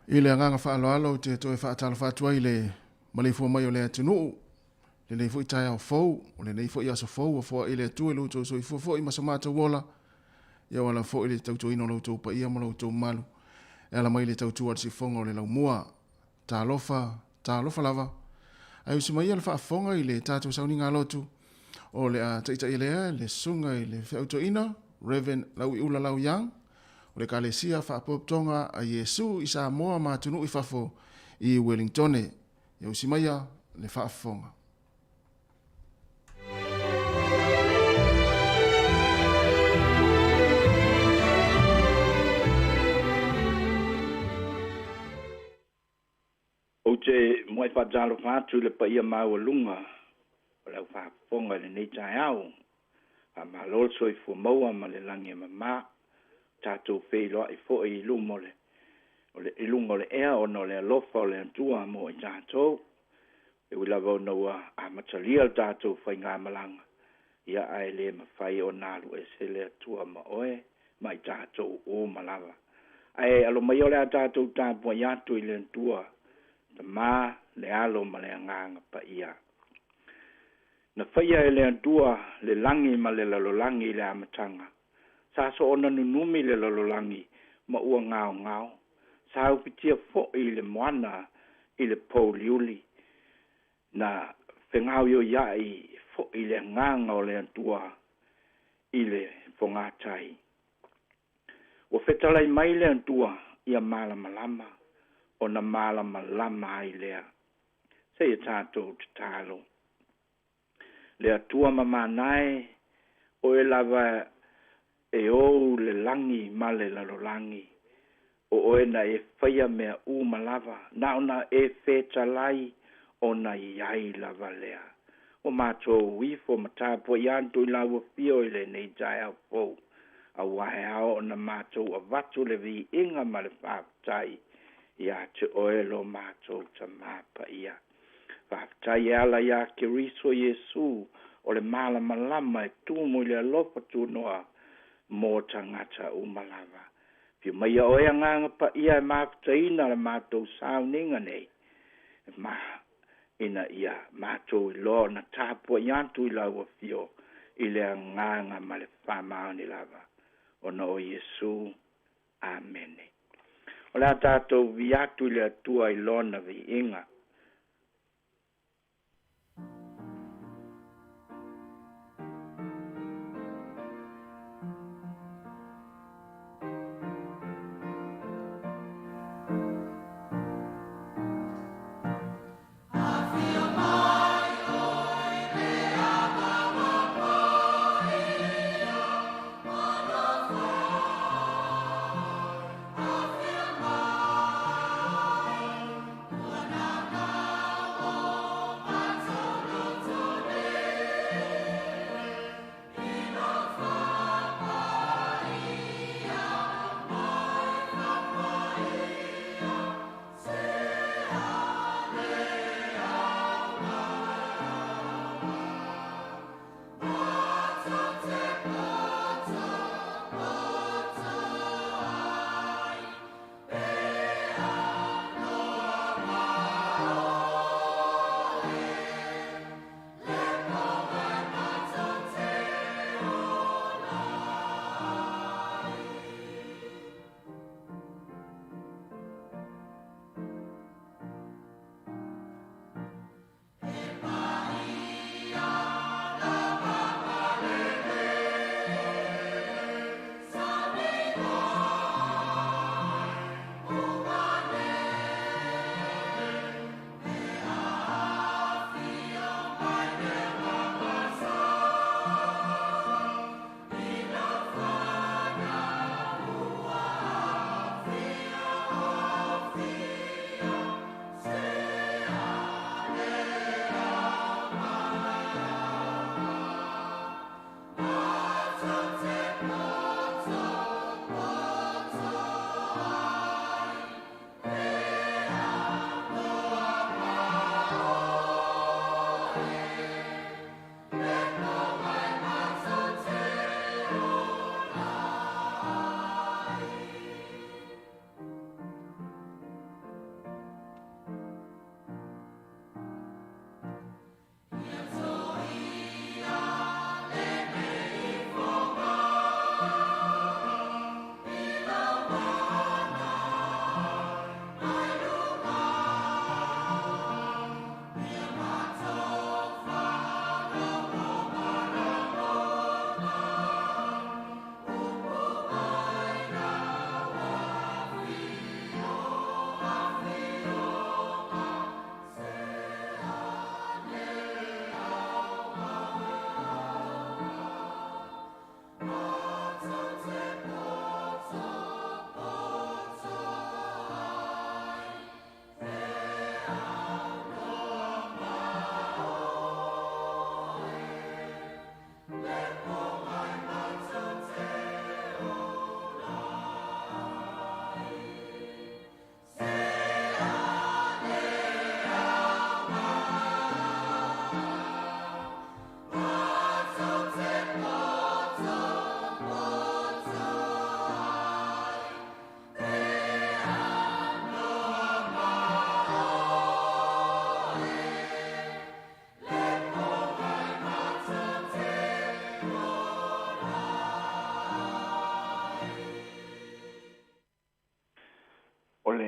I le agaga faaaloalo ou te toe faatalofa atu ai i le maleifua mai o le atunuu, lenei foi taeao fou, o lenei foi aso fou ua foai le Atua i lo outou soifua foi ma so matou ola, ia ua ala foi le tautuaina o lo outou paia ma lo outou mamalu, e ala mai i le tautua a le sifofoga o le laumua. Talofa, talofa lava. Ae usi mai ia le faafofoga i le tatou sauniga lotu, o le a taitai lea le susuga i le feau toeaina, Rev. Lauiula Lau Young, o le Ekalesia Faapotopotoga a Iesu i Samoa ma atunuu i fafo i Uelingtone. Ia usi maia le faafofoga. Ou te muai faatalofa atu i le paia maualuga o le au faafofoga i lenei taeao. Faamalo le soifua maua ma le lagi e mama. Tatou feiloai foi i luma o le, o le, i luga o le ea ona o le alofa o le Atua mo i tatou. E ui lava ona ua amatalia le tatou faigamalaga, ia ae le mafai ona alu ese le Atua ma oe ma i tatou uma lava. Ae alo maia o le a tatou tapuai atu i le Atua, Tama, le Alo ma le Agaga Paia. Na faia e le Atua le lagi ma le lalolagi i le amataga. Sa soona nunumi le lalolagi ma ua gaogao. Sa ufitia foi i le moana i le pouliuli. Na fegaoioiai foi le agaga o le Atua i le fogatai. Ua fetalai mai le Atua ia malamalama, ona malamalama ai lea. Seia tatou tatalo. Le Atua mamana e, oe lava e ou le lagi ma le lalolagi, o oe na e faia mea uma lava, na ona e fetalai ona i ai lava lea. Ua matou ifo ma tapuai atu i lau afio i lenei taeao fou, aua e ao ona matou avatu le viiga ma le faafetai ia te oe lo matou Tama Paia. Faafetai e ala iā Keriso Iesu o le malamalama e tumu i le alofa tunoa mo tagata uma lava. Afio maia oe Agaga Paia e mafutaina le matou sauniga nei, ma ina ia matou iloa ona tapuai atu i lau afio i le agaga ma le faamaoni lava, ona o Iesu. Amene. O le a tatou vi atu i le Atua i Lona viiga.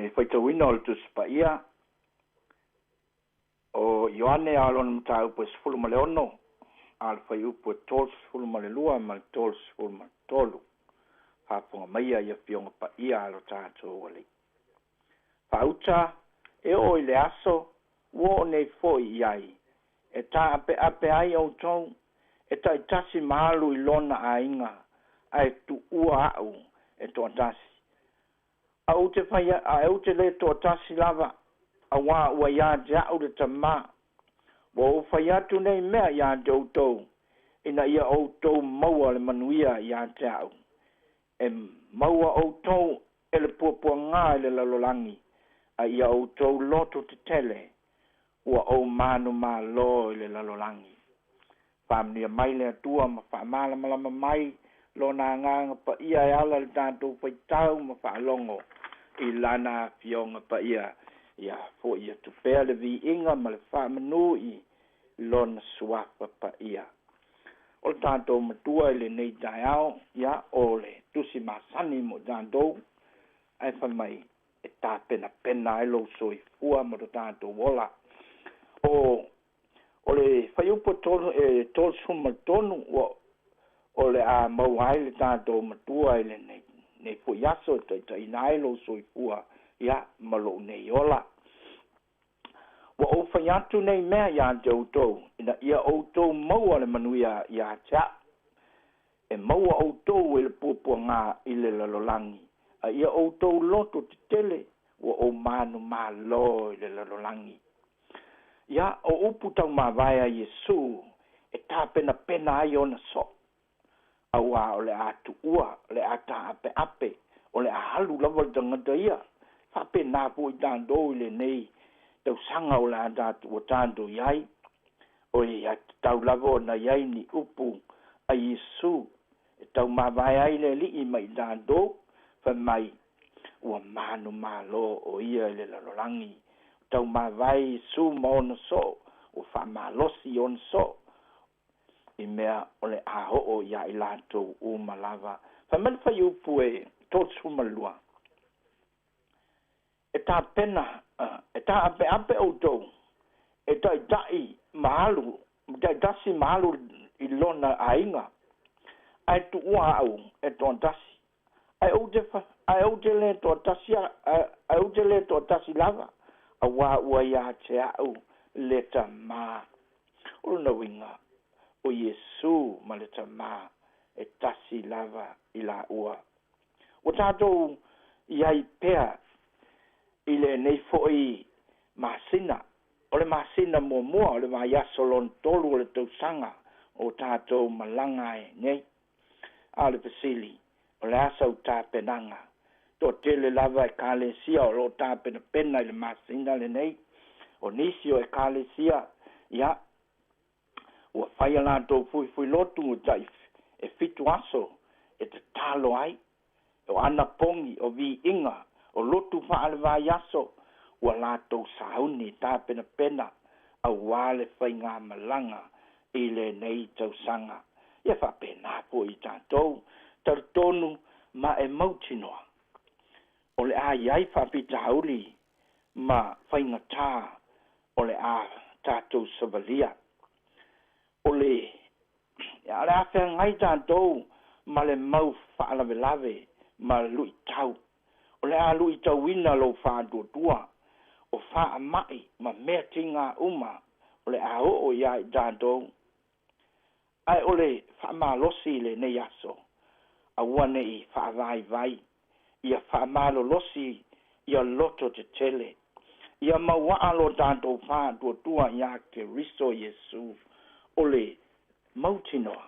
le faitauina o le Tusi Paia o Ioane a lona mataupu e 16, a le fuaiupu e 32 ma le 33. Faafofoga maia i afioga paia a lo tatou Alii. Faauta e oo i le aso ua oo nei foi i ai, e taapeape ai outou, e taitasi ma alu i lona aiga, ae tuua a'u e toatasi. A ou te fai ae ou te lē toatasi lava, auā ua iā te a'u le Tamā. Ua ou fai atu nei mea iā te outou, ina ia outou maua le manuia iā te a'u. E maua outou e le puapuagā i le lalolagi, a ia outou loto tetele, ua ou manumālō i le lalolagi. Faamanuia mai le Atua ma faamalamalama mai Lona Agaga Paia e ala i le tatou faitau ma faalogo i Lana Afioga Paia. Ia fo'i atu pea le viiga ma le faamanū i Lona Suafa Paia. O le tatou Matua i lenei taeao, ia, o le tusi masani mo i tatou, ae fai mai e tapenapena ai lou soifua ma lo tatou ola. O o le fuaiupu e 33 ua o le a maua ai le tatou Matua i lenei nei fo'i aso e taitaiina ai lou soifua, ia, ma lou nei ola. Ua ou fai atu nei mea iā te outou, ina ia outou maua le manuia iā te a'u. E maua outou e le puapuagā i le lalolagi, a ia outou loto tetele, ua ou manumālō i le lalolagi. Ia, o upu taumavae a Iesū e tapenapena ai ona soo, auā o le a tuua, o le a taapeape, o le a alu lava le tagata ia. Faapena foi tatou i lenei tausaga o le a tatou ua tatou i ai, oi, a tatau lava ona i ai ni upu a Iesū e taumavae ai le Alii ma i tatou, fai mai, ua manumālō o ia i le lalolagi. Taumavae Iesū ma ona soo, ua faamalosi i ona soo, i mea o le a oo iā i latou uma lava. Fai mai le fuaiupu e 32, E tapena, e taapeape outou, e taitai ma alu, taitasi ma alu i lona aiga, ae tuua a'u e toatasi. Ae ou te ae ou te lē toatasi ae ou te lē toatasi lava, auā ua iā te a'u le Tamā. O lona uiga, o Iesū ma le Tamā e tasi lava i laua. Ua tatou i ai pea i lenei fo'i masina, o le masina muamua o le vaiaso lona tolu o le tausaga o tatou malaga ai nei. A o le fesili, o le a sau tapenaga? Toatele lava Ekalesia o lo o tapenapena i le masina lenei. O nisi o Ekalesia, ia, ua fai a latou fuifuilotu tai e 7 aso e tatalo ai, o anapogi, o viiga, o lotu faale-vaiaso, ua latou sauni tapenapena auā le faigamalaga i lenei tausaga. Ia faapena foi i tatou, talitonu ma e mautinoa, o le a i ai faafitauli ma faigatā o le a tatou savalia. O le o le a feagai tatou ma le mau faalavelave ma luitau. O le a luitauina lou faatuatua, o faamai ma mea tigā uma o le a oo iā i tatou. Ae o le faamalosi i lenei aso, aua ne i faavaivai, ia faamalolosi ia loto tetele, ia mauaa lo tatou faatuatua iā Keriso Iesū, o le mautinoa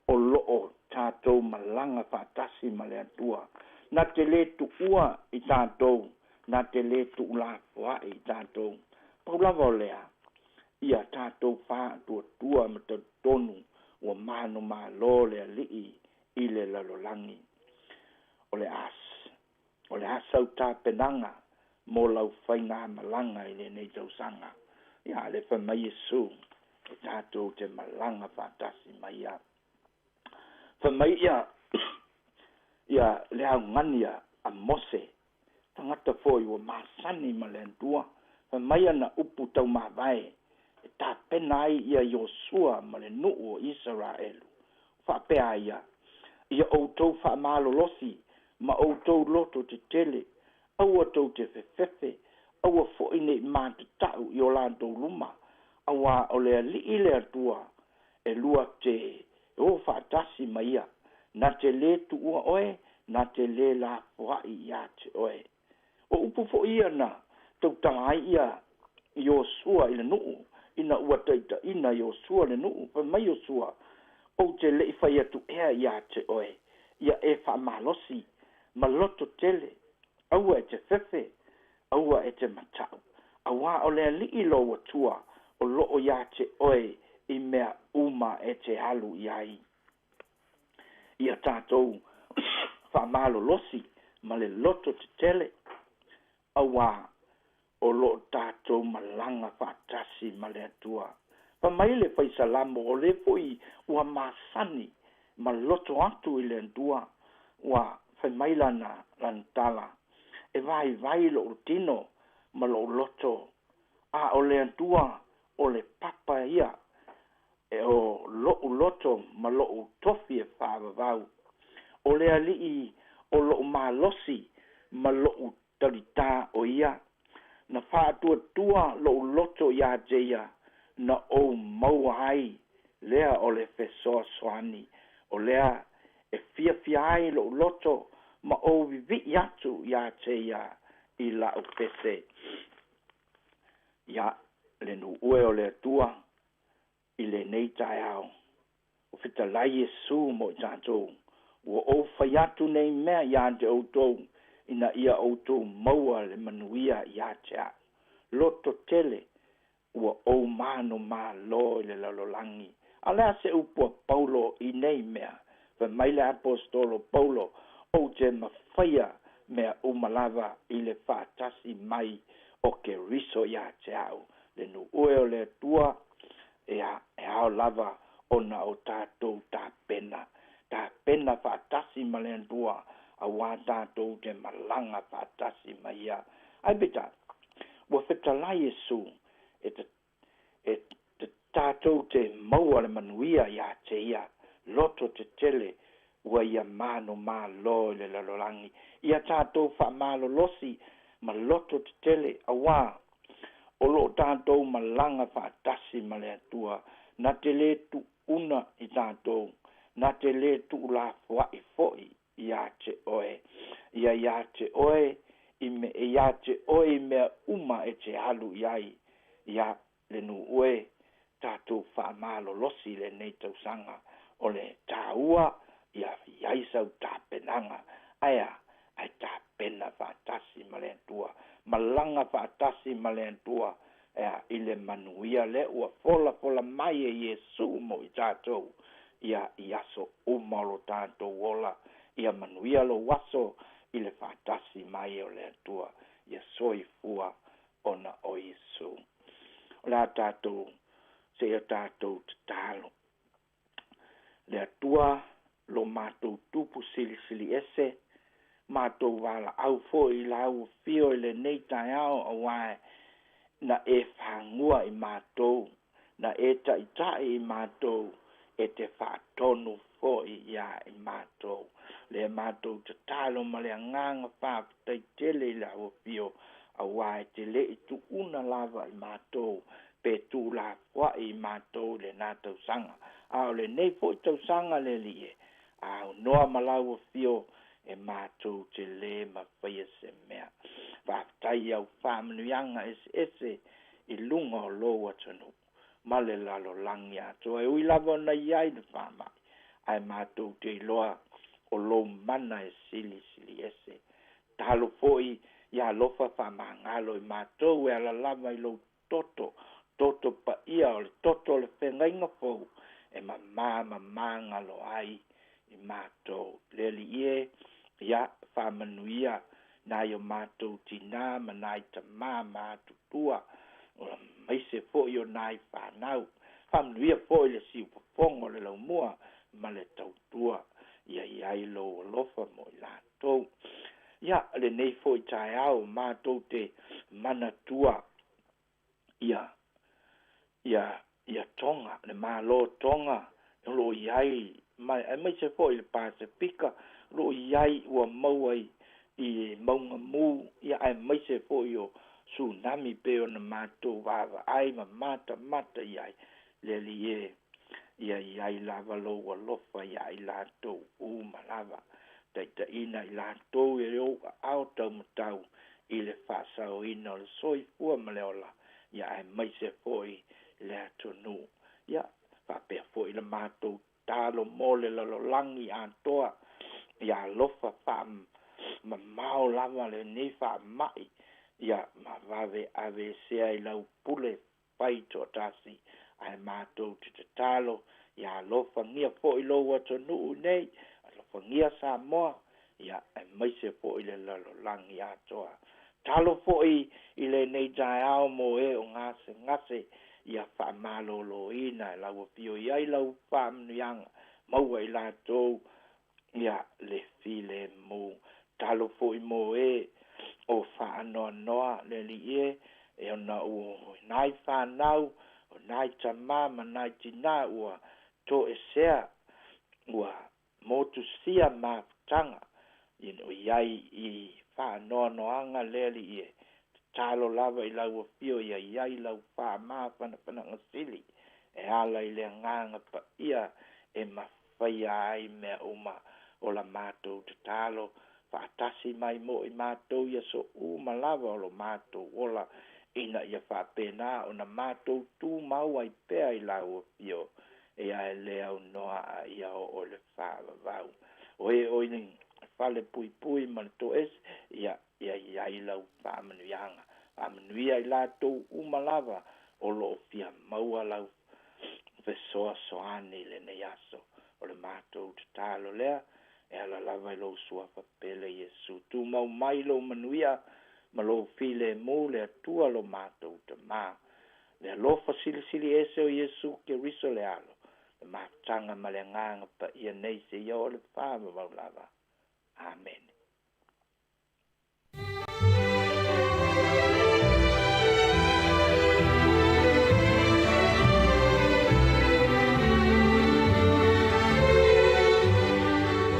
o loo tatou malaga faatasi ma le Atua, na te lē tuua i tatou, na te lē tuulafoa'i i tatou. Pau lava o lea, ia tatou faatuatua ma talitonu ua manumālō le Alii i le lalolagi. O le a o le a sau tapenaga mo lau faigamalaga i lenei tausaga? Ia, le fai mai Iesū e tatou te malaga faatasi ma ia. Fai mai ia ia le augani a Mose. tagata fo'i ua masani ma le Atua. Fai mai ana upu taumavae e tapena ai ia Iosua ma le nuu o Isaraelu, faapea ia: Ia outou faamalolosi ma outou loto tetele, aua tou te fefefe, aua fo'i nei matata'u i o latou luma, auā o le Alii le Atua e lua te o faatasi ma ia, na te lē tuua oe, na te lē lafoa'i iā te oe. O upu fo'i ia na tautala ai ia Iosua i le nuu ina ua taitaʻina Iosua le nuu. Fai mai Iosua: Ou te leʻi fai atu ea iā te oe, ia e faamalosi ma loto tele, aua e te fefe, aua e te mataʻu, auā o le Alii lou Atua o loo iā te oe i mea uma e te alu i ai. Ia tatou faamalolosi ma le loto tetele, auā o loo tatou malaga faatasi ma le Atua. Fa mai le faisalamo o le fo'i ua masani ma loto atu i le Atua, ua fai mai lana tala: E vaivai lo'u tino ma lo'u loto, a o le Atua o le papa ia e o lo'u loto ma lo'u tofi e faavavau. O le Alii o lo'u malosi ma lo'u talitā o ia, na faatuatua lo'u loto iā te ia, na ou maua ai lea o le fesoasoani. O lea e fiafia ai lo'u loto ma ou vivi'i atu iā te ia i la'u pese. Ia le nuu e o le Atua i lenei taeao, o fetalai Iesu mo i tatou: Ua ou fai atu nei mea iā te outou, ina ia outou maua le manuia iā te a'u. Loto tele, ua ou manomālō i le lalolagi. A le a se upu a Paulo i nei mea? Fai mai le aposetolo Paulo: Ou te mafaia mea uma lava i le faatasi mai o Keriso iā te a'u. Le nuu e o le Atua, ia e ao lava ona o tatou tapena tapena faatasi ma le Atua, auā tatou te malaga faatasi ma ia. Ae peitai ua fetalai Iesu e e tatou te maua le manuia iā te ia. Loto tetele, ua ia manomālō i le lalolagi. Ia tatou faamalolosi ma loto tetele, auā o loo tatou malaga faatasi ma le Atua, na te lē tuuna i tatou, na te lē tuulafoaʻi foʻi iā te oe. Ia iā te oe i me iā te oe i mea uma e te alu i ai. Ia le nuu e, tatou faamalolosi lenei tausaga, o le tāua ia iai sau tapenaga. Ae a ae tapena faatasi ma le Atua, malaga faatasi ma le Atua ea i le manuia le ua folafola mai e Iesu mo i tatou ia i aso uma o lo tatou ola. Ia manuia lou aso i le faatasi mai o le Atua. Ia soifua ona o Iesu. O le a tatou seia tatou tatalo. Le Atua lo matou tupu silisili ese, matou valaau fo'i i lau afio i lenei taeao, auā na e fagua i matou, na e taʻitaʻi i matou, e te faatonu fo'i iā i matou. Le matou tatalo ma le agaga faafetai tele i lau afio, auā e te leʻi tuuna lava i matou pe tuulafoaʻi i matou i lenā tausaga, a o lenei foʻi tausaga. Le Alii e aunoa ma lau afio, e matou te lē mafaia se mea. Faafetai i au faamanuiaga eseese i luga o lou atunuu ma le lalolagi atoa. E ui lava ona iai le faamaʻi, ae matou te iloa o lou mana e silisili ese. Talo fo'i ia alofa faamagalo i matou e ala lava i lou toto, toto paia o le toto o le fegaiga fou, e mamā mamāgalo ai i matou. Le Alii e, ia faamanuia nai o matou tinā ma nai tamā ma atutua, o maise fo'i o nai fanau. Faamanuia fo'i le siufofoga o le laumua ma le tautua, ia iai lou alofa mo i latou. Ia Lenei fo'i taeao matou te manatua ia ia ia Toga, le Malo Toga o loo i ai ma aemaise foi le Pasefika o loo i ai ua maua i mauga mu, ia aemaise foi o tsunami pei ona matou vaavaai ma matamata i ai. Le Alii e, ia i ai lava lou alofa iā i latou uma lava, taitaiina i latou i ou aao taumatau i le faasaoina o le soifua ma le ola, ia aemaise foi le atunuu. Ia faapea foi le matou tatalo mo le lalolagi atoa, ia alofa faamamao lava lenei faamai, ia ma vave aveesea i lau pule fai toatasi. Ae matou te tatalo, ia alofagia foi lou atunuu nei, alofagia Samoa, ia aemaise foi le lalolagi atoa. Talo foi i lenei taeao mo e o gasegase, ia faamaloloina e lau afio i ai lau faamanuiaga, maua i latou ia le filemu. Talo foi mo e o faanoanoa, le Alii e, e ona ua nai fanau, o nai tamā ma nai tinā ua toesea, ua motusia mafutaga, o i ai i faanoanoaga. Le Alii e, tatalo lava i lau afio ia i ai lau faamafanafanaga sili e ala i le agaga paia e mafaia ai mea uma. O la matou tatalo, faatasi mai mo i matou ia so uma lava o lo matou ola, ina ia faapena ona matou tumau ai pea i lau afio, ia e le aunoa a ia oo le faavavau. O e o i fale puipui ma le toese, ia ia i ai lau faamanuiaga, faamanuia i latou uma lava o loo fia maua lau fesoasoani i lenei aso. O le matou tatalo lea e ala lava i lou suafa pele Iesu. Tumau mai lou manuia ma lou filemu, le Atua lo matou Tamā, le alofa silisili ese o Iesu Keriso le Alo, le mafutaga ma le agaga paia nei seia oo le faavavau lava. Amene.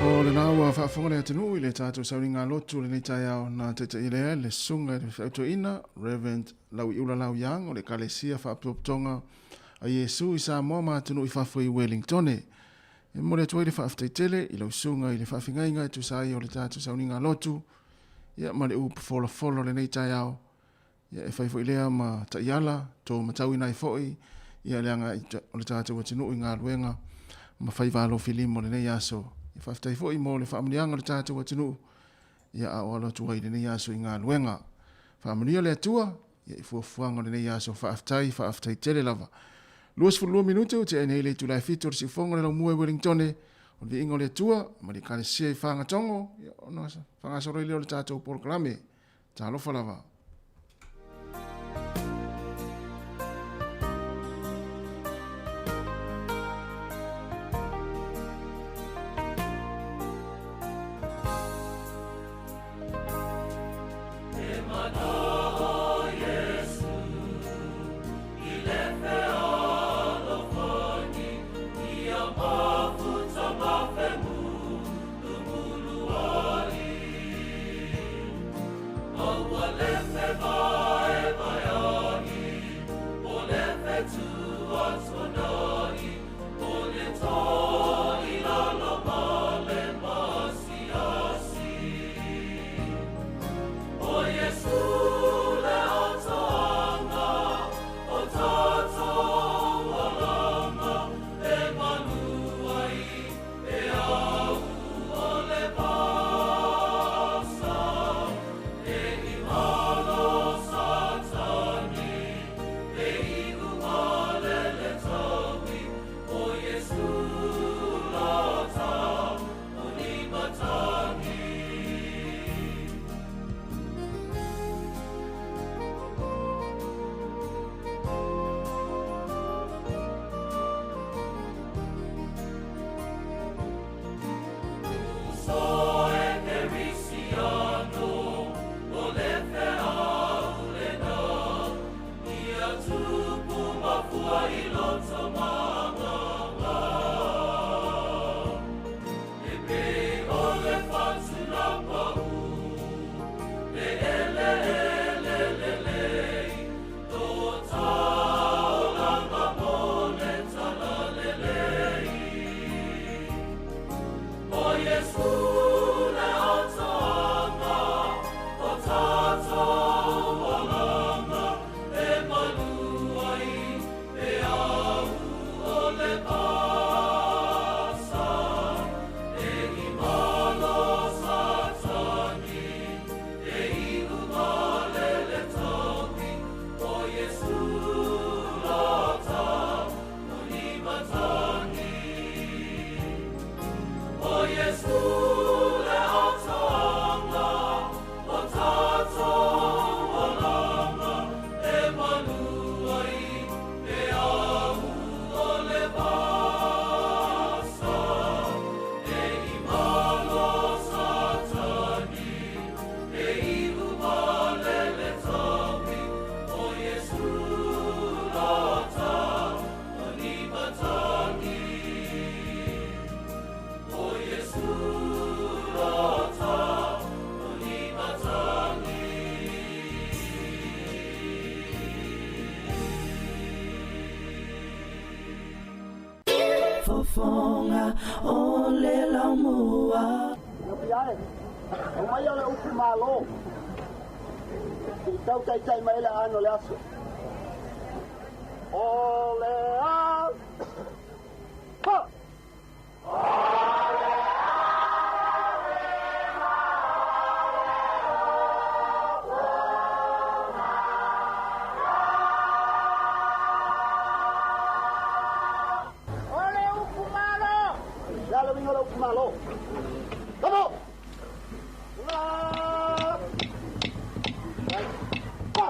O lena ua faafofoga le atunuu i le tatou sauniga lotu o lenei taeao na taitaia lea le susuga i le feautoeina Reverend Lauiula Lau Young o le Ekalesia Faapotopotoga a Iesu i Samoa ma atunuu i fafo i Wellingtone. E momoli atu ai le faafetai tele i lau susuga i le faafegaiga e tusa ai o le tatou sauniga lotu ia ma le upu folafolo o lenei taeao. Ia e fai foi lea ma taiala to matauina ai foi ia le agai o le tatou atunuu i galuega ma faiva alofilima o lenei aso. Ia faafetai foi mo le faamanuiaga o le tatou atunuu ia a o alo atu ai i lenei aso i galuega. Faamanuia le Atua ia i fuafuaga o lenei aso. Faafetai, faafetai tele lava. 22 minute ua tea nei le itula e 7 o le siufogo o le laumua i Wellingtone. O le viiga o le Atua ma le Ekalesia i Fagatogo, ia ona faagasolo ai lea o le tatou polokalame. Talofa lava. Fofoga o le laumua. O mai o le upu malo. I tau taitai mai le ano le aso. O le a. Ha! Malo. Come on. La. Pa.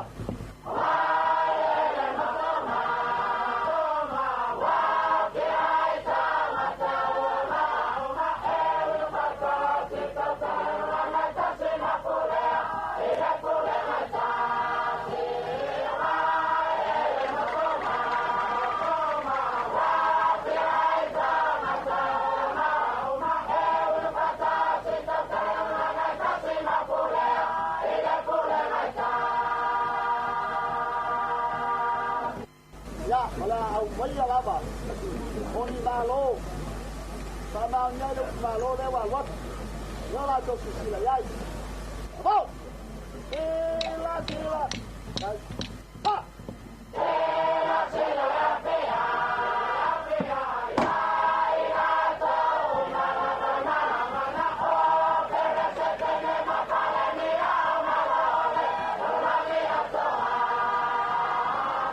Malo. Sama ngai le malo le wa wa. Yo la to sila yai. Abo. Sila sila. Pa. Sila sila ya pe ya. Pe ya ya ila to na na na na na na o pe re se te ne ma pa le ni a ma lo le la ni a to a.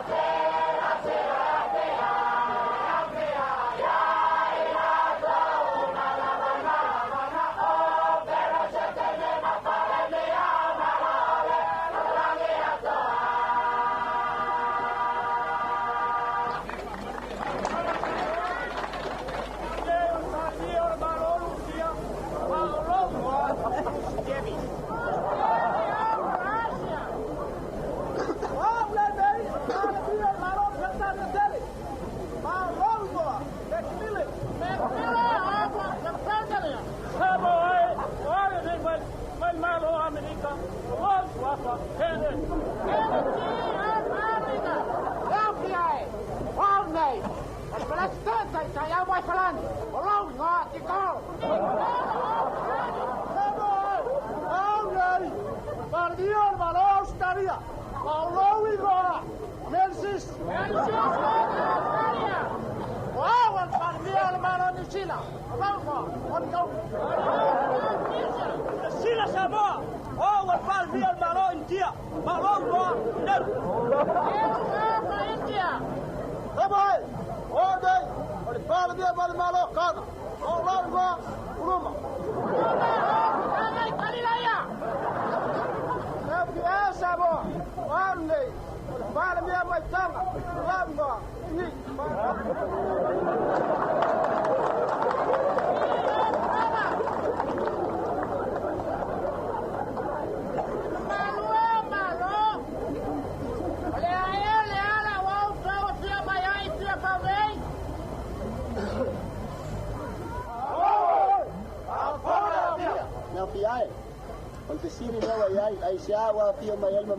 Sila sila ya pe ya. Pe ya ya ila to na na na na na na o pe re se te ne ma pa le ni a ma lo le la ni a to a.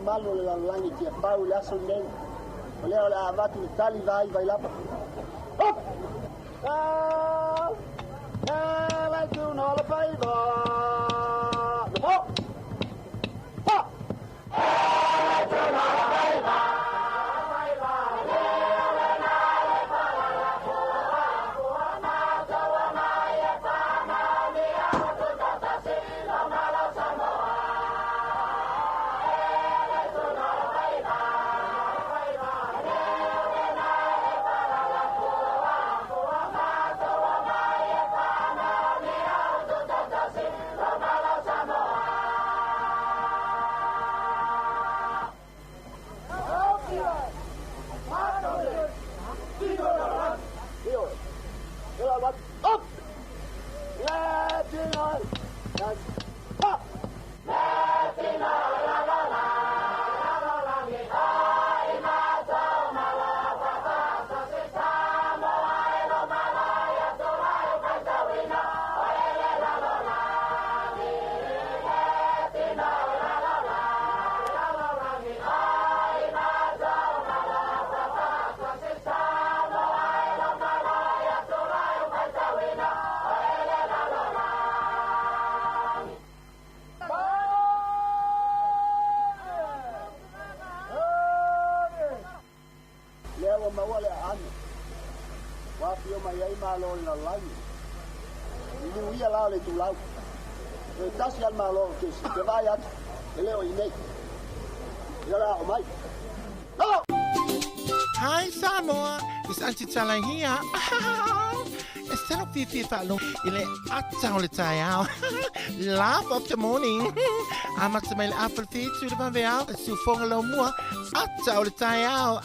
Malo le lalolagi tiafau i le aso lenei o lea o le a avatu le tali vai vailapa. Op! Lai tu na faiva. Nopo. Pa. Up! Pa! Lea ua maua le aano, ua afio mai ai malo o le lalolagi. Liuia la o le itulau. Toe tasi lava le malo o kesi, ou te vaai atu, e le o i inei. Ia o le a oo mai. Lalo! Hi Samoa, it's Aunty Tala here. E sala fiafia faalogo i le ata o le taeao. Laugh of the morning. Amata mai le afa le fitu le vaveao, e siufoga lau mua, ata o le taeao.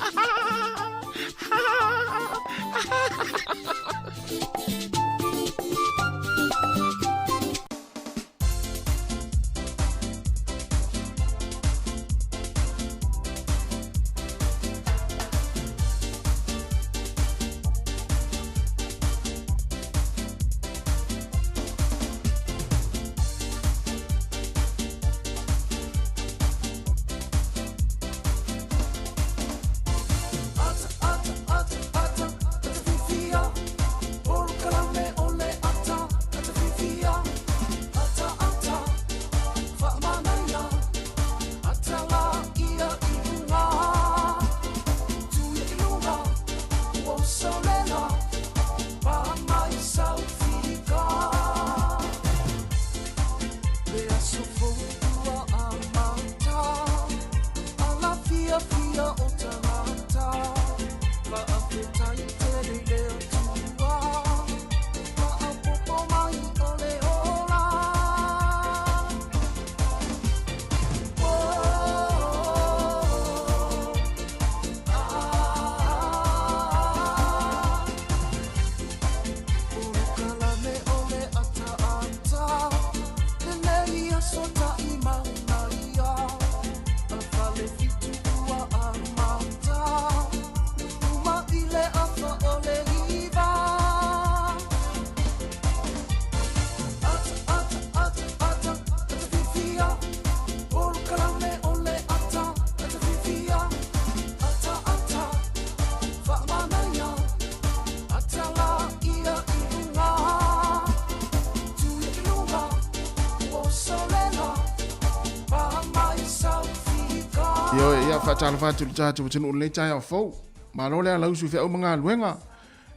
Ioe, ia faatalofa atu i le tatou atunuu i lenei taeao fou. Malo le alausu i feau ma galuega.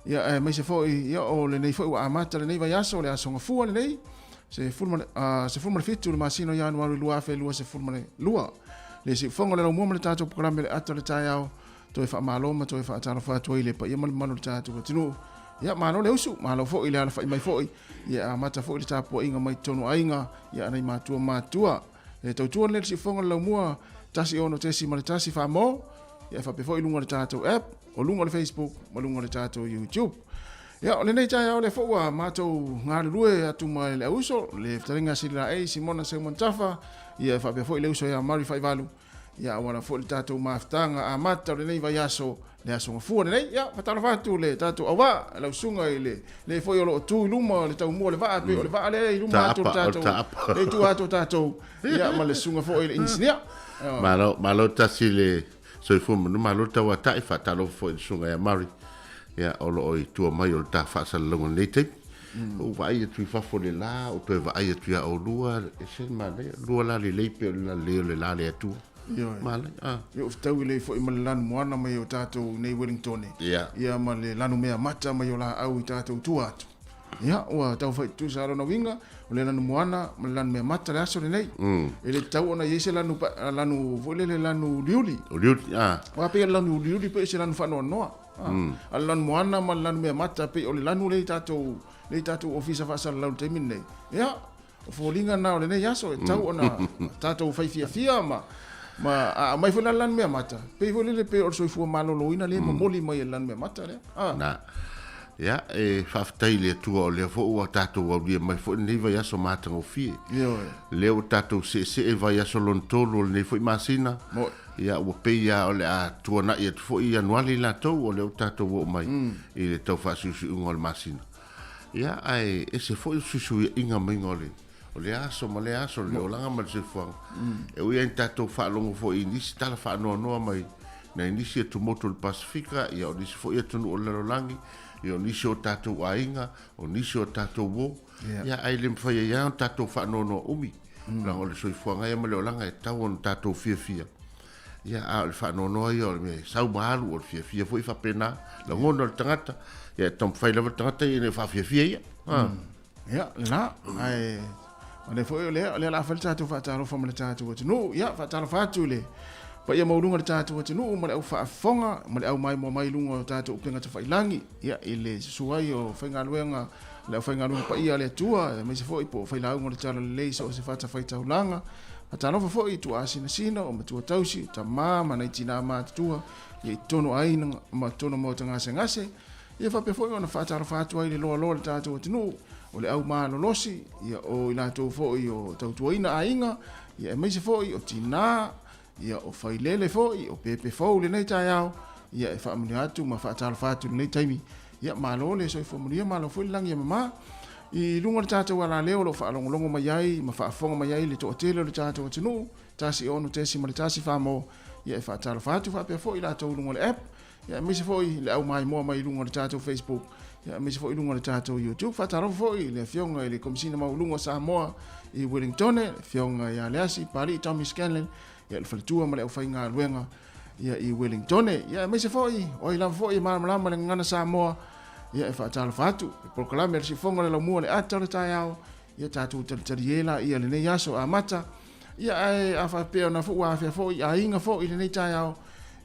Ia aemaise foi ia o lenei foi ua amata lenei vaiaso, le aso Gafua lenei, 17 le masina o Ianuari 2022. Le siufoga o le laumua ma le tatou polokalame le ata o le taeao, toe faamalo ma toe faatalofa atu ai i le paia ma le mamalu o le tatou atunuu. Ia malo le usu, malo foi le alafai mai foi, ia amata foi le tapuaiga mai totonu o aiga, ia nai matua matua. Le tautua lenei le siufoga o le laumua 16.1 Samoa, ia faapea foi i luga o le tatou app, o luga o le Facebook ma luga o le tatou YouTube. Ia, o lenei taeao lea foi ua matou galulue atu ma le auuso, le fetalaiga a Sililaei Simona Seumanutafa, ia faapea foi le uso ia Mari Faivalu, ia auala foi le tatou mafutaga amata o lenei vaiaso, le aso Gafua lenei. Ia, faatalofa atu le tatou auvaa, lau susuga i le le foi o lo o tu i luma o le taumua o le vaa, pei o le vaa lea i luma atu o le tatou, le i tua atu o tatou, ia, ma le susuga foi i le inisinia. Malo, malo tasi le soifua manu, malo le tauatai, faatalofa foi i le susuga ia Mari, ia, o lo o i tua mai o le ta faasalalauga i lenei taimi. Ou vaai atu i fafo i le la, ou toe vaai atu ia oulua, e ese le manaia. Lua lalelei pei o le lalelei o le la a le Atua. Ioe. Manaia, a. Ia ou fetaui lelei foi ma le lanumoana mai o tatou i nei Wellingtone. Ia. Ia ma le lanumea mata mai o laau i tatou tua atu. Ia, ua tau fai tutusa lona uiga, o le lanumoana ma le lanumea mata le aso lenei. E le tatau ona i ai se lanu, lanu foi lele lanu uliuli. Uliuli, a. Aua pei o le lanu uliuli pei o se lanu faanoanoa. A o le lanu moana ma le lanu mea mata pei o le lanu lea i tatou, lea i tatou ofisa faasalalau i le taimi lenei. Ia, o foliga na o lenei aso e tatau ona tatou fai fiafia ma ma a aumai foi la le lanu mea mata, pei foi lele pei o le soifua maloloina lea e momoli mai e le lanu mea mata lea. Na. Ia, e faafetai i le Atua o lea foi ua tatou aulia mai foi lenei vaiaso matagofie. Ioe. Lea ua tatou seesee vaiaso lona tolu o lenei foi masina. Moe. Ia, ua pei lava o le a tuanai atu foi Ianuari latou, o lea ua tatou oo mai i le tau faasiusiuga o le masina. Ia, ae ese foi le fesuisuiaiga maiga o le, o lea aso ma lea aso, le olaga ma le soifuaga. E ui lava ina tatou faalogo foi i nisi tala faanoanoa mai nai nisi atumotu o le Pasefika, ia o nisi foi atunuu o le lalolagi, ia o nisi o tatou aiga, o nisi o tatou uo, ia ae le mafai ai lava ona tatou faanoanoa umi, leaga o le soifuaga ia ma le olaga e tatau ona tatou fiafia. Ia, a o le faanoanoa ia o le mea e sau ma alu, o le fiafia foi e faapena, lagona o le tagata, ia e taumafai lava le tagata ia ina ia faafiafia ia. Ia, lena, ae o lea foi o lea, o lea o le a fai le tatou faatalofa ma le tatou atunuu. Ia, faatalofa atu i le paia maualuga o le tatou atunuu ma le au faafofoga ma le au maimoa mai i luga o tatou upega tafailagi, ia, i le susu ai o faigaluega, le aufaigaluega paia a le Atua, aemaise foi po o failauga o le Talalelei i so o se fatafaitaulaga. Faatalofa foi i tuaasinasina o matua tausi, o tama ma nai tinā matutua, ia i totonu o aiga ma totonu o maota gasegase. Ia faapea foi ona faatalofa atu ai i le loaloa o le tatou atunuu, o le au malolosi, ia o i latou foi o tautuaina aiga, ia aemaise foi o tinā, ia o failele foi, o pepe fou i lenei taeao, ia e faamanuia atu ma faatalofa atu i lenei taimi. Ia malo le soifua manuia, malo foi le lagi e mama. I luga o le tatou alaleo o lo o faalogologo mai ai ma faafofoga mai ai le toatele o le tatou atunuu, 106.1 Samoa, ia e faatalofa atu faapea foi i latou i luga o le app, Ia aemaise foi le au maimoa mai i luga o le tatou Facebook, ia aemaise foi i luga o le tatou YouTube. Faatalofa foi i le Afioga i le Komesina Maualuga o Samoa i Wellingtone, le Afioga ia Leasi Papalii Tommy Scanlan, ia le faletua ma le aufaigaluega ia i Wellingtone. Ia aemaise foi o ai lava foi e malamalama le gagana Samoa, ia e faatalofa atu. Le polokalame a le Siufofoga o le Laumua le ata o le taeao, ia tatou talitalie la ia lenei aso amata. Ia ae a faapea ona foi ua afea foi aiga foi i lenei taeao,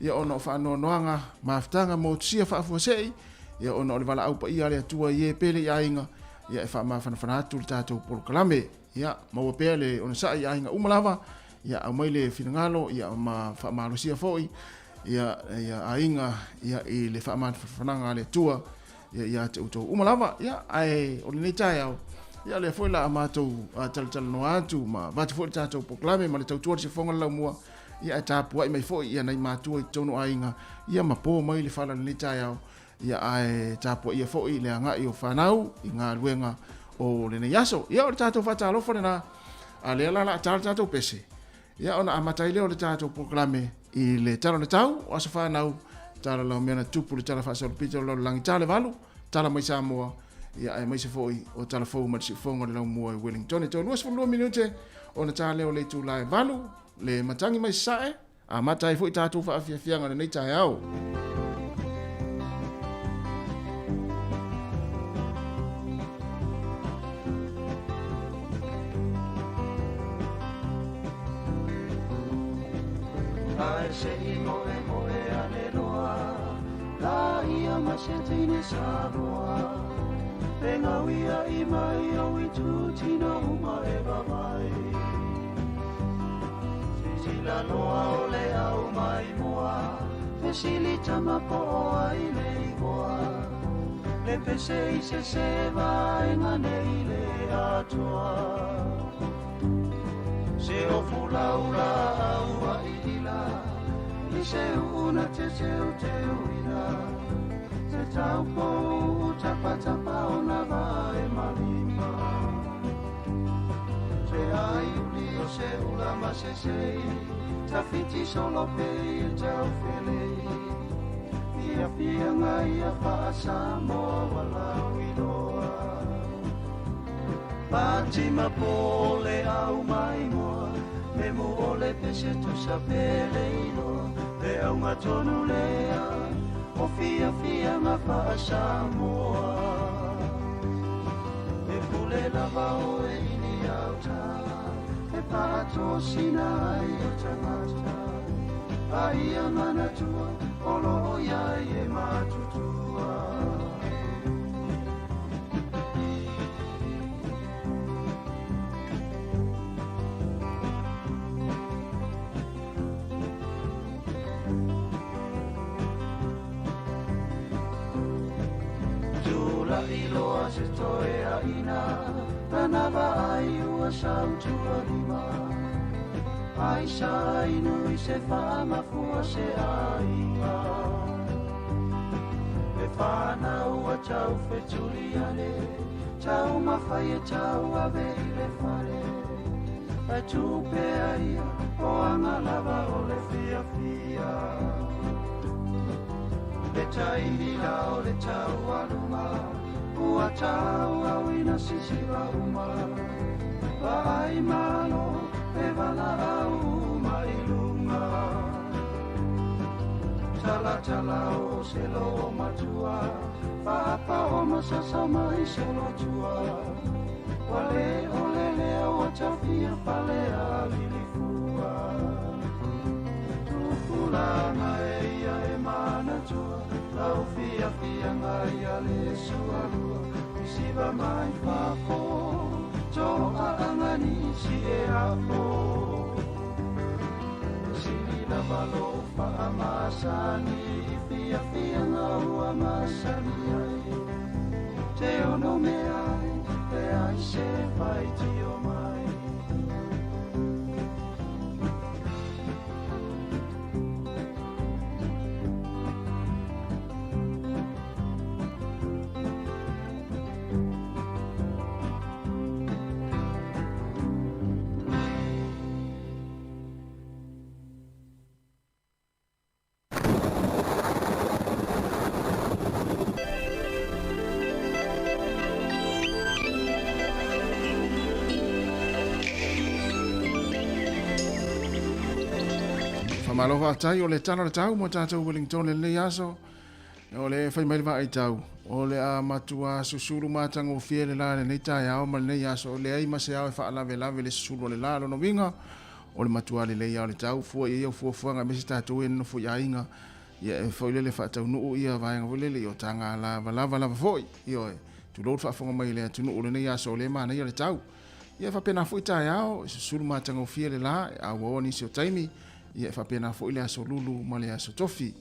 ia ona o faanoanoaga, mafutaga motusia faafuasei, ia ona o le valaau paia a le Atua i e pele i aiga, ia e faamafanafana atu le tatou polokalame. Ia maua pea le onosai i aiga uma lava, ia aumai le finagalo, ia ma faamalosia foi ia, ia aiga ia i le faamafanafanaga a le Atua ia ia te outou uma lava. Ia ae o lenei taeao, ia lea foi la a matou talatalanoa atu ma avatu foi le tatou polokalame ma le tautua le sifofoga le laumua, ia ae tapuai mai foi ia nai matua i totonu o aiga, ia ma po mai le fala lenei taeao, ia ae tapuaia foi le agai o fanau i galuega o lenei aso. Ia o le tatou faatalofa lena, a lea la la ta le tatou pese, Ia ona amata ai lea o le tatou polokalame i le Tala o le Tau, o aso fanau, tala laumea na tupu le tala faasolopito o le lalolagi tala valu, tala mai Samoa, ia aemaise foi o tala fou mai le siufofoga o le laumua i Wellington. E toe 22 minute ona ta lea o le itula e 8, le matagi mai Sasae, amata ai foi tatou faafiafiaga lenei taeao. Ae se i moe moe ane loa La ia ma se teine Samoa E ngau ia i mai o i tū uma e vavai Sila loa o le au mai mua Fesili tama po o ai le igoa Le pese i se se vaenga nei le atoa Se o fulaula au a ila I se una te teu teu ila Te taupo tapa tapa o na vae malima Te ai uli o se ula ma se sei Tawhiti solo pe i tau felei Ia fia ngai ia wha Samoa walau iloa. Fatima po le au mai moa Me mu o le pese tusa pele iloa Le auga tonu lea O fia fia nga faa-Samoa E pule lava oe i le auta E faatosina ai o tagata A ia manatua o loo iai e matutua. Tula'i loa se toeaina Tana vaai ua sautualima Ai sa inu i se faamafua se aiga E whanau a tau whetuli ale Tau mawhai e tau ave i le whare E tupe a ia o anga lava o le fia fia Le taimi la o le tau aluma Ua tau au ina sisiva uma Vaai malo e valaau uma i luga Talatala o se loo matua Faapao ma sasa mai solotua Ua le ole lea ua tafia fale a lilifua Tupulaga e ia e manatua Lau fiafiaga ia le sualua Isiva mai fafo Toaaga nisi e apo Sili lava lou faamasani I fiafiaga ua masani ai Te ono mea ai e ai se faitio mai. Faamalo faafetai o le tala o le tau mo tatou Wellington i lenei aso. O le fai mai le vaai tau, o le a matua susulu matagofie le la i lenei taeao ma lenei aso, o leai ma se ao e faalavelave le susulu o le la. Lona uiga, o le matua lelei lava o le tau, fua i ai au fuafuaga aemaise tatou e nonofo i aiga, ia e foi lele faataunuu ia vaega foi lele i o taga lavalava lava foi. Ioe, tulou le faafofoga mai a le atunuu o lenei aso o lea e manaia le tau. Ia e faapena foi taeao, e susulu matagofie le la, e auaoa nisi o taimi, ia e faapena foi le aso Lulu ma le aso Tofi.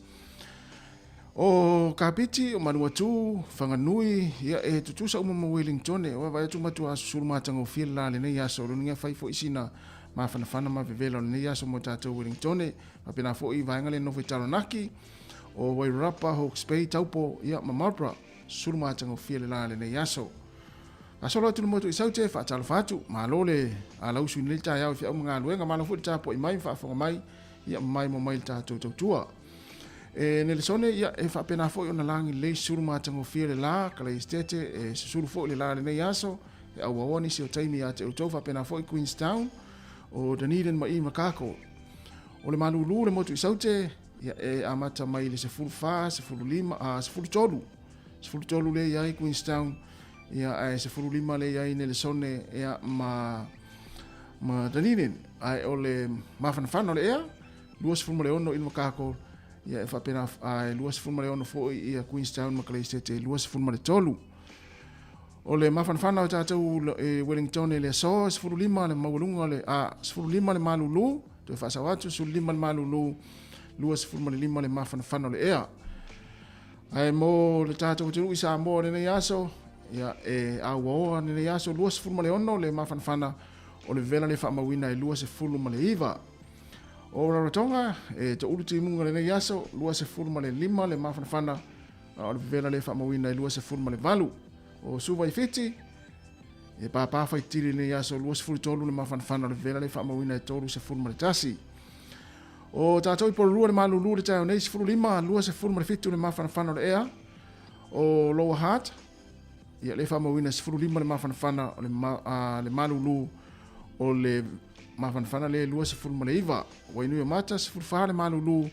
O Kapiti, o Manuatu, Whanganui, ia e tutusa uma ma Wellington, e vaai atu matua susulu matagofie le la lenei aso, lona uiga fai foi sina mafanafana ma vevela o lenei aso mo tatou Wellington, faapena foi vaega le nofo i Taranaki, o Wairarapa, Hawke's Bay, Taupo, ia ma Marlborough, susulu matagofie le la lenei aso. Gasolo atu le motu i Saute, faatalofa atu, malo le alausu i lenei taeao i feau ma galuega, malo foi le tapuai mai ma faafofoga mai, ia maimoa mai le tatou tautua. E Nelesone, ia e faapena foi ona lagi lelei susulu matagofie le la, Kalaesetete, e susulu foi le la lenei aso, e auaoa nisi o taimi ia te outou, faapena foi Queenstown, o Dunedin ma i Makako. O le malūlū le motu i Saute, ia e amata mai le 14, 15, a 13, 13 le i ai Queenstown, ia ae 15 le i ai Nelesone, ia ma ma Dunedin. Ae o le mafanafana o le ea, 26 i le Makako, ia e faapena, ae 26 foi ia Queenstown ma Kalaesetete, 23. O le mafanafana o tatou e Wellington e le aso, 15 le maualuga o le, a, 15 le malulu, toe faasao atu, 15 le malulu, 25 le mafanafana o le ea. Ae mo le tatou atunuu i Samoa i lenei aso, ia, e auaoa lenei aso, 26 le mafanafana o le vela le faamauina e 29. O Rarotonga, e toulu timuga lenei aso, 25 le mafanafana o le vela le faamauina e 28. O Suva i Fiti, e pāpā faitili lenei aso, 23 le mafanafana o le vela le faamauina e 31. O tatou i Porirua le malulu le taeao nei, 15, 27 le mafanafana o le ea. O Lower Hutt, Ia lea e faamauina e 15 le mafanafana o le, ma, le malulu o le mafanafana lea e 29. Wainuiomata 14 le malulu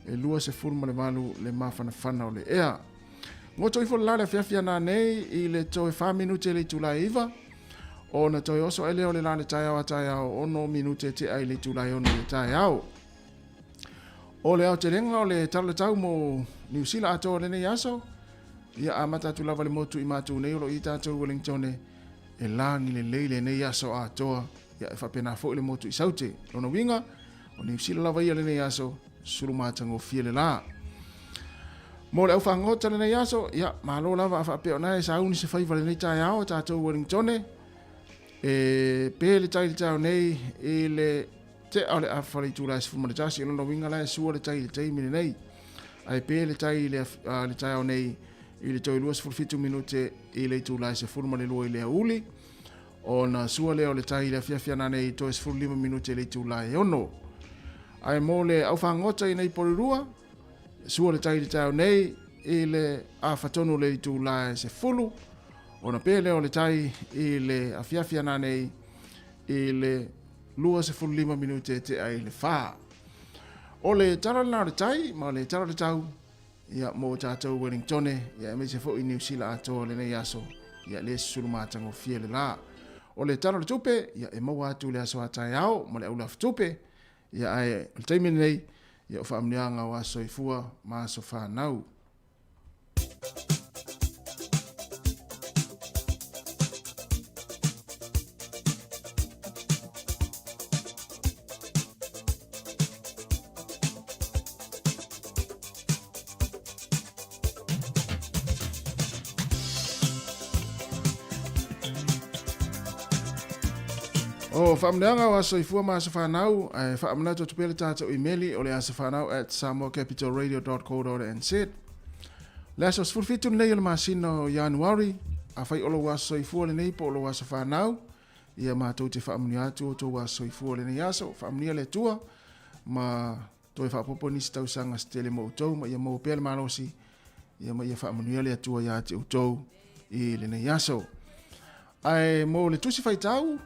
e 28 le mafanafana o le ea. Goto ifo le la le afiafi ana nei i le toe 4 minute le itula e 9, ona toe oso ai lea o le la le taeao a taeao 6 minute tea i le itula e 6 i le taeao. O le aotelega o le tala o le tau mo Niu Sila atoa o lenei aso, ia amata atu lava le motu i matou nei o lo o i tatou Wellingtone e lagi lelei lenei aso atoa, ia e faapena foi le motu i Saute. Lona uiga, o Niu Sila lava ia lenei aso, sulu matagofie le la. Mo le au fagota lenei aso, ia malo lava a faapea o na e sauni se faiva lenei taeao tatou Wellingtone, e pe le tai le taeao nei i le tea o le afa le itula e 11, o lona uiga la e sua le tai i le taimi lenei. Ae pe le tai i le, le taeao nei i le toe 27 minute i le itula e 12 i le aoauli, ona sua lea o le tai i le afiafi ana nei toe 15 minute i le itula e 6. Ae mo le au fagota i nei Porirua, sua le tai i le taeao nei i le afa tonu o le itula e 10, ona pe lea o le tai i le afiafi ana nei i le 25 minute e tea i le 4. O le tala lena o le tai ma le tala o le tau ia mo tatou Wellingtone ia aemaise foi Niu Sila atoa lenei aso ia le susulu matagofie le la. O le tala o le tupe ia e maua atu le aso a taeao ma le aulafu tupe ia ae o le taimi lenei ia o faamanuiaga o aso soifua ma aso fanau. O faamanuiaga o aso soifua ma aso fanau, ae faamanatu atu pea le tatou imeli o le asofanau@samoacapitalradio.co.nz. Le aso 17 lenei o le masina o Ianuari, afai o lou aso soifua lenei po o lou aso fanau, ia matou te faamanuia atu o tou aso soifua lenei aso, faamanuia le Atua ma toe faaopoopo nisi tausaga se tele mo outou ma ia maua pea le malosi ia ma ia faamanuia le Atua ia te outou i lenei aso. Ae mo le tusi faitau,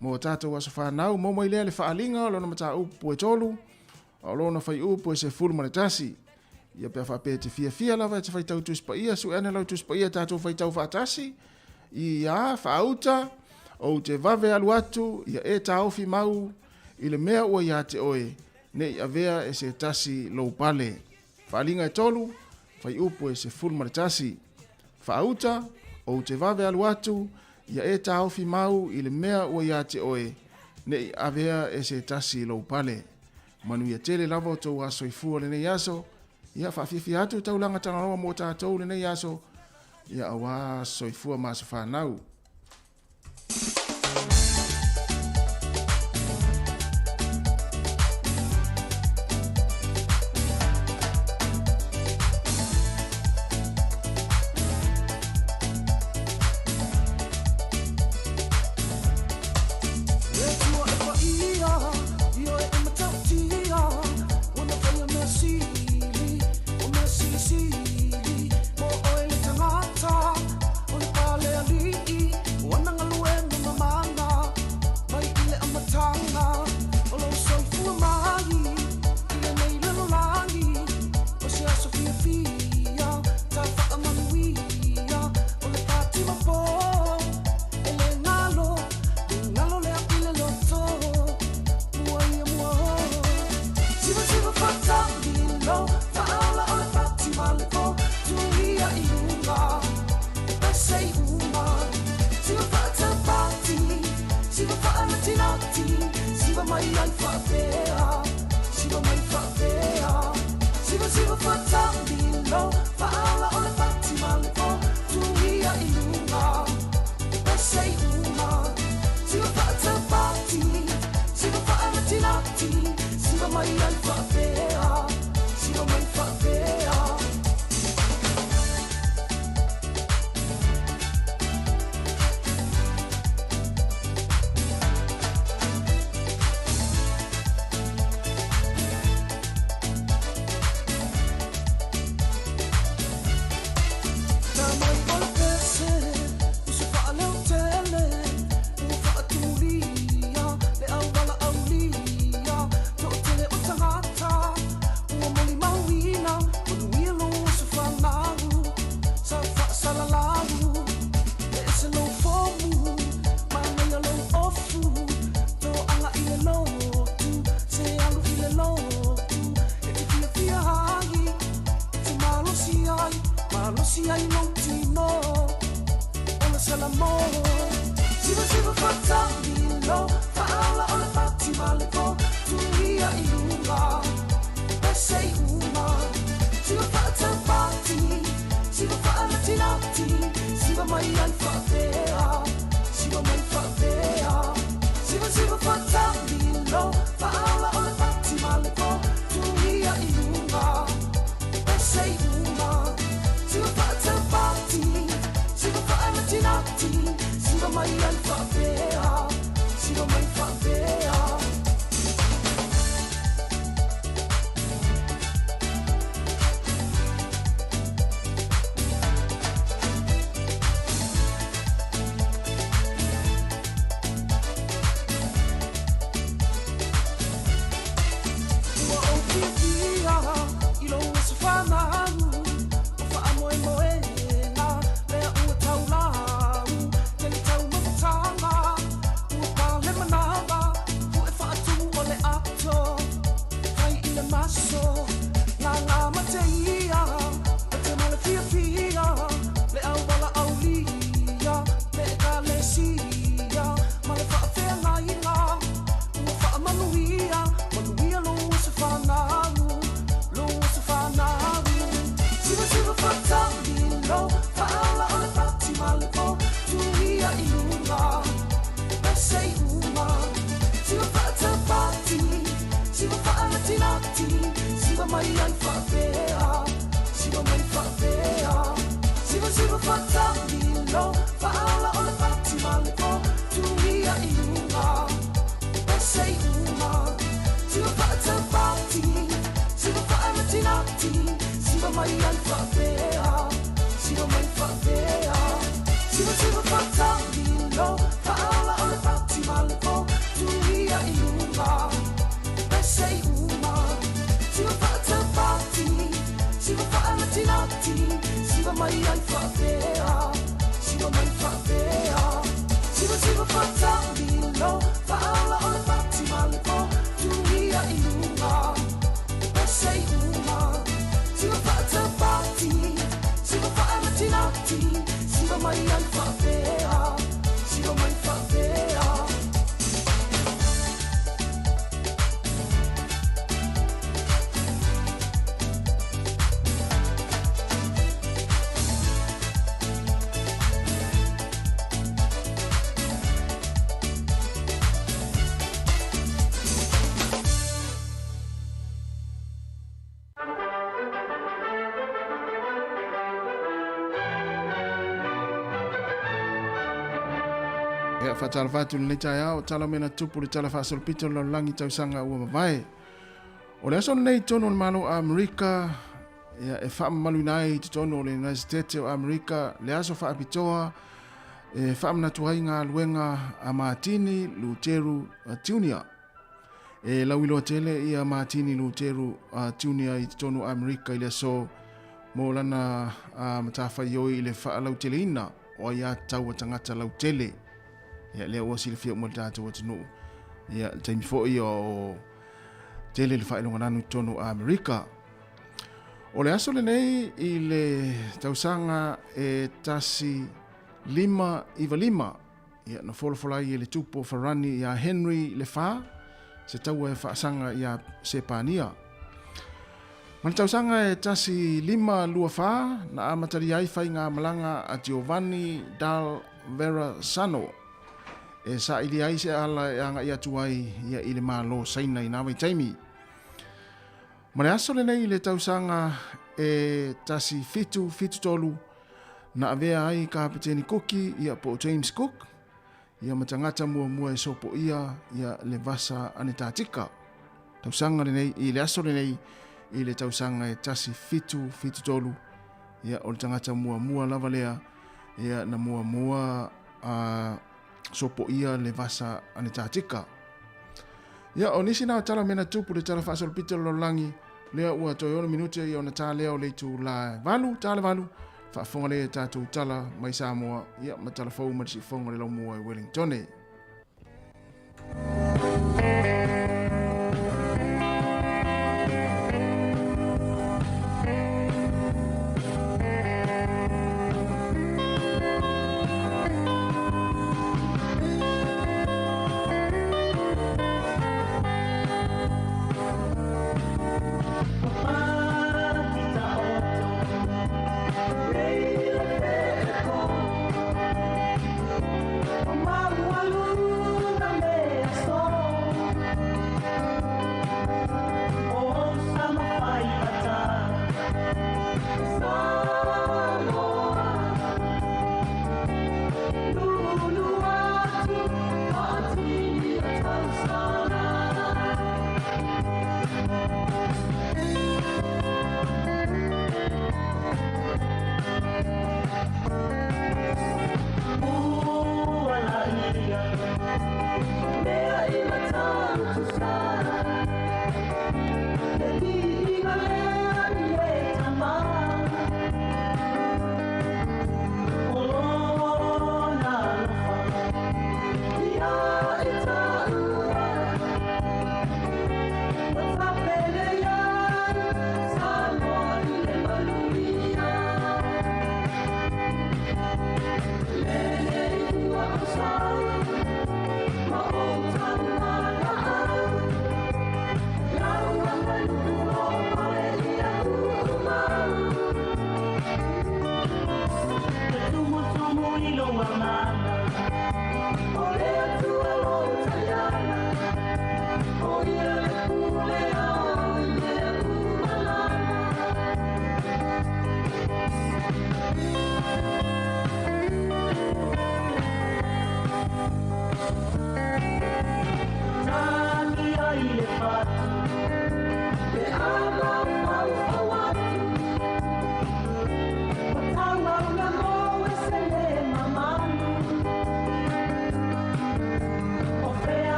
mo tatou aso fanau, mo mai lea le faaaliga o lona mataupu e 3, a o lona faiupu e 11. Ia pe a faapea e te fiafia lava e te faitau Tusi Paia, sue ane lau Tusi Paia tatou faitau faatasi, ia faauta, ou te vave alu atu, ia e taofi mau i le mea ua ia te oe, ne i avea e se tasi lou pale. Faaaliga e 3, faiupu e 11. Faauta, ou te vave alu atu, ia e taofi mau i le mea ua ia te oe, ne i avea e se tasi lou pale. Manuia tele lava o tou aso soifua lenei aso, ia faafiafia atu taulaga Tangaroa mo tatou lenei aso, ia auā aso soifua ma aso fanau. Malosi ai lou tino o le salamo. Siva siva faatamilo faaola o le pati ma le po tuia i luga pese i uma. Siva faataupati siva faanatinati siva mai ai faapea siva mai faapea. Siva siva faatamilo faaola o le pati ma le po tuia i luga pese i uma. Siva faataupati siva faanatinati siva mai ai faapea siva mai faapea. Ua ou fiafia i lou aso fanau o faamoemoega lea ua taulau tele taumafataga ua pale manava puʻe faatumu o le ato fai i le maso gaga mateia o te ma le fiafia le auala aulia le ekalesia ma le faafeagaiga ua faamanuia manuia lou aso fanau lou aso fanau. Siva siva faatamilo faaola o le pati ma le po tuia i luga pese i uma. Siva faataupati siva faanatinati siva mai ai faapea siva mai faapea. Siva siva faatamilo faaola o le pati ma le po tuia i luga pese i uma. Siva faataupati siva faanatinati siva mai ai faapea siva mai faapea. Siva siva faatamilo faaola o le pati ma le po tuia i luga pese i uma. Siva faataupati siva faanatinati siva mai ai faapea siva mai faapea. Siva siva faatamilo faaola o le pati ma le po tuia i luga pese i uma. Siva faataupati siva faanatinati siva mai ai faapea siva mai faapea. Ia faatalofa atu lenei taeao tala mena tupu le tala faasolopito le lalolagi tausaga ua mavae. O le aso lenei i totonu o le Malo o Amerika ia e faamamaluina ai i totonu o le United States o Amerika le aso faapitoa e faamanatu ai galuega a Matini Luteru Junior. E lauiloa tele ia Matini Luteru Junior i totonu o Amerika i le aso mo lana matafaioi i le faalauteleina o aiatatau a tagata lautele. Ia lea ua silafia uma le tatou atunuu. Ia le taimi foi o tele le faailogalanu i totonu o Amerika. O le aso lenei i le tausaga e 1595, ia na folafola ai e le tupu o Farani iā Henry le Whā, se taua e faasaga iā Sepania. Ma le tausaga e 1524, na amatalia ai faigamalaga a Giovanni dal Verrazzano e sailia ai se ala e agaʻi atu ai ia i le Malo Saina i nā vaitaimi. Ma le aso lenei i le tausaga e 1773, na avea ai Kapeteni Kuki ia po o James Cook ia ma tagata muamua e sopoia ia le vasa Anetatika. Tausaga lenei i le aso lenei i le tausaga e 1773, ia o le tagata muamua lava lea ia na muamua a sopoia le vasa Anetatika. Ia o nisi na o tala mena tupu le tala faasolopito le lalolagi lea ua toe 6 minute ia ona ta lea o le itula 8, ta le 8, faafofoga lea i tatou tala mai Samoa ia ma tala fou ma le siufofoga o le laumua i Wellington.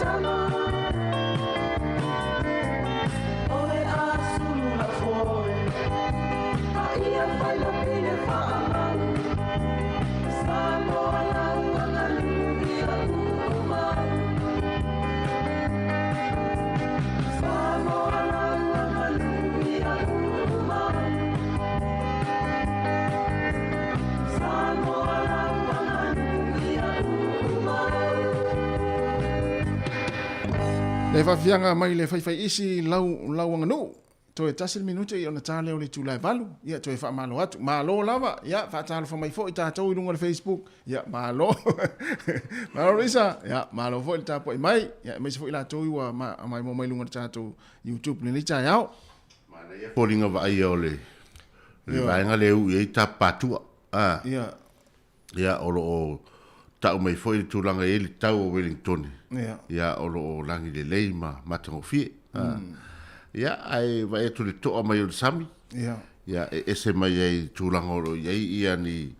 tama. O le asulu la foe, a ia fai la pele whaamau. Samoa lau anganuu ia uumau. Samoa lau anganuu ia uumau. Samoa lau anganuu ia uumau. Le faafiaga mai le faifaiisi lau lau aganuu. Toe tasi le minute ia ona ta lea o le itula e valu. Ia toe faamalo atu. Malo lava. Ia faatalofa mai foi tatou i luga o le Facebook. Ia malo. Malo Lisa. Ia malo foi le tapuai mai. Ia aemaise foi latou i ua maimoa mai luga o le tatou YouTube i lenei taeao. Manaia foliga vaaia o le le vaega lea e ui ai tapapatua. A. Ia. Ia o lo o tau mai foi le tulaga e i ai le tau o Wellingtone. Ia. Ia o lo o lagi lelei ma matagofie. Ia ae vaai atu i le toa mai o le sami. Ia. Ia e ese mai ai i le tulaga o lo o i ai ia ni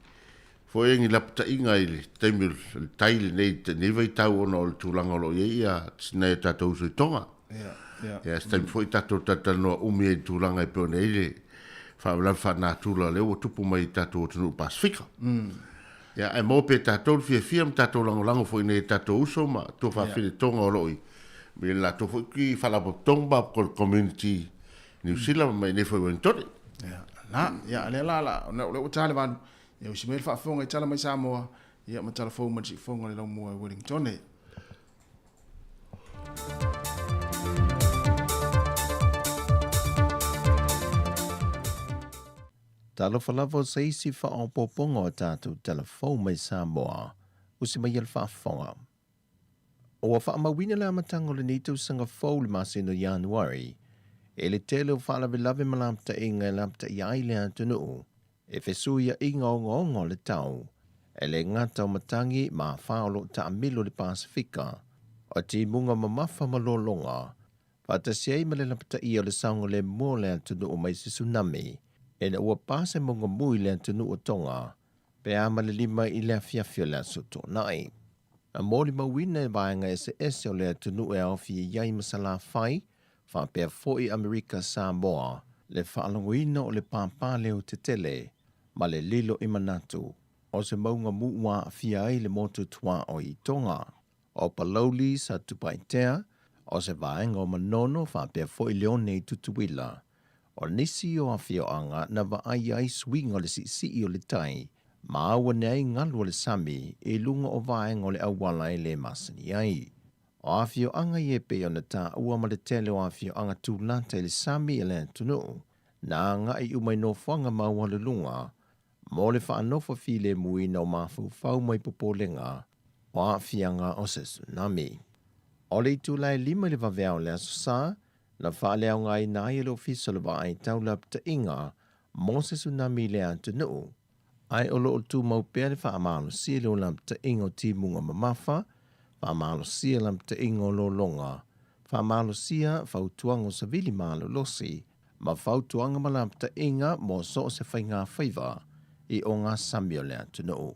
foi ni lapataiga i le taimi o le tai lenei lenei vaitau ona o le tulaga o lo o i ai ia nai o tatou uso i Tonga. Ia, ia. Ia se taimi foi tatou talatalanoa umi ai i le tulaga e pei ona i ai le faalavelave faanatura lea ua tupu mai i tatou atunuu Pasefika. Ia, ae maua pea e tatou le fiafia ma tatou lagolago foi i nai o tatou uso ma tuafafine Tonga o lo o i le latou foi ki faalapotopotoga ma community Niu Sila ma i inei foi i Wellingtone. Ia, la, ia, lea la, la, ona o lea ua ta le valu, ia usi mai le faafofoga i tala mai Samoa, ia ma tala fou mai le siufofoga o le laumua i Wellingtone. Talofa lava o se isi faaopoopoga o a tatou tala fou mai Samoa, usi mai e le faafofoga. Ua faamauina le amataga o lenei tausaga fou i le masina o Ianuari e le tele o faalavelave ma lapataiga e lapataia ai le atunuu e fesuiaiga ogaoga o le tau, e le gata o matagi ma afa o lo o taamilo i le Pasefika, o timuga mamafa ma lologa, faatasi ai ma le lapataia o le saogalemu o le atunuu mai se tsunami ina ua pa se mauga mu i le atunuu o Tonga pe a ma le 5 i le afiafi o le Aso Toonai. Na molimauina e vaega eseese o le atunuu e aofia i ai ma Salafai, faapea foi Amerika Samoa, le faalogoina o le pāpā leo tetele ma le lilo i manatu o se mauga mu ua aafia ai le motu tuaoi i Tonga. O Palauli, Satupaitea, o se vaega o Manono faapea foi Leone i Tutuila. O nisi o afioaga na vaai ai suiga o le siisii o le tai ma auane ai galu o le sami i luga o vaega o le auala e le masani ai. O afioaga ia e pei ona taua ma le tele o afioaga tulata i le sami e le atunuu, na agai uma i nofoaga maualuluga mo le faanofo filemuina o mafaufau mai popolega o aafiaga o se tsunami. O le itula e 5 i le vaveao o le Aso Sa, na faaleaogaina ai e le Ofisa o le Vaai Tau Lapataiga mo se tsunami i le atunuu, ae o lo o tumau pea le faamalosia i le lapataiga o timuga mamafa, faamalosia lapataiga o lologa, faamalosia fautuaga o savili malolosi, ma fautuaga ma lapataiga mo so o se faigafaiva i ogasami o le atunuu.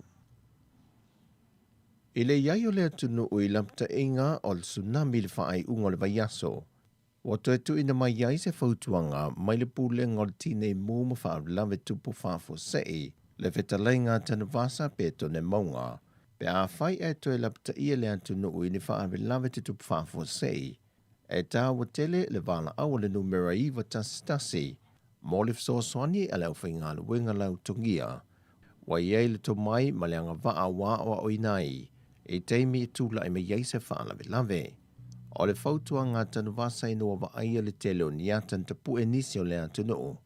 I le i ai o le atunuu i lapataiga o le tsunami i le faaiuga o le vaiaso, Ua toe tuuina mai ai se fautuaga mai le Pulega o le Tinei Mu ma Faalavelave Tupu Faafuasei, le Fetalaiga a Tanuvasa Petone Mauga, pe afai ae toe lapataia le atunuu i ni faalavelave tutupu faafuasei, e taua tele le valaau a le numera 911 mo le fesoasoani a le aufaigaluega lautogia ua i ai le tomai ma le agavaa ua aoaoina ai i taimi e tulai mai ai se faalavelave. O le fautuaga a Tanuvasa ina ua vaaia le tele o ni ata na tapue nisi o le atunuu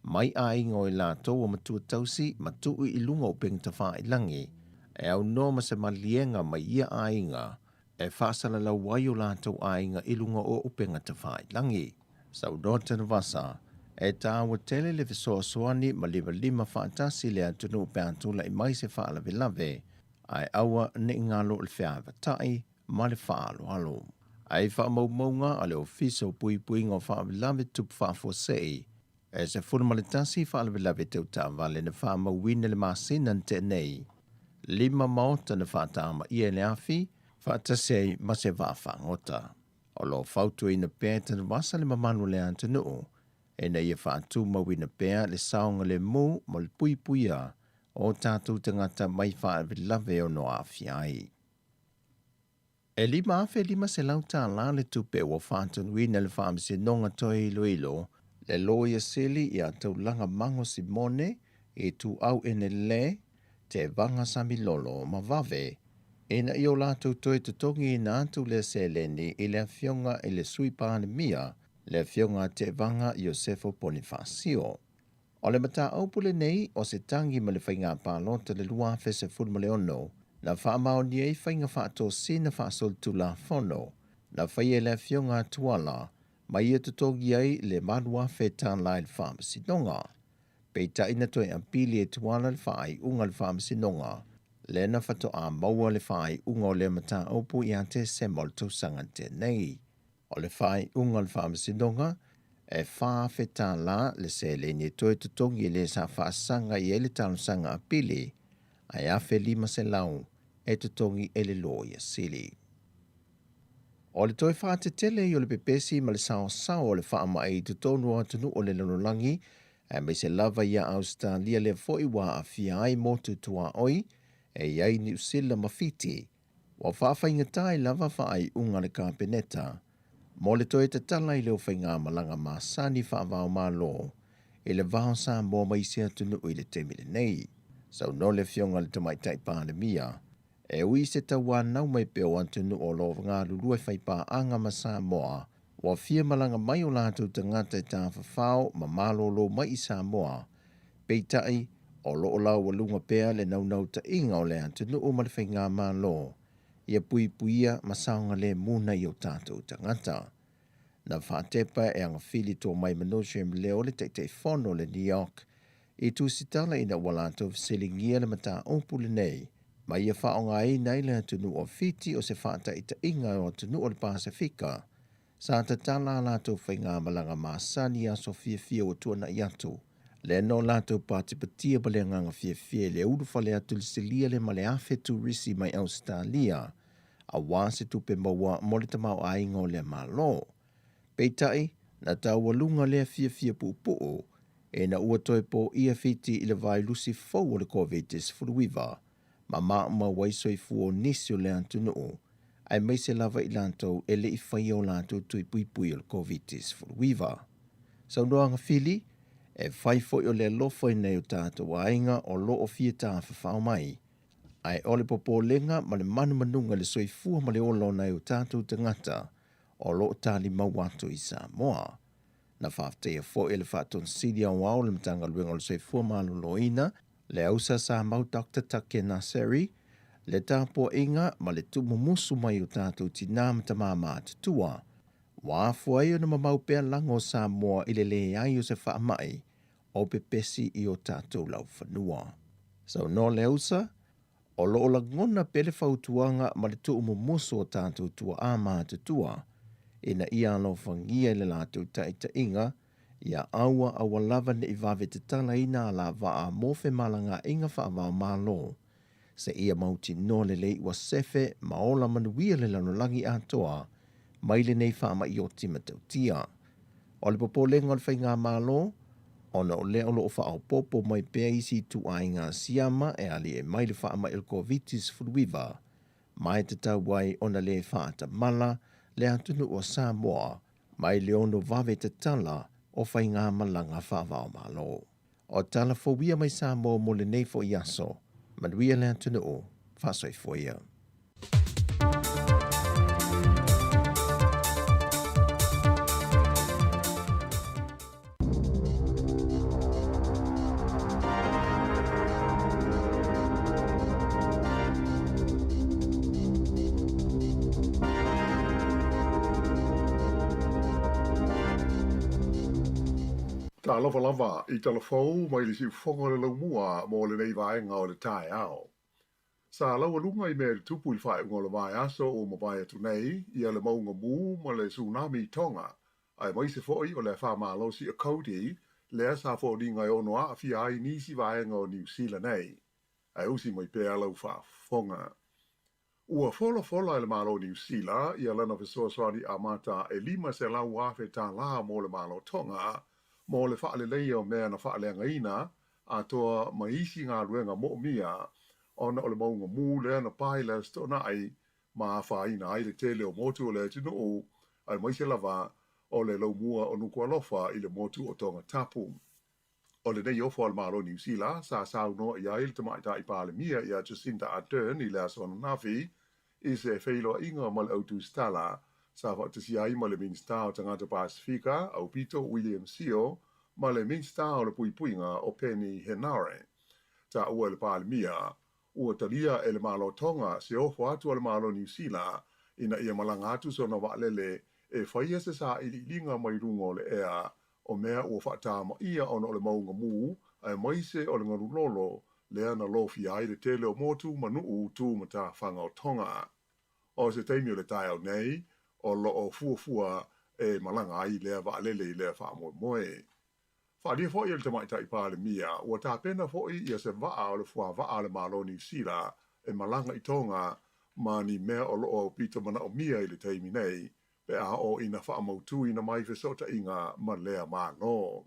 mai aiga o i latou ua matua tausi ma tuu i luga o upega tafailangi e aunoa ma se maliega mai ia aiga e faasalalau ai o latou aiga i luga o upega tafailangi. Saunoa Tanuvasa, e taua tele le fesoasoani ma limalima faatasi le atunuu pe a tulai mai se faalavelave, ae aua ne i galo le feavatai ma le faaaloalo. Ai faamaumauga a le Ofisa o Puipuiga o Faalavelave Tupu Faafuasei, e 11 faalavelave tau taavale na faamauina i le masina na tea nei. Lima maota na faataamaia e le afi, faatasi ai ma se vaafagota. O lo o fautuaina pea e Tanuvasa le mamalu o le atunuu ina ia faatumauina pea le saogalemu ma le puipuia o tatou tagata mai faalavelave e ono aafia ai. E $5,500 tālā le tupe ua faatonuina e le Faamasinoga Toe Iloilo le Loia Sili ia Taulaga Mago Simone, Ituau Enele, Tevaga Samilolo ma Vave ina ia o latou toe totogiina atu lea seleni i le Afioga i le Sui Palemia, le Afioga Tevaga Iosefo Ponifasio. O le mataupu lenei o se tagi ma le faiga palota le 2016 na faamaonia ai faiga faatosina faasolitulafono na faia e le Afioga a Tuala ma ia totogi ai le $8,000 i le Faamasinoga. Peitai na toe apili e Tuala le faaiuga a le Faamasinoga lea na faatoa maua le faaiuga o lea mataupu ia Tesema o le tausaga tenei. O le faaiuga o le Faamasinoga, e $4,000 le seleni e toe totogi e le sa faasaga i ai le talosaga apili, ae $1,500 e totogi e le Loia Sili. O le toe faatetele ai o le pepesi ma le saosao o le faamai i totonu o atunuu o le lalolagi, aemaise lava ia Ausetalia lea foi ua aafia ai motu tuaoi e i ai Niu Sila ma Fiti, Ua faafaigata ai lava faaiuga a le Kapeneta mo le toe tatala i leo faigamalaga masani faava-o-Malo i le va o Samoa ma isi atunuu i le taimi lenei. Saunoa le Afioga i le Tamaitai Palemia, e ui i se tauanau mai pea o atunuu o lo o galulue faipaaga ma Samoa, ua fia malaga mai o latou tagata e tafafao ma malolo mai i Samoa, Peitai, o lo o laualuga pea le naunautaiga o le atunuu ma le faigamalo ia puipuia ma saogalemu nai o tatou tagata. Na faatepa e Agafili Tomai Manotium Leo le Taitaifono o le NEOC i tusitala ina ua latou fesiligia le mataupu lenei ma ia faaaogaina ai le atunuu o Fiti o se faataitaiga o atunuu o le Pasefika Sa tatala a latou faigamalaga masani i aso fiafia ua tuanai atu, lea na o latou patipatia ma le agaga fiafia i le ulufale atu i le silia le ma le 1,000 turisi mai Ausetalia, aua se tupe maua mo le tamaoaiga o lea Malo. Peitai, na taualuga lea fiafia puupuu ina ua toe poia Fiti i le vailusi fou o le Koviti-19 ma maumau ai soifua o nisi o le atunuu, aemaise lava i latou e le i faia o latou tui puipui o le Koviti-19. Saunoaga Fili, E fai foi o le alofa i nai o tatou aiga o lo o fia tafafao mai, ae o le popolega ma le manumanuga i le soifua ma le ola o nai o tatou tagata o lo o talimau atu i Samoa. Na faafetaia foi e le Faatonisili Aoao o le Matagaluega o le Soifua Maloloina le ausa Samau Doctor Take Naseri, le tapuaiga ma le tuumumusu mai o tatou tinā ma tamā matutua, ua afua ai ona mamau pea lago o Samoa i le leai o se faamai o pepesi i o tatou laufanua. Saunoa le ausa, o lo o lagona pea le fautuaga ma le tuumumusu o tatou tuaa matutua ina ia alofagia i le latou taitaiga Ia aua aua lava ne i vave tatalaina alavaa mo femalagaaiga faava-o-Malo, seia mautinoa lelei ua sefe ma ola manuia le lalolagi atoa mai lenei faama'ioti matautia. O le popolega o le Faigamalo, ona o lea o lo o faaopoopo mai pea isi ituaiga siama e aliae mai le faama'i o le Koviti-19, ma e tatau ai ona le faatamala le atunuu o Samoa mai le ono vave tatala o faigamalaga faava-o-Malo. O tala fou ia mai Samoa mo lenei foi aso. Manuia le atunuu, faasoifua ia. Talofa lava i tala fou mai le siufofoga o le laumua mo lenei vaega o le taeao. Sa laualuga i mea i le tupu i le faaiuga o le vaiaso ua mavae atu nei ia le mauga mū ma le tsunami i Tonga, aemaise foi o le afa malosi o Cody lea sa foliga e ono aafia ai nisi vaega o Niu Sila nei. Ae usi mai pea lau faafofoga. Ua folafola e le Malo o Niu Sila ia lana fesoasoani amata e $500,000 tālā mo le Malo Tonga mo le faaleleia o mea na faaleagaina atoa ma isi galuega moomia ona o le mauga mū lea na pae i le Aso Toonai ma afaina ai le tele o motu o le atunuu aemaise lava o le laumua o Nukualofa i le motu o Tongatapu. O lenei ofo a le Malo o Niu Sila sa saunoa i ai le Tamaitai Palemia ia Jacinda Ardern i le aso ananafi i se feiloaiga ma le au tusitala sa faatasia ai ma le Minisita o Tagata Pasefika Aupito William Sio ma le Minisita o le Puipuiga o Peeni Henare. Taua e le Palemia, ua talia e le Malo Tonga se ofo atu a le Malo Niu Sila ina ia malaga atu sona vaalele e faia se sailiiliga mai luga o le ea o mea ua faatamaia ona o le mauga mū aemaise o le galulolo lea na lofia ai le tele o motu ma nuu tu matafaga o Tonga. O se taimi o le taeao nei o loo fuafua e malaga ai lea vaalele i lea faamoemoe. Faaalia foi e le Tamaitai Palemia ua tapena foi ia se vaa o le fuavaa a le Malo o Niu Sila e malaga i Tonga ma ni mea o loo aupito manaomia i le taimi nei pe a oo ina faamautuina mai fesootaiga ma lea Malo.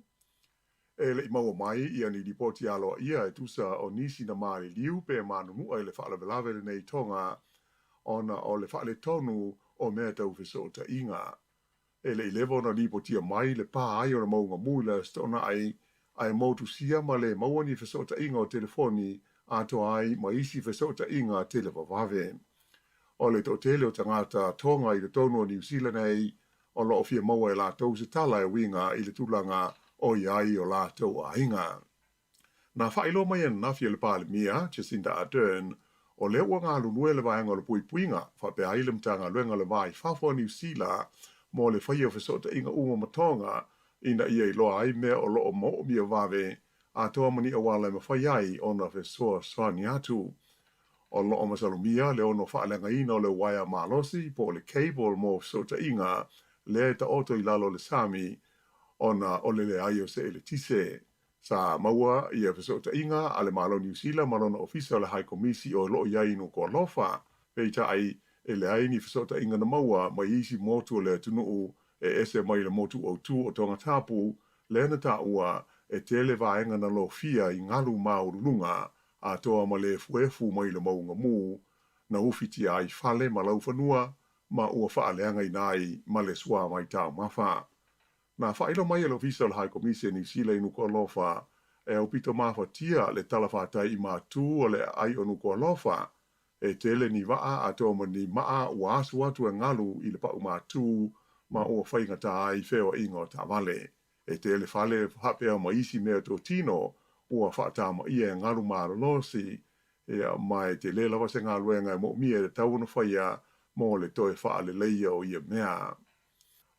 E le i maua mai ia ni lipoti aloaia e tusa o nisi na maliliu pe manunua i le faalavelave lenei i Tonga ona o le faaletonu o mea tau fesootaiga. E le i leva ona lipotia mai le pā ai o le mauga mū i le Aso Toonai, ae motusia ma le maua ni fesootaiga o telefoni atoa ai ma isi fesootaiga televavave. O le toatele o tagata Tonga i totonu o Niu Sila nei, o loo fia maua e latou se tala e uiga i le tulaga o i ai o latou aiga. Na faailoa mai ananafi e le Palemia, Jacinda Ardern, o lea ua galulue le vaega o le puipuiga, faapea ai le Matagaluega o le Va i Fafo a Niu Sila mo le faia o fesootaiga uma ma Tonga ina ia iloa ai mea o loo moomia vave atoa ma ni auala e mafai ai ona fesoasoani atu. O loo masalomia le ono faaleagaina o le uaea malosi po o le cable mo fesootaiga lea e taoto i lalo o le sami ona o le leai o se eletise. Sa maua ia fesootaiga a le Malo o Niu Sila ma lona Ofisa o le Hai Komisi o loo i ai i Nukualofa, peitai e leai ni fesootaiga na maua mai isi motu o le atunuu e ese mai le motu autū o Tongatapu, lea na taua e tele vaega na lofia i galu maualuluga atoa ma le efuefu mai le mauga mū na ufitia ai fale ma laufanua ma ua faaleagaina ai ma le suā mai taumafa. Na faailoa mai e le Ofisa o le Hai Komisi a Niu Sila i Nukuʻalofa e aupito mafatia le talafatai i Matū o le aai o Nukuʻalofa E tele ni vaa atoa ma ni maa ua asu atu e galu i le pau matū ma ua faigata ai feoaiga o taavale. E tele fale faapea ma isi mea totino ua faatamaia e galu malolosi, ia, ma e tele lava se galuega e moomia e tatau ona faia mo le toe faaleleia o ia mea.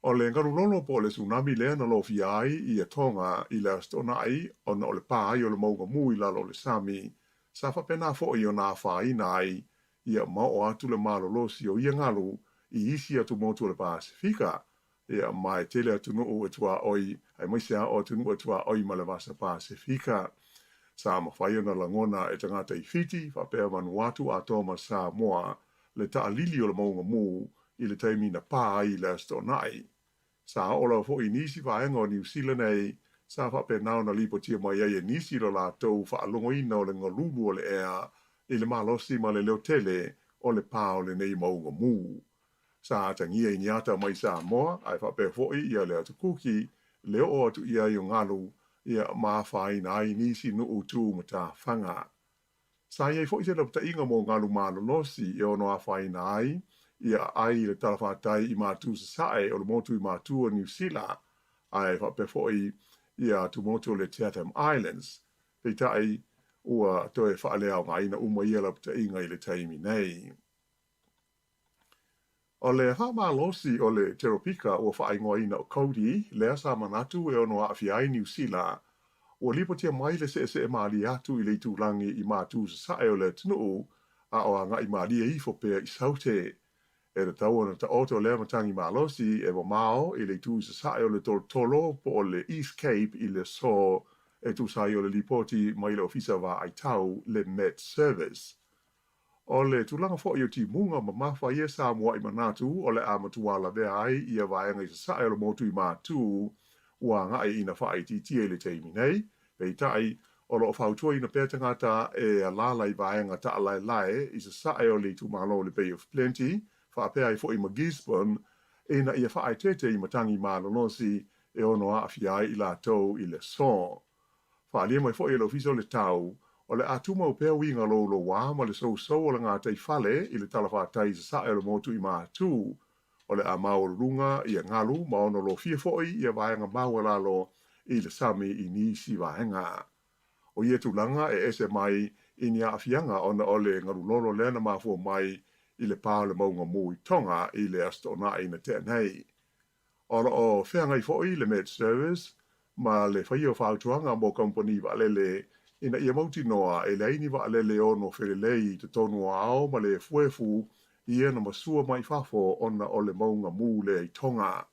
O le galulolo po o le tsunami lea na lofia ai ia Tonga i le Aso Toonai ona o le pā ai o le mauga mū i lalo o le sami, sa faapena foi ona afaina ai ia ma oo atu le malolosi o ia galu i isi atumotu o le Pasefika, ia ma e tele atunuu e tuaoi aemaise lava o atunuu e tuaoi ma le Vasa Pasefika. Sa mafai ona lagona e tagata i Fiti faapea Vanuatu atoa ma Samoa le taalili o le mauga mū i le taimi na pā ai i le Aso Toonai. Sa oo lava foi i nisi vaega o Niu Sila nei, sa faapena ona lipotia mai ai e nisi lo latou faalogoina o le galulu o le ea i le malosi ma le leotele o le pā o lenei mauga mū. Sa atagia i ni ata mai Samoa, ae faapea foi ia le Atu Kuki, le oo atu i ai o galu, ia ma afaina ai nisi nuu tu matafaga. Sa i ai foi se lapataiga mo galu malolosi e ono afaina ai ia aai i le talafatai i Matū Sasae o le motu i Matū o Niu Sila, ae faapea foi ia atumotu o le Chatham Islands. Peitai, ua toe faaleaogaina uma ia lapataiga i le taimi nei. O le faamalosi o le teropika ua faaigoaina o Cody, lea sa manatu e ono aafia ai Niu Sila, ua lipotia mai le seesee malie atu i le itulagi i Matū Sasae o le atunuu, a o agai malie ifo pea i Saute. E tatau ona taoto lea matagi malosi e mamao i le itu i sasae o le tolotolo po o le East Cape i le aso e tusa ai o le lipoti mai le Ofisa Vaai Tau, le Met Service. O le tulaga foi o timuga mamafa ia sa mua'i manatu o le a matua lavea ai ia vaega i sasae o le motu i Matu ua agai ina faaitiitia i le taimi nei, peitai, o lo o fautuaina pea tagata e alaala i vaega taalaelae i sasae o le itumalo o le Bay of Plenty faapea ai foi ma Gisborne ina ia faaeteete i matagi malolosi e ono aafia ai i latou i le aso. Faaalia mai foi e le Ofisa o le Tau, o le a tumau pea uiga loulouā ma le sousou o le gataifale i le talafatai i sasae o le motu i Matu. O le a maualuluga ia galu ma ono lofia foi ia vaega maualalo i le sami i nisi vaega. O ia tulaga e ese mai i ni aafiaga ona o le galulolo lea na mafua mai i le pā o le mauga mū i Tonga i le Aso Toonai na tea nei. O lo o feagai foi le Met Service ma le faia o fautuaga mo kamupani vaalele ina ia mautinoa e leai ni vaalele e ono felelei i totonu o ao ma le efuefu ia na masua mai fafo ona o le mauga mū lea i Tonga.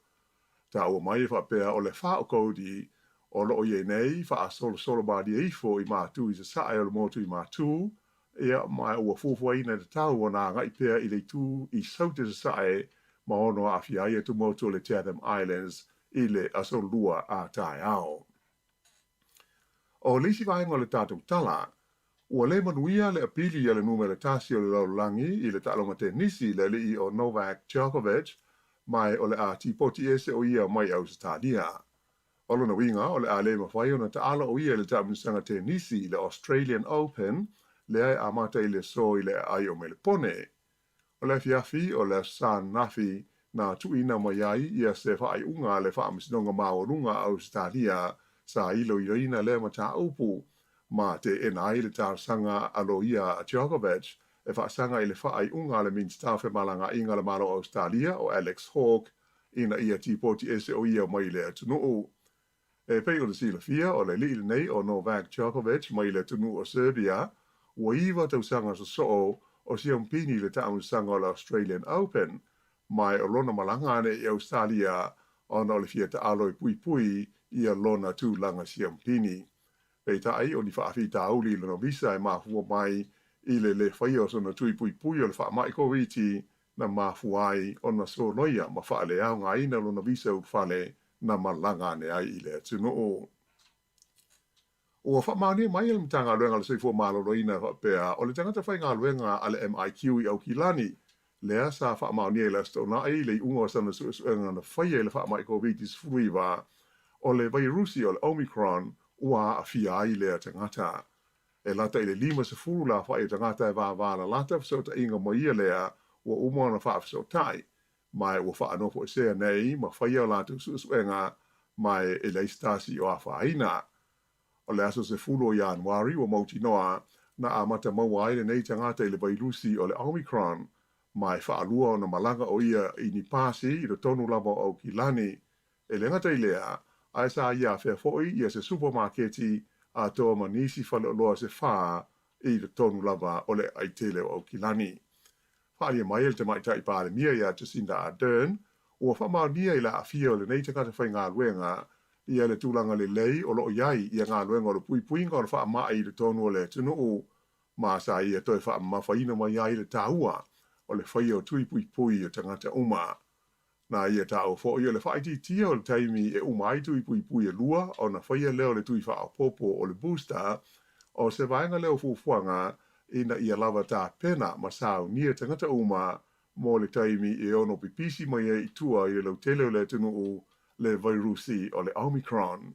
Taua mai e faapea o le fa o Cody o lo o i ai nei faasolosolo malie ifo i Matu i sasae o le motu i Matu, ia, ma ua fuafuaina e tatau ona agai pea i le itu i Saute Sasae ma ono aafia ai atumotu o le Chatham Islands i le aso Lua a taeao. O le isi vaega o le tatou tala, ua le manuia le apili a le numera tasi o le lalolagi i le taaloga tenisi le alii o Novak Djokovic, ma o le a tipoti ese o ia mai Ausetalia. O lona uiga, o le a le mafai ona taalo o ia i le taamilosaga tenisi i le Australian Open lea e amata i le aso i le aai o Melepone. O le afiafi o le Aso Sa ananafi na tuuina mai ai ia se faaiuga a le Faamasinoga Maualuga a Ausetalia sa iloiloina lea mataupu ma teena ai le talosaga a loia a Djokovic e faasaga i le faaiuga a le Minisita o Femalagaaiga a le Malo o Ausetalia o Alex Hawke ina ia tipoti ese o ia mai le atunuu. E pei ona silafia, o le alii lenei o Novak Djokovic mai le atunuu o Serbia, ua iva tausaga sosoo o siampini i le taamilosaga o le Australian Open, ma o lona malaga ane i Ausetalia ona o le fia taalo e puipui ia lona tulaga siampini. Peitai, o ni faafitauli i lona visa e mafua mai i le lē faia o sona tui puipui o le faamai Koviti na mafua ai ona soloia ma faaleaogaina lona visa ulufale na malaga ane ai i le atunuu. Ua faamaonia mai e le Matagaluega o le Soifua Maloloina faapea o le tagata faigaluega a le MIQ i Aukilani lea sa faamaonia i le Aso Toonai i le iuga o sana suesuega na faia i le faamai Koviti-19, o le vairusi o le Omicron ua aafia ai lea tagata. E lata i le 50 le aofai o tagata e vāvālalata fesootaiga ma ia lea ua uma ona faafesootai, ma ua faanofoesea nei ma faia o latou suesuega ma e leai se tasi o afaina. O le aso 10 o Ianuari ua mautinoa na amata maua ai lenei tagata i le vailusi o le Omicron, ma e faalua ona malaga o ia i ni pasi i totonu lava o Aukilani. E le gata i lea, ae sa ia afea foi ia se supamaketi atoa ma nisi faleoloa se fa i totonu lava o le aai tele o Aukilani. Faaalia mai e le Tamaitai Palemia ia Jacinda Ardern, ua faamaonia i le aafia o lenei tagata faigaluega ia le tulaga lelei o lo o i ai ia galuega o le puipuiga o le faamai i totonu o le atunuu, ma sa ia toe faamamafaina mai ai le taua o le faia o tui puipui o tagata uma. Na ia taua foi o le faaitiitia o le taimi e uma ai tui puipui e lua ona faia lea o le tui faaopoopo o le booster, o se vaega lea o fuafuaga ina ia lava tapena ma saunia tagata uma mo le taimi e ono pipisi mai ai i tua i le lautele o le atunuu le vairusi o le Omicron.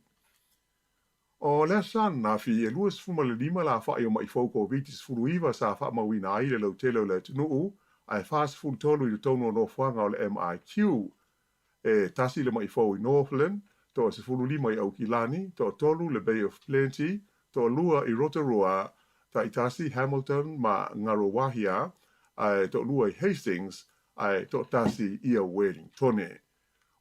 O le Aso Sa ananafi, e 25 le aofai o ma'i fou Koviti-19 sa faamauina ai i le lautele o le atunuu, ae 43 i totonu o nofoaga o le MIQ. E tasi le ma'i fou i Northland, toa 15 i Aukilani, toatolu le Bay of Plenty, toalua i Rotorua, taitasi Hamilton ma Ngaruawahia, ae toalua i Hastings, ae toatasi ia Wellingtone.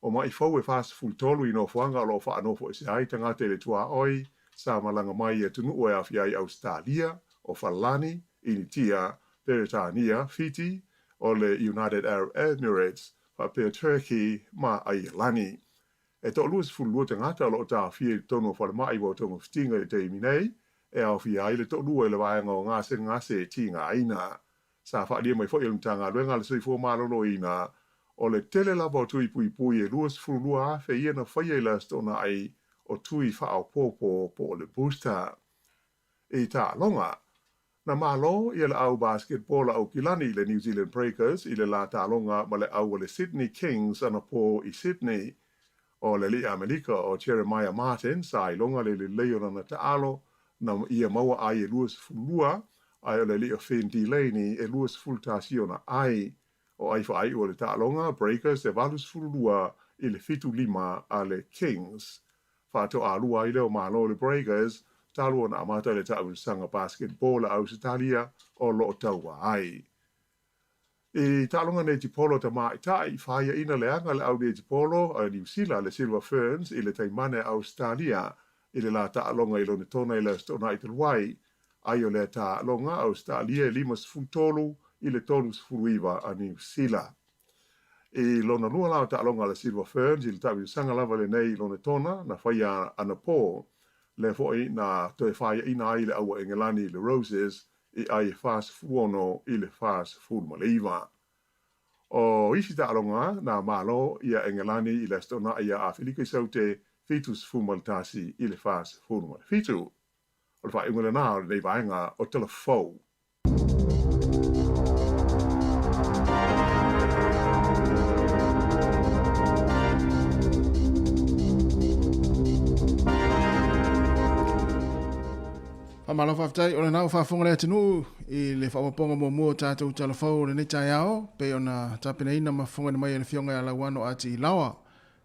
O ma'i fou e 43 i nofoaga o lo o faanofoesea ai tagata i le tuaoi sa malaga mai i atunuu e aofia ai Ausetalia, o Falani, Initia, Peretania, Fiti, o le United Arab Emirates, faapea Turkey ma Aielani. E toa-22 tagata o lo o taofia i totonu o falemai ua togafitiga i le taimi nei, e aofia ai le toalua i le vaega o gasegase tigaina. Sa faaalia mai foi e le Matagaluega a le Soifua Maloloina, o le tele lava o tui puipui e 22,000 ia na faia i le Aso Toonai o tui faaopoopo po o le booster. I taaloga, na malo ia le au basketball a Aukilani le New Zealand Breakers i le la taaloga ma le au a le Sydney Kings anapō i Sydney. O le alii Amelika o Jeremiah Martin sa iloga le lelei o lana taalo na ia maua ai e 22, ae o le alii o Finn Delaney e 21 ona ai. O ai faaiu o le taaloga, Breakers e 82 i le 75 a le Kings. Faatoalua ai lea o malo le Breakers talu ona amata le taamilosaga basketball a Ausetalia o lo o taua ai. I taaloga netipolo tamaitai, faiaina leaga le au netipolo a Niu Sila le Silver Ferns i le taimane a Ausetalia i le la taaloga i Lonetona i le Aso Toonai talu ai. Ai o lea taaloga, Ausetalia e 53 i le 39 a Niu Sila. I lona lua la o taaloga a le Silver Ferns i le taamilosaga lava lenei i Lonetona na faia anapō, lea foi na toe faiaina ai le au a Engelani i le Roses i ai e 46 i le 49. O isi taaloga na malo ia Engelani i le Aso Toonai ia Afelika i Saute 71 i le 47. O le faaiuga lena o lenei vaega o Tala Fou. Faamalo faafetai o lena ua faafofoga le atunuu i le faaopoopoga muamua o tatou tala fou o lenei taeao pei ona tapenaina ma fofogaina mai e le Afioga ia Lauano Ati Ilaoa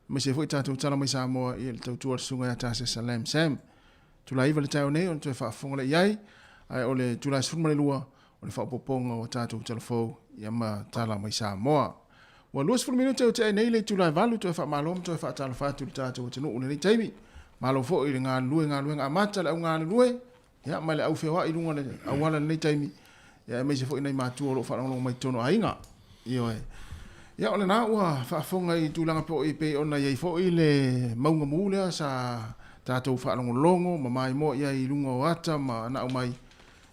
aemaise ai foi tatou tala mai Samoa i le tautua a le Susuga ia Tasesa Lam Sam. Itula 9 le taeao nei ona toe faafofoga lea i ai, ae o le itula 12 o le faaopoopoga o tatou tala fou ia ma tala mai Samoa. Ua 20 minute o tea nei le itula e 8, toe faamalo ma toe faatalofa atu i le tatou atunuu i lenei taimi. Malo foi i le galulue galuega amata le au galulue, ia ma le au feoai i luga o le auala i lenei taimi, ia aemaise foi nai matua o lo o faalogologo mai i totonu o aiga. Ioe. Ia o lena ua faafofoga i tulaga poi pei ona i ai foi le mauga mu lea sa tatou faalogologo ma maimoa i ai i luga o ata ma anau mai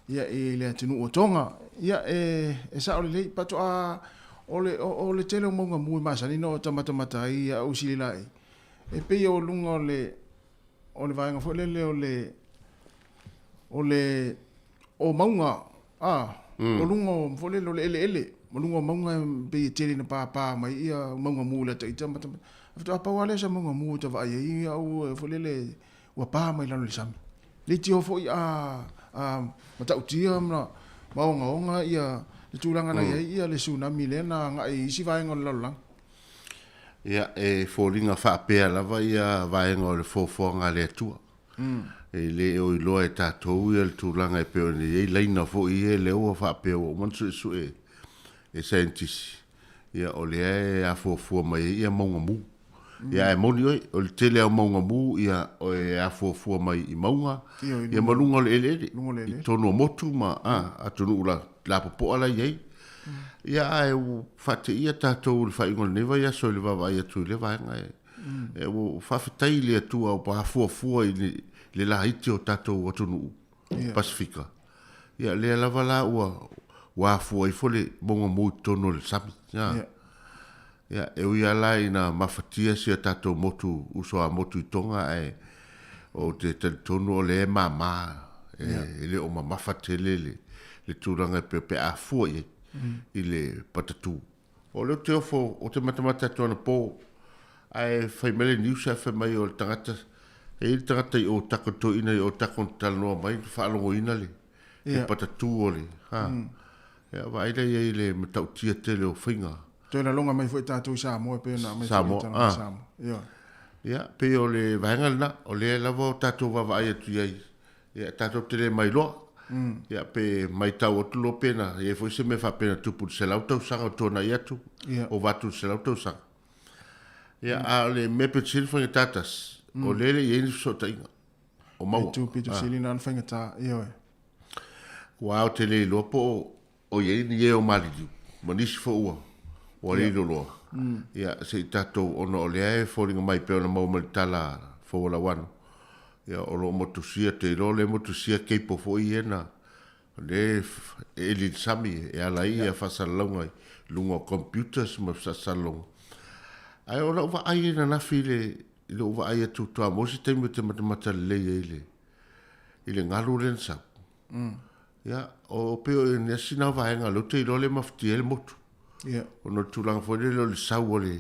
ia i le atunuu o Tonga. Ia e, e sao lelei, faatoa o le, o, o le tele o mauga mu e masani ona tamatamata ai au silila e, e pei o luga o le, o le vaega foi lele o le, o le, o mauga, a, o luga o, foi lele o le eleele, ma luga o mauga e pei e tele ina pāpā mai ia mauga mu i lata ita ma tama, faatoa pau lava lea o se mauga mu ua vaai ai au foi lele ua pa mai lalo i le sami. Leitioa foi a, a matautia ma, ma ogaoga ia le tulaga na i ai ia le tsunami lea na agai i isi vaega o le lalolagi. Ia, e foliga faapea lava ia vaega o le foafoaga a le Atua. E le o iloa e tatou ia le tulaga e pei ona i ai laina foi ia lea ua faapea ua uma ona suesue e saienitisi, ia o lea e afuafua mai ai ia mauga mu. Ia ae moni oe, o le tele lava o mauga mu ia e afuafua mai i mauga ia ma luga o le eleele, i totonu o motu ma atunuu lapopoa la e i ai. Ia ae ua faateia tatou i le faaiuga o lenei vaiaso i le vaavaai atu i lea vaega e E ua faafetai i le Atua ua afuafua i le, le laiti o tatou atunuu yeah. Pasifika. Ia lea lava la ua ua afua ifo le mauga mu i totonu o le sami. Ia. Yeah. Ia, e ui lava la ina mafatia si a tatou motu uso a motu i Tonga ae ou te talitonu o lea e mama e, yeah. e le o mamafa tele le, le tulaga e pei pe a fua i ai i le patatū. O lea ou te ofo, ou te matamata atu anapō, ae fai mai le news ae fai mai o le tagata, e i ai le tagata i Ōtako, le toeaina i Ōtako na talanoa mai, na faalogoina le, le patatū o le, ha. Ia, vaai la i ai i le matautia tele o faiga. Toe laloga mai foi tatou i Samoa e pei ona aumai foi i tala mai Samoa. Ioe. Ia, pei o le vaega lena, o lea lava o tatou vaavaai atu i ai, Ia, tatou te le mailoa. Ia, pe maitau atu loa pe na i ai foi se mea faapea na tupu i le 100 tausaga o tuanai atu, ova atu i le 100 tausaga. Ia, a o le mea pito sili faigata tasi, o lea e le i ai ni fesootaiga o maua. Itu pito sili na o le faigata, ioe. Aua ou te le iloa po o i ai ni e o maliliu, ma nisi foi ua ua lilo loa. Ia, se i tatou, ona o lea e foliga mai pei ona maua mai le tala fou a Lauano, ia, o lo o motusia, ou te iloa o lea e motusia cable foi ia na O lea e eli i le sami e ala ai ia faasalalauga i luga o computers ma faasalalauga. Ae o lau vaai ananafi i le i lou vaai atu faatoa maua se taimi ou te matamata lelei ai i le i le galu lea na sau. Ia, o pei o le isi lena vaega lea ou te iloa lea e mafatia ai le motu. Ia. Ona o le tulaga foi lele o le sau o le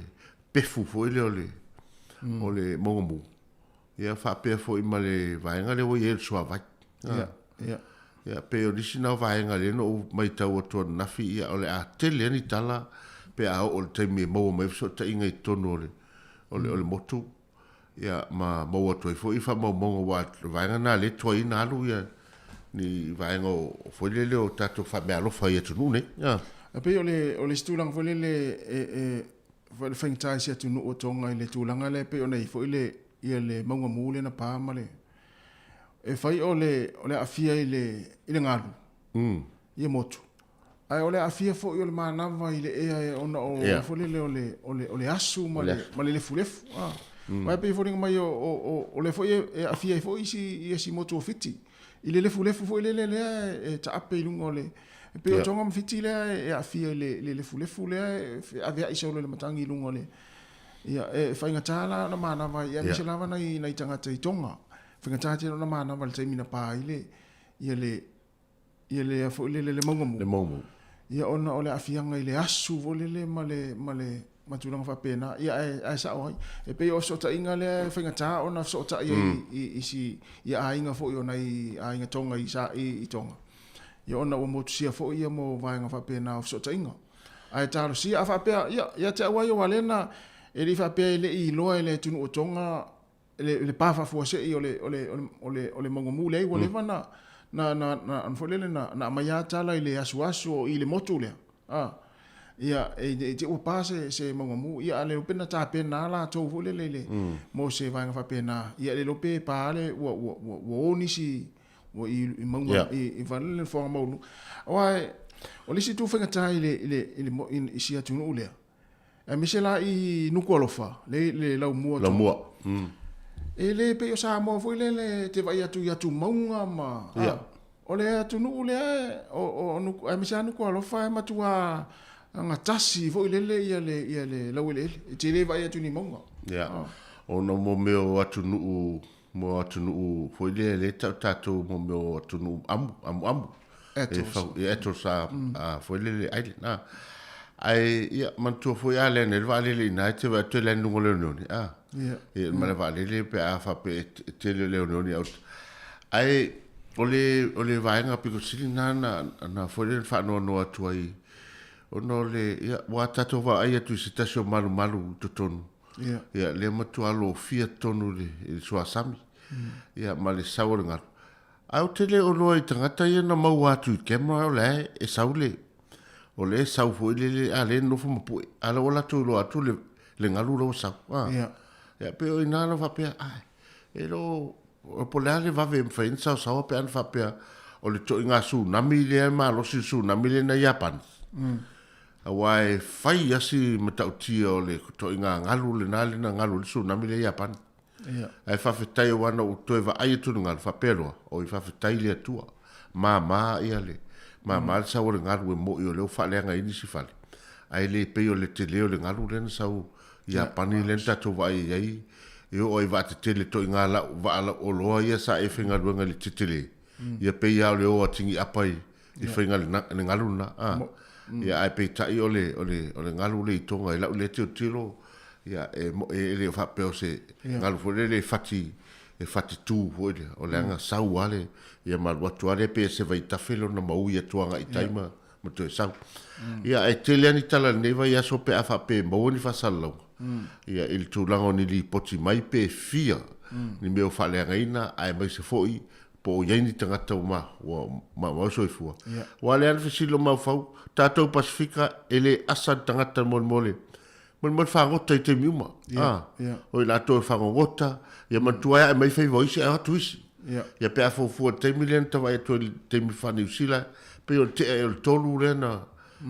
pefu foi lea o le o le mauga mu. Ia faapea foi ma le vaega lea ua i ai o le suavai. Ia, ia. Ia, pei o nisi na o vaega lea na ou matau atu ananafi, ia o le a tele lava ni tala pe a oo i le taimi e maua mai ai fesootaiga i totonu o le, o le, o le motu, ia ma maua atu ai foi faamaumauga aua o le vaega lena lea e tuai ai ona alu ia ni vaega o, foi lele o tatou faameaalofa i atunuu nei. Ia. E pei o le, o le isi tulaga foi lele e, e, foi le faigata i si atunuu o Tonga i le tulaga lea e pei ona i ai foi le, ia le mauga mu lea na pa ma le, e fai o le, o le aafia i le, i le galu, ia motu. Ae o le aafia foi o le manava i le ea ona o yeah. foi lele o le, o le, o le asu ma, le, ma le lefulefu. Ah. Mm. Ae pei foliga mai o, o, o, o le foi e, e aafia ai foi isi, ia si motu o Fiti. I le lefulefu foi lele lea e taape i luga o le, e pei o Tonga ma Fiti lea e aafia i le, le lefulefu lea e aveai solo i le matagi i luga o le, Ia, e faigata la ona manava ai, aemaise lava nai, nai tagata i Tonga. Faigata tele ona manava i le taimi na pa ai le, ia le, ia le a foi lele, le mauga mu. Le mauga mu. Ia, ona o le aafiaga i le asu foi lele ma le, ma le, ma tulaga faapena. Ia, ae, ae sao ai. E pei o fesootaiga lea e faigata ona fesootai ai i, i si, i aiga foi o nai aiga Tonga i, sa, i, i Tonga. Ia, ona ua motusia foi ia mo vaega faapena o fesootaiga. Ae talosia, a faapea, ia, ia te au lava ia, aua lea na, e le i faapea e le i iloa e le atunuu o Tonga le, le pa faafuasei o le, o le, o le, o le mauga mu, leai, ua leva na, na, na, na, na, foi lele, na, na aumai lava tala i le asuasu o i le motu lea, a, ia, e, e te ua pa se, se mauga mu, ia, a le iloa pe na tapena lava latou foi lele i le, mo se vaega faapena, ia, le iloa pe pa le, ua, ua, ua, ua o nisi, ua i, i mauga, yeah. i, i vale le fofoga maualuga. Aua e, o le isi itu faigata i le, i le, i le, i, i si atunuu lea, aemaise la i Nukualofa, le, le laumua. Laumua. Mm. E le pei o Samoa foi lele te vaai atu i atu mauga ma... Yeah. A, o le atunuu lea, o, o, o, aemaise lava Nukualofa e matua gatasi foi lele ia le, ia le laueleele. E te le vaai atu i ni mauga. Yeah. Ah. Ona mo mea o atunuu Mo atunuu foi lea lea e tau tatou mo mea o atunuu amu, amuamu. Atolls. E fau, e atolls a, a foi lele island. A. Ae, ia, manatua foi a lea nei le vaalele i ina e te vaai atu e land luga o le oneone. A. Ia. Ia, ma le vaalele pe a faapea e tele o le oneone au. Ae, o le, o le vaega pito sili na na, na foi lele faanoanoa atu ai, ona o le, ia, ua tatou vaai atu i se tasi o malumalu i totonu. Ia. Ia, lea matua alofia tonu i le, i le suasami. Ia, ma le sau o le galu. Ae ou te le o iloa i tagata ia na maua atu i camera o la e, e sau le, o lea e sau foi lele, a lea e nofo ma pue. A lea ua latou iloa atu le, le galu la ua sau. A. Ia. Ia, pei o i ina na faapea, ai, e le o, po o le a le vave e mafai ai ona saosaoa pe ana faapea o le toiga tsunami lea e malosi le tsunami lea na Iapani. Aua e fai lava si matautia o le toaiga galu lena lea na galu ai le tsunami lea i Iapani. Ia. Ae faafetai aua na ou toe vaai atu i le galu, faapea loa, oi faafetai i le Atua. Mama ia le, mama le sau o le galu e mo'i o lea ua faaleaga ai nisi fale. Ae le pei o le tele o le galu lea na sau i Iapani lea na tatou vaai ai, e oo ai i vaatetele toaiga lau, vaa lauoloa ia sa e faigaluega i le tetele. Ia pei lava o le o a Tingiapa i i faiga le galu lena a ia ae peitai o le o le o le galu le i Tonga i lau lea tilotilo ia e e le o faapea o se galu foi lele e fati e fati tu foi lea o leaga sau lava le ia ma alu atu lava lea pei se vaitafe lona maui atu agai i tai ma ma toe sau. Ia ae tele lava ni tala i lenei vaiaso pe a faapea e maua ni faasalalauga ia i le tulaga o ni lipoti mai pe fia ni mea o faaleagaina aemaise foi po o i ai ni tagata ua ua maumau soifua. Aua o le a le fesili o maufau, tatou Pasefika e le asa le tagata molemole, molemole fagota i taimi uma. A, o i latou e fagogota, ia manatua ai ae mai faiva o isi ae o atu isi. Ia pe a fuafua i le taimi lea na ta vaai atu ai i le taimi faa-Niu Sila, pei o le tea ea o le tolu lea na,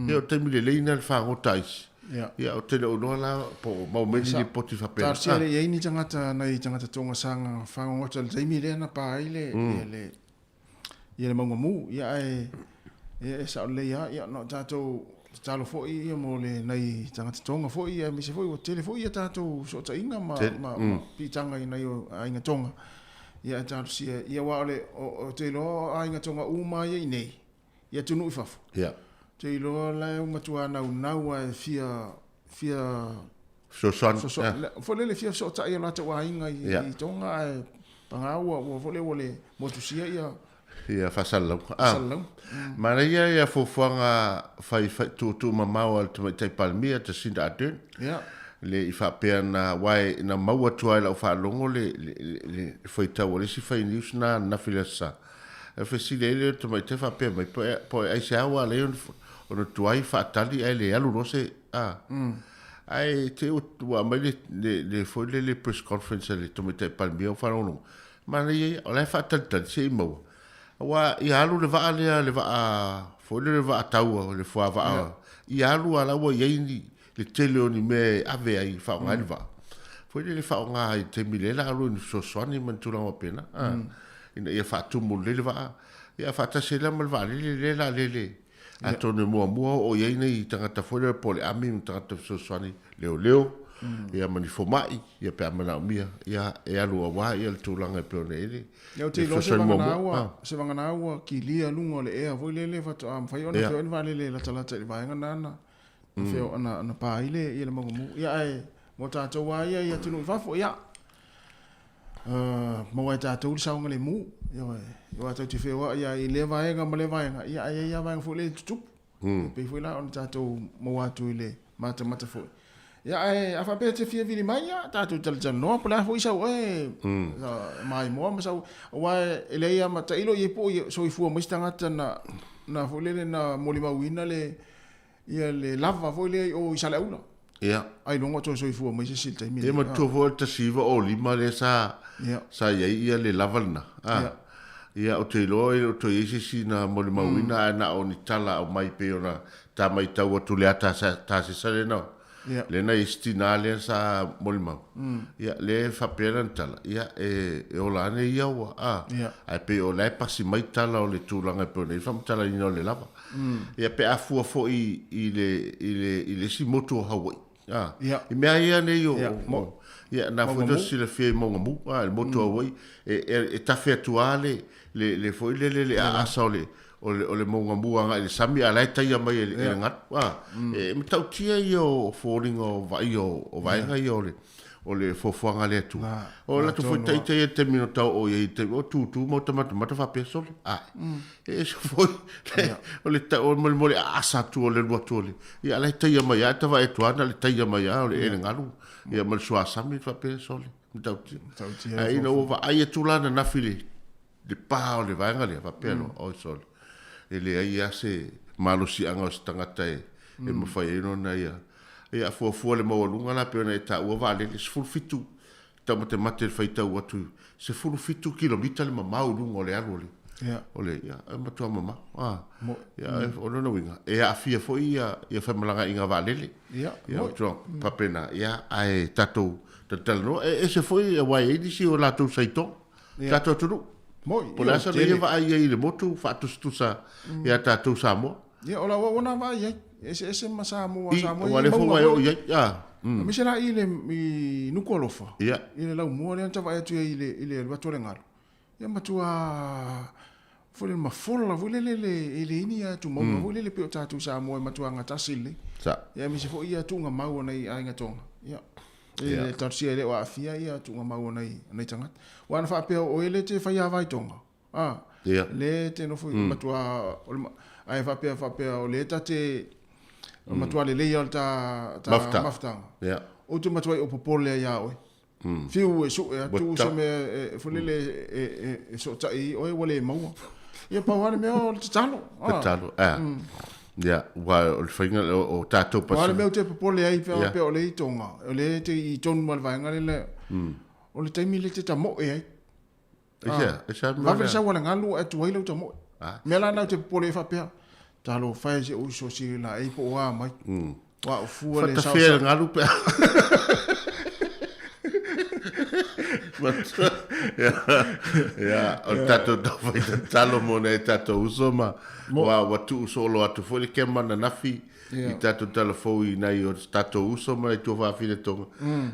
ia o le taimi lelei lena le fagota a isi. Ia ou te le o iloa la po o maua mai ni lipoti faapena. Talosia e le i ai ni tagata, nai tagata Tonga sa fagogota i le taimi lea na pa ai le, ia le, ia le mauga mu. Ia ae ia e sao lelei lava, ia na o tatou tatalo foi ia mo le nai tagata Tonga foi, ia aemaise foi ua tele foi ia tatou fesootaiga ma, ma, ma piitaga i nai o aiga Tonga. Ia ae talosia, ia aua o le, o, ou te iloa o aiga Tonga uma ia i nei, i atunuu i fafo. Ia. Ou te iloa la e matua naunau lava e fia, fia Fesoasoani. Fesoasoani. Foi lele fia fesootai i o latou aiga i, i Tonga ae paga ua, ua foi lele ua le motusia ia Ia faasalalauga. Faasalalauga. Manaia ia fuafuaga fai fai tuutuumamao a le Tamaitai Palemia Jacinda Ardern. Ia. Le i faapea na aua e na maua atu lava i lau faalogo le le le faitau a le isi fai news na ananafi i le Aso Sa. E fesili ai le tamaitai faapea mai, po e, po e aisea ua ala ai ona, ona tuai faatali ae le alu loa se, a. Ae te i ua aumai le, le, le foi lele press conference a le tamaitai Palemia ua faalogologo, manaia ia, o la e faatalitali se i maua. Aua ia alu le vaa lea, le vaa, foi lele vaa taua, le fuavaa, ia alu a la ua i ai ni, le tele o ni mea e ave ai e faaaoga ai le vaa. Foi lele faaaoga ai i le taimi lea la alu ai ni fesoasoani ma ni tulaga faapena, a, ina ia faatumu lelei le vaa. Ia faatasi ai la ma le vaalele lea la lele, atonu e muamua oo i ai nai tagata foi lea po o le ami ma tagata fesoasoani leoleo, ia ma ni fomai, ia pe a manaomia, ia e alu aua ia le tulaga e pei ona i ai le Ia ou te iloa se vagana ua, se vagana ua kilia luga o le ea foi lele faatoa mafai ona feoai le vaalele e latalata i le vaega lena na feo na na pa ai le ia le mauga mu. Ia ae mo tatou lava ia i atunuu i fafo, ia maua e tatou le saogalemu. Ioe, aua tatou te feoai lava i lea vaega ma lea vaega, ia ae i ai lava vaega foi lea e tutupu. E pei foi la ona tatou maua atu i le matamata foi. Ia ae a faapea e te fia vili mai, ia tatou talatalanoa po o le a foi sau oe maimoa ma sau aua e leai lava ma tailo i ai po o soifua mai se tagata na na foi lele na molimauina le ia le lava foi lea i o i Saleaula. Ia. Ailoga o toe soifua mai se isi i le taimi lenei. Ia manatua foi o le 1905 lea sa sa i ai ia le lava lena. A. Ia ou te iloa e le o toe i ai se isi na molimauina ae na o ni tala aumai pei ona ta matau atu i le ata tasesa lena lea na i ai si tina lea sa molimau. Ia lea e faapea lana tala, ia e ola ane ia ua a. Ae pei o la e pasi mai tala o le tulaga e pei ona i ai le faamatalaina o le lava. Ia pe a fua foi i le, i le, i le isi motu o Hawaii. A, Ia. I mea ia nei o, Ia, o, mo, ia, na foi Mauga to Mu. silafia i Mauga Mu, a, le motu o Hawaii, e, e, e tafe atu lava le, le, le foi lele le aasa o le, o le, o le Mauga Mu agai i le sami, a o la e taia mai e le, e le galu. A, e matautia ia o foliga o vaaia o, o vaega ia o le, o le fuafuaga a le Atua. O latou foi taitai i le taimi na tau o i ai i le taimi, o tutu ma o tamatamata faapea sole. Ae, e ese foi, o le tau, o le molemole aasa atu o le alu atu o le, ia a la e taia mai lava, e tavae atu lava na o le taia mai lava o le ele galu, ia ma le suasami faapea sole, matautia. Ae ina ua vaai atu la ananafi i le, le pa o le vaega lea, faapea loa, oi sole, e leai lava se malosiaga o se tagata e, e mafai ai ona ia, ia fuafua le maualuga la pei ona e taua vaalele, 17 taumatemate le faitau atu, 17 kilomita le mamao i luga o le alu o le, o le, ia, e matua mamao. Ah, ia, o lona uiga, e aafia foi ia, ia femalagaaiga vaalele. Ia, ia, o tulaga faapena, ia, ae tatou talatalanoa, e ese foi, aua e i ai nisi o latou sa i Tonga. Tatou atunuu. Moi, Po o le a sana ia vaai ai i le motu faatusatusa ia tatou Samoa. Ia, o lau auauna vaai ai, e eseese ma Samoa, I, Samoa aua i lea foi mauga ua e oo foi. i ai. Ah, mm. Aemaise la i le i Nukualofa, Ia. i le laumua lea na tavaai atu ai i le i le alu atu o le galu. Ia matua foi lele mafola foi lele le e leai ni tumauga foi lele pei o tatou Samoa e matua gatasi lelei. Sa. Ia aemaise foi ia tuugamau o nai aiga Tonga. Ia. E talosia e le o aafia ia tuugamau o nai, nai tagata. Aua ana faapea o oe le te faiava i Tonga, a, le te nofo i matua, o le, ae faapea, faapea o le ta te, o le matua lelei o le ta, ta Mafutaga. mafutaga. Ia. Ou te matua i o popole ai ia oe. Fiu e sue atu Ua se mea e, foi lele e, e, e sootai i oe ua le maua. Ia pau lava le mea o le tatalo. A. Tatalo, a. Ia, aua o le faiga, o tatou Pau lava le Pasifika. mea ou te popole ai pe Ia. pea o lea i Tonga, o lea e te i tonu ma le vaega lea, o le taimi lea e te tamoe ai. Aisea, aisea le mea Vave le lea? sau a le galu ae tuai lau tamoe. A. Mea la lena ou te popole ai faapea, talofa e si ou uso sili laei po o a mai. Ua ou fua le Fatafea le saosa. galu pe a. Ia, o le tatou taufai tatalo mo nai tatou uso ma ua ua tuusolo atu foi le kema ananafi i tatou talafou i nai o tatou uso ma nai tuafafine Toga.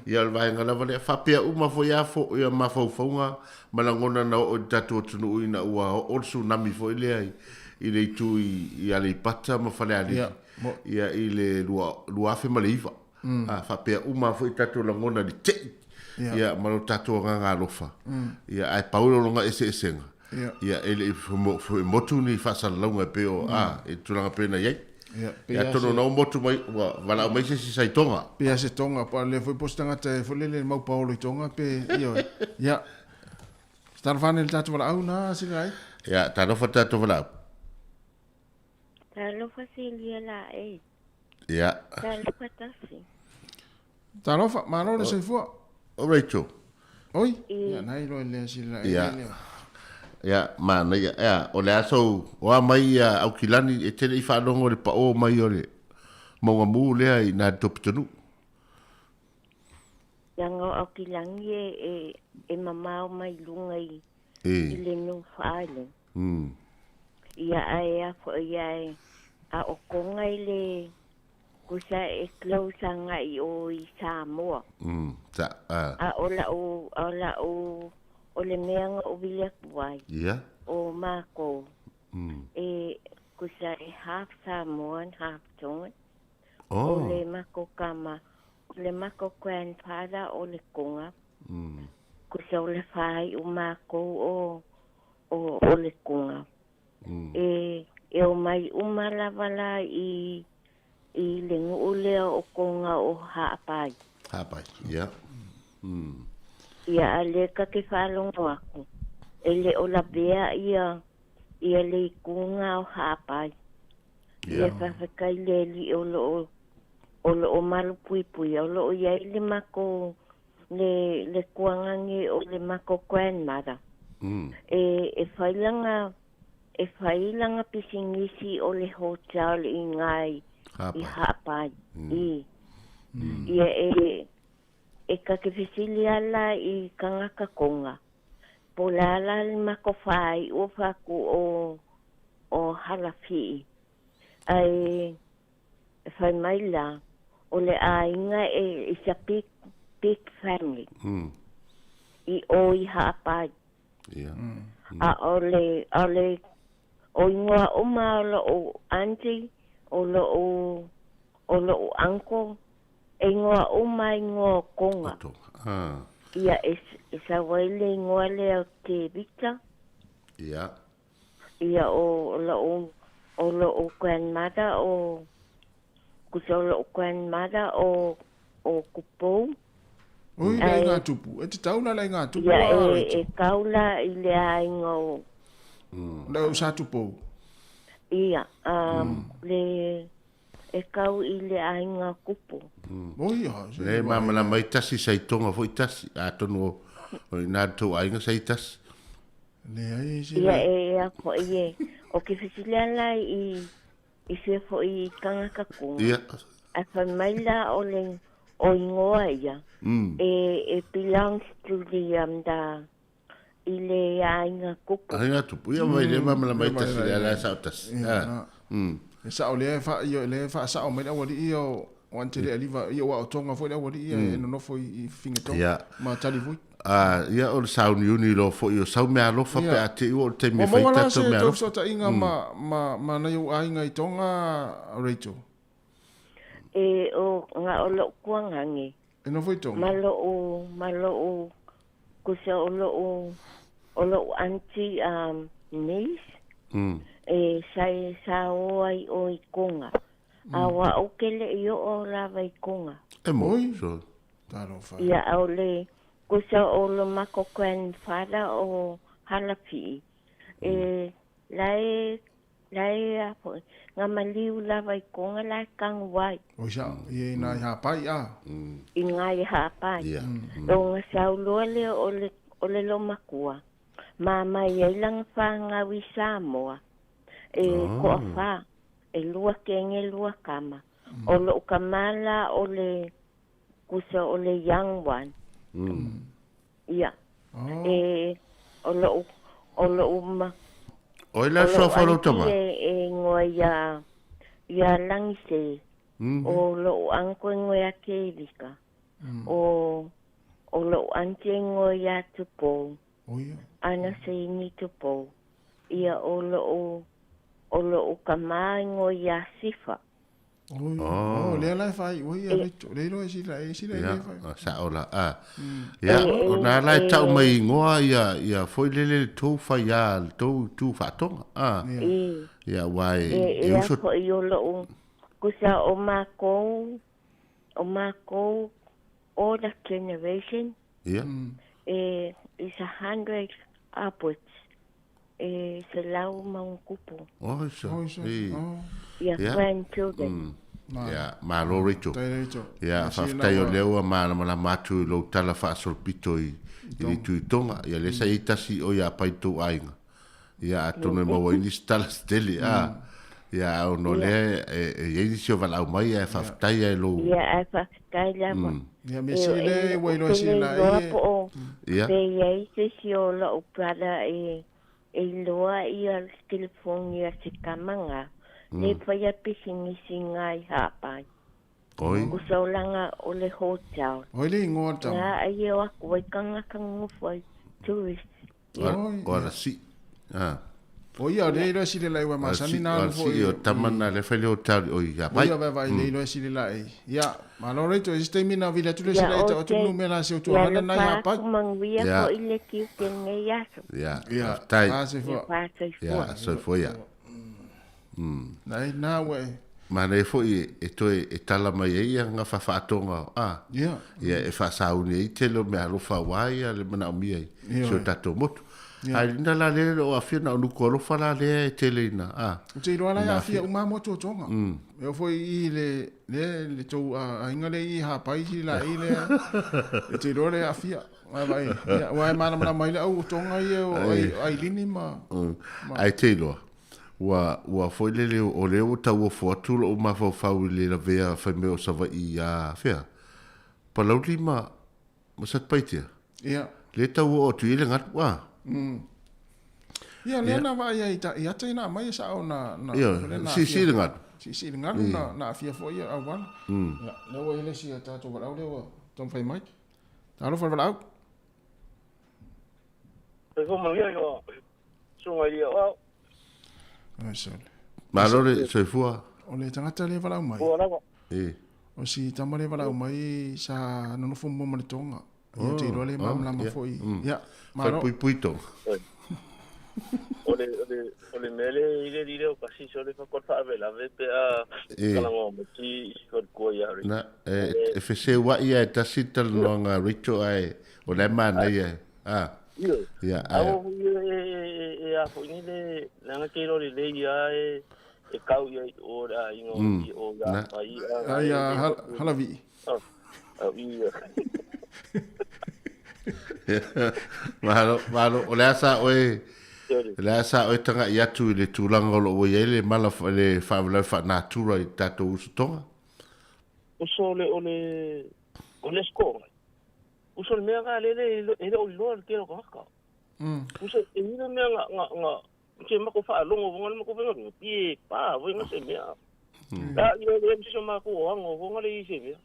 Ia o le vaega lava lea, faapea uma foi lava fo, ia mafaufauga ma lagona na oo i le tatou atunuu ina ua oo le tsunami foi lea i, i le itu i, i Aleipata ma Falealili. Ia i le 2009. A faapea uma lava foi tatou lagona i le tei ia ma lo tatou agaga alofa. Ia ae pau le lona eseesega, ia e le i motu ni faasalalauga e pei o a i le tulaga pei ona i ai. Ia atonu na ua motu mai ua valaau mai se isi sa i Tonga. Pe a se Tonga, po o lea foi po o se tagata e foi lele mau paolo i Tonga pe ioe. Ia. Se talofa ane i le tatou valaau na sila ai. Ia, talofa le tatou valaau. Talofa Silia la e. Ia. Talofa Tasi. Talofa, malo le soifua. O Rachel. Oi, ia nai loa lea sila e Ia. Ia, manaia. Ia, o le a sou, o a mai ia Aukilani e te le i faalogo i le paʻō mai o le mauga mū lea i nā le Topitanuu. Leaga o Aukilani e, e, e mamao mai luga i, i le North Island. Ia ae a foi ae a o Konga i le kusa e close agai i o i Samoa. Sa, a. A o la'u, o la'u, o le mea na ou vili atu ai. Ia. O makou, e kusa e half Samoan, half Tongan. Oh. O le makou kama, o le makou grandfather o le Konga. Kusa o le faai'u makou o, o, o le Konga. E, e omai uma lava la i, i le nuu lea o Konga o Ha'apai. Ha'apai, ia. Ia a lea ka ke faalogo aku, e le o lavea ia, ia le ikuga o Ha'apai. Ia faafetai le Alii o loo, o loo malupuipuia, o loo iai le makou le, le kuagage o le makou grandmother. E, e fai lana, e fai lana pisinisi o le hotel i ina i, i Ha'apai. I. Ia e, e ka ke fesili ala i kagaka Konga, po o le a la le makou faai'u o faaku o, o Halafi'i. Ae e fai mai la, o le aiga e, it's a big, big family. I o i Ha'apai. A o le, a o le, o igoa uma o lo'u aunty, o lo'u, o lo'u uncle, e igoa uma igoa o Konga. Ia e, e sau ai le igoa lea o Tevita. Ia o lo'u, o lo'u grandmother o, kusa o lo'u grandmother o, o Kupou. Oi, le aiga tupu. E te tau la le aiga tupu Ia a e, Rachel. e kau la i le aiga o, Le au sa tupou. ia, um, le, e kau i le aiga Kupu. Oi, a, se Le malamalama ai tasi sa i Tonga foi tasi, atonu o, o i nā le tou aiga sa i tasi. Leai se Ia le. e a foi e, o ke fesili ala i, i fia foi i kagaka Konga. Ia. Ae fai mai la o le, o igoa ia, e, e belongs to the, um, the, i le aiga Kupu. Aiga tupu. Ia mai le malamalama ai tasi le ala e sao tasi. Ia, na. E sao lea e fa, ia lea e faasao mai le aualii ia o, o Antele Aliva, ia ua o Tonga foi le aualii ia e nonofo i, i Fafine-Tonga. Ia. Ma Talivui. A, ia o le sauniuni loa foi o sau meaalofa pe a te i ua o le taimi Ua e fai maua la tatou se tou meaalofa. fesootaiga ma, ma, ma nai ou aiga i Tonga, Rachel? E o na o lo'u kuagage. E nofo i Tonga? Ma lo'u, ma lo'u, kusa o lo'u, o lo'u aunty, um, niece, e sa e sa o ai o i Konga. A o a'u ke le'i o'o lava i Konga. E mo, Oi. so. Talofa. Ia a o le kusa o lo mako grandfather o Halafi'i. E la e, la e a foi, nga maliu lava i Konga la e kagu ai. Oi sao, ia ina i Ha'apai a. I ngā i Ha'apai. Ia. O nga sauloa lea o le, o le lomakua. Ma mai ai lana fanau i Samoa. E ko'afā, e lua kege lua kama. O lo'u kamā la o le kusa o le young one. Ia. E o lo'u o lo'u ma O ai la o le lo'u suafa o lou anti tama? e e igoa iā iā Lagise. O lo'u uncle e igoa ia Kelika. O o lo'u aunty e igoa iā Tupou. Ana Seini Tupou. Ia o lo'u o lo'u kamā igoa iā Sifa. Oi, oh, lea la e fai, oi, a le le iloa e sila, e sila e le fai. Ia, sa'o la, a. Ia, o na la e ta'u mai igoa ia, ia foi lele le tou faiā, le tou itu fa'atoga, a. Ia, uā e, E, e e a uso. fo'i o lo'u kusa o makou o makou all the generation Ia. e is 100 upwards e 100 ma ona tupu. Oi sa, e. Ia Ia. grandchildren. Ia, malo Rachel. Faafetai Rachel. Ia, faafetai o lea ua malamalama atu i lou tala faasolopito i i le itu i Tonga. Ia, lea sa i ai tasi o ia pai tou aiga. Ia, atonu e maua ai nisi tala se tele, a. Ia, a ona o lea e e i ai nisi o valaau mai ae faafetai ai lou. Ia, ae faafetai lava. Ia, mea sili lea ua Ou iloa te sili le la iloa e. po o Ia. pe i ai se isi o lo'u brother e e iloa ia le telefoni a se tama ga, le faia pisinisi ga i Ha'apai. Oi. Usa o laga o le hotel. Oi le igoa o le tama. Ga ai e o atu ai tagata nonofo ai tourist. O ala si. A. O ia, o le iloa sili la i ua masani na alu foi. Si o tama na le fai le hotel o i O Ha'apai. ia, vai vai le iloa sili la e. Ia, malo Rachel, i se taimi na vili atu le Ia sila i o tau atu te numera se o ia tualana na i alofa Ha'apai. atu manuia Ia. fo'i le tiute i lenei aso. Ia, Ia, faafetai. a se Ia fua. fa'asoifua. Ia, soifua ia. Nai, na ua e. Manaia foi e toe e tala mai ai ia nga faafaatoga a. Ia. Ia e faasauni ai tele o meaalofa auā ia le manaomia i si o tatou motu. Ae lina la lea e le o aafia na o nuku alofa la lea e tele ina a. Ou te iloa la e Ina aafia aafia. uma lava mo tuatuaga. E oo foi i le lea le tou aiga lea i Ha'apai sili laei lea e te iloa le aafia. Ae vaai, ia aua e malamalama ai le au Toga ia o Ailini ma Ae te iloa, ua, ua foi lele o lea ua tauofo atu lo'u mafaufau i le lavea faimea o Savai'i iā fea, Palauli ma, ma Satupaitea. Ia. Lea tau oo atu i ai le galu, a. Ia, lea na vaai ai i ata ina aumai e sa'o na, na, Ia, o lea na siisii aafia. le galu. Siisii le galu na, na aafia foi ia auala. Ia, lea ua i ai le isi a tatou valaau lea ua taumafai mai. Talofa le valaau. Soifua manuia i o susuga i le aoao. Ai sole. Malo le soifua. O le tagata lea e valaau mai. Ua lava. E. O si tama lea e valaau mai sa nonofo mua ma le Toga. Ia, ou te iloa le malamalama foi. Ia, malo. Falepuipui Toga. O le o le o le mea le i le lile o kasi so le fa faalavelave pe a talanoa mai ti i si faletua ia Rachel. Na, e, e feseua'i ae tasi le talanoaga a Rachel ae o la e manaia e. A. Ioe. Ia, A ae. o e e e a foi ni le leaga ke iloa lelei lava e e kau ia i o le aiga o i o ia Na. pai a Ai a Halavi'i. Ia. Malo, malo, o le a sa oe, o le a sa oe taga'i atu i le tulaga o loo ua i ai le mala, le faalavelave faanatura i tatou uso Toga. Uso o le o le o le score. Uso le mea ga le le e le o iloa le tele o tagata. Uso e i le mea nga nga nga ke mako faalogo vonga le mako faiga pie pa vonga se mea. La ia le msi so mako o ango vonga le i se mea.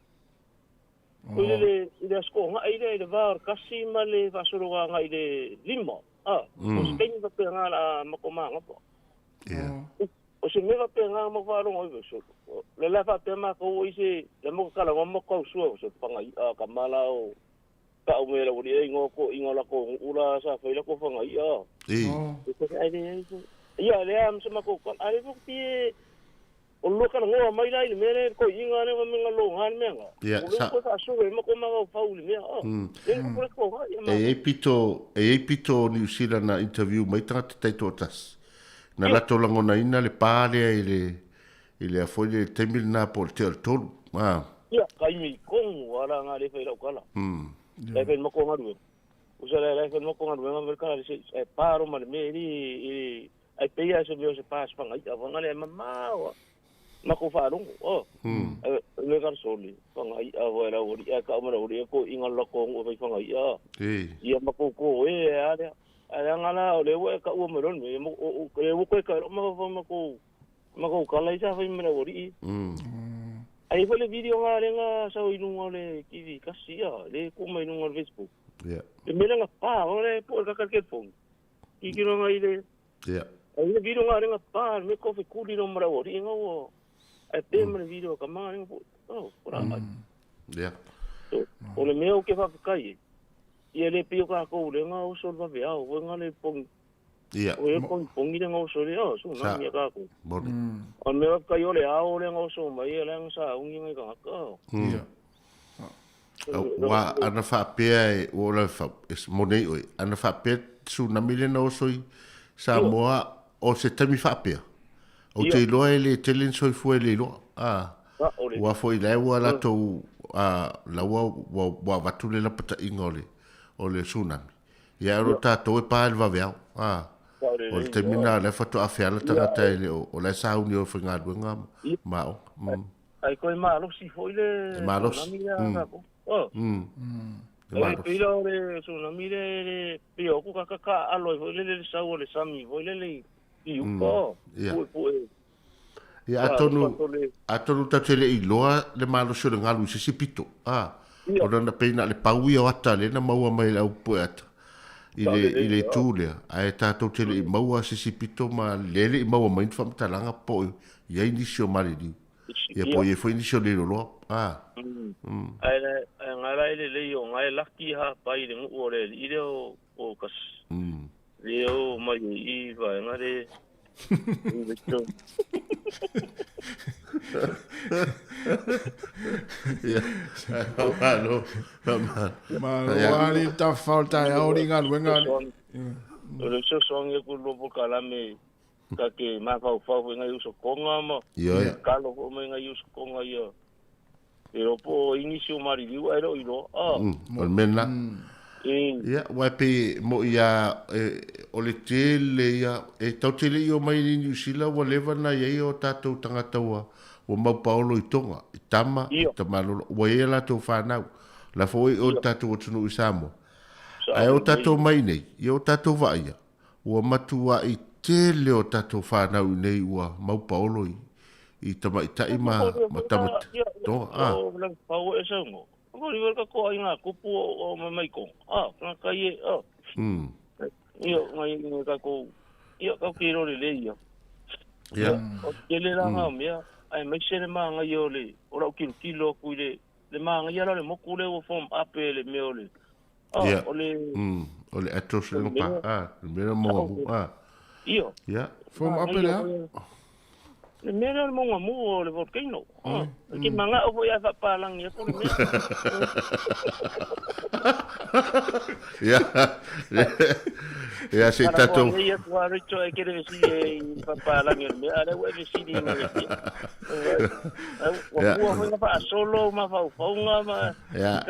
O ile le ile score nga ile le va o kasi ma le faasologa nga ile lima. Ah, o se taimi faapea la mako maga po. Ia. O se mea faapea ma faalogo i so. Le la faapea makou i se le mako kala ma mako sua so fanga i a kamala o ka o mea la uri e ingo ko ingo la ko ula sa fai la ko fanga i a. E. E ko ai le ia le am se mako ko ai le pie o lo kala ngoa mai la i le mea le ko inga le ma lo nga le mea nga. Ia, O le sa- ko sa su e mako ma fau le mea a. Le ko ko ko ia ma. E i ai pito, e i ai pito o Niu Sila na interview mai tagata taitoatasi. Na latou lagonaina le pā lea i le, i le a foi le taimi lenā po o le tea o le tolu. A. Ia, ka imi kongu ala nga le fai lau kala. Le fai mako ngaruega. Usa le le fai mako ngaruega me kala se e paro ma le me ri i ai peia se mea o se pas fanga i avanga le mamao. Mako whaalongo. Oh. le ka soli fanga i a wa la ori a ka ma ori ko inga la ko ngo fai fanga i a. Ia ma ko ko e a le. A le nga la o le wa ka ua ma ron me mo o le wo ko ka ma fa ma ko ma ko ka lai sa fai ma ori. Ai foi le video nga le nga sa i lunga le kivi kasi a le ko mai lunga le Facebook. Le mele nga pa o le po ka ka ke phone. Ki ki nga i le. Ai le video nga le nga pa me ko fe kuli no mara ori nga o. Ai pe ma le video ka ma nga po. Oh, ora. O le mea o ke whakakai e. Ia le pio ka kou le nga o sol wawe au, o nga le pong. O e pong pongi le nga o sol e au, so nga mea ka kou. O mea whakakai o le ao le nga o sol mai, e le nga sa ungi ngai ka ngaka. Wa ana whaapea e o la wha, e mo nei oe, ana whaapea tsunami le na o soi Samoa o se tami whaapea. O te iloa e le tele ni soifua e le iloa. Ua foi lae ua latou laua ua avatu le lapataiga o le o le tsunami. Ia o tatou e pa i le vaveao. O le taimi lena o la e faatoa feala tagata e le o la e sauni o faigaluega ma aoga. Ai koe malosi foi le tsunami lea tatou. E malosi. Pei la o le tsunami le le pei o ku ka ka alo ai foi le le sau o le sami foi le le i uka. Pue pue. Ia atonu atonu tatou te le i iloa le malosi o le galu i se isi pito. Ona na pei na o le pau ia o ata lea na maua mai e le au pue ata i le i le itu lea. Ae tatou te le i maua se isi pito ma lea e le i maua mai ni faamatalaga po o i ai nisi o maliliu. Ia po o i ai foi nisi o leiloloa. Ae nga la e lelei o nga e laki ha pai le nuu o le alii lea o kasi. Le o mai i vaega le Ia, faamalo, faamalo. Malo lava le tafafao o le taeao i galuega. O le fesoasoani aku i le lua polokalame ta te mafaufau foi ngai usokonga ma kalo foi mai ngai usokonga ia. E iloa po o ai nisi o maliliu ae le o iloa. O le mea lena. Ia, aua e pei e moni lava o le tele ia, e tatou te le i omai i Niu Sila ua leva ona i ai o tatou tagata ua maupaolo i Tonga, i Tama, i Tamalolo, ua i ai a latou fanau. O la foi ua i o i le tatou atunuu i Samoa. Ae o tatou mai nei, ia o tatou vaaia, Ua matuaʻi tele o tatou fanau i nei ua maupaolo i tamaitai ma ma tama toa a. Ia. Ia. O le address le pa. A, le mea mo mu. A. Io. Ia. Form up le a? Le mea lea o le maunga mu o le volcano. Ah, ke manga o foi a whapalangi aku le mea. Ia. Ia se tatou. Ia kua rito e kere vesi e i whapalangi o le mea. Ale ua e vesi ni nga vesi. Ua kua foi nga whaasolo ma whaufaunga ma Ia.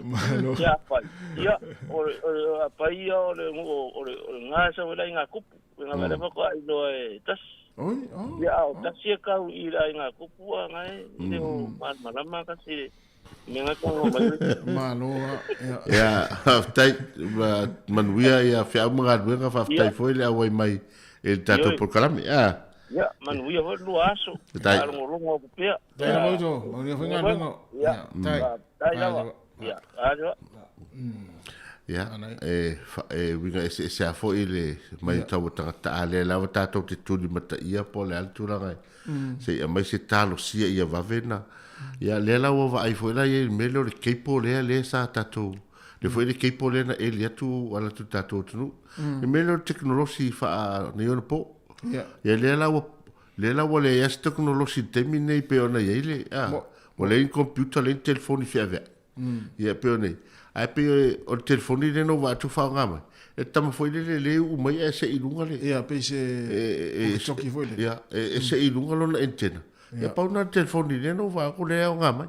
Malo. Ia pai. Ia, o le o pai ia o le o le o le ngā sa wela i ngā kupu. Ngā wele whako ai loa e tasi. Oi, oh. Ia, o tasi e kau i la i ngā kupu a ngai, i le o malama kasi le. Me ngā kongo mai. Malo. Ia. Ia, faafetai, manuia ia feau ma galuega, faafetai foi le auai mai i le tatou polokalame. Ia. Ia, manuia foi le lua aso. Tai. Faalogologo atu pea. Tai lava uso, manuia foi galuega. Ia, Tai. tai lava. Ia, aso. Ia, e, e uiga eseese lava foi le mai tau o tagata, a lea lava tatou te tulimataia po o le a le tulaga e se i aumai se talosia ia vave na. Ia, lea la ua vaai foi la i ai i le mea lea o le cable lea, lea sa tatou, lea foi le cable lea na eli atu ala atu i le tatou atunuu. Le mea lea o le tekonolosi faaneionapo. Ia. Ia lea la ua lea la ua leai lava se tekonolosi i le taimi lenei pei ona i ai le a ua leai ni computer leai ni telefoni feaveai. Ia pei ona i ae pei o le telefoni lea na ou vaai atu o faaaoga mai, e tama foi lele lea e uu mai ae sei i luga le Ia pei se walkie-talkie foi lele. Ia e sei i luga lona antenna. Ia pau lena o le telefoni lea na ou vaai atu lea e aoga mai.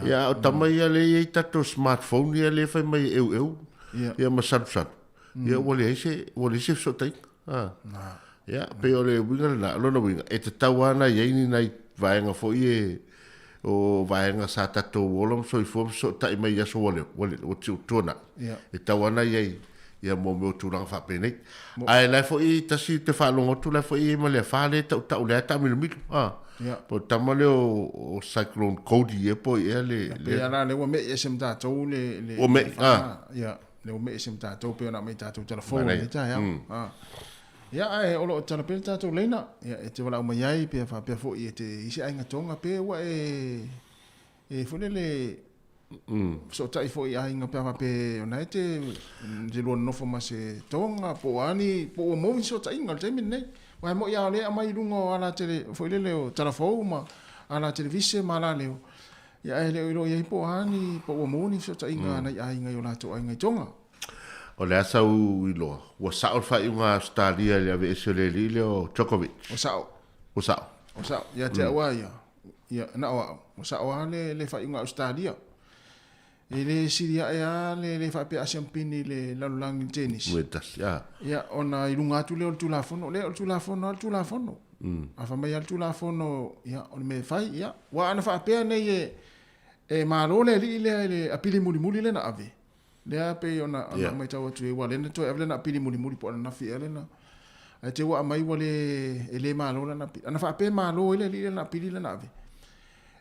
Ia a o tama ia lea e i ai tatou smartphone ia lea e fai mai e eueu ia ma salusalu. Ia ua leai se ua leai se fesootaiga. A. Ia, pei o le uiga lena, o lona uiga, e tatau lava ona i ai ni nai vaega foi e o vaega sa tatou ola ma soifua ma fesootai mai i aso ua leo, ua ua tuanai. E tau ana i ai ia mo mea o tulaga faapenei. Ae la e foi tasi te faalogo atu la e foi i ai ma le afa lea e tautau lea e taamilomilo. A. Po o le tama lea o Cyclone Cody ea po o ai ea le le. Pei lava la lea ua me'i ese ma tatou le le Ua me'i, a. Ia, lea ua me'i ese ma tatou pei ona aumai i tatou tala fou i lenei taeao. A. Ia, ae o lo o tala pea le tatou laina, ia, e te valaau mai ai pe faapea foi e te i se aiga Tonga pe ua e e foi lele fesootai foi i aiga pe a faapea o na e te te lua nonofo ma se Tonga po o a ni po ua maua ni fesootaiga i le taimi lenei. Aua e moni lava o lea e aumai i luga o ala tele foi lele o tala fou ma ala televise ma ala leo, ia ae le o iloa i ai po o a ni po ua maua ni fesootaiga a nai aiga i o latou aiga i Tonga. O le a sau iloa, ua sao le faaiuga a Ausetalia i le aveese o le alii lea o Djokovic. Ua sao. Ua sao. Ua sao. Ia te au lava ia, ia, na o au, ua sao lava le, le faaiuga a Ausetalia. E le sili ae lava le, le faapea a siampini i le lalolagi i le tennis. Ua tasi, a. Ia, ona i luga atu lea o le Tulafono, lea o le Tulafono lava le Tulafono. A fai mai lava le Tulafono, ia, o le mea e fai, ia. Aua ana faapea nei e, e malo le alii lea i le apili mulimuli lea na ave, Lea pei ona yeah. matau atu ai, ua lena toe ave lana apili mulimuli po o ananafi ea lena. Ae te ua aumai ua le, e le malo lana apili. Ana faapea malo ai le alii lana apili lana ave.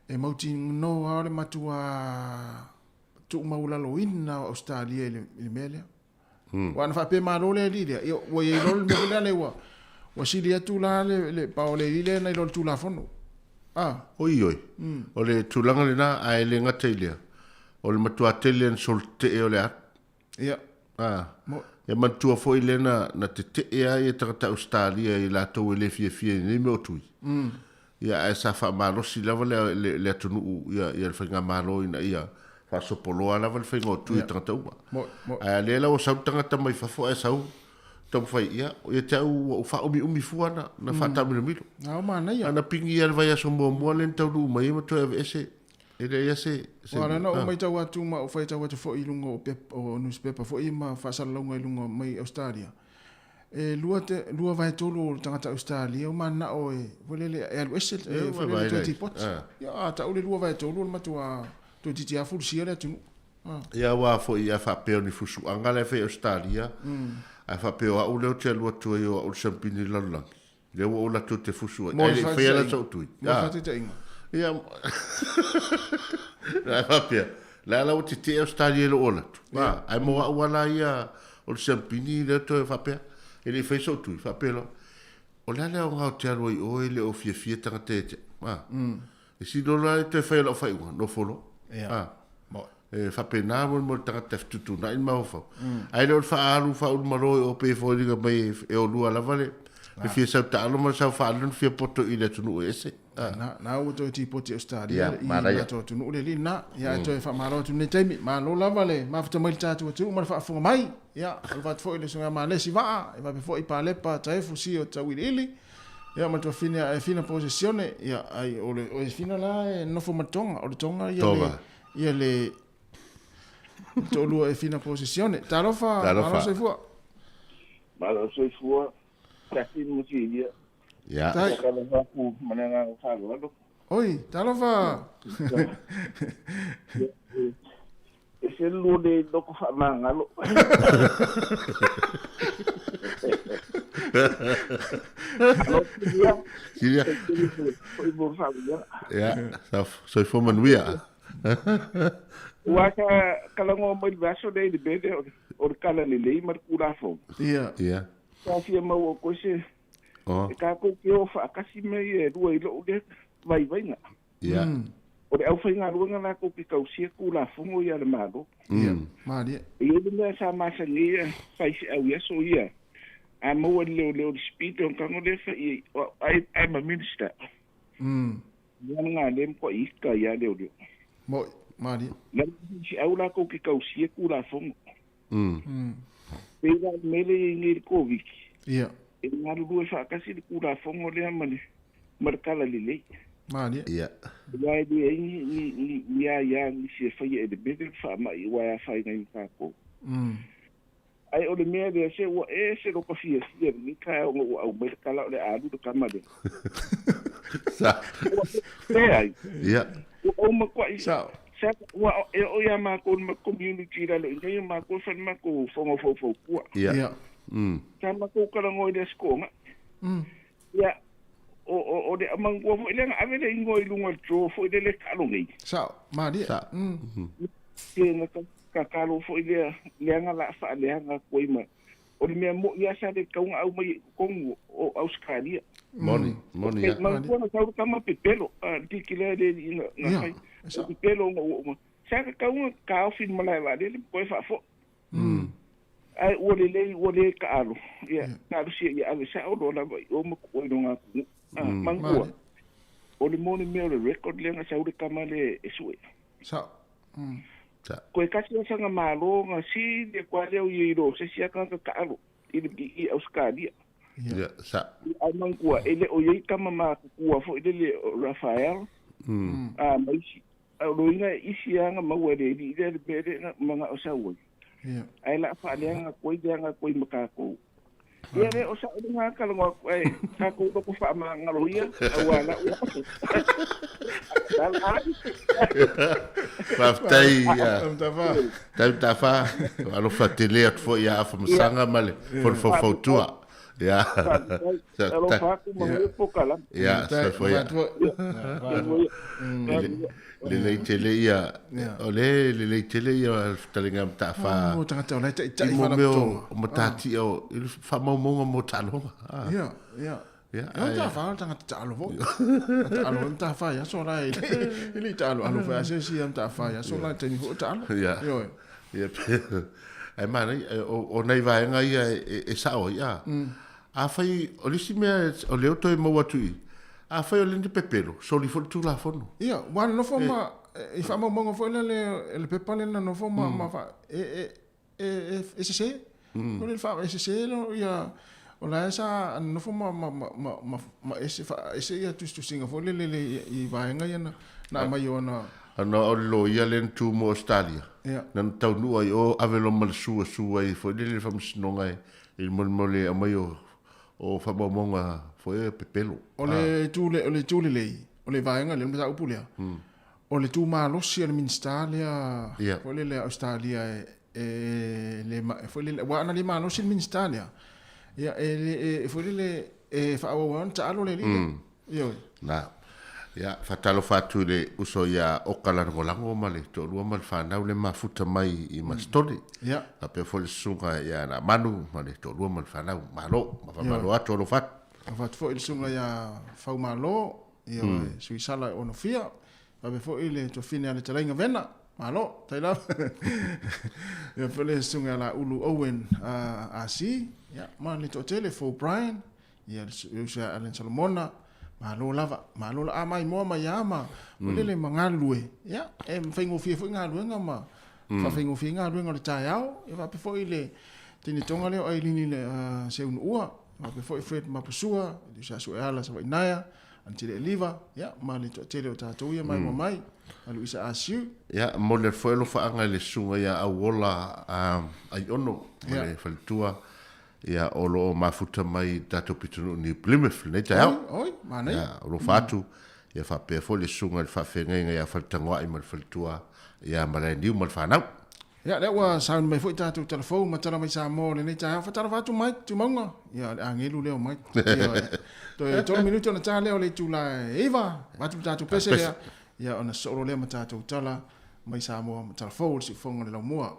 E mautinoa lava o le matua tuumaualaloina o Ausetalia i le, i le mea lea. Ua ana faapea malo le alii lea, ia, ua i ai loa le mea foi lea le ua, ua sili atu la le, le pao o le alii lea nai lo le Tulafono. Ah. Oi oi, o le tulaga lena, ae le gata i lea, O le matua tele na solotetee o le alu. Ia. A. Mo. E manatua foi lea na, na tetee ai e tagata Ausetalia i latou e le fiafia i lenei mea o tui. Ia, ae sa faamalosi lava le, le, le atunuu, ia, ia le faigamalo ina ia faasopoloa lava le faiga o tui a tagata uma. Mo, mo. Ae a lea la ua sau le tagata mai fafo ae sau taumafai, ia, ia te au ua ou faaumiumi fua na, na faataamilomilo. Na o manaia. A na pigi ia le vaiaso muamua lea na taunuu mai ai ma toe aveese. E leai lava se... se Aua o lea na ou matau atu ma ou faitau atu foi i luga o pepa, o newspaper foi ma faasalalauga i luga mai Australia. E lua te, lua vaetolu o tagata Australia ua mananao e, foi lele, e alu ese, e, foi lele, toe tipoti. Ia, a tau le lua vaetolu o le matua toeitiiti lava fulusia le atunuu. Ia aua foi a faapea o ni fusuaga la e fai i Australia, ae faapea o au lea ou te alu atu ai o au le siampini i le lalolagi. Lea ua ou alu atu ou te fusu ai. Ae le i faia la sou tui. Mo le faataitaiga. Ia, ae faapea, la la ua tetee Ausetalia i lou ola atu. Ae mo au lava la ia o le siampini lea toe faapea, e le i faia sou tui, faapea loa, o le a le aoga ou te alu ai i o e le o fiafia tagata ia te au. E sili loa la toe fai o lau faaiuga, nofo loa. E faapena mo le tagata e fetuutuunai le mafaufau. Ae le o le faaalu faaulumalo i o pei e foliga mai e olua lava le fia sau taalo ma le sau faaalu na fia poto i le atunuu e ese. Na, na ua toe tipoti e Ausetalia i le latou atunuu le alii lena. Ia ae toe faamalo atu i lenei taimi. Malo lava le mafuta mai i le tatou atunuu ma le faafofoga mai. Ia, alofa atu foi i le usuga Malesi Vaa, e faapea foi Palepa Taefu Sio Tauiliili. Ia ma le tuafine a Efina Posesione, ia ai o le o Efina la e nofo ma le Tonga, o le Tonga ia le ia le toalua Efina Posesione. Talofa, Talofa. malo soifua. Malo soifua, tasi mo silia. Ia. Tai. Talofa atu ma le agaga faaaloalo. Oi, talofa. E se lua le loko faamagalo. Alo, Silia. Silia. Foi mo faamagalo. Ia, soifua manuia. Ua ka kalagoa mai le vaiaso lea i le mea lea o le kala lelei ma le Tulafono. Ia. Ia. Sa fia maua koe se Oh. e tatou te o faatasi mea ia e lua i lou lea vaivaiga. Ia. O le aufaigaluega latou te tausia Tulafono ia a le Malo. Ia, malie. E i ai le mea sa masani ai a faifeau i aso ia, a maua i le leoleo o le speed ona tago lea fai i ai, I'm a minister. Ia lena lea matuai ita ai lava leoleo. Moi, malie. Leaga o faifeau latou te tausia Tulafono. Pei la o le mea lea e i ai nei i le Koviti. Ia. E galulue faatasi le Tulafono lea ma le ma le tala lelei. Malie. Ia. Aua e leai ni ni ni ni aia nisi e faia e le mea lea le faamai aua e afaina ai ma tatou. Ae o le mea lea se ua ese lota fiafia i lenei taeao ona ua aumai le tala o le a alu le tama lea. Sa. Leai. Ia. Ua ou matuai. Sao. Sa ua e o ia makou ma community i lalo i inei o makou e fai le makou fono faufautua. Ia. Ia. Sa makou talanoa i le Aso Toonai. Ia, o, o, o le manatua foi lea na ave le igoa i luga o le draw foi lele e taalo nei. Sao. Malie. Sa. Pe na tatalo foi lea, leaga la faaleaga atu ai ma o le mea mo'i lava sa le tatau ona aumai i totonu o Ausetalia. Moni, moni ia. Manatua na sau le tama pepelo, a le piki lea le alii na, na fai. O pepelo ona ua uma. Sa tatau ona taofi i le malae vaalele ma toe faafoi. Ae ua lelei ua le taalo, ia, talosia ia ave sao loa lava i o ma tuu ai i lona atunuu. A, manatua, o le moni mea o le record lea na sau le tama lea e sue. Sao. Toe tasi lava sana malo na sili atu lava lea o ia i lo se isi lava tagata taalo i le i Ausetalia. Ia, sa. Ae manatua, e le o i ai tama matutua foi lele o Rafael, a ma isi. Ae o loiga e isi lava na maua e le alii lea le mea lea na manao sau ai. Ae la faaleaga atu ai leaga atu ai ma tatou. Ia le o sa'o lena talanoa atu ae tatou loto faamagalo ia aua la'u Faafetai Tai Matafa, alofa tele atu foi ia Afamasaga ma le Fono Faufautua. Ia. Alofa atu manuia polokalame. Ia, soifua ia. Lelei tele ia, o le lelei tele ia le fetalaiga a Mataafa. Mo tagata o la e taitai I mo mea o matatia o i faamaumauga mo taaloga. Ia, ia. Ia, Ia, Mataafa o le tagata taalo foi. Taalo foi Mataafa i aso la e le i taalo alo foi a se isi ia Mataafa i aso la i taimi foi o taalo. Ia. Ioe. Ia, ae manaia, o nai vaega ia e sao ai, a. Afai, o le isi mea o lea ua toe maua atu i i, afai o lea ni pepelo, soli foi le Tulafono. Ia, ua nonofo ma, i faamaumauga foi lea le pepa lea na nonofo ma, ma fa, e, e, e, e, e sese. O le fa, e sese lo, ia, o la e sa nonofo ma, ma, ma, ma, ma, ma ese, fa, ese ia tusitusiga foi lele le, i vaega ia na, na aumai o ana. Ana o le loia lea na tu mo Australia, Ia. na na taunuu ai o ave loa ma le sua sua ai foi lele le faamasinoga e i le molemole e aumai o o faamaumauga foi e pepelo. O le itu le, o le itu lelei, o le vaega lea, le mataupu lea, o le tu malosi a le Minisita lea, Ia. foi lele a Ausetalia e, e le, foi lele, aua ana le malosi le Minisita lea, ia, e le, e, foi lele, e faaauau ai ona taalo le alii lea. Ioe. Na. Ia, faatalofa atu i le uso ia Oka Lagolago ma le toalua ma le fanau le mafuta mai i Masitone. Ia. Faapea foi le susuga ia Naamanu ma le toalua ma le fanau. Malo, ma faamalo atu, alofa atu. Alofa atu foi i le susuga ia Faumalo, ioe, Suisala e Onofia, faapea foi le tuafine a le Talaiga Vena. Malo, tai lava. Ia foi le susuga ia Laulu Owen AC, ia, ma le toatele Fou Brian, Ia le uso ia Allen Solomona, malo lava, malo la a maimoa mai a ma mm. lele ma galulue. Ia, e faigofie foi galuega ma mm. faafaigofie galuega o le taeao. Ia faapea foi le teine tonga lea o Ailini le Seunuua, faapea foi Fred Mapusua, le uso ia Sueala Savainaia, Antele Eliva, ia, ma le toatele o tatou ia maimoa mai, a Luisa Asiu. Ia, momoli atu foi alofaaga i le susuga ia Auola Aiono ma le faletua Ia, o lo o mafuta mai i le tatou pitonuu New Plymouth lenei taeao. Oi, oi, manaia. Ia, alofa atu, ia faapea foi le susuga i le faafeagaiga ia Faletagoai ma le faletua ia Malaeniu ma le fanau. Ia, lea ua sauni mai foi tatou talafou ma tala mai Samoa o lenei taeao. Faatalofa atu Mike Tumauga. Ia, o le agelu lea o Mike. Ia, toe 3 minute ona ta lea o le itula e 9. Avatu le tatou pese lea. Ia, ona sosoo lea ma tatou tala mai Samoa ma talafou o le siufofoga o le laumua.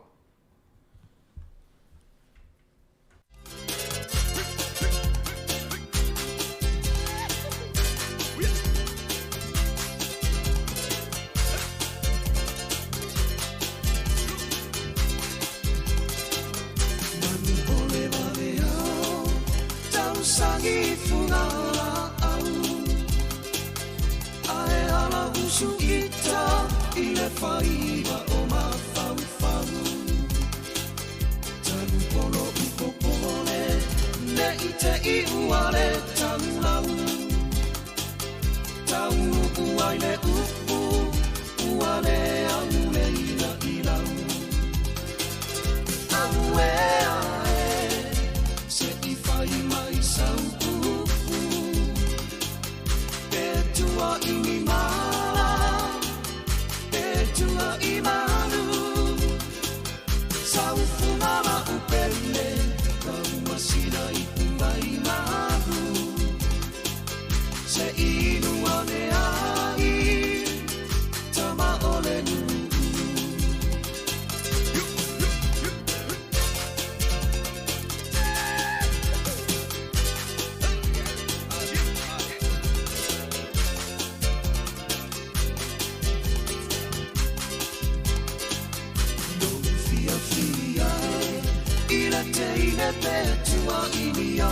pe tua i nia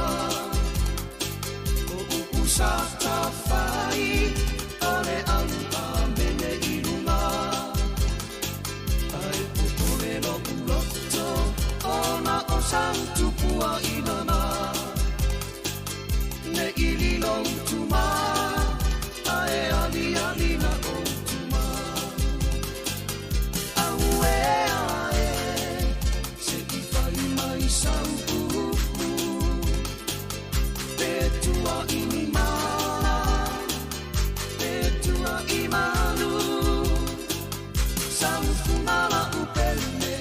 O upu sa tawhai O le au a mene i lunga Ai pupule lo uloto Ona o sau tupua i nana Ne ili lo utuma Ae ali ali na o utuma Aue ae Se i whai mai sau upu Pe tua i ni mala Pe tua i malu Sau fungala upele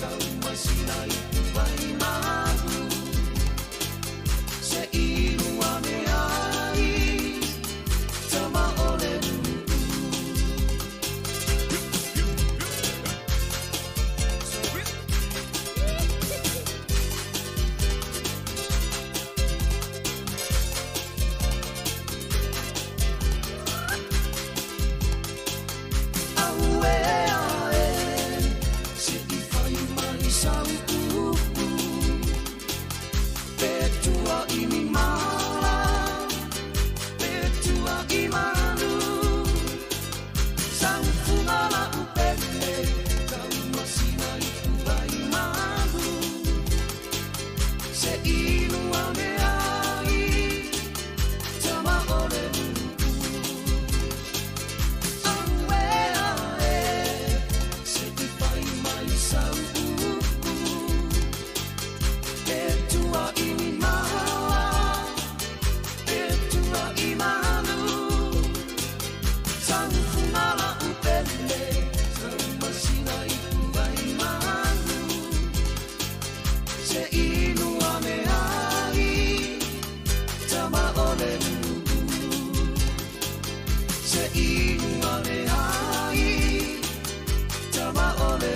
Tau masina i tuai malu Se ilua me ai Tama o le Aue ae Se i whai mai sau upu Pe tua i ni mala Pe tua i malu Sau fungala upele Tau masina i tuai malu Se ilua me ai Tama o le Aue ae Se i whai mai sau upu Pe tua i ni mala Pe tua i malu Sau fungala upele Sau masina i tuai malu Se ilua me ai Tama o le Se ilua me ai Tama o le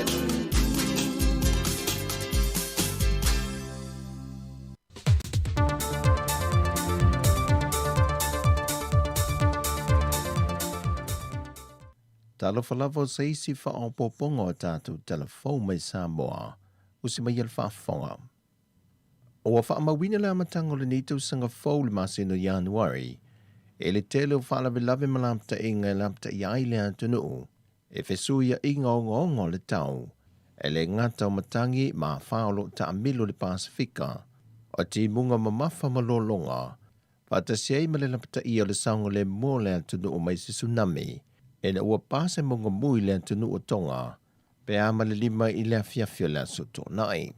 Talofa lava o se isi faaopoopoga o tatou tala fou mai Samoa, usi mai e le faafofoga. Ua faamauina le amataga o lenei tausaga fou i le masina o Ianuari i le tele o faalavelave ma lapataiga e lapataia ai le atunuu e fesuiaiga ogaoga o le tau, e le gata o matagi ma afa o lo o taamilo i le Pasefika, o timuga mamafa ma lologa, faatasi ai ma le lapataia o le saogalemu o le atunuu mai se tsunami ina ua pa se mauga mu i le atunuu o Tonga pe a ma le 5 i le afiafi o le Aso Toonai.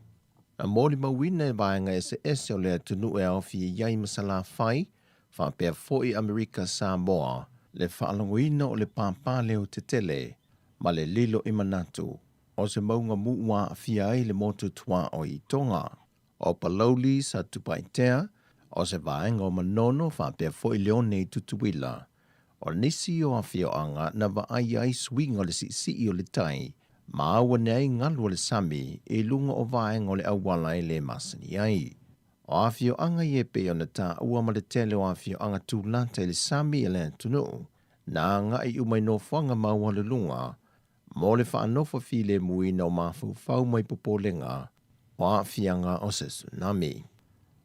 Na molimauina e vaega eseese o le atunuu e aofia i ai ma Salafai, faapea foi Amerika Samoa, le faalogoina o le pāpā leo tetele ma le lilo i manatu o se mauga mu ua aafia ai le motu tuaoi i Tonga. O Palauli, Satupaitea, o se vaega o Manono faapea foi Leone i Tutuila. O nisi o afioaga na vaai ai suiga o le siisii o le tai ma auane ai galu o le sami i luga o vaega o le auala e le masani ai. O afioaga ia e pei ona taua ma le tele o afioaga tulata i le sami a le atunuu na agai uma i nofoaga maualuluga mo le faanofo filemuina o mafaufau mai popolega o aafiaga o se tsunami.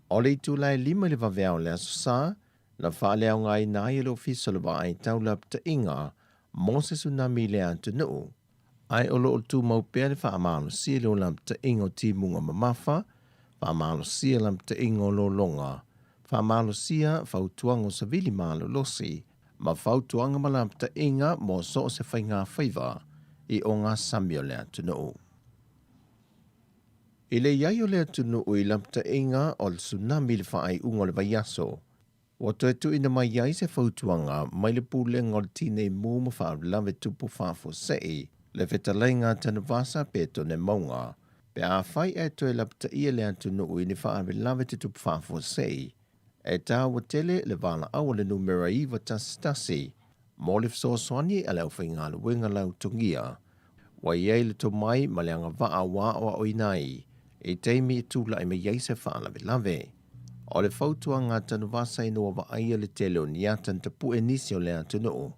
O le itula e 5 i le vaveao o le Aso Sa, na faaleaogaina ai e le Ofisa o le Vaai Tau Lapataiga mo se tsunami i le atunuu, ae o lo o tumau pea le faamalosia i le lapataiga o timuga mamafa, faamalosia lapataiga o lologa, faamalosia fautuaga o savili malolosi, ma fautuaga ma lapataiga mo so o se faigafaiva i ogasami o le atunuu. I le i ai o le atunuu i lapataiga o le tsunami i le faaiuga o le vaiaso, ua toe tuuina mai ai se fautuaga mai le Pulega o le Tinei Mu ma Faalavelave Tupu Faafuasei, le Fetalaiga a Tanuvasa Petone Mauga, pe afai ae toe lapataia le atunuu i ni faalavelave tutupu faafuasei, e taua tele le valaau a le numera 911 mo le fesoasoani a le aufaigaluega lautogia ua i ai le tomai ma le agavaa ua aoaoina ai i taimi e tulai mai ai se faalavelave. O le fautuaga a Tanuvasa ina ua vaaia le tele o ni ata na tapue nisi o le atunuu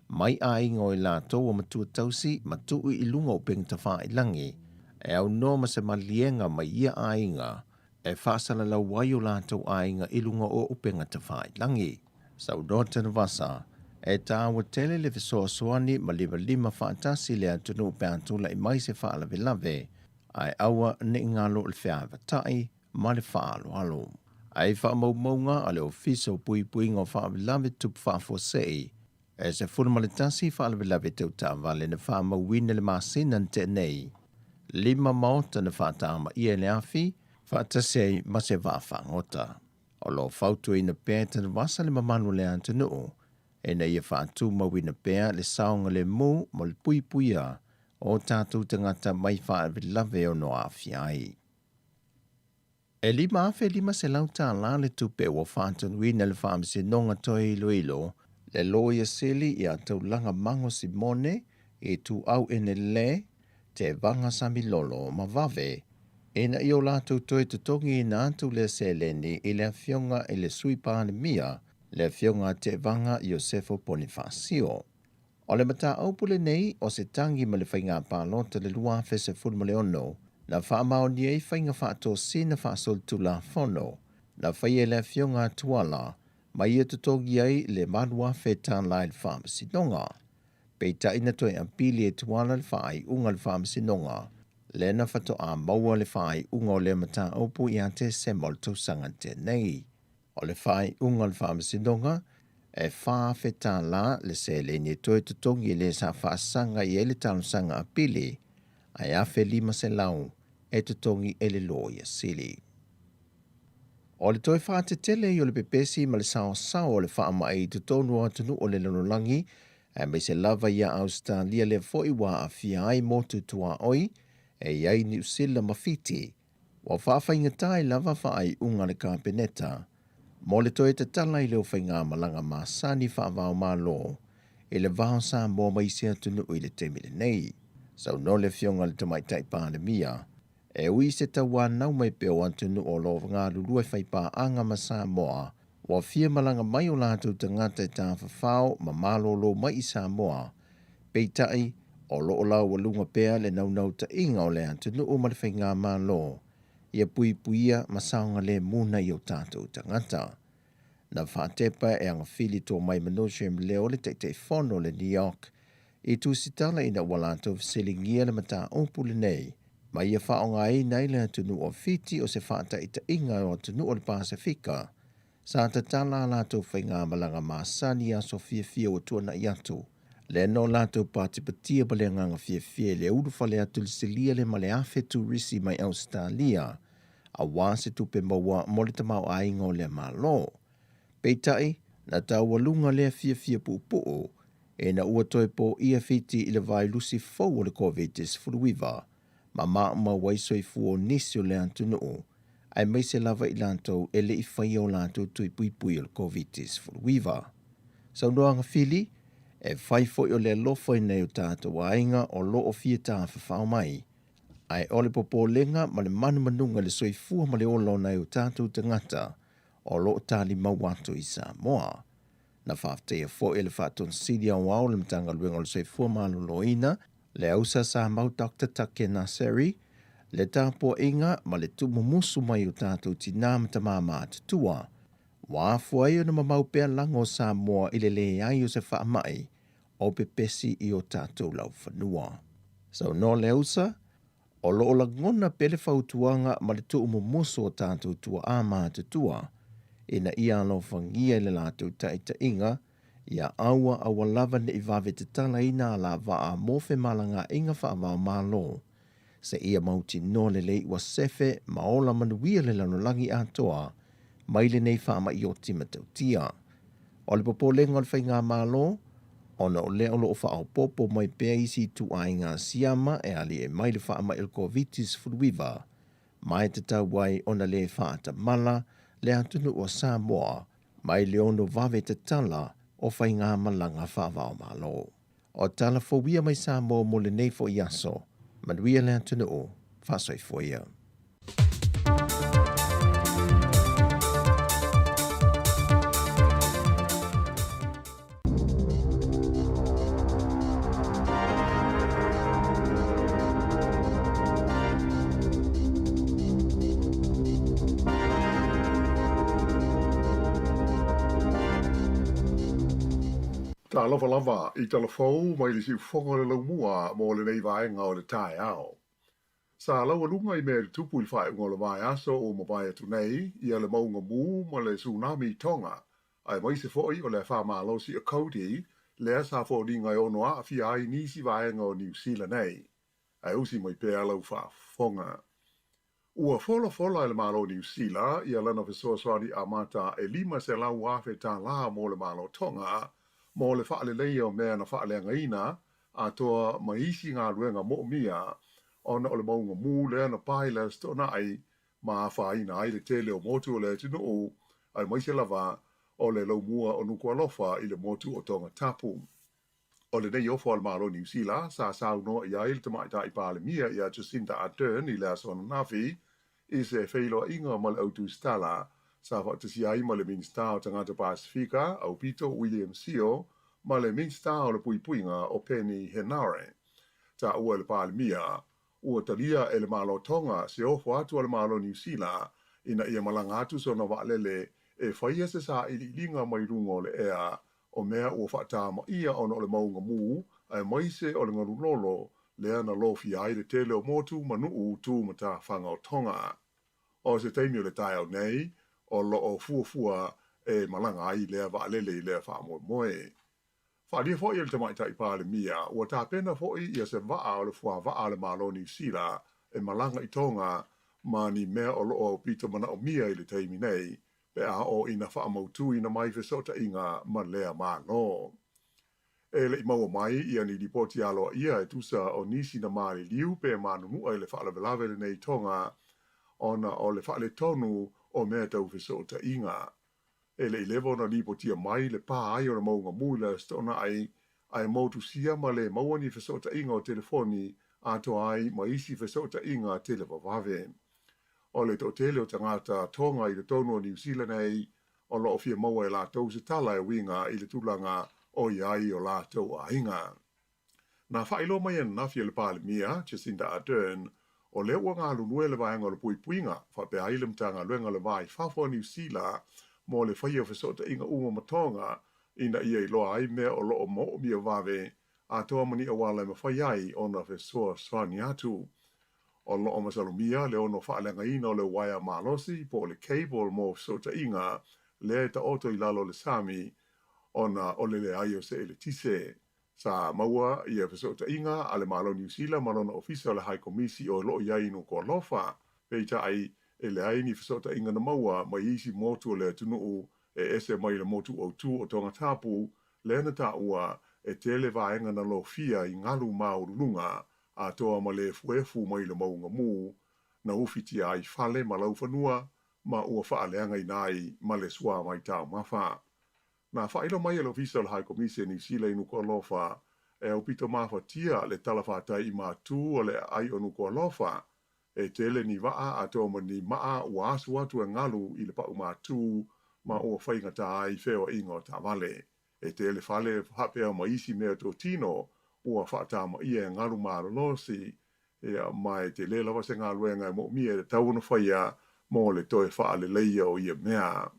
mai aiga o i latou ua matua tausi ma tuu i luga o upega tafailangi e aunoa ma se maliega mai ia aiga. e faasalalau ai o latou aiga i luga o upega tafailagi. Saunoa Tanuvasa, e taua tele le fesoasoani ma limalima faatasi le atunuu pe a tulai mai se faalavelave, ae aua ne i galo le feavatai ma le faaaloalo. I faamaumauga a le Ofisa o Puipuiga o Faalavelave Tupu Faafuasei, e 11 faalavelave tau taavale na faamauina i le masina na tea nei, lima maota na faatamaia i le afi, faatasi ai ma se vaafagota. O lo o fautuaina pea e Tanuvasa le mamalu o le atunuu ina ia faatumauina pea le saogalemu ma le puipuia o tatou tagata mai faalavelave e ono aafia ai. E $5,500 tala le tupe ua faatonuina e le Faamasinoga Toe Iloilo le Loia Sili ia Taulaga Mago Simone, Ituau Enele, Tevaga Samilolo ma Vave ina ia o latou toe totogiina atu lea seleni i le Afioga i le Sui Palemia, le Afioga Tevaga Iosefo Ponifasio. O le mataupu lenei o se tagi ma le faiga palota i le 2016 na faamaonia ai faiga faatosina faasolitulafono na faia e le Afioga a Tuala ma ia totogi ai le $8,000 i le Faamasinoga. Peitai na toe apili e Tuala le faaiuga a le Faamasinoga lea na faatoa maua le faaiuga o lea mataupu ia Tesema o le tausaga tenei. O le faaiuga o le Faamasinoga, e $4,000 le seleni e toe totogi e le sa faasaga i ai le talosaga apili, ae $1,500 e totogi e le Loia Sili. O le toe faatetele ai o le pepesi ma le saosao o le faamai i totonu o atunuu o le lalolagi, aemaise lava ia Ausetalia lea foi ua aafia ai motu tuaoi e i ai Niu Sila ma Fiti, Ua faafaigata ai lava faaiuga a le Kapeneta mo le toe tatala i leo faigamalaga masani faava-o-Malo i le va o Samoa ma isi atunuu i le taimi lenei. Saunoa le Afioga i le Tamaitai Palemia, e ui i se tauanau mai pea o atunuu o lo o galulue faipaaga ma Samoa, ua fia malaga mai o latou tagata e tafafao ma malolo mai i Samoa, peitai, o lo o laualuga pea le naunautaiga o le atunuu ma le faigamalo ia puipuia ma saogalemu nai o tatou tagata. Na faatepa e Agafili Tomai Manoche Leo le Taitaifono o le NEOC i tusitala ina ua latou fesiligia le mataupu lenei ma ia faaaogaina ai le atunuu o Fiti o se faataitaiga o atunuu o le Pasefika sa tatala a latou faigamalaga masani i aso fiafia ua tuanai atu, lea na o latou patipatia ma le agaga fiafia i le ulufale atu i le silia le ma le 1,000 turisi mai Ausetalia aua se tupe maua mo le tamaoaiga o lea Malo. Peitai, na taualuga lea fiafia puupuu ina ua toe poia Fiti i le vailusi fou o le Koviti-19 ma maumau ai soifua o nisi o le atunuu, aemaise lava i latou e le i faia o latou tui puipui o le Koviti-19. Saunoa Agafili, e fai foi o le alofa i nai o tatou aiga o lo o fia tafafao mai, ae o le popolega ma le manumanuga i le soifua ma le ola o nai o tatou tagata o lo o talimau atu i Samoa. Na faafetaia foi e le Faatonisili Aoao o le Matagaluega o le Soifua Maloloina, le ausa Samau Doctor Take Naseri, le tapuaiga ma le tuumumusu mai o tatou tinā ma tamā matutua, ua afua ai ona mamau pea lago o Samoa i le leai o se faamai o pepesi i o tatou laufanua. Saunoa le ausa, o lo o lagona pea le fautuaga ma le tuumumusu o tatou tuaa matutua ina ia alofagia i le latou taitaiga Ia aua aua lava ne i vave tatalaina alavaa mo femalagaaiga faava-o-Malo, seia mautinoa lelei ua sefe ma ola manuia le lalolagi atoa mai lenei faamai oti matautia. O le popolega o le Faigamalo, ona o lea o lo o faaopoopo mai pea isi ituaiga siama e aliae mai le faamai o le Koviti-19, ma e tatau ai ona le faatamala le atunuu o Samoa mai le ono vave tatala o faigamalaga faava-o-Malo. O tala fou ia mai Samoa mo lenei foi aso. Manuia le atunuu, faasoifua ia. Talofa lava i tala fou mai le siufofoga o le laumua mo lenei vaega o le taeao. Sa laualuga i mea i tutupu i le faaiuga o le vaiaso ua mavae atu nei ia le mauga mū ma le tsunami i Tonga, aemaise foi o le afa malosi o Cody lea sa foliga e ono aafia ai nisi vaega o Niu Sila nei. Ae usi mai pea lau faafofoga. Ua folafola e le Malo o Niu Sila ia lana fesoasoani amata e $500,000 tālā mo le Malo Tonga mo le faaleleia o mea na faaleagaina atoa ma isi galuega moomia ona o le mauga mū lea na pae i le Aso Toonai ma afaina ai le tele o motu o le atunuu aemaise lava o le laumua o Nukualofa i le motu o Tongatapu. O lenei ofo a le Malo o Niu Sila sa saunoa i ai le Tamaitai Palemia ia Jacinda Ardern i le aso ananafi i se feiloaiga ma le au tusitala sa faatasia ai ma le Minisita o Tagata Pasefika Aupito William Sio ma le Minisita o le Puipuiga o Peeni Henare. Taua e le Palemia, ua talia e le Malo Tonga se ofo atu a le Malo Niu Sila ina ia malaga atu sona vaalele e faia se sailiiliga mai luga o le ea o mea ua faatamaia ona o le mauga mū, aemaise o le galu lolo, lea na lofia ai le tele o motu ma nuu tu matafaga o Tonga. O se taimi o le taeao nei, o loo fuafua e malaga ai lea vaalele i lea faamoemoe. Faaalia foi e le Tamaitai Palemia, ua tapena foi ia se vaa o le fuavaa a le Malo o Niu Sila e malaga i Tonga ma ni mea o loo aupito manaomia i le taimi nei, pe a oo ina faamautuina mai fesootaiga ma lea Malo. E le i maua mai ia ni lipoti aloaia e tusa o nisi na maliliu pe manunua i le faalavelave lenei i Tonga ona o le faaletonu o mea tau fesootaiga. E le i leva ona lipotia mai le pā ai o le mauga mū i le Aso Toonai, ae motusia ma le maua ni fesootaiga o telefoni atoa ai ma isi fesootaiga televavave. O le toatele o tagata Tonga i totonu o Niu Sila nei, o loo fia maua e latou se tala e uiga i le tulaga o i ai o latou aiga. Na faailoa mai ananafi e le Palemia, Jacinda Ardern, o lea ua galulue le vaega o le puipuiga, faapea ai le Matagaluega o le Va i Fafo a Niu Sila mo le faia o fesootaiga uma ma Tonga ina ia iloa ai mea o loo moomia vave atoa ma ni auala e mafai ai ona fesoasoani atu. O loo masalomia le ono faaleagaina o le uaea malosi po o le cable mo fesootaiga lea e taoto i lalo o le sami ona o le leai o se eletise. Sa maua ia fesootaiga a le Malo o Niu Sila ma lona Ofisa o le High Komisi o loo i ai i Nukualofa, peitai e leai ni fesootaiga na maua mai isi motu o le atunuu e ese mai le motu autū o Tongatapu, lea na taua e tele vaega na lofia i galu maualuluga atoa ma le efuefu mai le mauga mū na ufitia ai fale ma laufanua ma ua faaleagaina ai ma le suā mai taumafa. Na faailoa mai e le Ofisa o le High Komisi a Niu Sila i Nukualofa e aupito mafatia le talafatai i matū o le aai o Nukualofa E tele ni vaa atoa ma ni maa ua asu atu e galu i le pau matū ma ua faigata ai feoaiga o taavale. E tele fale faapea ma isi mea totino ua faatamaia e galu malolosi, ia, ma e tele lava se galuega e moomia e tatau ona faia mo le toe faaleleia o ia mea.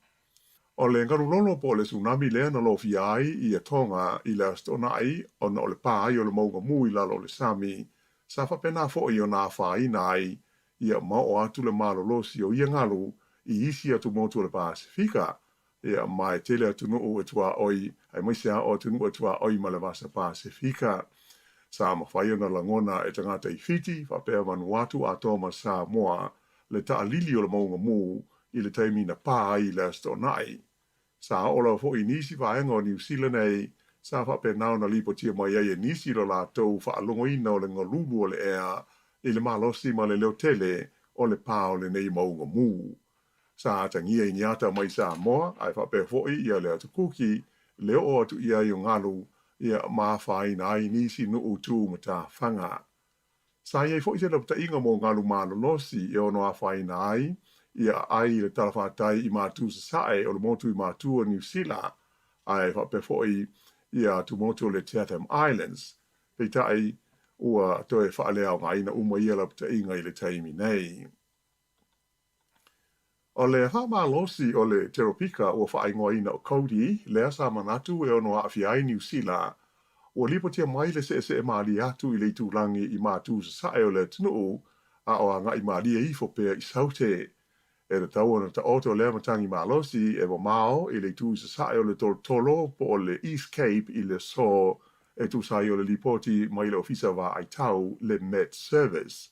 O le galu lolo po o le tsunami lea na lofia ai ia Tonga i le Aso Toonai ona o le pā ai o le mauga mū i lalo o le sami, sa faapena foi ona afaina ai ia ma oo atu le malolosi o ia galu i isi atumotu o le Pasefika, ia ma e tele atunuu e tuaoi, aemaise lava o atunuu e tuaoi ma le Vasa Pasefika. Sa mafai ona lagona e tagata i Fiti, faapea Vanuatu atoa ma Samoa, le taalili o le mauga mū i le taimi na pā ai i le Aso Toonai. Sa oo lava foi i nisi vaega o Niu Sila nei, sa faapena ona lipotia mai ai e nisi lo latou faalogoina o le galulu o le ea i le malosi ma le leotele o le pā o lenei mauga mū. Sa atagia i ni ata mai Samoa, ae faapea foi ia le Atu Kuki, le oo atu i ai o galu, ia ma afaina ai nisi nuu tu matafaga. Sa i ai foi se lapataiga mo galu malolosi e ono afaina ai ia aai i le talafatai i Matu Sasae o le motu i Matu o Niu Sila, ae faapea foi ia atumotu o le Chatham Islands. Peitai, ua toe faaleaogaina uma ia lapataiga i le taimi nei. O le afa malosi o le teropika ua faaigoaina ʻo Cody, lea sa manatu e ono aafia ai Niu Sila, ua lipotia mai le seʻeseʻe mālie atu i le itulagi i mātū sasae o le atunuu, a o agaʻi mālie ifo pea i Saute. E tatau ona taoto lea matagi malosi e mamao i le itu i sasae o le tolotolo po o le East Cape i le aso e tusa ai o le lipoti mai le Ofisa Vaai Tau le Met Service.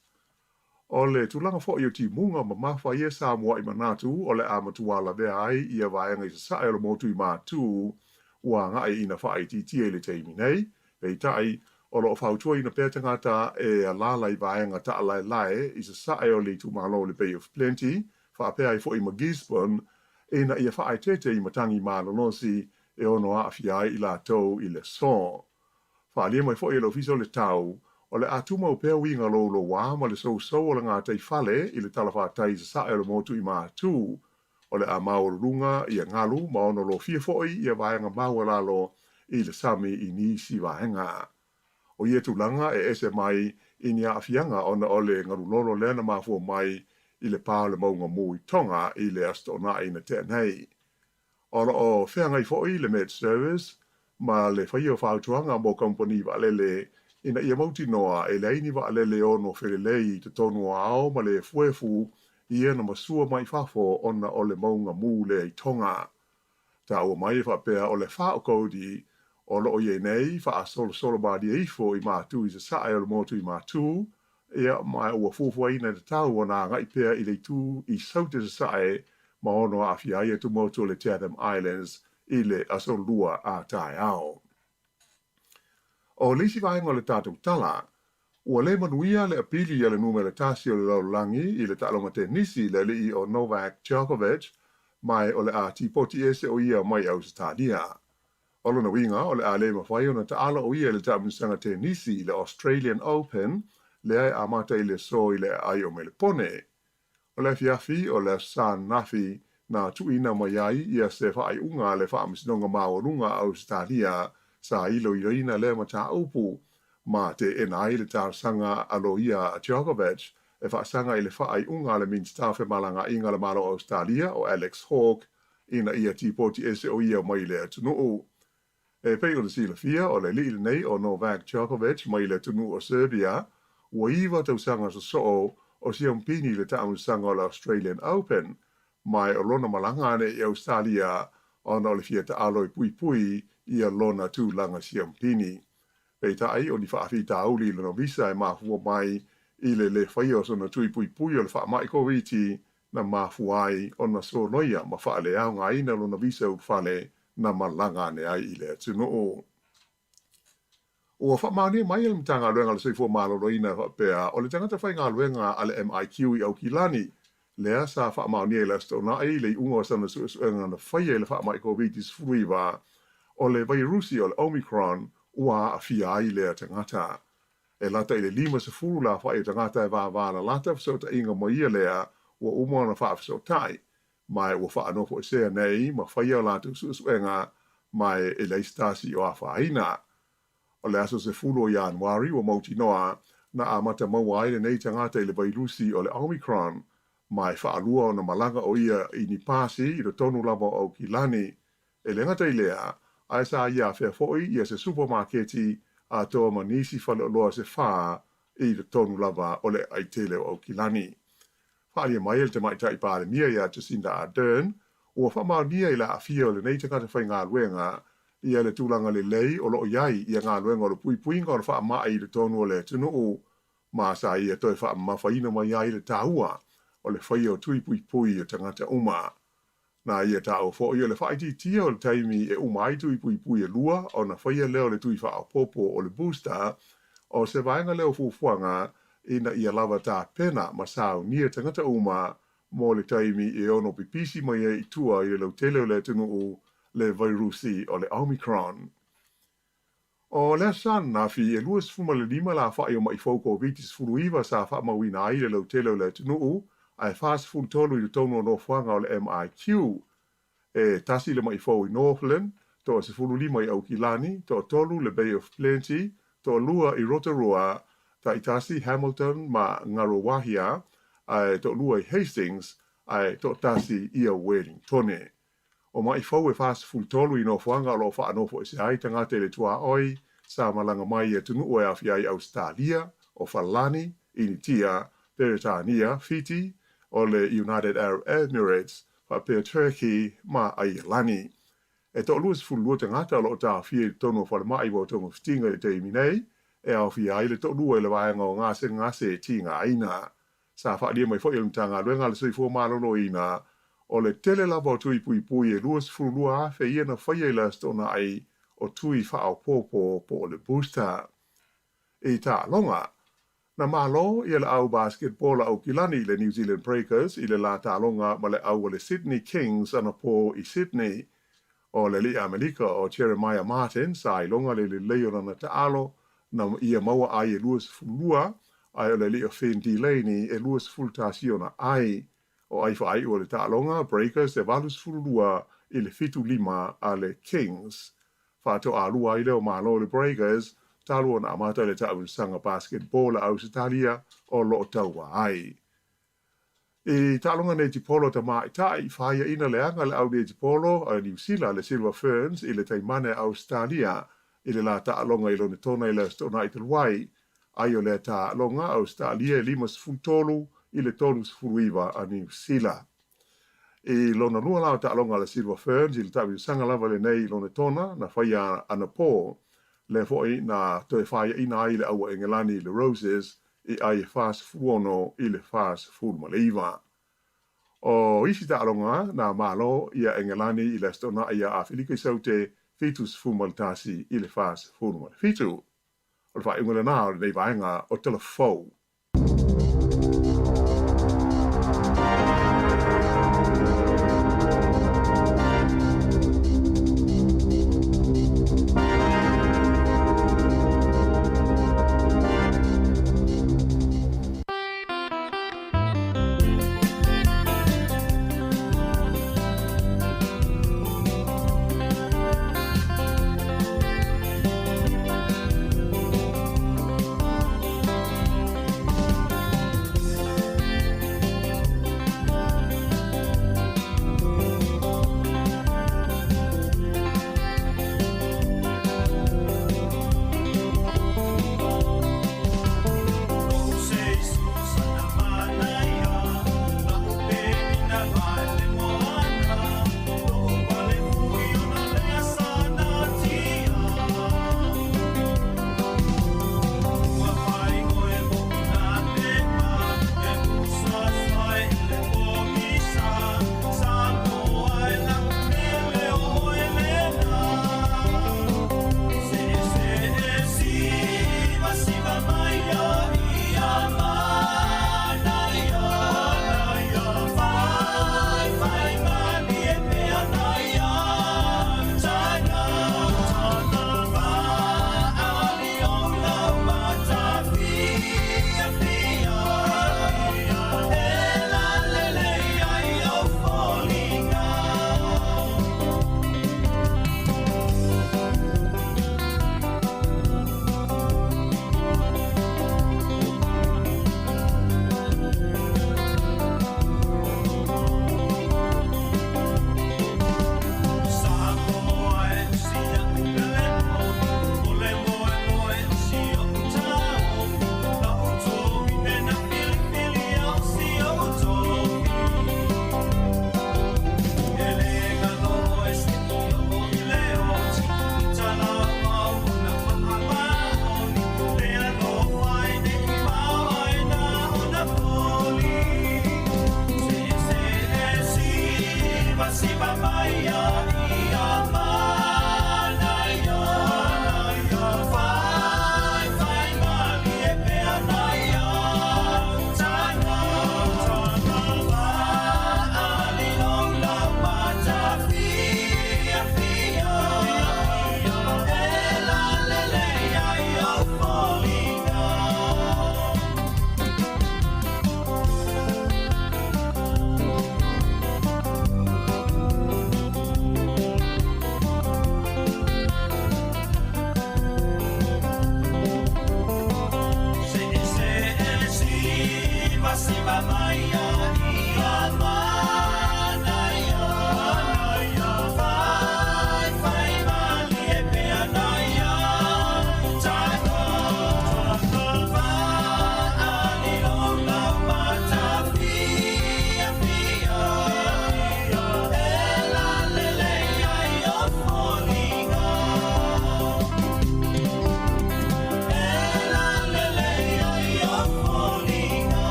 O le tulaga foi o timuga mamafa ia sa muaʻi manatu o le a matua lavea ai ia vaega i sasae o le motu i Mātū ua agaʻi ina faaitiitia i le taimi nei, peitai, o lo o fautuaina pea tagata e alaala i vaega taʻalaelae i sasae o le itumalo o le Bay of Plenty faapea ai foi ma Gisborne ina ia faaeteete i matagi malolosi e ono aafia ai i latou i le aso. Faaalia mai foi e le Ofisa o le Tau, o le a tumau pea uiga loulouā ma le sousou o le gataifale i le talafatai i sasae o le motu i Mātū. O le a maualuluga ia galu ma ono lofia foi ia vaega maualalo i le sami i nisi vaega. O ia tulaga e ese mai i ni aafiaga ona o le galulolo lea na mafua mai i le pā o le mauga mū i Tonga i le Aso Toonai na tea nei. O lo o feagai foi le Met Service ma le faia o fautuaga mo kamupani vaalele ina ia mautinoa e leai ni vaalele e ono felelei i totonu o ao ma le efuefu ia na masua mai fafo ona o le mauga mū lea i Tonga. Taua mai e faapea o le fā o Cody o lo o i ai nei faasolosolo malie ifo i Mātū i sasae o le motu i Mātū, ia, ma ua fuafuaina e tatau ona agaʻi pea i le itu i Saute Sasae ma ono aafia ai atu motu o le Chatham Islands i le aso Lua a taeao. O le isi vaega o le tatou tala, ua lē manuia le apili a le numera tasi o le lalolagi i le taaloga tenisi le alii o Novak Djokovic, ma o le a tipoti ese o ia mai Ausetalia. O lona uiga, o le a le mafai ona taalo o ia i le taamilosaga tenisi i le Australian Open lea e amata i le aso i le aai o Melepone. O le afiafi o le Aso Sa ananafi na tuuina mai ai ia se faaiuga a le Faamasinoga Maualuga a Ausetalia sa iloiloina lea mataupu ma teena ai le talosaga a loia a Djokovic e faasaga i le faaiuga a le Minisita o Femalagaaiga a le Malo o Ausetalia o Alex Hawke ina ia tipoti ese o ia mai le atunuu. E pei ona silafia, o le alii lenei o Novak Djokovic mai le atunuu o Serbia, ua 9 tausaga sosoo o siampini i le taamilosaga o le Australian Open, ma o lona malaga ane i Ausetalia ona o le fia taalo e puipui ia lona tulaga siampini. Peitai, o ni faafitauli i lona visa e mafua mai i le lē faia o sona tui puipui o le faamaʻi Koviti na mafua ai ona soloia ma faaleaogaina lona visa ulufale na malaga ane ai i le atunuu. Ua faamaonia mai e le Matagaluega o le Soifua Maloloina e faapea o le tagata faigaluega a le MIQ i Aukilani lea sa faamaonia i le Aso Toonai i le iuga o sana suesuega na faia i le faamaʻi Koviti-19, o le vairusi o le Omicron ua aafia ai lea tagata. E lata i le 50 le aofai o tagata e vāvālalata fesootaiga ma ia lea ua uma ona faafesootai, ma ua faanofoesea nei ma faia o latou suesuega ma e leai se tasi o afaina. O le aso 10 o Ianuari ua mautinoa na amata maua ai lenei tagata i le vairusi o le Omicron, ma e faalua ona malaga o ia i ni pasi i totonu lava o Aukilani. E le gata i lea, ae sa ia afea foi ia se supamaketi atoa ma nisi faleoloa se 4 i totonu lava o le aitele o Aukilani. Faaalia mai e le Tamaitai Palemia ia Jacinda Ardern, ua faamaonia i le aafia o lenei tagata faigaluega ia le tulaga lelei o lo o i ai ia galuega o le puipuiga o le faamaʻi i totonu o le atunuu, ma sa ia toe faamamafaina mai ai le taua o le faia o tui puipui o tagata uma. Na ia taua foi o le faaitiitia o le taimi e uma ai tui puipui e 2 ona faia lea o le tui faaopoopo o le booster, o se vaega lea o fuafuaga ina ia lava tapena ma saunia tagata uma mo le taimi e ono pipisi mai ai i tua i le lautele o le atunuu le vairusi o le Omicron. O le Aso Sa ananafi, e 25 le aofai o maʻi fou Koviti-19 sa faamauina ai i le lautele o le atunuu, ae 43 i totonu o nofoaga o le MIQ. E 1 le maʻi fou i Northland, 15 i Aukilani, 3 le Bay of Plenty, 2 i Rotorua, taitasi Hamilton ma Ngaruawahia, ae 2 i Hastings, ae toatasi ia Welingtone. O maʻi fou e 43 i nofoaga o lo o faanofoesea ai tagata i le tuaoi sa malaga mai i atunuu e aofia ai Ausetalia, o Falelani, Initia, Peretania, Fiti, o le United Arab Emirates, faapea Turkey ma Aielani. E toa-22 tagata o lo o taofia i totonu o falemai ua togafitiga i le taimi nei, e aofia ai le toalua i le vaega o gasegase e tigaina. Sa faaalia mai foi e le Matagaluega a le Soifua Maloloina, o le tele lava o tui puipui e 22,000 ia na faia i le Aso Toonai o tui faaopoopo po o le booster. I taaloga, na malo ia le au basketball a Aukilani i le New Zealand Breakers i le la taaloga ma le au a le Sydney Kings anapo i Sydney. O le alii Amelika o Jeremiah Martin sa iloga le lelei o lana taalo na ia maua ai e 22, ae o le alii o Finn Delaney e 21 ona ai. O ai faaiu o le taaloga Breakers e 82 i le 75 a le Kings. Faatoalua ai lea o malo le Breakers talu ona amata i le taamilosaga basketball a Ausetalia o lo o taua ai. I taaloga netipolo tamaitai, faiaina leaga le au netipolo a Niu Sila le Silver Ferns i le taimane a Ausetalia i le la taaloga i Lonetona i le Aso Toonai talu ai. Ai o lea taaloga Ausetalia e 53 i le 39 a Niu Sila. I lona lua la o taaloga a le Silver Ferns i le taamilosaga lava lenei i Lonetona na faia anapo, lea foi na toe faiaina ai le au a Engelani i le Roses i ai e 46 i le 49. O isi taaloga na malo ia Engelani i le Aso Toonai ia Afelika i Saute 71 i le 47. O le faaiuga lena o lenei vaega o Tala Fou.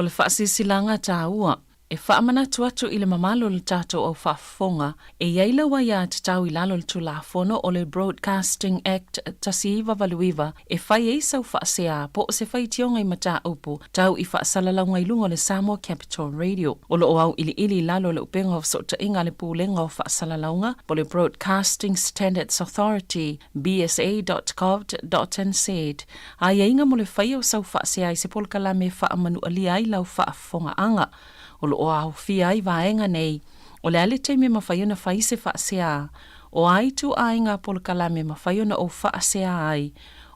O le faasilasilaga taua, e faamanatu atu i le mamalu o le tatou au faafofoga, e i ai lau aiatatau i lalo o le Tulafono o le Broadcasting Act 1989 e fai ai sau faasea po o se faitioga i mataupu tau i faasalalauga i luga o le Samoa Capital Radio. O lo o auiliili i lalo o le upega o fesootaiga a le Pulega o Faasalalauga po o le Broadcasting Standards Authority, bsa.govt.nz, aiaiga mo le faia o sau faasea i se polokalame e faamanualia ai lau faafofogaaga. O lo o aofia ai vaega nei, o le a le taimi e mafai ona fai se faasea, o a ituaiga polokalame e mafai ona ou faasea ai,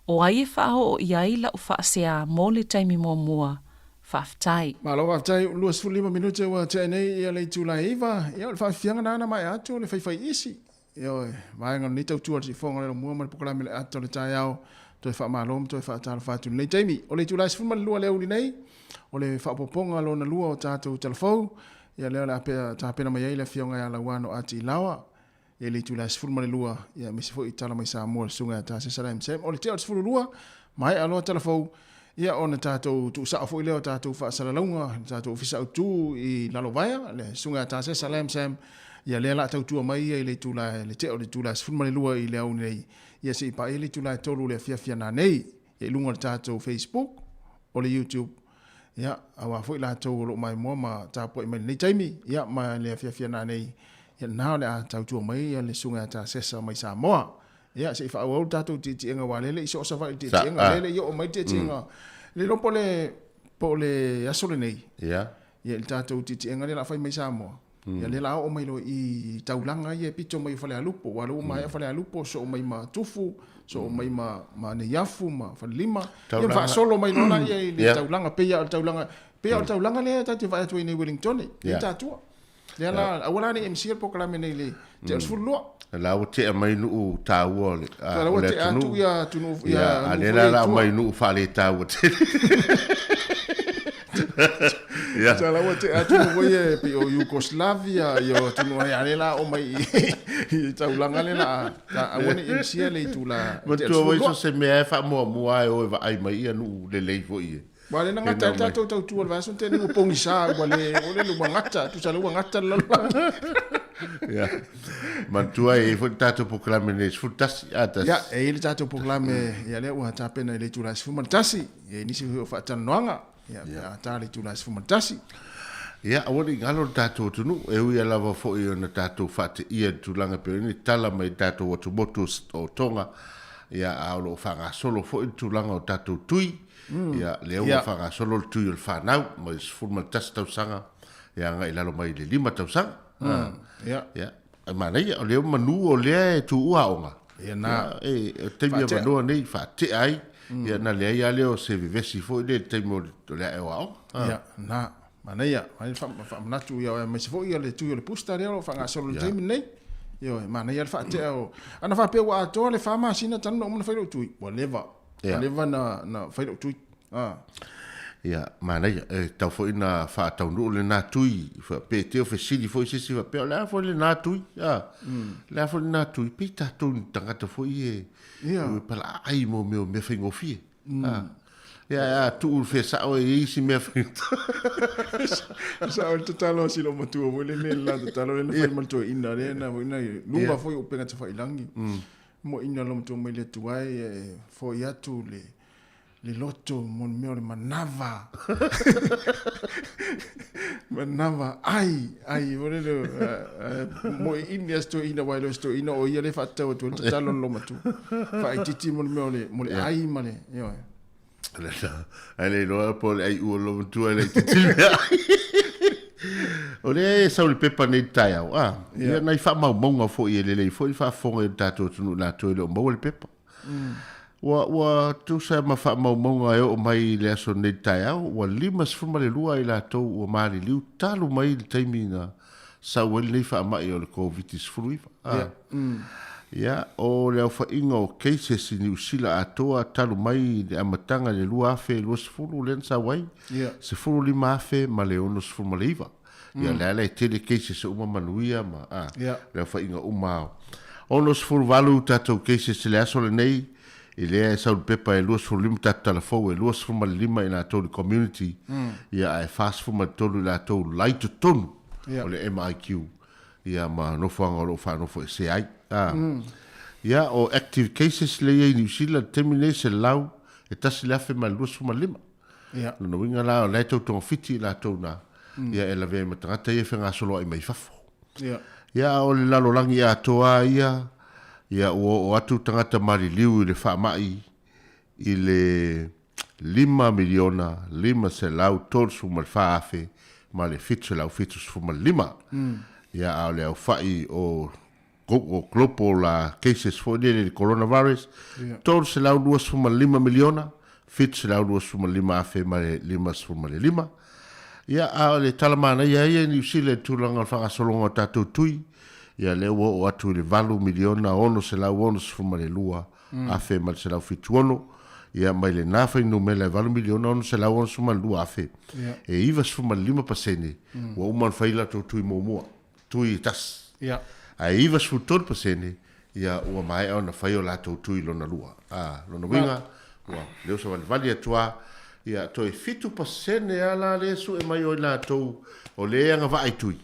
o ai e faaoo i ai lau faasea mo le taimi muamua. Faafetai. Malo faafetai, 25 minute ua tea nei ia le itula e 9, ia o le faafiafiaga na na maea atu o le faifai isi. Ioe, vaega o lenei tautua o le siufofoga o le Laumua ma le polokalame o le Ata o le Taeao, toe faamalo ma toe faatalofa atu i lenei taimi. O le itula e 12 i le aoauli nei, o le faaopoopoga lona lua o tatou talafou, ia lea o le a pea tapena mai ai le Afioga ia Lauano Ati Ilaoa i le itula e 12, ia aemaise foi tala mai Samoa le Susuga ia Tasesa Lam Sam. O le tea o le 12, maea loa talafou, ia ona tatou tuusao foi lea o tatou faasalalauga, le tatou ofisa autu i Lalovaea, le Susuga ia Tasesa Lam Sam, ia lea la tautua mai ia i le itula, le tea o le itula e 12 i le aoauli nei, ia se i paia le itula e 3 i le afiafi a nanei, ia i luga o le tatou Facebook, o le YouTube, ia, aua foi latou o lo o maimoa ma tapuai mai lenei taimi, ia, ma le afiafi a nanei, ia lena o le a tautua mai ia le Susuga ia Tasesa mai Samoa. Ia, se i faaauau le tatou tietieega, aua o lea e le i soo Savaii i le tietieega, o lea e le i oo mai le tietieega. Le iloa po o le, po o le aso lenei, ia, i le tatou tietieega lea o le a fai mai Samoa, ia lea o le a oo mai loa i taulaga ia e pito mai o Falealupo, aua o lea ua maea Falealupo, soo mai ma Tufu, soo mai ma, ma Neiafu ma Falelima, ia ma faasolo mai loa laia i le taulaga, pei lava o le taulaga, pei lava o le taulaga lea tatou te vaai atu ai nei i Wellingtone, lea e tatua. Lea la, aua la ne i misia le polokalame nei i le tea o le 12. La ua tea mai nuu taua o le, a, o le atunuu. Atu ia atunuu, ia, ia a lea la la mai nuu faaletaua tele. Ia. Sa la ua tea atunuu foi e pei o Yugoslavia, ia o atunuu ai, a lea la o mai i taulaga lea la, aua ne i misia le itula. Matua foi so se mea e faamuamua e o e vaai mai ia nuu lelei foi e. Ua le na gata ai tatou tautua i le vaiaso na tea nei ua pogisa ua le o le ua gata tusa lea ua gata le lalolagi. Ia. Manatua e i ai foi le tatou polokalame nei 11 a tasi. Ia, e i ai le tatou polokalame ia lea ua tapena i le itula e 11, e i ai nisi foi o faatalanoaga ia pe a ta le itula e 11. Ia, aua ne i galo le tatou atunuu, e ui lava foi ona tatou faateia i le tulaga e pei ona tala mai le tatou atumotu o Tonga, ia, a o lo o faagasolo foi le tulaga o tatou tui, Ia, lea ua faagasolo le tui o le fanau mai le 11 tausaga ia agai i lalo mai le 5 tausaga. Ia. Ia, e manaia, o lea manu o lea e tuua aoga. Ia na. E, o taimi avanoa nei faatea ai, ia na leai lava lea o se vevesi foi lea i le taimi o le ae o aoga. Ia, na. Manaia, manaia le faamanatu, ia, aemaise foi ia le tui o le booster lea o lo o faagasolo i le taimi lenei. Ioe, manaia le faatea o... Ana faapea ua atoa le 4 masina talu ona uma ona fai lou tui, ua leva. Ua leva na fai lou tui. Ia, manaia, e tatau foi ona faataunuu lena tui, pe te o fesili foi se isi faapea, o le a foi lena tui, a, le a foi lena tui, pei tatou ni tagata foi e, e palaai mo mea o mea faigofie. A, ia, a tuu le fesao e i ai isi mea faigata. Sao le tatalo a si loomatua foi lele, le la tatalo lea na fai ma le toeaina lea na foi na luga foi o upega tafailangi. Moeina lo matua mai le Atua e e foi atu le le loto mo le mea o le manava. Manava ai, ai, mo le le moeini a si toeaina aua e le o se toeaina o ia lea e faatatau atu ai le tatalo a le lomatua. Faaitiiti mo le mea o le mo le ai ma le, ioe. Ae le iloa po o le ai ua lomatua e le itiiti le mea ai. O lea e sau i le pepa nei i le taeao, a, ia nai faamaumauga foi e lelei foi le faafofoga i le tatou atunuu latou e le o maua le pepa. Ua, ua tusa ma faamaumauga e oo mai i le aso nei i le taeao, ua 52 i latou ua maliliu talu mai le taimi na sau ai lenei faamai o le Koviti-19. A. Ia, o le aofaiga o cases i Niu Sila atoa talu mai le amataga i le 2020 lea na sau ai, 15,000 ma le 69. Ia, o lea la e tele cases uma manuia ma, a, le aofaiga uma. 68 tatou cases i le aso lenei. I lea e sau le pepa e 25 tatou tala fou e 25 i latou i le community, ia ae 43 i latou la i totonu o le MIQ, ia ma nofoaga o lo o faanofoesea ai. A. Ia, o active cases lea e i ai i Niu Sila i le taimi lenei, 101,025. Lona uiga la, o la e tau togafiti i latou na, ia e lavea ai ma tagata ia e fegasoloai mai fafo. Ia, a o le lalolagi atoa lava ia, ia ua oo atu tagata maliliu i le faamai i le 5,534,775. Ia, a o le aofai o o global cases foi lele i le coronavirus, 325 miliona, 725 afe ma le 55. Ia, a o le tala manaia ia i Niu Sila i le tulaga o le faagasologa o tatou tui, ia lea ua oo atu i le 8 miliona 662 afe ma le 176, ia mai lena fuainumera e 8 miliona 662 afe, e 95% ua uma ona fai latou tui muamua. tui e tasi. Ia. Ae 93% ia ua maea ona fai o latou tui lona lua. A, lona uiga, ua leo savalivali atu a, ia toe 7% a la lea e sue mai o i latou o lea e agavaa i tui.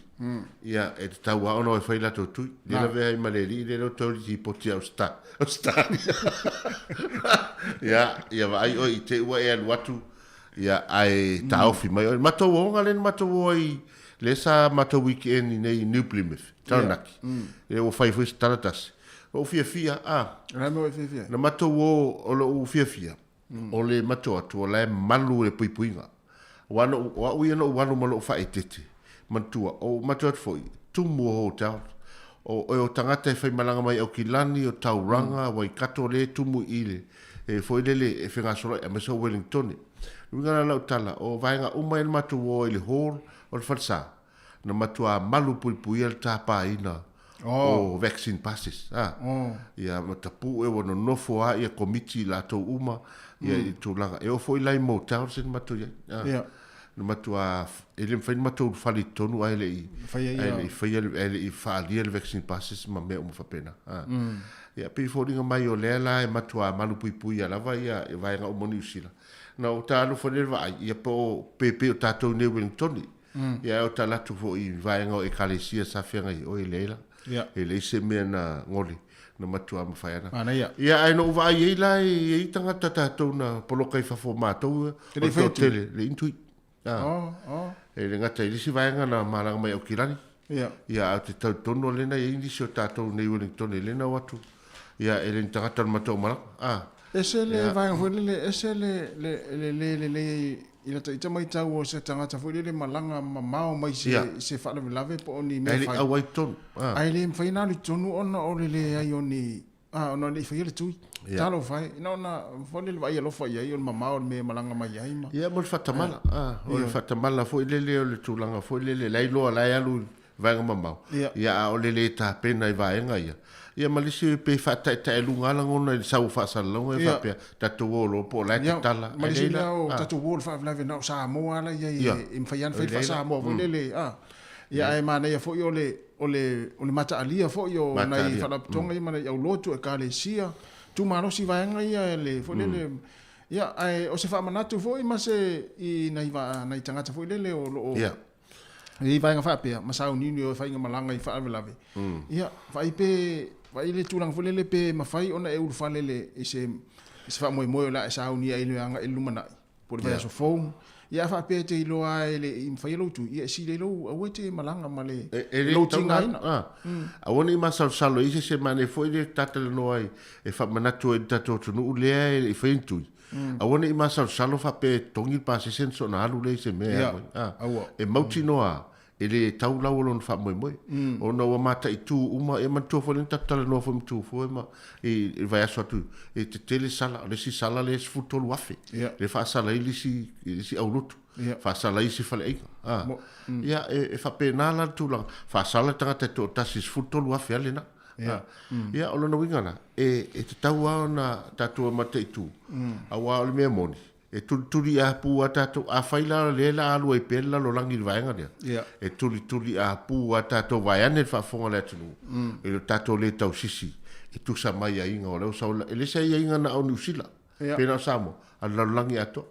Ia, e tatau a ona o e fai latou tui. Lea lavea ai ma le alii lea leo toe lipoti a Ausetalia. Ia, ia vaai oe i te i ua e alu atu Ia, ae taofi mai oe. Matou oga lea na matou o ai, lea sa matou weekend i nei i New Plymouth, Taranaki. Lea ua fai foi se tala tasi. Lou fiafia, a. O le a mea ua e fiafia ai? Na matou o, o lou fiafia, o le matou atu, o la e malu le puipuiga. Aua na ou, o au ia na ou alu ma lou faaeteete, manatua, o matou atu foi, tumu o hotel. O, o tagata e faimalaga mai Aukilani, o Tauranga, Waikato, lea e tumu i le, e foi lele e fegasoloai aemaise o Wellingtone. Le uiga la o lau tala, o vaega uma ia na matou o ai i le hall o le falesa, na matua malu puipuia le tapaina o vaccine passes. A, ia ma tapue ua nonofo lava ia komiti i latou uma ia i tulaga. E oo foi la i motels na matou i ai. A, na matua, e le mafai ona matou ulufale i totonu ae le i ae le i faia ae le i faaalia le vaccine passes ma mea uma faapena. A. Ia pei e foliga mai o lea la e matua malupuipuia lava ia vaega uma o Niu Sila. Na ou talofa lea i le vaai, ia po o pe pei o tatou i nei Wellingtone. Ia ae o tala atu foi i vaega o Ekalesia sa feagai oi e leai la. E leai se mea na gole, na matua mafai ana. Manaia. Ia ae na ou vaai ai la e i ai tagata tatou na poloka i fafo o matou, o le toatele, le intui. E le gata i le isi vaega na malaga mai Aukilani. Ia ae ou te talitonu o lea na i ai nisi o tatou nei Wellingtone lea na o atu, ia e le ni tagata o le matou malaga. Ese le vaega foi lele, ese le le le lelei i lata ita matau o se tagata foi lele malaga mamao mai se se faalavelave po o ni mea fai. Ae le auai totonu. Ae le mafai ona alu i totonu ona o le leai o ni, ona le i faia le tui. Talofa e, na ona foi lele vaai alofa i ai o le mamao o le mea e malaga mai ai ma. Ia mo le faatamala, o le faatamala foi lele o le tulaga foi lele, la e iloa la e alu i vaega mamao, ia a o le le tapena i vaega ia, ia ma le isi pe faataetaealuga lava lagona i le sau o faasalalauga ia faapea, tatou o loa po o la e tatala. Ma le isi mea o tatou o i le faalavelave na o Samoa lava la e i ai e mafai lava ona fai le faa-Samoa foi lele, ia ae manaia foi o le o le o le mataalia foi o nai faalapotopotoga ia ma nai aulotu, ekalesia, tumalosi vaega ia le foi lele ia ae o se faamanatu foi ma se i nai nai tagata foi lele o lo o i vaega faapea ma sauniuni o e faiga malaga i faalavelave ia vaai pe vaai le tulaga foi lele pe mafai ona e ulufale le i se i se faamoemoe o le a e sauni ai i le agai i le lumanai po o le vaiaso fou. Ia a faapea e te iloa lava e le i mafaia lou tui, ia e sili ai lou aua e te malaga ma le E le lou tatau na tigaina. A, aua ne i masalosalo i se se manaia foi lea ta talanoa ai e faamanatu ai i le tatou atunuu lea e le i faia ni tui. Aua ne i masalosalo faapea e totogi le pasese ona soona alu lea i se mea e Ia, alu ai. A, aua. e mautinoa E le tau laua lona faamoemoe, ona ua mataitu uma, ia manatua foi lea na tatou talanoa foi ma Tufoe ma i le vaiaso atu, e tetele sala, o le isi sala lea e 13,000, lea e faasala ai le isi, le isi aulotu, faasala ai isi faleaiga. A, ia, e faapena la le tulaga, faasala le tagata e toatasi i 13,000 lava lena. A, ia, o lona uiga la, e tatau lava ona tatou mataitu, aua o le mea moni, e tulituliapu lava tatou. Afai la o lea o le a alu ai pea le lalolagi i le vaega lea, Ia. e tulituliapu lava tatou vaeane le faafofoga a le atunuu i lo tatou le tausisi e tusa ma aiaiga o lea ua sau. E le se aiaiga na o Niu Sila, pe na o Samoa, a o le lalolagi atoa.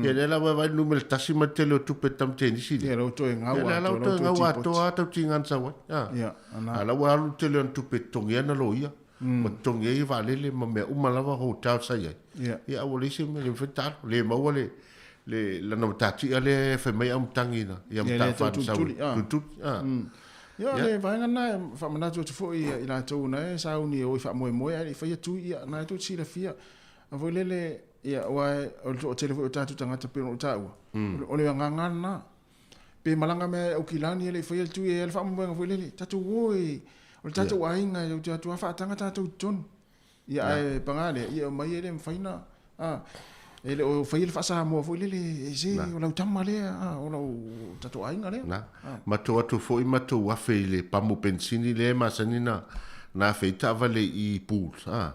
Ia lea la ua e vaai i le numera tasi ma le tele o tupe e tamatenisi lea. Ia lea ua toe gau atoa. Ia lea la ua toe gau atoa lava tau tiga na sau ai. Ia, a la ua alu le tele o ana tupe e totogi ai ana loia. Ma totogi ai vaalele ma mea uma lava hotel sa i ai. Ia. Ia a ua leai se mea, le mafai ona taalo. Le maua le le lana matatia lea e fai mai Aumatagi na, ia Mataafa na sau. Tulituli, a. Tulituli, a. Ia, o le vaega lena e faamanatu atu foi ia i latou na e sauni e o i faamoemoe ae le i faia tui, ia, na e tou te silafia. A foi lele, ia, aua o le toatele foi o tatou tagata pei ona ou taua, o le agaga lava lena. Pe malaga mai lava i Aukilani e le i faia le tui, e i ai le faamoemoega foi lele, tatou o e, o le tatou aiga e tou te o atu lava faataga tatou i totonu. Ia ae paga lea, ia e omai e le mafai ona, a, e le o faia le faa-Samoa foi lele, e se, o lau tama lea, a, o lau tatou aiga lea. Na, matou atu foi matou afe i le pamu penisini lea e masani na na afe ai taavale i pools, a,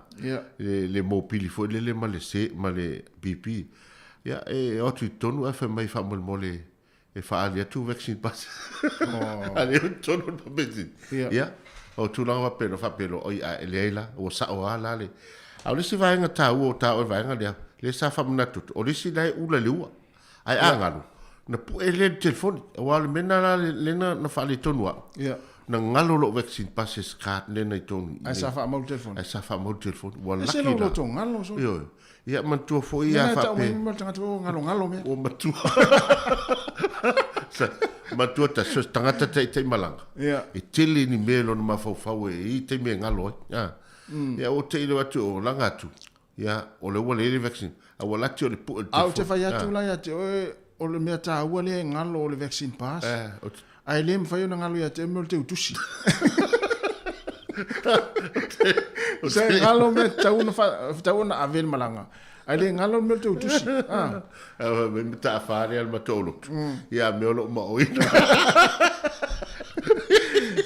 le, le mopili foi lele ma le se, ma le BP. Ia, e o atu i totonu ae fai mai faamolemole e faaali atu vaccine pass. A lea i totonu o le pamu penisini. Ia, o tulaga faapena, faapea loa, oi, a e leai la, ua sao lava la le... A o le isi vaega taua o taua i le vaega lea, lea sa faamanatu atu, o le isi la e ula i le ua. Ae a galu, na pue lea i le telefoni. Aua o le mea lena la lea na faaletonu au. Na galo lou vaccine passes card lea na i totonu i i. Ae sa faamau i le telefoni. Ae sa faamau i le telefoni. Ua E se laki lou la. loto galo sole. Ioe. Ia manatua foi a Mea tau mai faapea. ma le tagata ua galogalo mea. Ua matua. Sa matua ta so se tagata taitai malaga. Ia. E tele ni mea i lona mafaufau e i ai taimi e galo ai. A. Ia ua te i leo atu o laga atu. Ia o lea ua leai le vaccine. A ua lati o le pue o le A ou te telefoni. fai atu la ia te oe, o le mea taua lea e galo o le vaccine pass. Eh, o te Ae le mafai ona galo ia te oe mea o le teutusi. Se galo mea tatau ona fa, tatau ona ave le malaga. Ae le galo le mea o le teutusi. Ah. A me mataafa lea le matou lotu. Ia mea o loo maoina.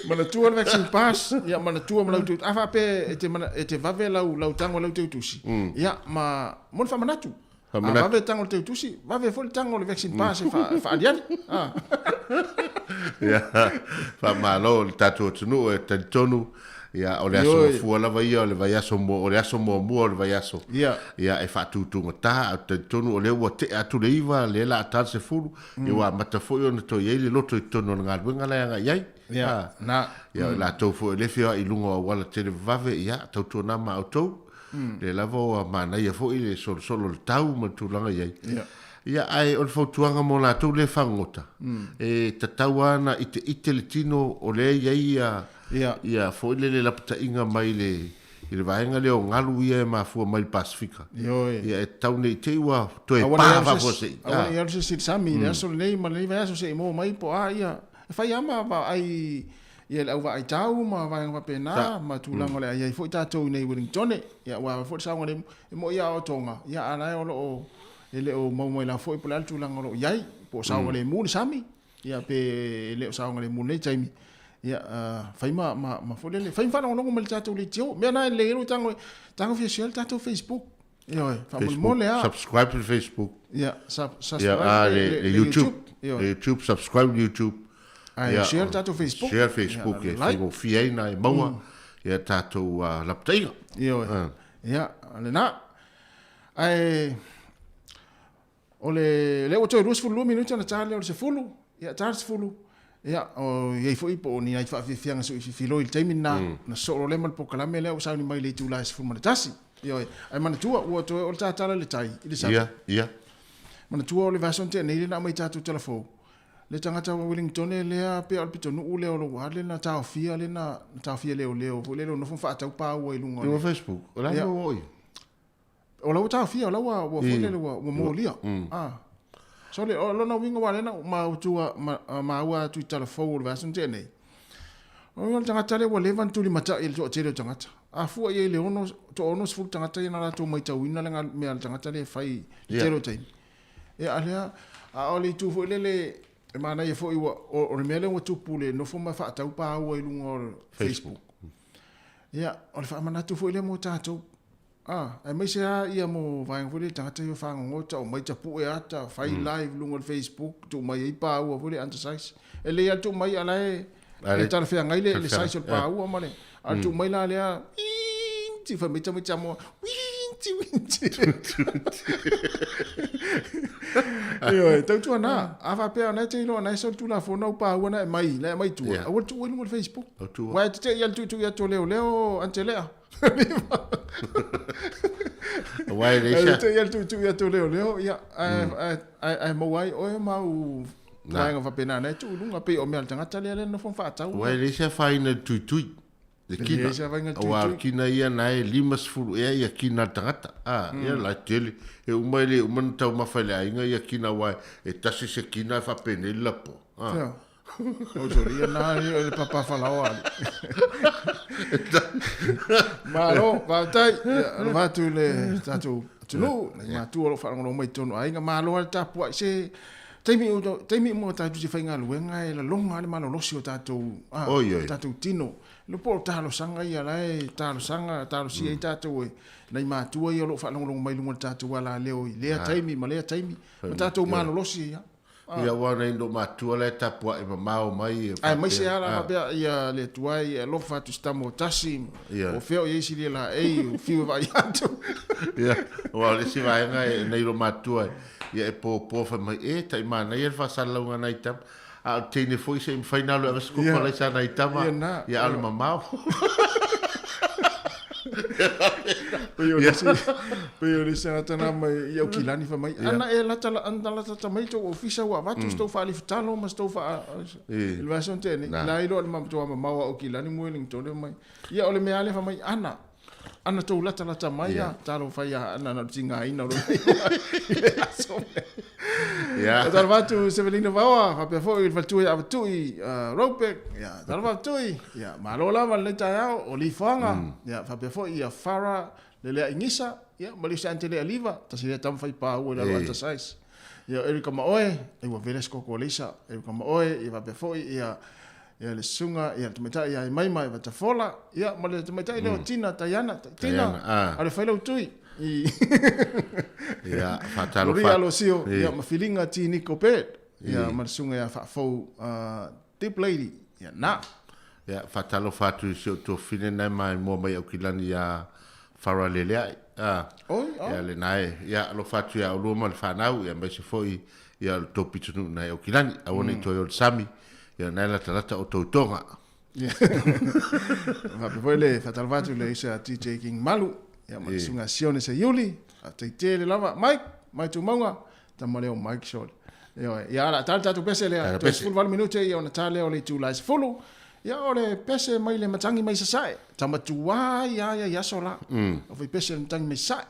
Manatua le vaccine pass, ia manatua ma lau teutusi. A faapea e te, mana, e te vave lau, lau tago i lau teutusi, ia ma, mo le faamanatu. A vave le tago o le teutusi, vave foi le tago o le vaccine pass e faaliali. Ia, faamalo i le tatou atunuu e talitonu, ia, o le aso mafua lava ia o le vaiaso o le aso muamua o le vaiaso. Ia. Ia, e faatutugata, ae ou te talitonu o lea ua tea atu le 9, lea o le a ta le 10, ia ua amata foi ona toe i ai le loto i totonu o le galuega la e agai ai. Ia, na. Ia, o i latou foi o lea e feoai i luga o auala televavave, ia, tautuana ma outou, Lea lava ua manaia foi le solosolo o le tau ma le tulaga i ai. Ia. Ia, ae o le fautuaga mo latou lea e fagogota, e tatau lava ona iteite le tino o lea e i ai ia, Ia. ia foi lele lapataiga mai le, i le vaega lea o galu ia e mafua mai le Pasefika. Ioe. Ia, e tatau ne i te i ua toe Aua ne i pa alu se faafuasei. Aua ne i alu se isi i le sami i le aso lenei ma lenei vaiaso se i maua mai po o a ia. E fai lava ma vaai ia le au vaai tau ma vaega faapena ma tulaga o le a i ai foi tatou i nei Wellingtone, ia aua foi le saogalemu, e moni a o Tonga, ia a la e o lo o e le o maua mai lava foi po o le a le tulaga o lo o i ai, po o saogalemu le sami, ia pe e le o saogalemu i lenei taimi, ia fai ma ma ma foi lele, fai ma faalogologo mai i le tatou leitio. Mea na e lelei ai lou tago, tago fia share le tatou Facebook. Ioe, faamolemole a. Subscribe to Facebook. Ia, subscribe ah, le, le, YouTube. Ioe. Le YouTube, subscribe le YouTube. Ae yeah, share le tatou Facebook. Share Facebook e faigofie ai na e maua ia tatou lapataiga. Ioe. Ia, lena. Ae O le, lea ua toe 22 minute ona ta lea o le 10, ia ta le 10, ia o i ai foi po o ni nai faafiafiaga sui fifiloi i le taimi lena, na sosoo loa lea ma le polokalame lea ua sauni mai i le itula e 11. Ioe, ae manatua ua toe o le tatala i le tai, i le sami. Ia, ia. Manatua o le vaiaso na tea nei lea na aumai i tatou talafou, le tagata o Wellingtone lea pea o le pitonuu lea o lou a lea na taofia lea na taofia e leoleo foi lea o nofo ma faatau paua i luga o le Facebook. O le a le mea ua oo i ai? O la ua taofia, o la ua, ua foi lele, ua, ua molia. Ah. So le, o lona uiga ua lena ma utua, ma, maua atu i tala fou o le vaiaso na tea nei. O le tagata lea ua leva ona tulimatai i le toatele o tagata. A fua i ai le ono, toa 60 tagata ia na latou maitauina le mea a le tagata lea e fai i le tele o taimi. Ia, a lea, a o le itu foi lele, e manaia foi ua, o, o le mea lea ua tupu le nofo ma faatau paua i luga o Facebook. Ia, o le faamanatu foi lea mo tatou. A, aemaise lava ia mo vaega foi lea tagata ia fagogota omai tapue ata, fai live i luga o le Facebook, tuu mai ai paua foi lea undersize. E lelei lava le tuu mai a o la e e talafeagai le le size o le paua ma le, a o le tuu mai la lea, wiinti, fai mai tamaiti Samoa, wiinti, wiinti. Ioe, tautuana, a faapea o lena e te iloa o lena e sau le Tulafono au paua na e aumai, na e aumai i tua, aua le tuua i luga o le Facebook. Aua e te te i lava i le tuitui atu o leoleo Antelea. Aua e leai sa... Te ia tuitui atu o leoleo, ia, ae, ae, ae maua ai oe ma au vaega faapena na e tuu i luga, pei o mea a le tagata lea lea e nofo ma faatau. Aua e leai se afaina i le tuitui, le kina. E leai se afaina i le tuitui. Aua o le kina ia na e 50 ea ia kina a le tagata. A, ia la e tele. E uma e le uma ona taumafa e le aiga ia kina aua e tasi se kina e faapenei le lapoa. A. O sori, na le papa falaoa. Malo, faafetai. Alofa atu i le tatou atunuu, nai matua o lo o faalogologo mai i totonu o aiga. Malo lava le tapuai. Se taimi taimi uma o tatou te faigaluega e lalona lava le malolosi o tatou, a, o tatou tino. Le po o talosaga ia la e talosaga, talosia ai tatou e nai matua ia o lo o faalogologo mai i luga o le tatou alaleo i lea taimi ma lea taimi. Ma tatou malolosi ai lava. Ia aua nei lou matua la e tapuai mamao mai e faapea. Aemaise lava la faapea ia le Atua e alofa atu i se tama o tasi, o fea o i ai sili e laei, o fiu e vaai atu. Ia, aua o le isi vaega e nei lou matua ia e popo fai mai, e tai manaia le faasalalauga a nai tama. A o le teine foi se i mafai ona alu e ave se koko a laisa a nai tama, ia a o le mamao. Pei o le isi, pei o le isi tagata na mai i Aukilani fai mai, ana e lata, ana latata mai tou ofisa ua avatu se tou faalifutalo ma se tou faa, i le vaiaso na tea nei, la iloa le matua mamao a Aukilani mo Wellington mai. Ia o le mea lava lea fai mai, ana, ana tou latalata mai a, talofa ia Ana na o le tigaina o lona igoa i le aso lea. Ia. Talofa atu Sevelina Vaoa, faapea foi le faletua ia Avatui, Ropeck, ia, talofa Avatui, ia, malo lava lenei taeao, o Lifoaga, ia, faapea foi ia Farah Leleaigisa, ia, ma Lisa Antelea Liva, tasi lea tama fai paua i lalo Ata Size. Ia, Erika Maoe, ai ua vele se koko o Lisa, Erika Maoe, ia faapea foi ia, ia le susuga, ia le tamaitai ia Imaima i Vatafola, ia, ma le tamaitai lea o Tina, Taiana, Tina, a o le failautu i Ia, faatalofa. Loria Alosio, ia, ma Filiga T. Nico Bird, ia, ma le susuga ia Faafou Deep Lady, ia, na. Ia, faatalofa atu i si ou tuafafine na e maimoa mai Aukilani ia Farah Leleai. A, Oi, oi. Ia, lena e, ia, alofa atu ia oulua ma le fanau, ia, aemaise foi, ia, o le tou pitonuu na e Aukilani. Aua ne i toe o le sami, ia, na e latalata o tou toga. Faapea foi le faatalofa atu i le uso ia DJ King Malu, ia ma le susuga Sione Seiuli, faafetai tele lava. Mike, Mike Tumauga, tama lea o Mike Short. Ioe, ia ala tali tatou pese lea, toe 18 minute ia ona ta lea o le itula e 10. Ia o le pese mai le matangi mai Sasae, tama tuai a ia i aso la. O fai pese le matangi mai Sasae.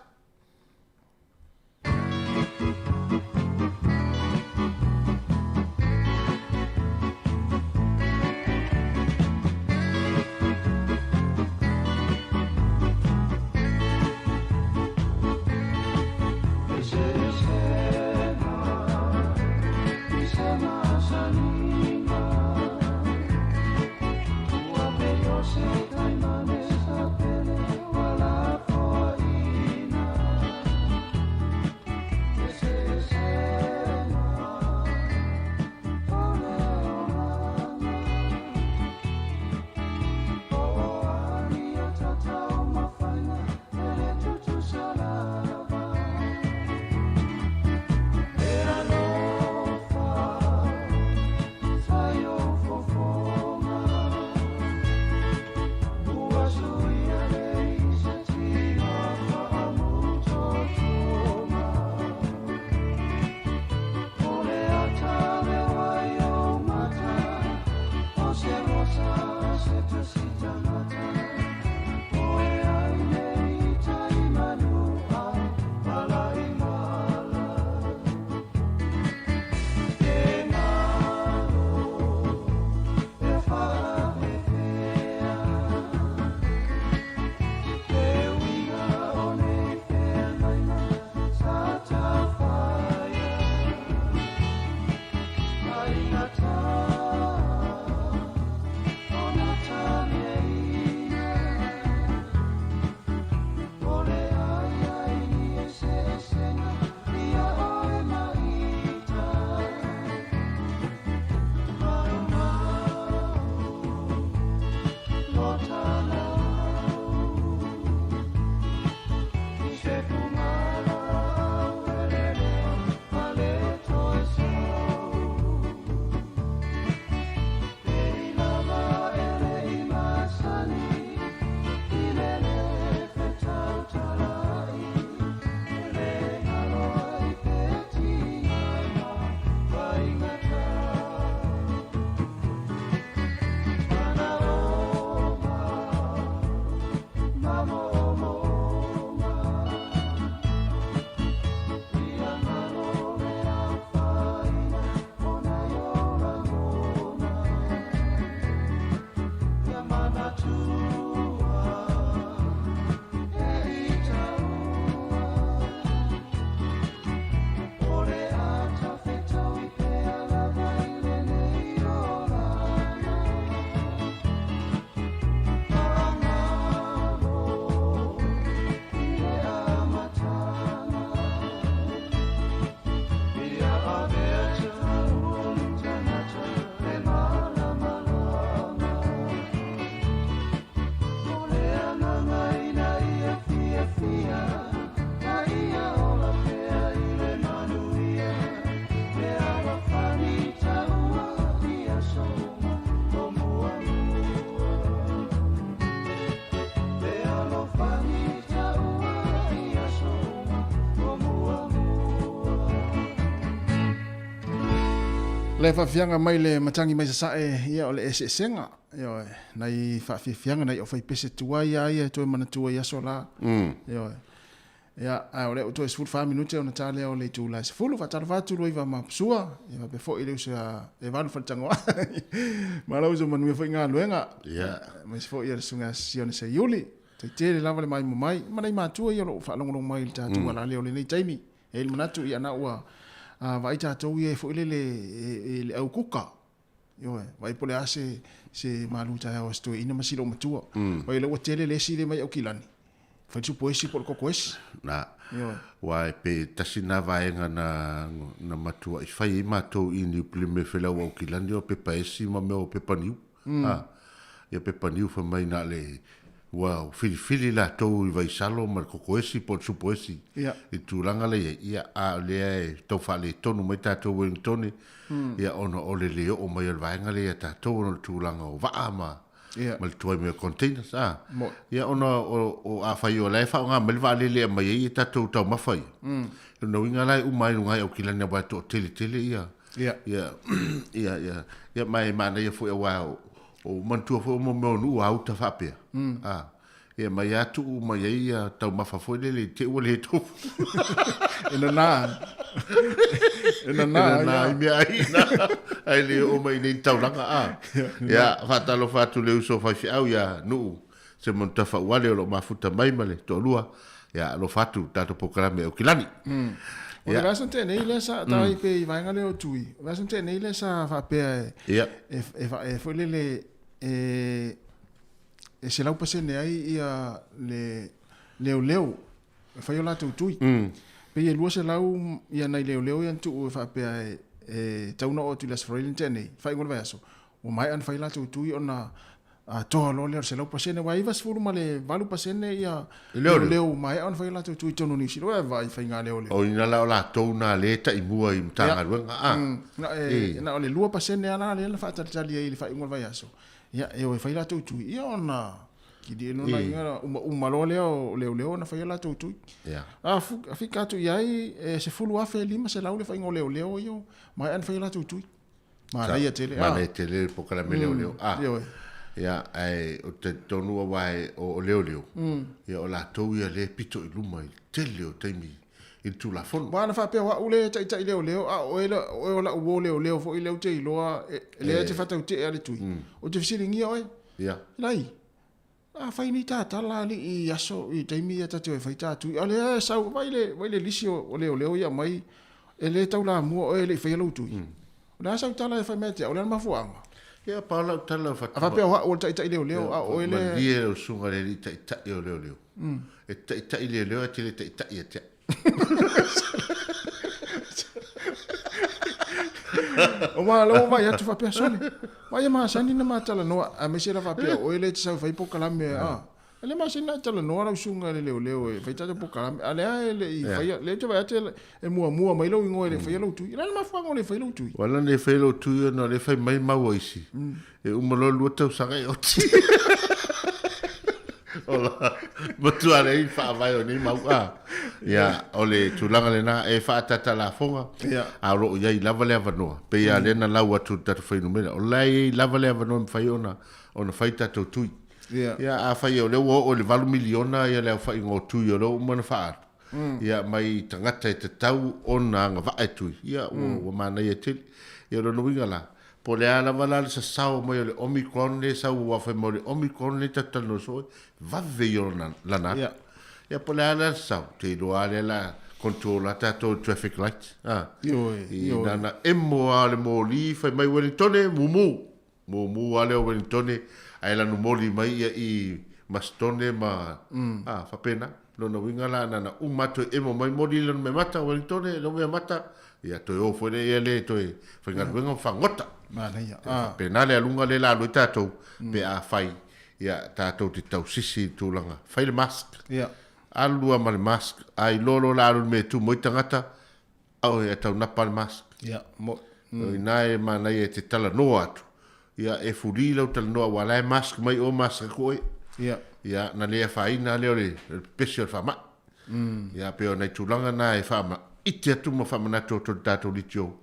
Le faafiafiaga mai le matagi mai sasae, ia o le eseesega, ioe, nai faafiafiaga nai aufaipese tuai a ia e toe manatua i aso la. Ioe. Ia, ae o lea ua toe 14 minute ona ta lea o le itula e 10, faatalofa atu Luaiva ma Sua, ia faapea foi le uso ia Evalu Faletagoa. Ma lau uso manuia foi galuega. Ia. Aemaise foi ia le susuga ia Sione Seiuli. Taitele lava le maimoa mai, ma nai matua ia o lo o faalogologo mai i le tatou alaleo i lenei taimi. E i ai le manatu, ia na ua vaai tatou ia foi lele i le au kuka. Ioe, vaai po o le a se, se malu taeao a si toeaina ma si loomatua. Vaai o lea ua tele le esi lea mai Aukilani, fai le supo esi po o le koko esi. Na. Ioe. Aua e pe tasi na vaega na, na matuai fai ai matou i New Plymouth e le au Aukilani o pepa esi ma mea o pepa niu. A, ia pepa niu fai mai na o le, ua filifili latou i Vaisalo ma le kokoesi po o le supoesi i le tulaga la i ai, ia, a o lea e tau faaletonu mai tatou Ueligitone, ia, ona o le le oo mai o le vaega lea ia tatou ona o le tulaga o vaa ma, ma le tuai mai o containers, a. Ia, ona o, o, afai o la e faaaoga mai le vaalele e aumai ai tatou taumafa ia, o lona uiga la e uma ai i luga i Aukilani aua e toatele tele ia, Ia. Ia, ia, ia, ia, ma e manaia foi aua o, o manatua foi o mo mea o nuu a uta faapea. A, ia, mai a tuu mai ai ia taumafa foi lele i te ua le tofu. E nana. E nana. E nana i mea ai na. Ai le o mai nei taulaga a. Ia, faatalofa atu le uso faifeau ia Nuu Simon Tafauale o lo o mafuta mai ma le toalua. Ia, alofa atu tatou polokalame Aukilani. O le vaiaso na tea nei lea sa tai pe i vaega lea o Tui, o le vaiaso na tea nei lea sa faapea e, e, e, e foi lele e, e 100% ai ia le leoleo e fai o latou tui. Pei e 200 ia nai leoleo ia na tuu e faapea e, e tau na oo atu i le Aso Faraile na tea nei, faaiuga o le vaiaso, ua maea ona fai latou tui ona atoa loa lea o le 100%, aua e 98% ia leoleo maea ona fai latou tui i totonu o Niu Sila. Ua e vaai i faiga leoleo. O ina la o latou na lea e taimua i Matagaluega, a. Na o le 2% lava la lea na faatalitali ai i le faaiuga o le vaiaso, ia e o e fai latou tui, ia ona kilie loa lea, uma loa lea o leoleo ona fai latou tui. A fika atu i ai, e 10,500 le faiga o leoleo ia maea ona fai latou tui. Manaia tele. Manaia tele le polokalame leoleo. A. Ia, ae ou te talitonu aua o leoleo, ia o latou ia lea e pito i luma i le tele o taimi i le Tulafono. Aua ana faapea o au le taitai leoleo, a o oe o lau uo leoleo foi lea ou te iloa, lea e te faatautee a le tui, ou te fesiligia oe. Ia. Lai, a fai ni tatala alii i aso i taimi ia ta te o e fai ta tui, a o lea e sau, vai le, vai le lisi o leoleo ia aumai, e le taulamua oe e le i faia lou tui. O le a sau tala e fai mai ia te au, o le a le mafuaaga? Ia, pau lau tala o A faapea o au o le taitai leoleo, a o oe le... Malie lau susuga i le alii taitai o leoleo. E taitai leoleo ae te le taitai ia te au. O ma lou vaai atu faapea, sole, vaai e masani na ma talanoa, aemaise la faapea o oe lea e te sau e fai polokalame, a. E le masani na e talanoa lau susuga i le leoleo e fai tatou polokalame, a o lea e le i faia, lea ou te vaai atu e muamua mai lou igoa e le i faia lou tui. O le a le mafuaaga o le faia lou tui? Ua ala ona faia lou tui ona o lea e fai mai mau a isi, E uma loa le 2 tausaga e oti. Ola, matua leai faavae o nei mau a. Ia, o le tulaga lena e faaataata lafoga, a o lo o i ai lava le avanoa. Pei lava lea na lau atu i le tatou fuainumera, o la e i ai lava le avanoa e mafai ona ona fai tatou tui. Ia, afai o lea ua oo i le 8 miliona ia le aofaiga o tui o lea ua uma ona faaalu, ia, mai tagata e tatau ona agavaa e tui, ia, ua manaia tele. Ia, o lona uiga la, Po o le a lava la le sasao mai o le Omicron lea e sau aua fai mai o le Omicron lea tatou te talanoa soo ai, vave ia o lana alu. Ia po o le a la le sasao, ou te iloa lava lea o le a control lava tatou e traffic lights. A. Ioe, ioe. Na ona emo lava o le moli fai mai Ueligitone, mumu. Mumu lava lea o Ueligitone ae lanu moli mai ia i Masitone ma, a, faapena. Lona uiga la na ona uma atu e emo mai moli lana meamata, Ueligitone, lau meamata, Ia toe o foi lea ia le toe faigaluega ma fagota. Manaia. Ah. Faapena le aluga lea la alu ai tatou pe a fai ia tatou te tausisi i le tulaga. Fai le mask. Ia. Alu lua ma le mask. A iloa loa la alu i le mea e tumu ai tagata, au e taunapa le mask. Ia. Mo. O ina e manaia e te talanoa atu. Ia e fuli lau talanoa aua la e mask mai oe mask atu oe. Ia. Ia na le afaina lea o le pepesi o le faamai. Ia pei o nai tulaga na e faamaite atu ma faamanatu atu e le tatou litio.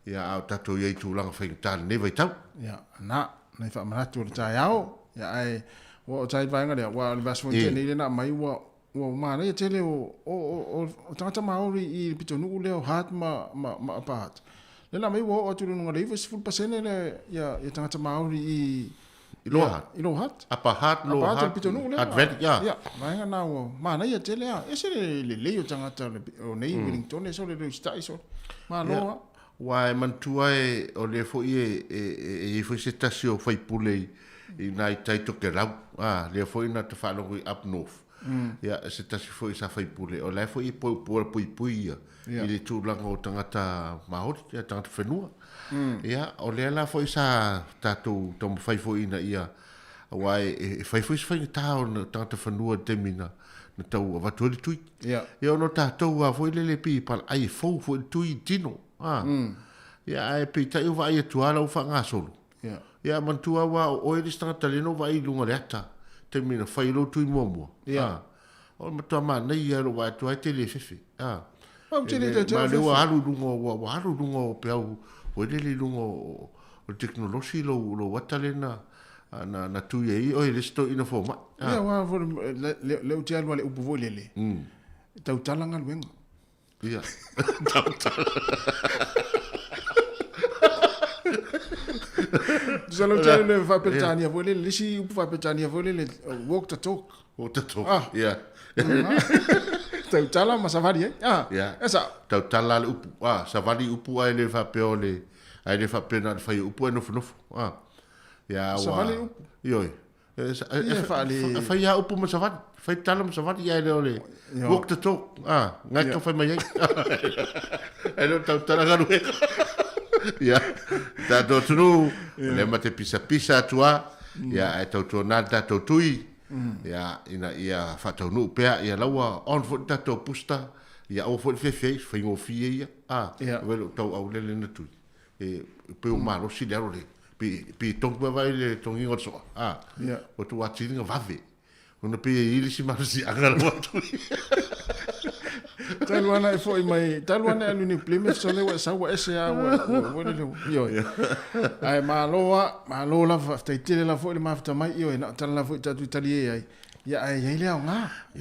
Ia, a o tatou i ai i tulaga faigata i lenei vaitau. Ia, na, nai faamanatu o le taeao, ia, ae ua oo tai i le vaega lea, aua o le vaiaso foi na tea nei lea na aumai ua, ua manaia tele o, o, o, o tagata Māori i le pitonuu lea o Hutt ma, ma, ma Upper Hutt. Lea na aumai ua oo atu i luga o le 90% le, ia, ia tagata Māori i, I Lower Hutt. I Lower Hutt. Upper Hutt, Lower Hutt. Upper Hutt, le pitonuu lea. Hutt Valley, ia. Ia, vaega na ua manaia tele lava. Ese le lelei o tagata o nei Wellington, ese o le usitai solo. Malo lava. Aua e manatua e, o lea foi e, e, e i ai foi se tasi o faipule i, i nai tai Tokelau, a, lea foi na ta faalogo i Up North. Ia, se tasi foi sa faipule, o la e foi e puipui ia i le tulaga o tagata Māori, ia tagata whenua. Ia, o lea la foi sa tatou taumafai foi ina ia, aua e, e fai foi se faigata o tagata whenua i le taimi na, na tau avatu ai le tui. Ia. Ia, ona o tatou lava foi lele pei e palaai e fou foi le tui i tino. A. Ia, ae peitai o vaai atu lava la ua faagasolo. Ia. Ia, manatua aua o oe le isi tagata lea na ou vaai i luga o le ata, taimi na fai ai lou tui muamua. Ia. A. O le matua manaia lou vaai atu ai te le fefe. A. Ou te le Ma lea ua alu i luga ua, ua alu i luga o peau foi lele i luga o, o le tekonolosi lou, lou ata lea na, na, na tui ai oe le isi toeaina fomai. A. Ia, aua foi le, le, le ou te alu lava i le upu foi lele, e tautala galuega. Ia. Tautala. Tusa lau te alu le faa-Peretania foi lele, le isi upu faa-Peretania foi lele, walk the talk. Walk the talk. Ah. Ia. Tautala ma savali ai. Ah. Ia. E sao. Tautala le upu. Ah, savali upu ae le faapea o le ae le faapea na o le fai o upu ae nofonofo. Ah. Ia ua. Savali upu. Ioe. Ia faale. Fai lava upu ma savali. Fai tala ma savali ae le o le walk the talk. Ah, ngai tau fai mai ai. Ae le o tautala galuega. Ia, tatou atunuu, o lea ma te pisapisa atu lava, ia ae tautuana le tatou tui, ia ina ia faataunuu pea, ia la ua on foi le tatou booster, ia aua foi le fefe ai, faigofie ia, ah, ave lou tauau lele na tui. E pei ua malosi le alo le, pe, pe tongi mai vai le tongiga o le soa, a, ua tuu atili na vave. Ona pei e i ai le isi malosiaga lau atu. Talu ana e foi mai, talu ana e alu i New Plymouth, so lea ua e sau ua ese lava, ua, ua, ua lele, ioe. Ae malo lava, malo lava, faafetai tele lava foi le mafuta mai, ioe, na o tala lava foi tatou i talie ai. Ia, ae i ai le aoga,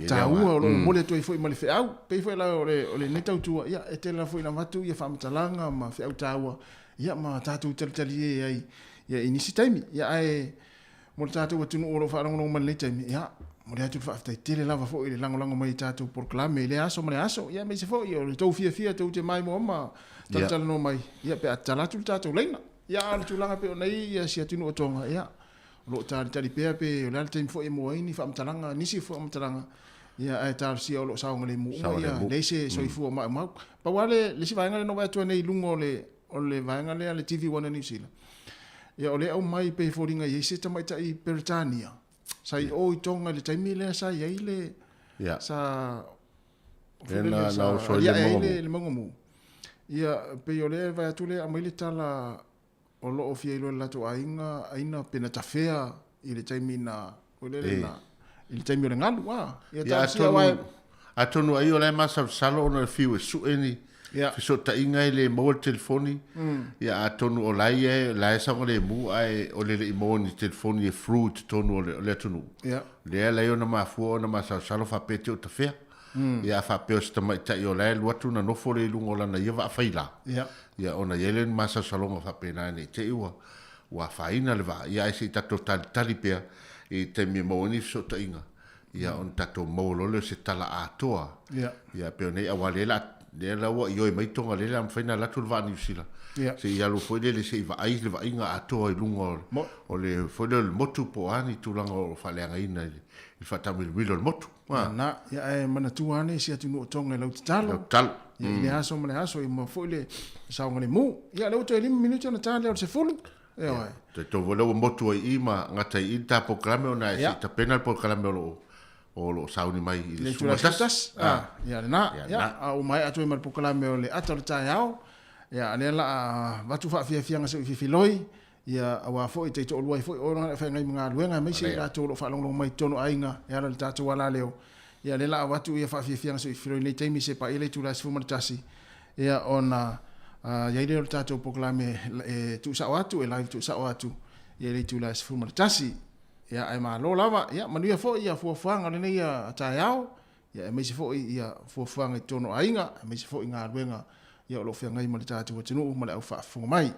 taua o lo o momoli atu ai foi ma le feau. Pei foi la o le, o lenei tautua, ia, e tele lava foi ina avatu ia faamatalaga ma feau taua, ia, ma tatou talitalie ai, ia, i nisi taimi. Ia, ae mo le tatou atunuu o lo o faalogologo mai i lenei taimi, ia, momoli atu le faafetai tele lava foi i le lagolago mai i tatou polokalame i lea aso ma lea aso, ia, aemaise foi o le tou fiafia tou te maimoa ma talatalanoa mai, ia, pe a tatala atu le tatou laina. Ia, a o le tulaga e pei ona i ai si atunuu o Tonga, ia, O lo o talitali pea pe o le a le taimi foi e maua ai ni faamatalaga, nisi foi faamatalaga, ia ae talosia o lo o saogalemu uma ia, leai se soifua maumau. Pau lava le isi vaega lea na ou vaai atu ai nei i luga o le o le vaega lea le TV One a New Zealand, ia o lea e aumai pei e foliga e i ai se tamaitai Peretania sa i o i Tonga i le taimi lea sa i ai le sa Lea na na oso ai le mauga mu. Le mauga mu. Ia pei o lea e vaai atu lea e aumai le tala o lo o fia iloa e le latou aiga aina pe na tafea i le taimi na foi lele na i le taimi o le galu a ia talosia aua e Atonu ai o la e masalosalo ona o le fiu e sue ni fesootaiga e le maua le telefoni ia atonu o la ia la e saogalemu ae o le le i maua ni telefoni e through i totonu o le atunuu lea la ia ona mafua ona masalosalo faapea te o tafea Ia a faapea o se tamaitai o la e alu atu ona nofo lea i luga o lana ia vaa faila, ia ona i ai lea o ni masalosaloga faapena ne i te i ua ua afaina le vaa. Ia ae se i tatou talitali pea i le taimi e maua ai ni fesootaiga, ia ona tatou maua loa lea o se tala atoa. Ia pei o nei aua lea la lea la ua ioe mai Tonga lea o le a mafai ona alu atu le vaa Niu Sila se i alu foi lele se i vaai le vaaiga atoa i luga o le foi lea o le motu po o a ni tulaga o lo o faaleagaina i le faataamilomilo o le motu. Na, ia ae manatua ane si atunuu o Tonga i lau tatalo. Lau tatalo. Ia i le aso ma le aso, ia maua foi le saogalemu. Ia lea ua toe 5 minute ona ta lea o le 10. Ioe. Talitonu foi lea ua motu ai i i ma gata ai i i le ta polokalame ona e se i tapena le polokalame o lo o o lo o sauni mai i le 11. Ah, ia lena. Ia, a ua maea atu ai ma le polokalame o le ata o le taeao. Ia, lea la a avatu faafiafiaga se i fifiloi. Ia, aua foi e taitoalua ai foi oe le feagai ma galuega, aemaise i latou o lo o faalogologo mai i totonu o aiga e ala i le tatou alaleo. Ia, lea la avatu ia faafiafiaga soifua i lenei taimi se paia le itula e 11, ia, ona I ai lea o le tatou polokalame e tuusao atu, e live tuusao atu ia i le itula e 11. Ia, ae malo lava, ia manuia foi ia fuafuaga o lenei taeao, ia aemaise foi ia fuafuaga i totonu o aiga, aemaise foi galuega ia o lo o feagai ma le tatou atunuu ma le au faafofoga mai.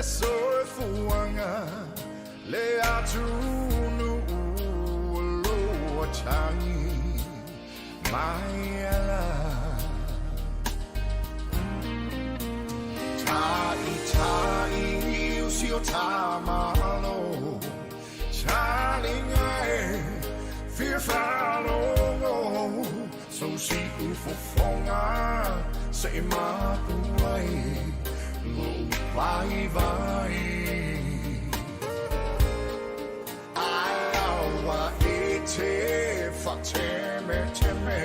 le soifuaga le atunuu o lo o atagi mai ala. Ta'ita'i o si o tamalo, Talinga e fia fa'alogo, So si'u fofoga se'i mapu ai lo'u vaivai. Ae aua e te fa'atemeteme,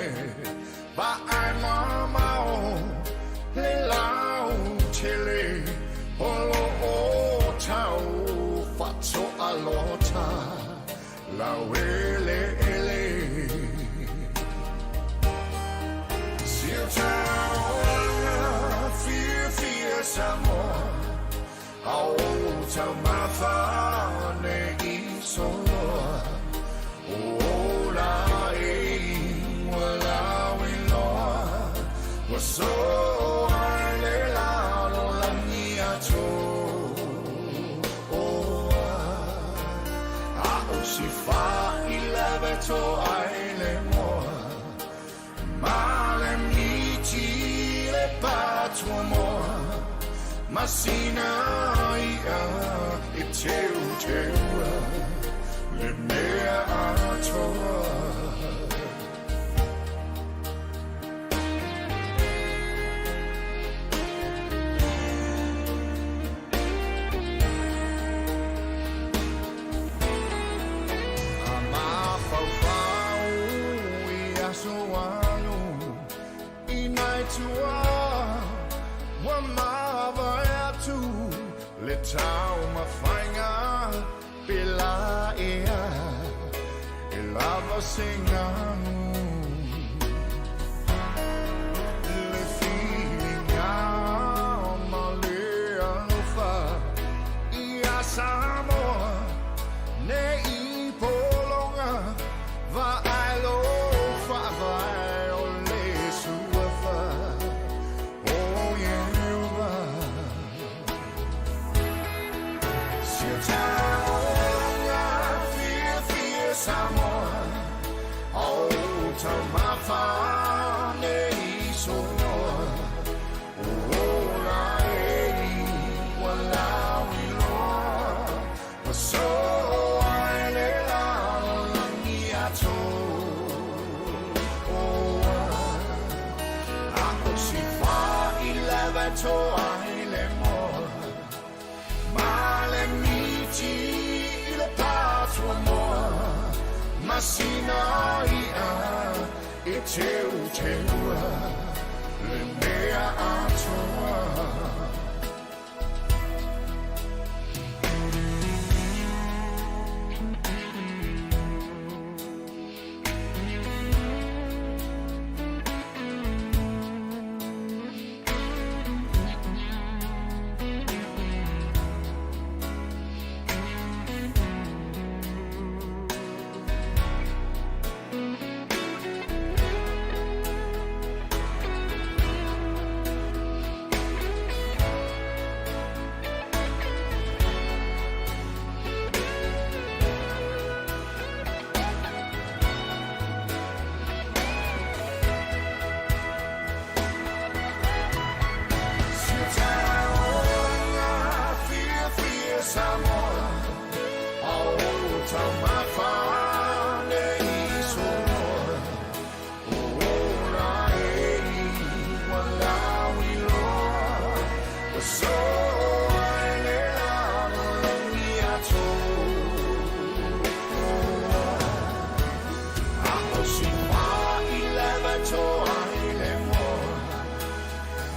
Va'ai mamao le lautele, O lo'o tau fa'ato'alota laueleele. Si o taoaga fiafia Samoa, A o taumafa nei soloa, O ola e ua lauiloa, Ua soa i le lalolagi atoa. A o si fa'ilave to'a i le moa, Ma le miti le patuamoa, Ma sina i'a e teuteua le mea atoa. A mafaufau i aso alu i nai tua, Ua mavae atu le taumafaiga pe la ea e lava se ganu. Le filiga ma le alofa ia Samoa nei pologa, Va'ai lo fa'avae o le suafa o Ieova. Si o taoaga fiafia Samoa, A o taumafa nei soloa, O ola e ua lauiloa, Ua soa i le lalolagi atoa. A o si fa'ilave to'a i le moa, Ma le miti i le patuamoa, Ma sina i'a e teuteua le mea atoa. Si o taoaga fiafia Samoa, A o taumafa nei soloa, O ola e ua lauiloa, Ua soa i le lalolagi atoa. A o si fa'ilave to'a i le moa,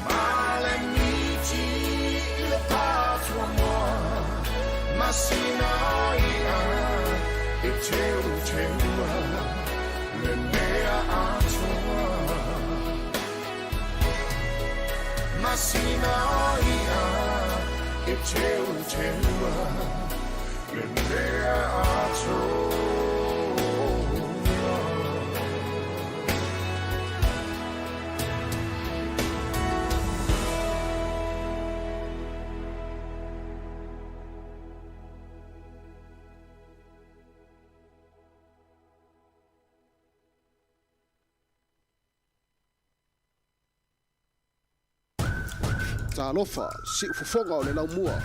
Ma le miti i le patuamoa, Ma sina i'a e teuteua le mea atoa. Ma sina i'a e teuteua le mea atoa. Talofa, siufofoga o le laumua.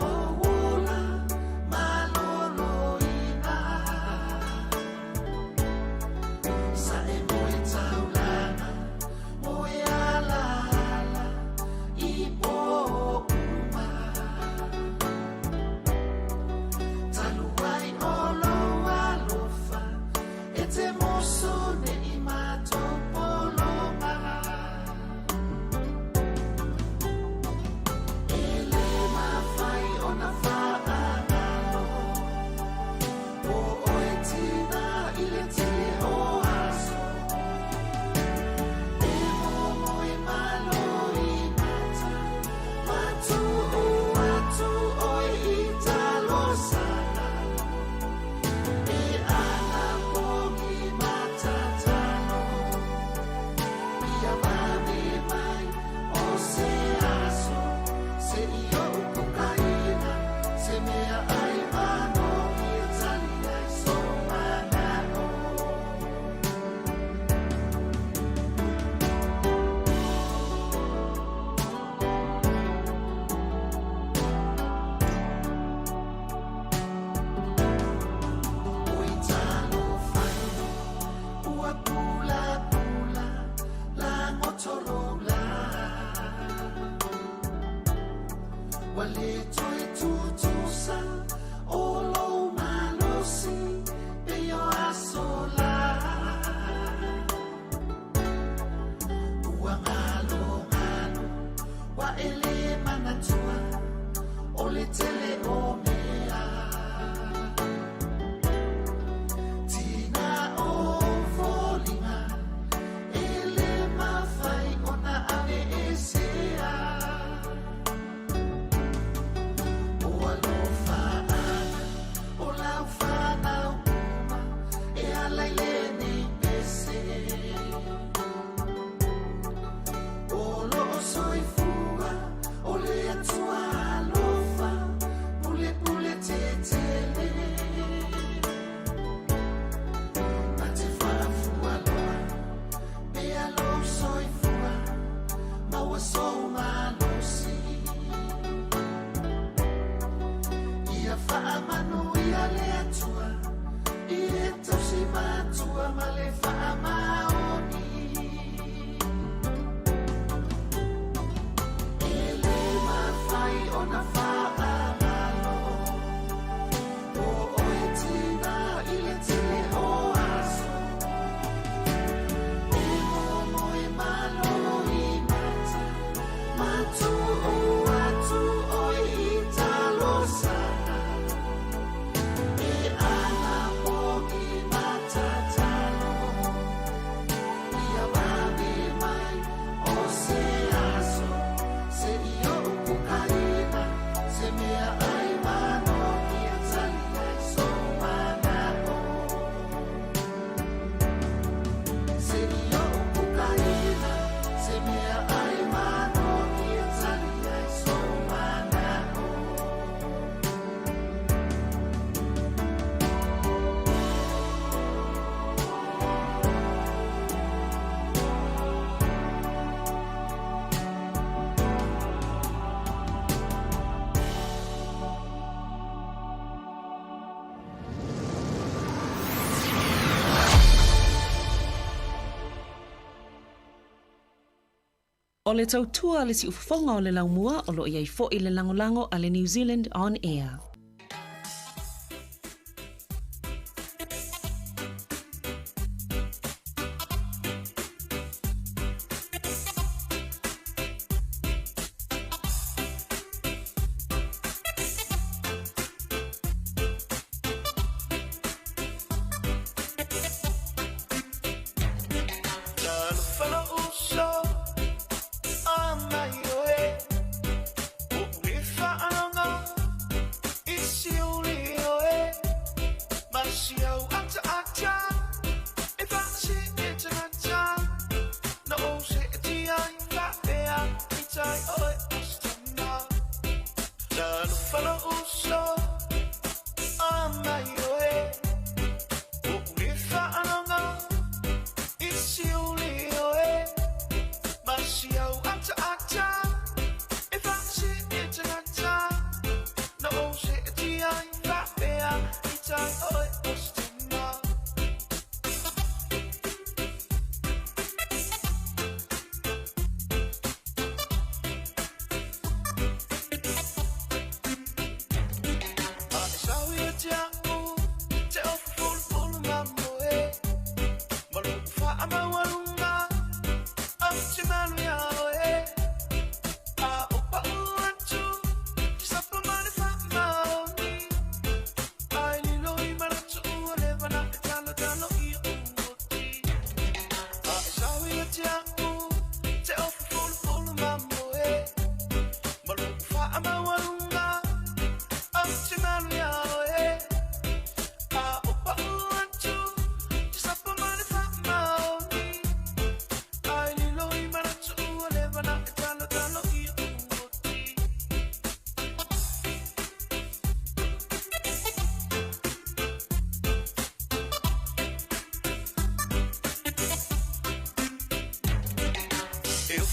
ou ola maloloina. Sa e moe taulana, moe alaala i pō uma. Talu ai o lou alofa e te moso nei matou pologa. E le mafai ona faagalo o oe tina i le tele o aso. E momoe malo i mata, ma tuu atu oe i talosaga. E anapogi ma tatalo, ia vave mai o se aso, se'i o'u kukaina, se mea ai manogi e tali ai sou mana'o. Oi talofa e, ua pulapula lagoto lou lā. Ua lē toe tutusa o lou malosi pei o aso lā. Ua galogalo ua e lē manatua o le tele o mea. Tina o foliga e lē mafai ona aveesea. O alofaaga o lau fanau uma e ala i lenei pese. O loo soifua o le Atua alofa pulepule tetele. Na te faafualoa pea lou soifua maua sou malosi. Ia faamanuia le Atua i e tausi matua ma le faamaoni. E lē mafai ona faagalo o oe tina i le tele o aso. E momoe malo i mata, ma tuu atu oe i talosaga. E anapogi ma tatalo, ia vave mai o se aso, se'i o'u kukaina, se mea ai manogi e tali ai sou mana'o. Se'i o'u kukaina, se mea ai manogi e tali ai sou mana'o. O le tautua a le siufofoga o le laumua o lo o i ai foi le lagolago a le New Zealand On Air. Talofa lou uso a mai oe, o e faalogo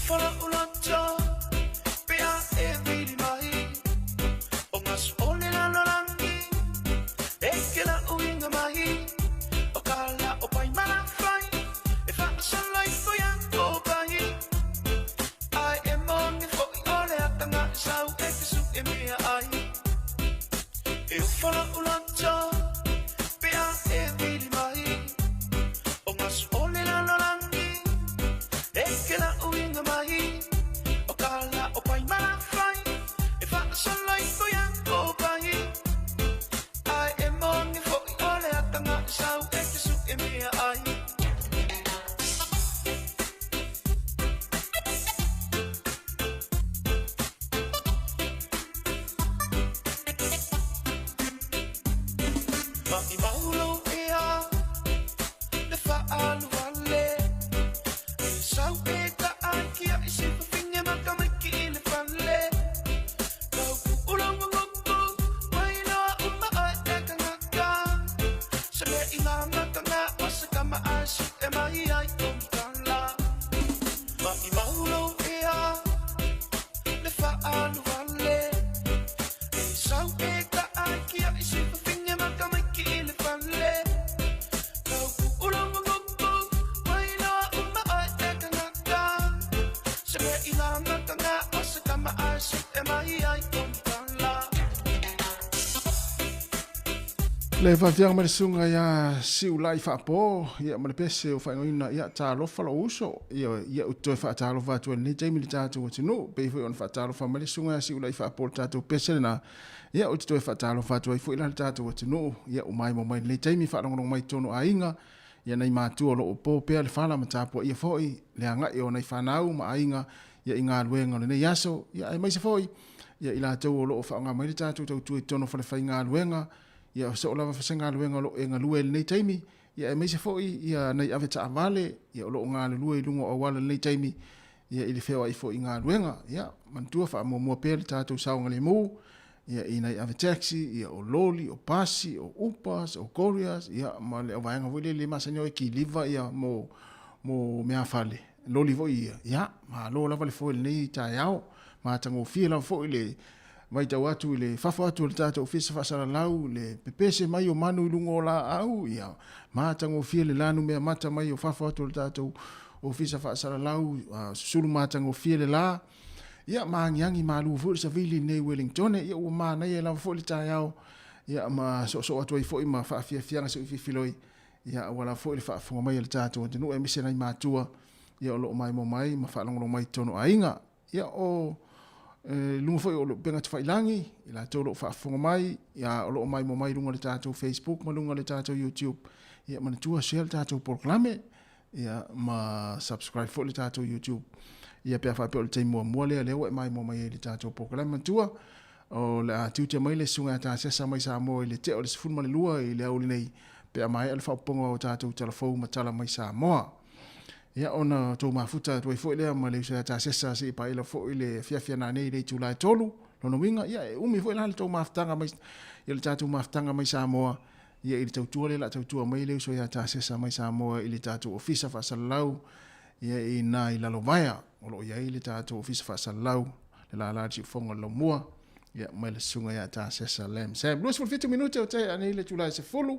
Ufala uloto pe a e vili mai O ngasu o le lalolagi E ke la uiga mai O ka la o pai malafai E faasolo ifo ia kopai Ai e moni foʻi o le ataga e sau e te suʻe mea ai E ufala uloto pe a e vili mai O gasu o le lalolagi E ke la uiga mai O ka la o pai malafai E faasolo ifo ia kopai Ai e moni foʻi o le ataga e sau e te suʻe mea ai. Ma i maulo ea le faaluale E sau e ta ai kia i se fafinge makamaki i le fale Kau ulo nguku mai loa uma oe e kangaka Se mea i ngā matanga o se kama a si e mai ai o mikala Ma i maulo ea le faaluale E sau e ta ai kia i se fafinge makamaki i le fale Kau ulo nguku mai loa uma oe e kangaka Se mea i ngā matanga o se kama a si e mai ai o mikala. Le faafiaga mai le susuga iā Siulai Faapo, ia ma le pese o faaigoaina ia Talofa Lou Uso, ia ia ou te toe faatalofa atu ai i lenei taimi i le tatou atunuu, pei foi ona faatalofa mai le susuga ia Siulai Faapo i le tatou pese lena, ia ou te toe faatalofa atu ai foi la i le tatou atunuu, ia ua maimoa mai i lenei taimi faalogologo mai i totonu o aiga, ia nai matua o lo o po pea le fala ma tapuaia foi le agai o nai fanau ma aiga ia i galuega o lenei aso, ia aemaise foi ia i latou o lo o faaaoga mai le tatou tautua i totonu o falefaigaluega, ia soo lava se galuega o lo o e galue i lenei taimi, ia aemaise foi ia nai ave taavale ia o lo o galulue i luga o auala i lenei taimi ia i le feoai foi i galuega. Ia manatua faamuamua pea le tatou saogalemu ia i nai ave taxi, ia o loli, o pasi, o upas, o couriers, ia ma le auvaega foi lea le masani ai kiliva ia mo mo meafale, loli foi ia. Ia malo lava le foe i lenei taeao, matagofie lava foi le vaitau atu i le fafo atu o le tatou ofisa faasalalau, le pepese mai o manu i luga o laau, ia matagofie le lanu mea mata mai o fafo atu o le tatou ofisa faasalalau, susulu matagofie le la, ia maagiagi malu foi le savili i lenei Wellingtone, ia ua manaia lava foi le taeao, ia ma soosoo atu ai foi ma faafiafiaga se uififiloi, ia aua lava foi le faafofoga mai a le tatou atunuu aemaise nai matua, ia o lo o maimoa mai ma faalogologo mai i totonu o aiga. Ia o luga foi o le upega tafailagi, i latou o lo o faafofoga mai, ia o lo o maimoa mai i luga o le tatou Facebook ma luga o le tatou YouTube. Ia manatua share le tatou polokalame, ia ma subscribe foi le tatou YouTube. Ia pe a faapea o le taimi muamua lea lea ua e maimoa mai ai i le tatou polokalame. Manatua, o le a tiute mai le susuga ia Tasesa mai Samoa i le tea o le 12 i le aoauli nei, pe a maea le faaopoopoga o tatou talafou ma tala mai Samoa. Ia ona tou mafuta atu ai foi lea ma le uso ia Tasesa se i paela foi le afiafi a nanei i le itula e 3. Lona uiga, ia e umi foi la le tou mafutaga mai, ia le tatou mafutaga mai Samoa, ia i le tautua lea o le a tautua mai le uso ia Tasesa mai Samoa i le tatou ofisa faasalalau, ia i ina i Lalovaea, o lo o i ai le tatou ofisa faasalalau, le lala i le siufofoga o le Laumua, ia mai le susuga ia Tasesa Lam Sam. 27 minute o tea nei le itula e 10.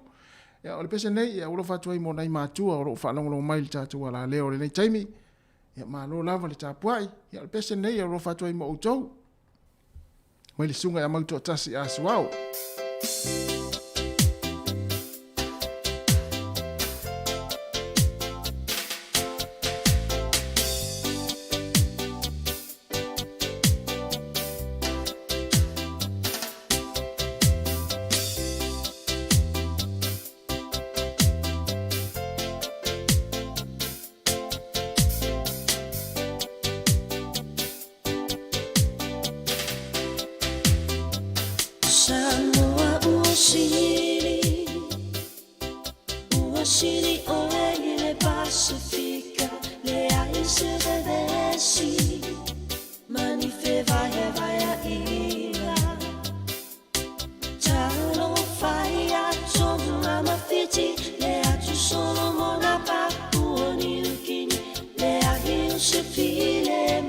Ia, o le pese nei, ia, ua alofa atu ai mo nai matua o lo o faalogologo mai i le tatou alaleo i lenei taimi. Ia, malo lava le tapuai. Ia, o le pese nei, ia alofa atu ai mo outou. Mai le susuga ia Mautoatasi a Suao. Samoa ua sili, ua sili oe i le Pasifika, leai se vevesi, ma ni fevaevaeaiga. Talofa ia Tonga ma Fiti, le atu Solomona, Papua Niukini, le ahi o se file.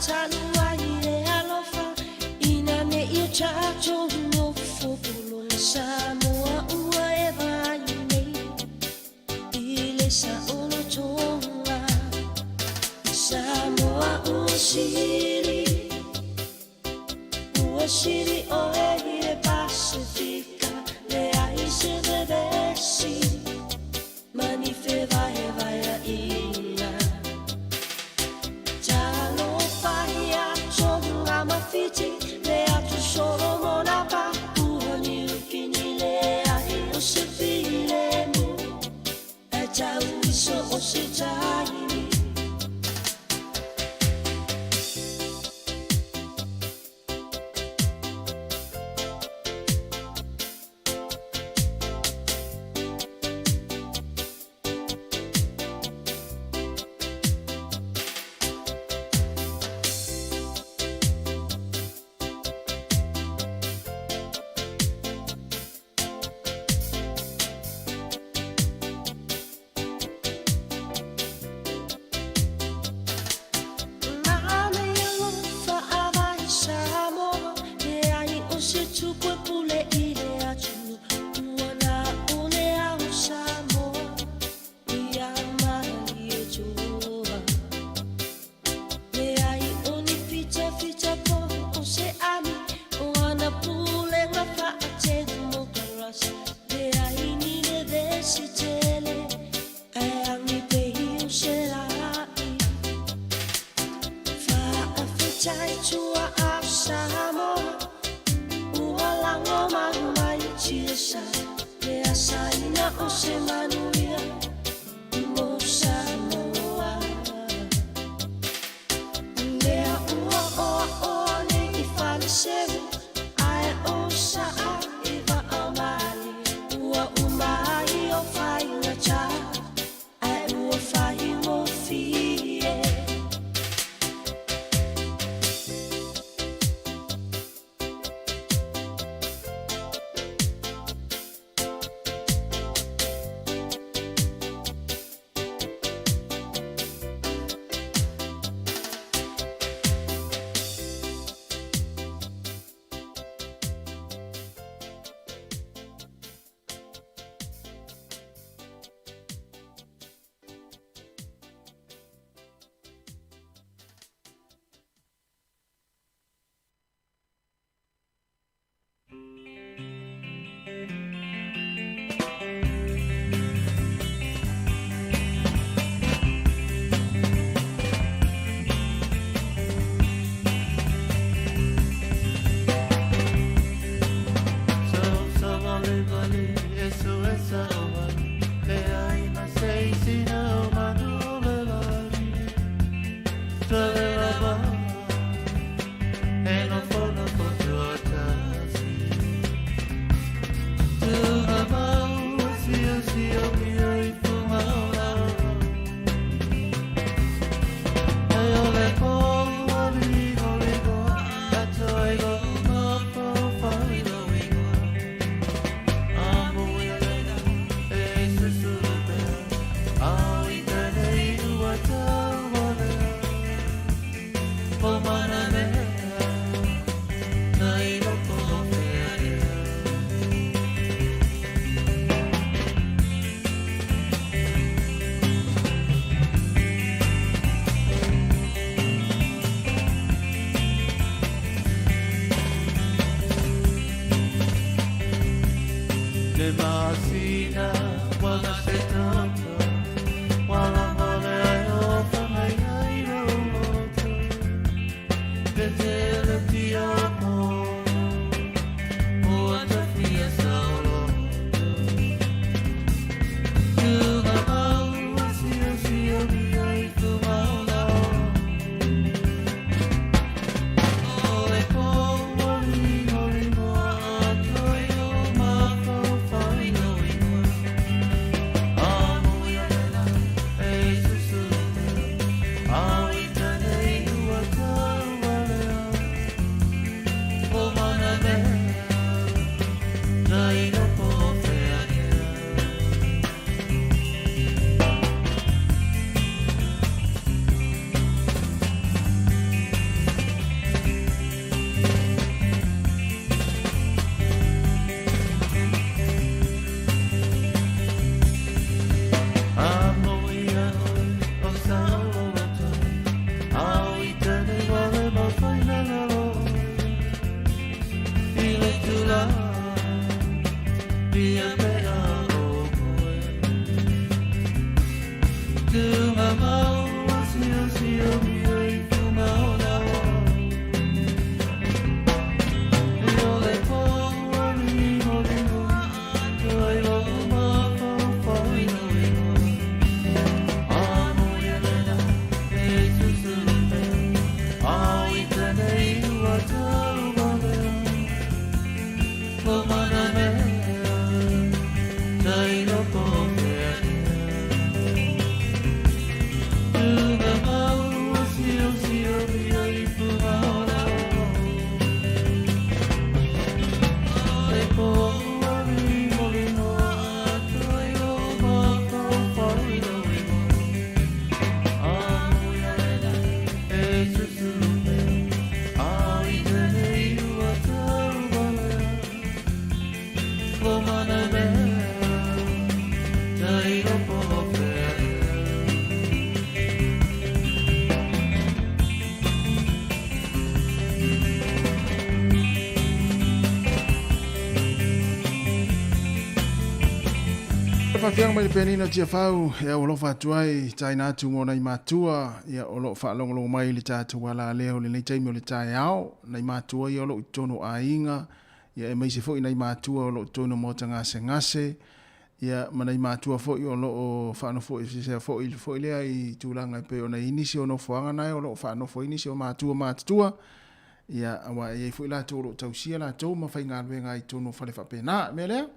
talu ai le alofa ina nei o tatou nofo pologa Samoa ua e vaai nei i le saolotoga Samoa ua sili ua sili oe i le Pasefika leai se vevesi ma ni fevaevaeaiga Talofa ia Tonga ma Fiti le atu Solomona Papua Niu Kini leai o se filemu e tau i so o se taimi. Manaia alofa ava i Samoa leai o se tupu e pule i le atunuu ua na o le ao Samoa ia malie tua leai o ni fitafita po o se ami o ana pulega faatemokarasi leai ni vevesi tele ae agi pei o se la'i faafetai tuaa o Samoa ua lago malu mai tiasa le asaina o se manuia mo Samoa lea ua oaoa nei i faleseu ae o saa i vaamali ua uma ai o faigata ae ua faigofie. faafiaga mai le penina o Tiafau e au alofa atu ai taina atu mo nai matua ia o loo faalogologo mai i le tatou alaleo i lenei taimi o le taeao nai matua ia o loo i totonu o aiga ia aemaise foi nai matua o loo i totonu o maota gasegase ia ma nai matua foi o loo faanofo foi foi lea i tulaga e pei ona i ai nisi o nofoaga nae o loo faanofo ai nisi o matua matutua Ia, aua e i ai foi latou o lo o tausia latou ma faigaluega ai i totonu o fale faapena. O le mea lea,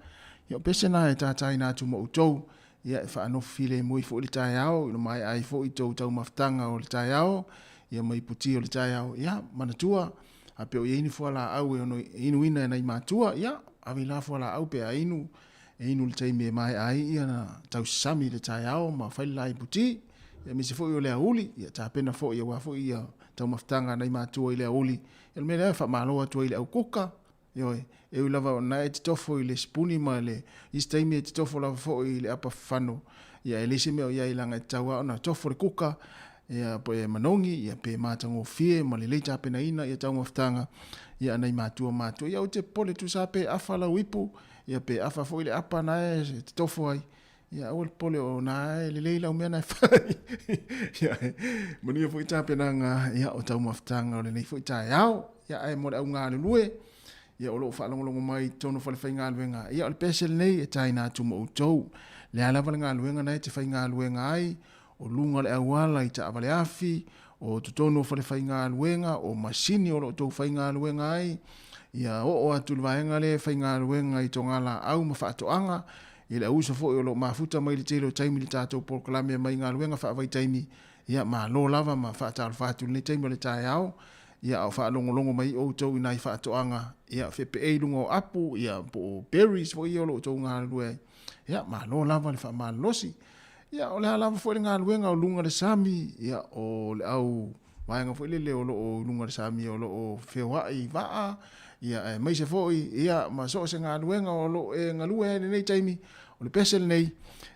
ia o pese na e tataina atu ma outou, ia e faanofo filemu ai foi le taeao, ina maea ai foi tou taumafataga o le taeao, ia ma iputi o le taeao, ia, manatua, a pe o i ai ni fualaau e ono inuina e nai matua, ia, ave i la fualaau pe a inu, e inu i le taimi e maea ai ia tausasami i le taeao ma fai le la iputi, ia aemaise foi o le aoauli, ia tapena foi aua foi ia taumafataga a nai matua i le aoauli. Ia o le mea lea e faamalo atu ai i le au kuka, ioe, e ui lava o lena e te tofo i le sipuni ma le isi taimi e te tofo lava foi i le apa fafano, ia e leai se mea o i ai leaga e tatau lava ona tofo le kuka, ia pe manogi, ia pe matagofie ma lelei tapenaina ia taumafataga ia a nai matua matutua. Ia ou te popole tusa pe afa lau ipu, ia pe afa foi le apa na e te tofo ai, Ia aua le popole o na e lelei lau mea na e fai. Ia manuia foi tapenaga ia o taumafataga o lenei foi taeao. Ia ae mo le au galulue, ia o lo o faalogologo mai i totonu o falefaigaluega. Ia o le pese lenei e taina atu ma outou. Le a lava le galuega na e te faigaluega ai, o luga o le auala i taavale afi, o totonu o falefaigaluega, o masini o lo o tou faigaluega ai, ia oo atu i le vaega lea e faigaluega i togalaau ma faatoaga, I le auuso foi o lo o mafuta mai le tele o taimi i le tatou polokalame mai galuega faavaitaimi, ia malo lava ma faatalofa atu i lenei taimi o le taeao, ia a o faalogologo mai outou i nai faatoaga, ia fepeei i luga o apu, ia po o berries foi ia o lo o outou galulue ai, ia malo lava le faamalolosi. Ia o le a lava foi le galuega o luga o le sami, ia o le au vaega foi lele o lo o i luga o le sami o lo o feoai i vaa, ia aemaise foi ia ma so o se galuega o lo o e galue ai i lenei taimi, o le pese lenei,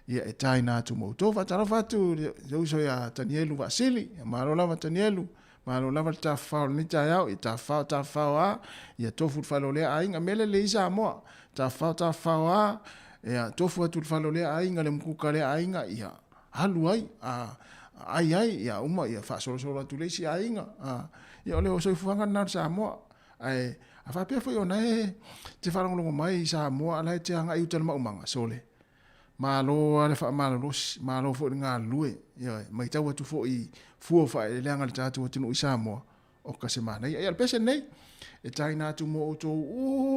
ia e taina atu ma outou. Faatalofa atu i le uso ia Tanielu Vaasili, ia malo lava Tanielu, malo lava le tafafao o lenei taeao, ia tafafao tafafao a, ia tofu le fale o lea aiga, mele lelei i Samoa, tafafao tafafao a, ia tofu atu le fale o lea aiga, le mukuka o lea aiga, ia alu ai, a ai ai, ia uma, ia faasolosolo atu le isi aiga. A, ia o le soifuaga lena o le Samoa. Ae, a faapea foi ona e te faalogologo mai i Samoa a la e te agai i uta i le maumaga, sole, malo lava le faamalolosi, malo foi le galulue. Ioe, matau atu foi i fua o faaeleeleaga a le tatou atunuu i Samoa, Oka se manaia. Ia, o le pese lenei, e taina atu mo outou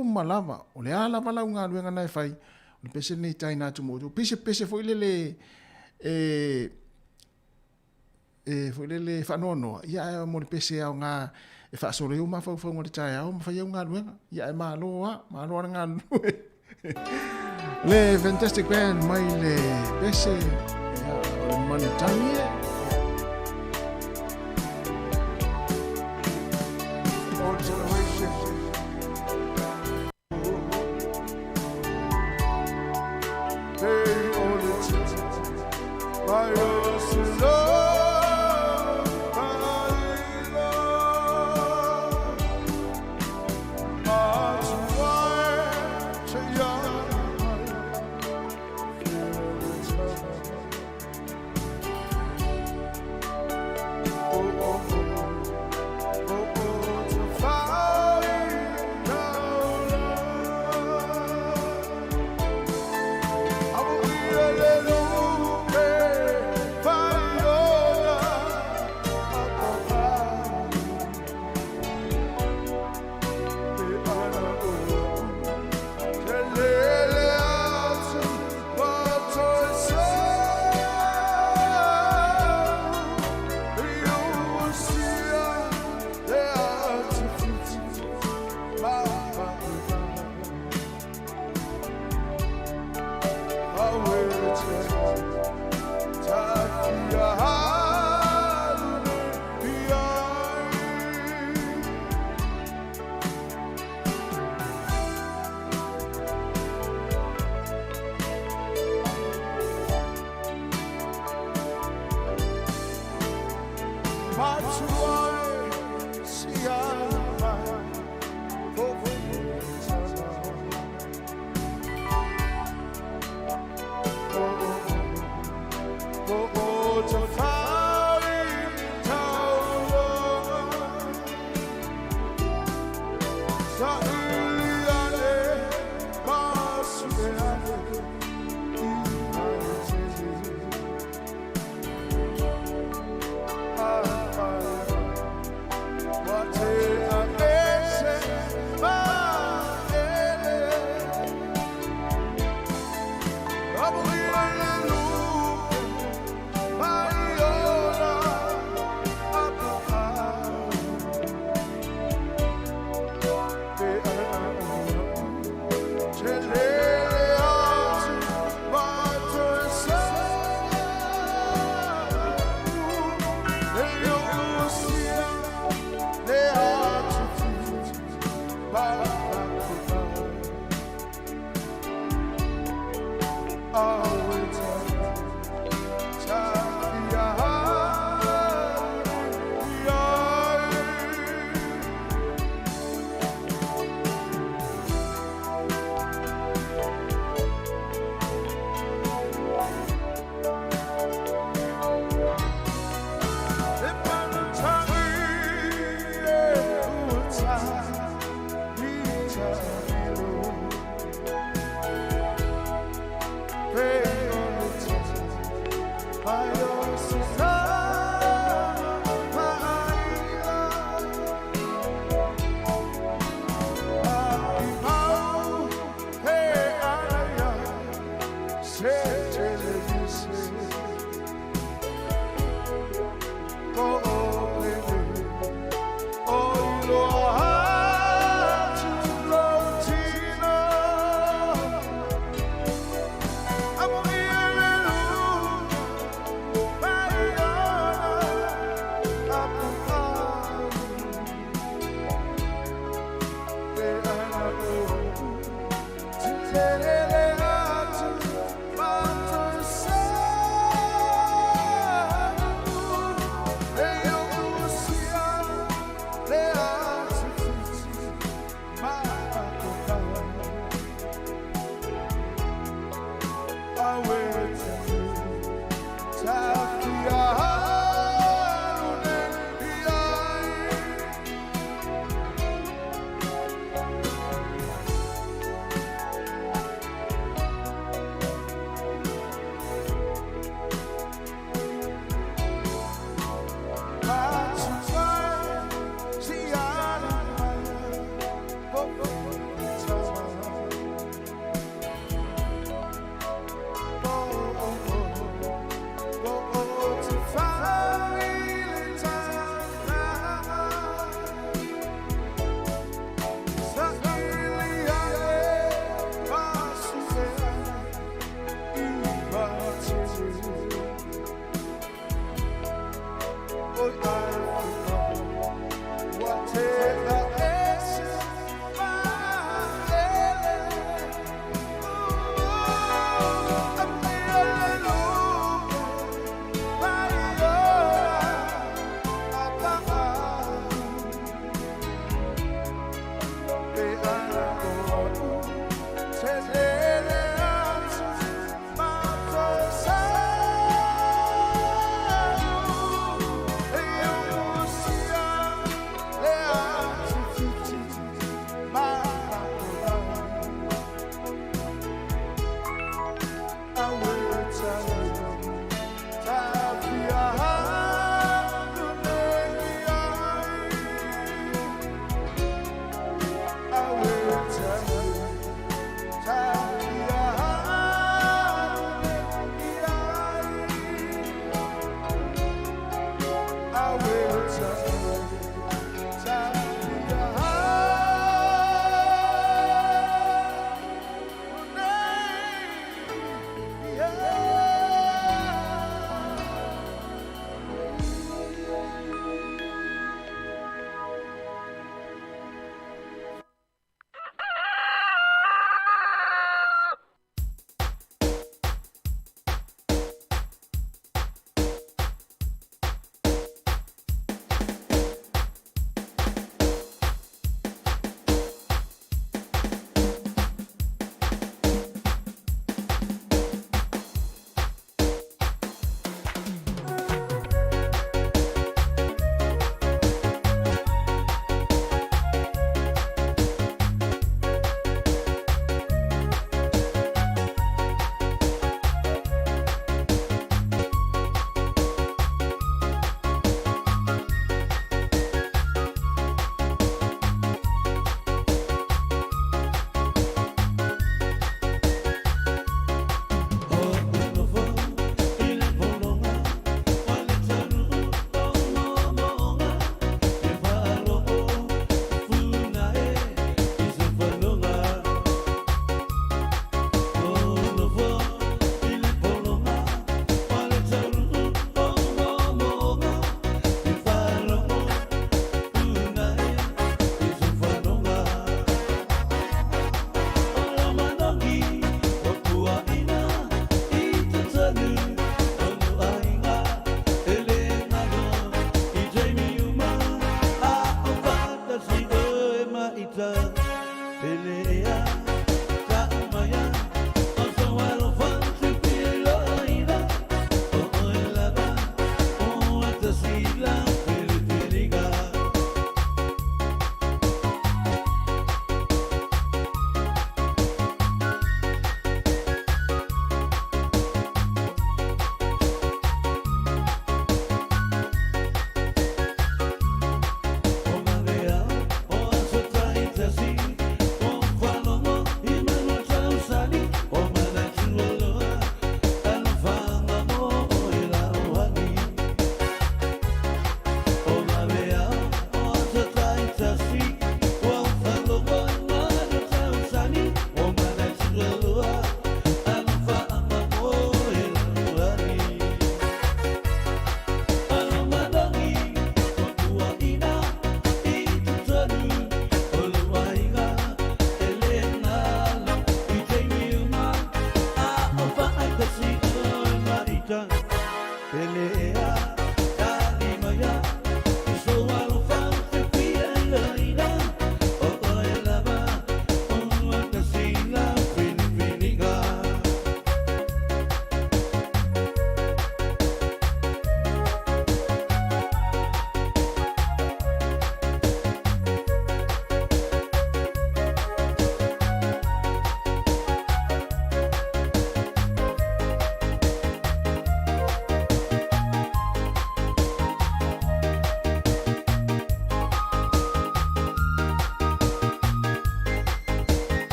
uma lava. O le a lava lau galuega na e fai, o le pese lenei e taina atu mo outou. Pei se pese foi lele e, e foi lele faanoanoa, ia ae mo le pese e aoga e faasolo ai ou mafaufauga o le taeao ma fai au galuega. Ia ae malo lava, malo lava le galulue. Le Fantastic Band mai le pese, ia, o le manutangi e. Old generation. Hey, old my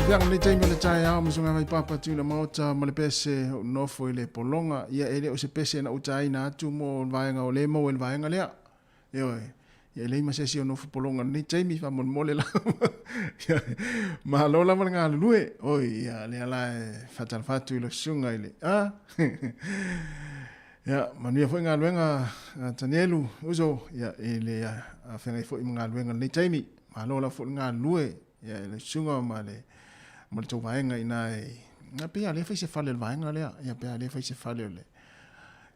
Fianga nei taimi o le taeao ma suga mai papa tu na maota ma le pese o nofo i le pologa. Ia e le o se pese na utaina atu mo le vaega o le maua i le vaega lea. Ioe. Ia e leai ma se isi o nofo pologa i lenei taimi faamolemole lava. Ioe. Malo lava le galulue. Oi, ia lea la e faatalofa atu i lau susuga i le a. Ia, manuia foi galuega a Tanielu, uso, ia i le feagai foi ma galuega i lenei taimi. Malo lava foi le galulue, ia i lau susuga ma le ma le tou vaega i ina i ia pei lava lea fai se fale o le vaega lea, ia pei lava lea fai se fale o le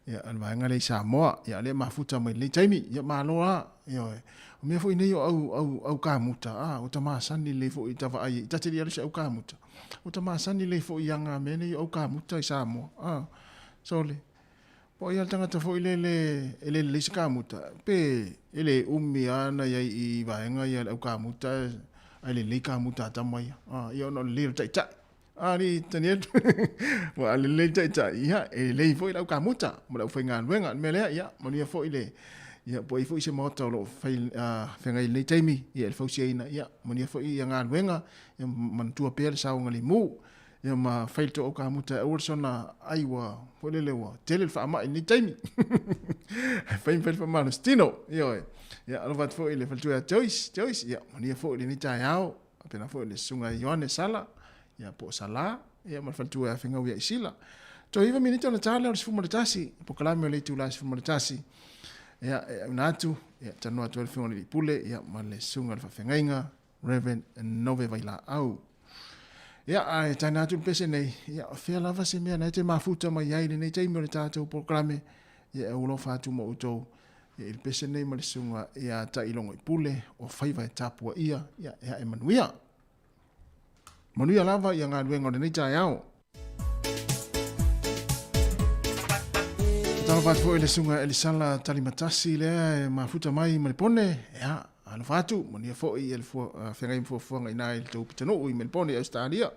ia o le vaega lea i Samoa, ia lea e mafuta mai i lenei taimi. Ia malo lava, ioe. O mea foi nei o au au au kamuta, a, ua ta masani lelei foi i ta vaai, ta te le i alu i se au kamuta. Ua ta masani lelei foi i aga mea nei o au kamuta i Samoa, a. Sole, po o ai lava le tagata foi lele e le lelei se kamuta, pe e le umi lava ona i ai i vaega ia le au kamuta ae lelei kamuta a tama ia. A, ia ona o le lelei o le taitai. A, alii Tanielu, ua a lelei le taitai, ia, e lelei foi le au kamuta ma le aufaigaluega. O le mea lea, ia, manuia foi le, ia, po o i ai foi se maota o lo o fai, feagai i lenei taimi, ia, i le fausiaina, ia, manuia foi ia galuega, ia manatua pea le saogalemu. Ia ma fai le tou kamuta e aua le soona ai ua foi lele ua tele le faamai i lenei taimi. Ae fai ma fai le faamalositino. Ioe. Ia alofa atu foi i le faletua ia Joyce, Joyce, ia manuia foi lenei taeao. Faapena foi i le susuga ia Ioane Sala, ia po o Sala, ia ma le faletua ia Fegau ia Isila. Toe 9 minita ona ta lea o le 11, polokalame o le itula e 11. Ia, e auina atu, ia talanoa atu ai le Afioga i le Alii Pule, ia ma le susuga i le Faafeagaiga, Rev. Nove Vailaau. Ia, ae taina atu le pese nei, ia, o fea lava se mea na e te mafuta mai ai i lenei taimi o le tatou polokalame, ia e aualofa atu ma outou, ia, i le pese nei ma le susuga ia Tailogoipule o faiva e tapuaia, ia, e ae manuia. Manuia lava ia galuega o lenei taeao. Talofa atu foi i le susuga Elisala Talimatasi lea e mafuta mai ma le pone, ia, alofa atu, manuia foi le feagai ma fuafuaga i ina i le tou pitonuu i Melbourne i Ausetalia.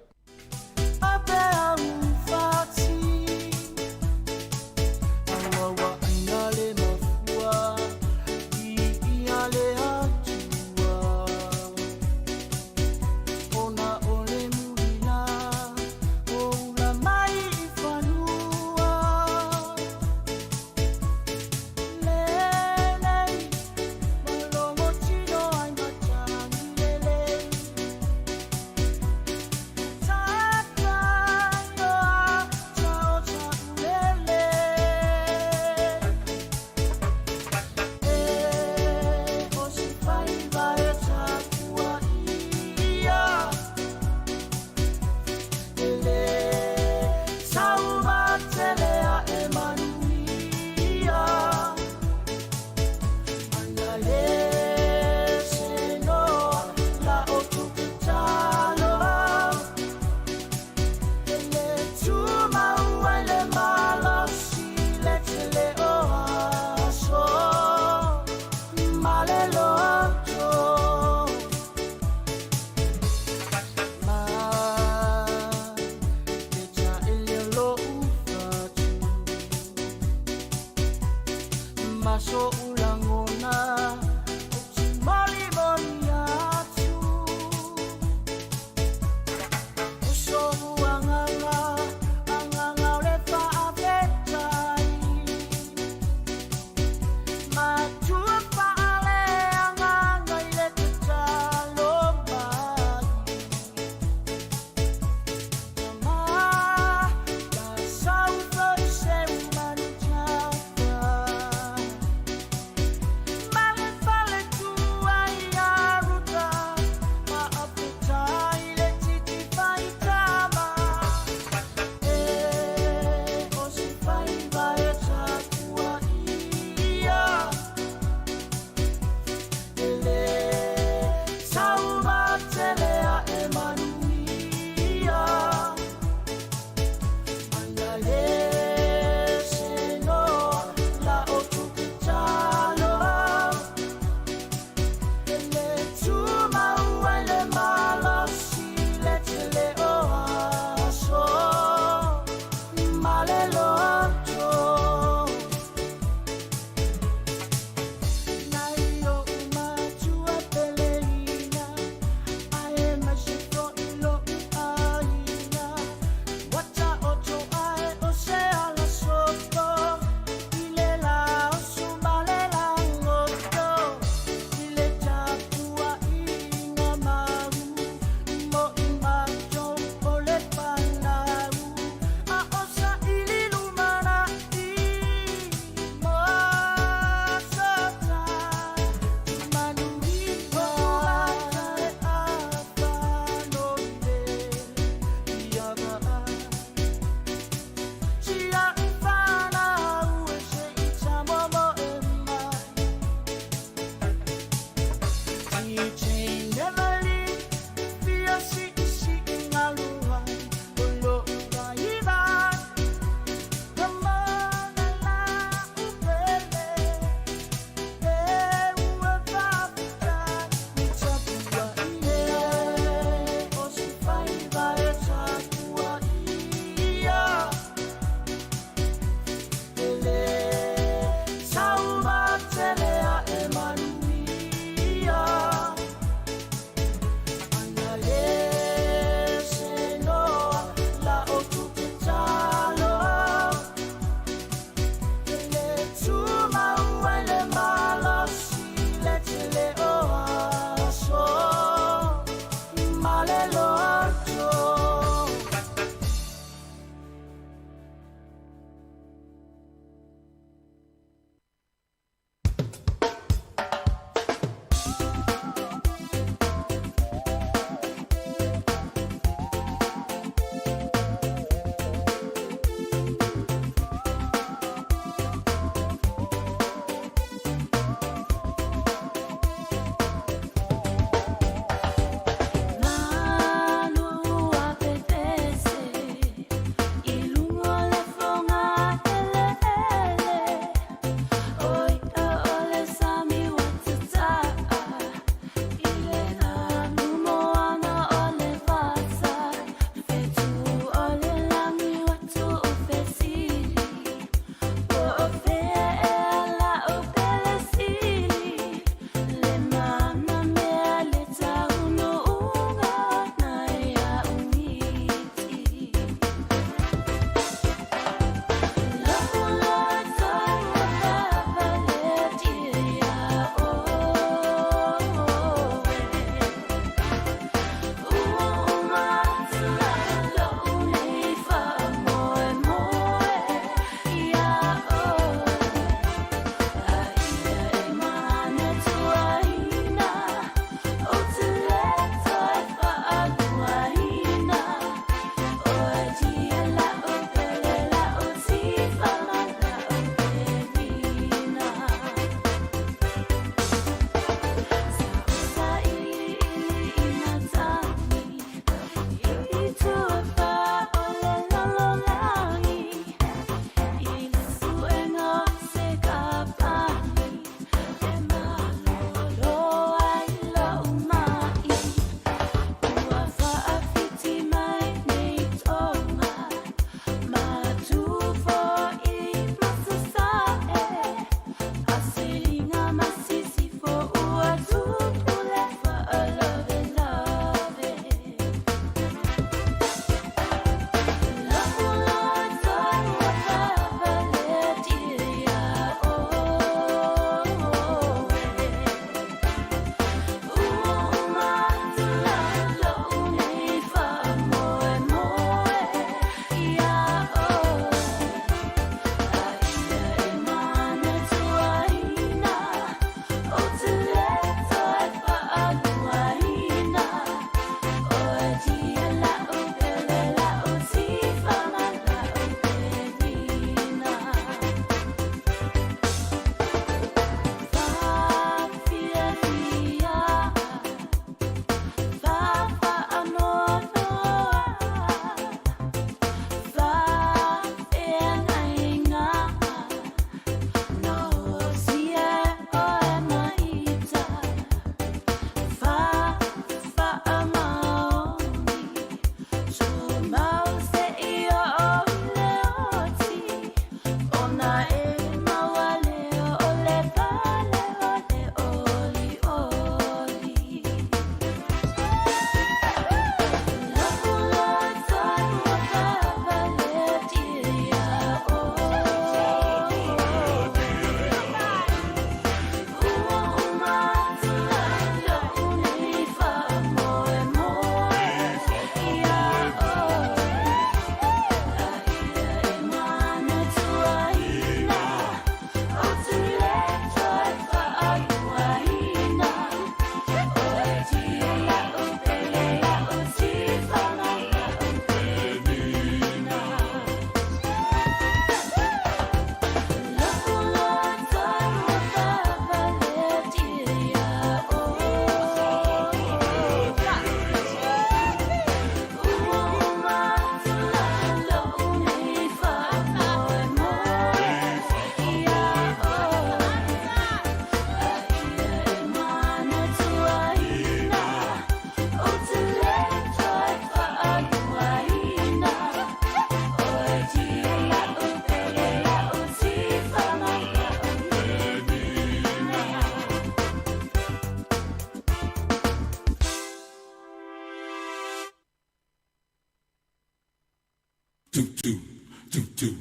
teu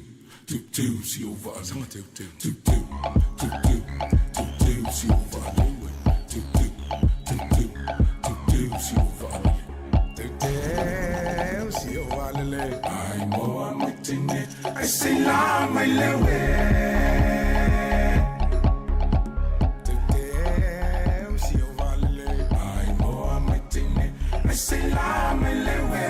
teuteu si o vaalele teuteu teuteu teuteu teuteu si o vaalele teuteu teuteu teuteu si o vaalele teuteu si o vaalele ai moa mai tine ai se la mai lewe teuteu si o vaalele ai moa mai tine ai se la mai lewe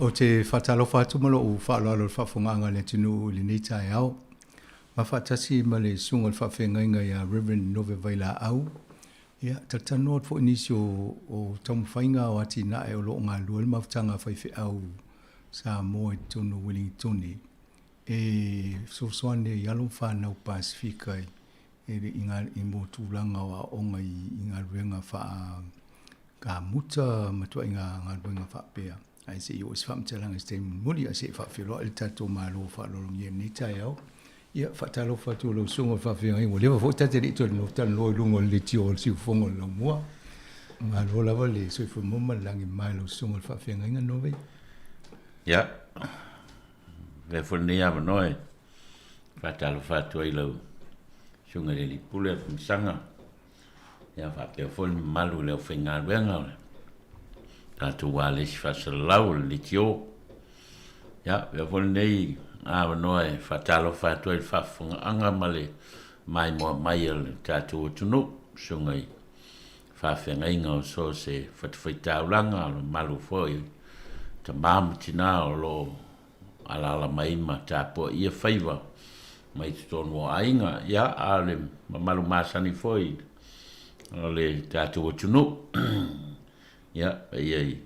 Ou te faatalofa atu ma lou faaaloalo i le faafofogaaga a le atunuu i lenei taeao. Ma faatasi ma le Susuga o le Faafeagaiga ia Rev. Nove Vailaau, ia, talatalanoa atu foi i nisi o, o taumafaiga o atinae o lo o galulue ai le mafutaga a faifeau Samoa i totonu o Ueligitone e fesoasoani ai i alo ma fanau Pasefika i, i, i mo tulaga o aoaoga i, i galuega faa kamuta ma tuaiga galuega faapea. Ae se i oo se faamatalaga i se taimi mulimuli, ae se i faafeiloai le tatou Malo faaaloalogia i lenei taeao. Ia, faatalofa atu i lau Susuga i le Faafeagaiga, ua leva foi ta te le i toe talanoa i luga o le leitio o le siufofoga o le laumua. Malo lava le soifua maua ma le lagi mama i lau Susuga i le Faafeagaiga Nove. Ia, avea foi lenei avanoa e faatalofa atu ai i lau Susuga i le Alii Pule Afamasaga, Ia faapea foi le mamalu i le aufaigaluega o le tatou ualesi faasalalau o le leitio. Ia, avea foi lenei avanoa e faatalofa atu ai i le faafofogaaga ma le maimoa mai a le tatou atunuu, susuga i faafeagaiga o so o se fatafaitaulaga, o le mamalu foi o tama ma tina o lo o alaala mai ma tapuaia faiva mai totonu o aiga, ia, a o le mamalu masani foi o le tatou atunuu, ia, paia i,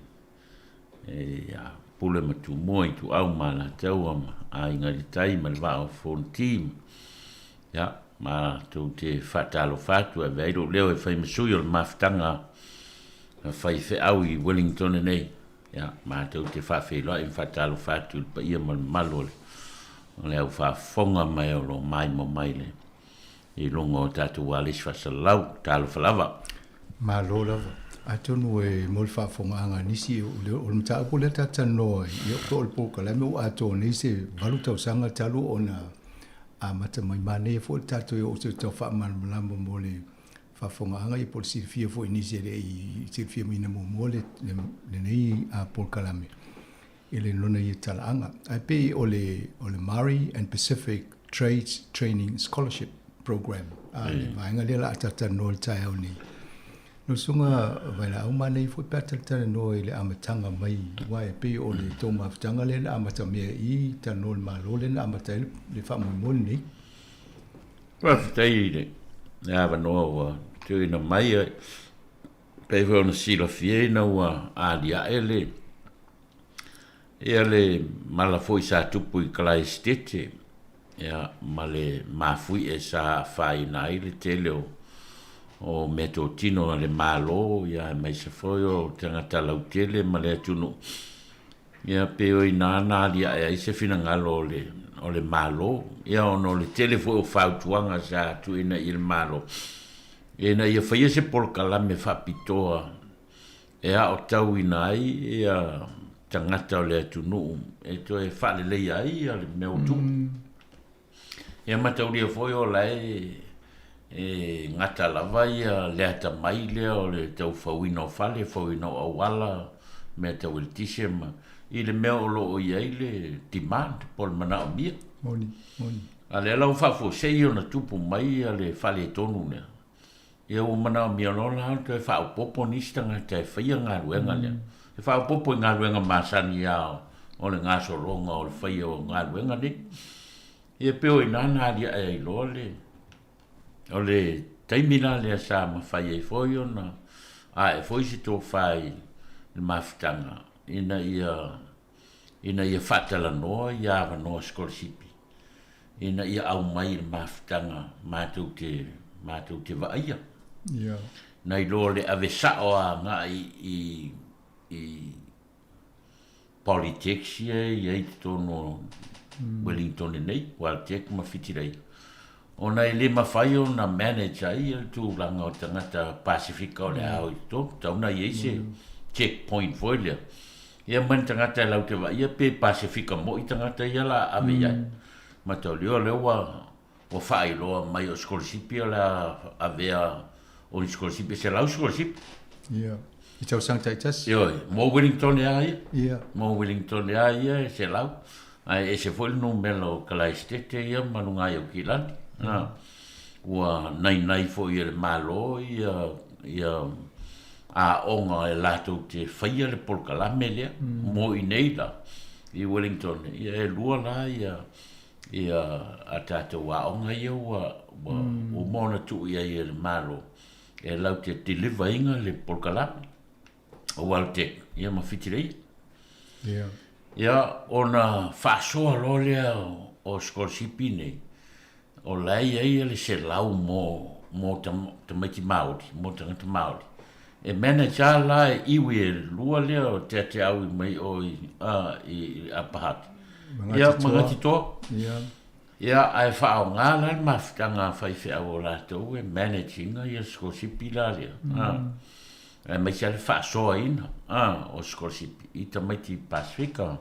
ia Pule ma Tumua, Ituau ma Alataua ma Aiga i le Tai ma le Vaa o Fonoti, ia, matou te faatalofa atu e avea ai lou leo e fai ma sui o le mafutaga a faifeau i Wellington nei. Ia, matou te faafeiloai ma faatalofa atu i le paia ma le mamalu o le, o le au faafofoga mai o lo o maimoa mai le, i luga o tatou ualesi faasalalau. Talofa lava. Malo lava. Atonu e mo le faafofogaaga a nisi, o le, o le mataupu lea ta talanoa ai, ia po o le polokalame ua atoa nei se 8 tausaga talu ona amata mai. Manaia foi le tatou e oo atu e tau faamalamalama mo le faafofogaaga ia po o le silafia foi i nisi e le i silafia maina muamua le, le, lenei polokalame i le lona ia talaaga. Ae pei o le, o le Maori and Pacific Trades Training Scholarship Program, a le vaega lea la a talatalanoa i le taeao nei. Lau Susuga Vailaau, manaia foi pe a talatalanoa i le amataga mai, aua e pei o le tou mafutaga lea na amatamea i talanoa i le Malo lea na amata ai le faamoemoe lenei. Faafetai i le avanoa ua tuuina mai. E pei foi ona silafia ina ua aliae le ia le mala foi sa tupu i Kalaesetete ia ma le mafuie sa afaina ai le tele o o meatotino a le Malo ia aemaise foi o tagata lautele ma le atunuu. Ia pei o i ina na aliae ai se finagalo o le, o le Malo, ia ona o le tele foi o fautuaga sa tuuina i le Malo, ina ia faia se polokalame faapitoa e aotauina ai ia tagata o le atunuu e toe faaleleia ai ia le mea o tupu. Ia mataulia foi o la e e gata lava ia le atamai lea o le tau fauina o fale, fauina o auala, mea tau eletise ma i le mea o lo o i ai le demand po o le manaomia. Moni, moni. A lea la ua faafuasei ona tupu mai ia le faaletonu lea, ia ua manaomia loa la ona toe faaopoopo nisi tagata e faia galuega lea. E faaopoopo i galuega masani lava o le gasologa o le faia o galuega nei. Ia pei o i ina na aliae ai loa le, o le taimi la lea sa mafai ai foi ona a'e foi se tofa i le mafutaga ina ia ina ia faatalanoa ia avanoa sikolasipi ina ia aumai i le mafutaga matou te matou te vaaia. Nai lo le ave sa'o agai i i Polytechs ia e i ai i totonu o Wellington nei, Weltec ma Whitireia, ona e le mafai ona manage ai le tulaga o tagata Pasifika o le a o i totonu, tatau ona i ai se check point foi lea. Ia ma ni tagata e latou te vaaia pe Pasifika moi tagata ia la ave i ai. Mataulia o lea ua ua faailoa mai o sikolasipi o le a avea o ni sikolasipi e 100 sikolasipi. Ia. I tausaga taitasi. Ioe, mo Wellington lava ia. Ia. Mo Wellington lava ia e 100. Ae ese foi le numera o Kalaesetete ia ma luga i Aukilani. Mm. Ua nainai foi e le Malo ia, ia aoga e latou te faia le polokalame lea. Mo i nei la, i Wellington, ia e lua la ia ia a tatou aoga ia ua ua uma ona tuu i ai e le Malo e latou te deliver ina le polokalame o WelTec ia ma Whitireia. Ia. Ia ona faasoa loa lea o sikolasipi nei, o la e i ai le 100 mo mo tamaiti Māori, mo tagata Māori. E manage lava la e iwi e lua lea o Teateaui mai o i, a, i Upper Hutt. Ia, ma Ngāti Toa. Ia. Ia, ae faaaoga la le mafutaga a faifeau o latou e manage ina ia sikolasipi la lea. A, aemaise lava le faasoaina, a, o sikolasipi i tamaiti Pasifika.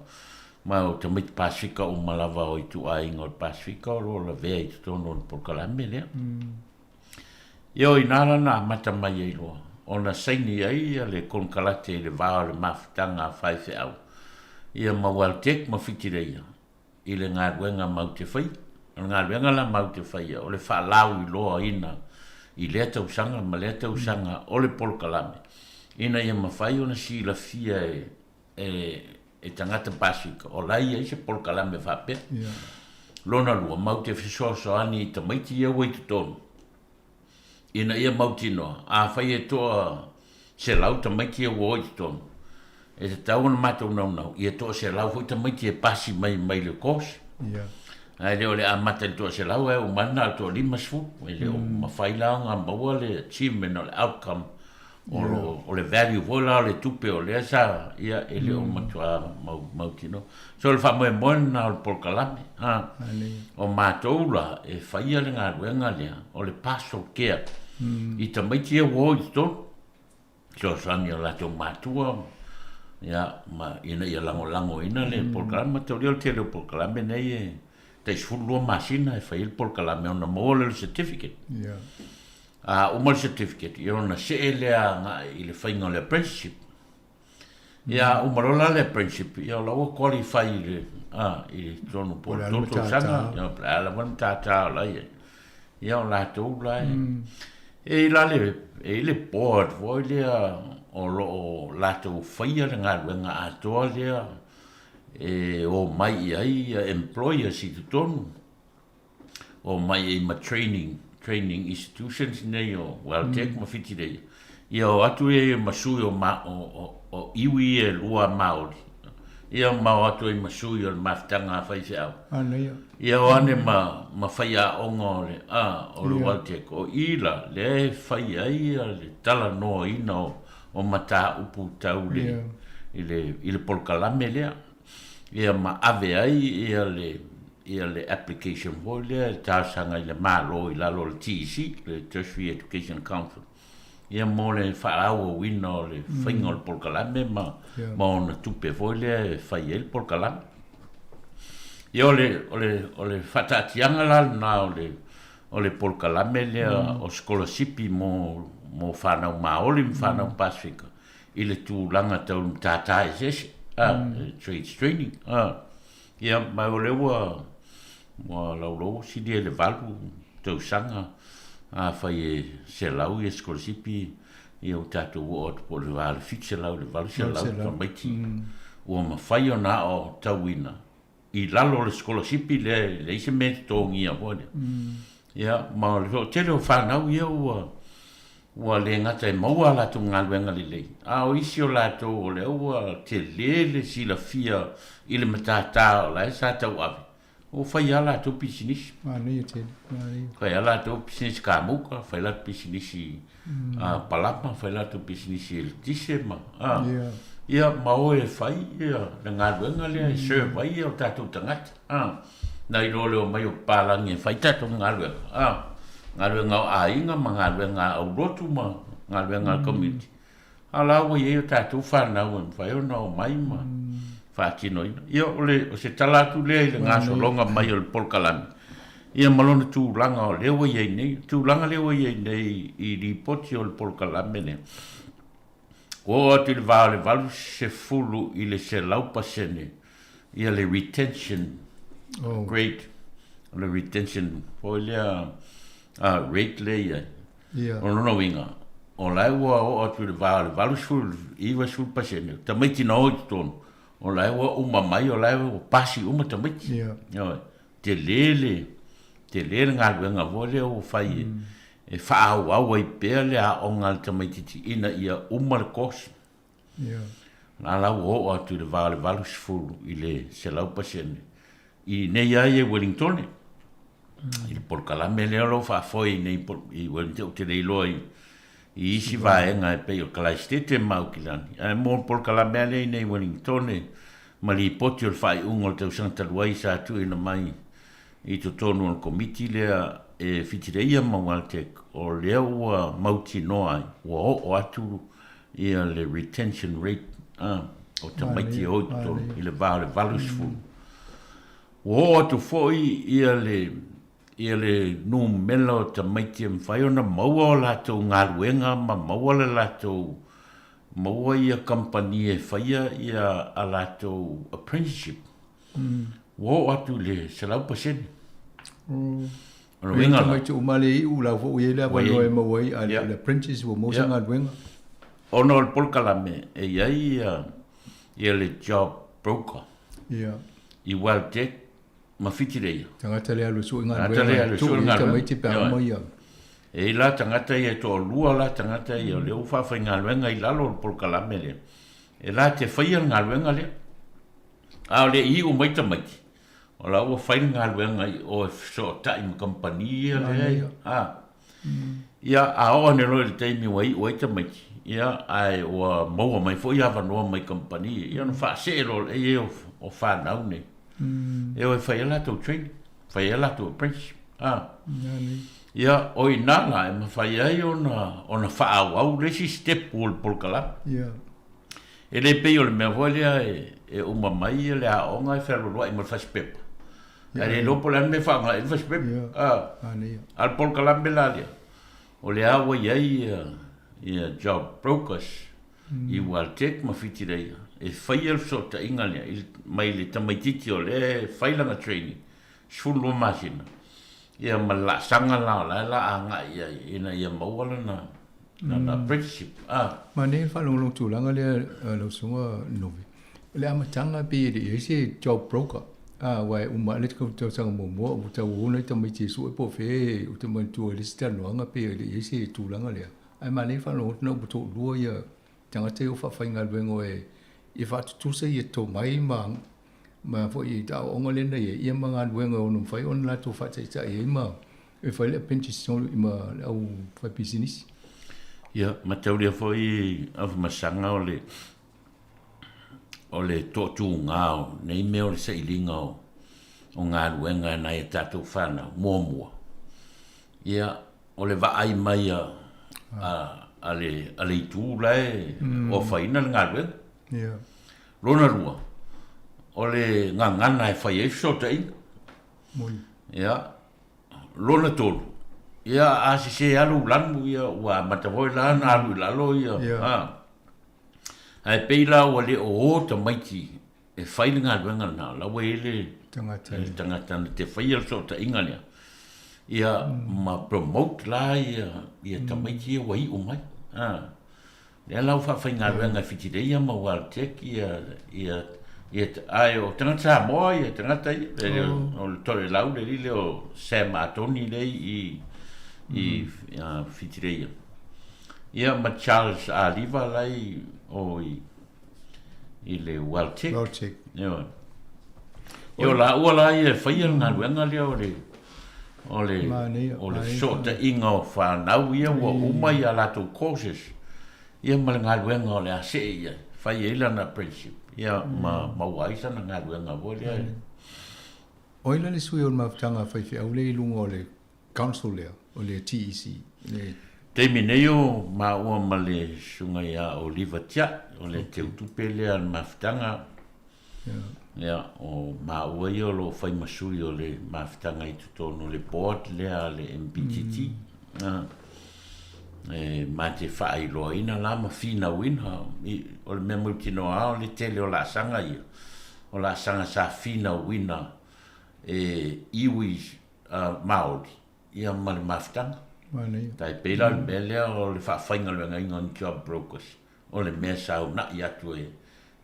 Ma o tamaiti Pasifika uma lava o ituaiga o le Pasifika o lo o lavea i totonu o le polokalame lea. Ia o inā la na amata mai ai loa ona saini ai le konekarate i le va o le mafutaga a faifeau ia ma WelTec ma Whitireia i le galuega mau te faia. O le galuega la mau te faia o le faalauiloaina i lea tausaga ma lea tausaga o le polokalame ina ia mafai ona silafia e e tagata Pasifika o la e i ai se polokalame faapea. Lona lua, mau te fesoasoani i tamaiti ia ua i totonu, ina ia mautinoa, afai e toa 100 tamaiti ia ua o i totonu, e tatau ona matou naunau, ia toa 100 foi tamaiti e pasi mai mai le course. Ae le o le amata i le toa 100 ae uma ane na o le toa 50, e le o mafai la ona maua le achievement o le outcome O lo, o le value foi la o le tupe o lea sa, ia, e le o matuā mau, mautinoa. So o le faamoemoe lena o le polokalame, a. O matou la e faia le galuega lea, o le pastoral care i tamaiti ia ua o i totonu, fesoasoani i o latou matua, ia, ma, ina ia lagolagoina le polokalame. Mataulia o le tele o polokalame nei e tai 12 masina e fai ai le polokalame ona maua lea o le certificate. A uma le certificate, ia ona see lea agai i le faiga o le apprenticeship. Ia a uma loa la le apprenticeship, ia o la ua qualify i le, a, i le totonu po o le 3 tausaga, ia po o le a lava le matata o la e i ai. Ia o latou la e, e i la le, e i le board foi lea o lo o latou faia le galuega atoa lea e omai i ai employers i totonu. Omai ai ma training, training institutions nei o WelTec ma Whitireia. Ia o atu ia ma sui o, ma, o, o, o iwi ia e lua Māori. Ia ma o atu ai ma sui o le mafutaga a faifeau. Manaia. Ia o ane ma, ma faiaoga o le, a, o le WelTec. O i la, lea e fai ai ia le talanoaina o, o mataupu tau le, i le, i le polokalame lea. Ia ma ave ai ia le ia le application foi lea e talosaga i le Malo i lalo o le TEC, le Tertiary Education Council, ia mo le faaauauina o le faiga o le polokalame ma, ma ona tupe foi lea e fai ai le polokalame. Ia o le, o le, o le faataatiaga la lena o le, o le polokalame lea o sikolasipi mo, mo fanau Māori ma fanau Pasifika i le tulaga tau le matata eseese, a, trades training, a. Ia, ma o lea ua, ua laulau ua silia i le 8 tausaga, afai e 100 ia sikolasipi, ia ua tatou oo atu po o le va o le 700 i le 800 tamaiti ua mafai ona aotauina i lalo o le sikolasipi lea e leai se mea e totogia foi lea. Ia, ma o le toatele o fanau ia ua ua le gata e maua a latou galuega lelei, a o isi o latou o lea ua tele le silafia i le matata o la e sa tauave, ua fai lava latou pisinisi. Manaia tele, manaia. Fai lava latou pisinisi kamuka, fai latou pisinisi palama, fai latou pisinisi eletise ma, a, ia, ma o e fai ia le galuega lea e serve ai o tatou tagata, a. Nai lo le omai o papalagi e fai tatou galuega, a, galuega o aiga ma galuega a aulotu ma galuega a le community, a o la ua i ai o tatou fanau e mafai ona omai ma faatinoina. Ia, o le, o se tala atu lea i le gasologa mai o le polokalame, ia ma lona tulaga o lea ua i ai nei. O le tulaga lea ua i ai nei i lipoti o le polokalame lea, ua oo atu i le va o le 80 i le 100% ia le retention rate, o le retention foi lea rate lea e i ai. O lona uiga, o la e ua oo atu i le va o le 80 i le 90% o tamaiti na o i totonu, o la e ua uma mai, o la e ua pasi uma tamaiti. Ioe. Tele le, tele le galuega foi lea ua fai e faaauau ai pea le aoga a le tamaitiiti ina ia uma le course. La la ua oo atu i le va o le 80 i le 100% i inei lava ia i Wellingtone, i le polokalame lea o lo o faafoe i inei i Wellington, ou te le iloa i isi vaega e pei o Kalaesetete ma Aukilani, ae mo le polokalame lava lea i inei i Wellingtone ma lipoti o le faaiuga o le tausaga talu ai sa tuuina mai i totonu o le Komiti lea e fitileia ma WELTEC, o lea ua mautinoa ai, ua oo atu ia le retention rate o tamaiti e o i totonu i le va o le 80. Ua oo atu foi ia le ia le numera o tamaiti e mafai ona maua o latou galuega ma maua le latou maua ia kamupani e faia ia a latou apprenticeship. Ua oo atu i le 100%. O le uiga la. Tamaiti uma le iu la foi ua i ai le avanoa e maua ai, a o le apprentice ua maua se galuega. Ona o le polokalame e i ai ia le job broker i WELTEC ma Whitireia. Tagata lea alu e sue galuega, tuu i ai tamaiti pe a uma ia. E i ai la tagata ia e toalua la tagata ia o lea ua faafaigaluega i lalo o le polokalame lea, e la te faia le galuega lea. A o le iu mai tamaiti, o la ua fai le galuega i o e fesootai ma kamupani ia lea, a. Ia, a oo ane loa i le taimi ua iu ai tamaiti, ia, ae ua maua mai foi avanoa mai kamupani ia, ia ona faasee loa lea o fanau nei, e o e fai ai latou training, fai ai latou apprenticeship, a. Ia, o i ina la e mafai ai ona faaauau le isi step o le polokalame. E le pei o le mea foi lea e uma mai le aoga e fealualuai ma le fasipepa. Ae le iloa po o le a le mea e faaaoga ai le fasipepa. A o le polokalame la lea, o lea ua i ai ia job brokers i WELTEC ma Whitireia e faia le fesootaiga lea mai le tamaitiiti o lea e fai lana training 12 masina, ia ma le laasaga la o la e la agai i ai ina ia maua lana lana apprenticeship. Ah. Manaia le faalogologo tulaga lea lau Susuga Novi. O le amataga pei e le i ai se job broker. Ah, aua e uma lava le tausaga muamua ua tau o nai tamaiti e sue po o fea ou te manatua i le isi talanoaga pei e le i ai se tulaga lea. Ae manaia le faalogologo atu ua toalua ia tagata ia ua faafaigaluega o e faatutusa ia tomai ma ma foi i aoaoga lea na i ai, ia ma galuega e ono mafai ona latou faataitai ai ma e fai le apprenticeship ma le au fai pisinisi. Ia, mataulia foi Afamasaga o le o le toatuga o nei mea o le sailiga o o galuega e nai a tatou fanau, muamua, ia, o le vaai mai a a le a le itu la e ofaina le galuega. Ia. Lona lua, o le gagana e fai ai fesootaiga. Moni. Ia. Lona tolu, ia a sese lava lou lanu, ia ua amata foi la ona alu i lalo ia. Ia. A. Ae pei la ua le o o tamaiti e fai le galuega lena, o la ua i ai le tagata, le tagata na te faia le fesootaiga lea, ia ma promote la ia, ia tamaiti ia ua iu mai. A. Lea la ua faafaigaluega e Whitireia ma WELTEC ia, ia Ia, ae o tagata Samoa ia tagata ia. E, o le Tolelau le alii lea o Sam Atoni lea i, i Whitireia. Ia, ma Charles Aliva la i o i, i le WelTec. WelTec. Ioe. Ia, o laua la ia e faia le galuega lea o le o le o le fesootaiga o fanau ia ua uma ia latou courses ia ma le galuega o le a see i ai, fai ai lana apprenticeship, ia ma maua ai sana galuega foi lea. O ai la le sui o le mafutaga a faifeau lea i luga o le council lea, o le TEC, le. Taimi nei o maua ma le susuga ia Oliva Tia'i, o le teutupe lea a le mafutaga, ia, o maua ia o lo o fai ma sui o le mafutaga i totonu o le board lea a le MPTT. E ma te faailoaina la ma finauina, o le mea mautinoa lava o le tele o laasaga ia, o laasaga sa finauina e iwi Māori ia ma le mafutaga. Tai pei la o le mea lea o le faafaigaluegaina o ni job brokers, o le mea sa uunai atu e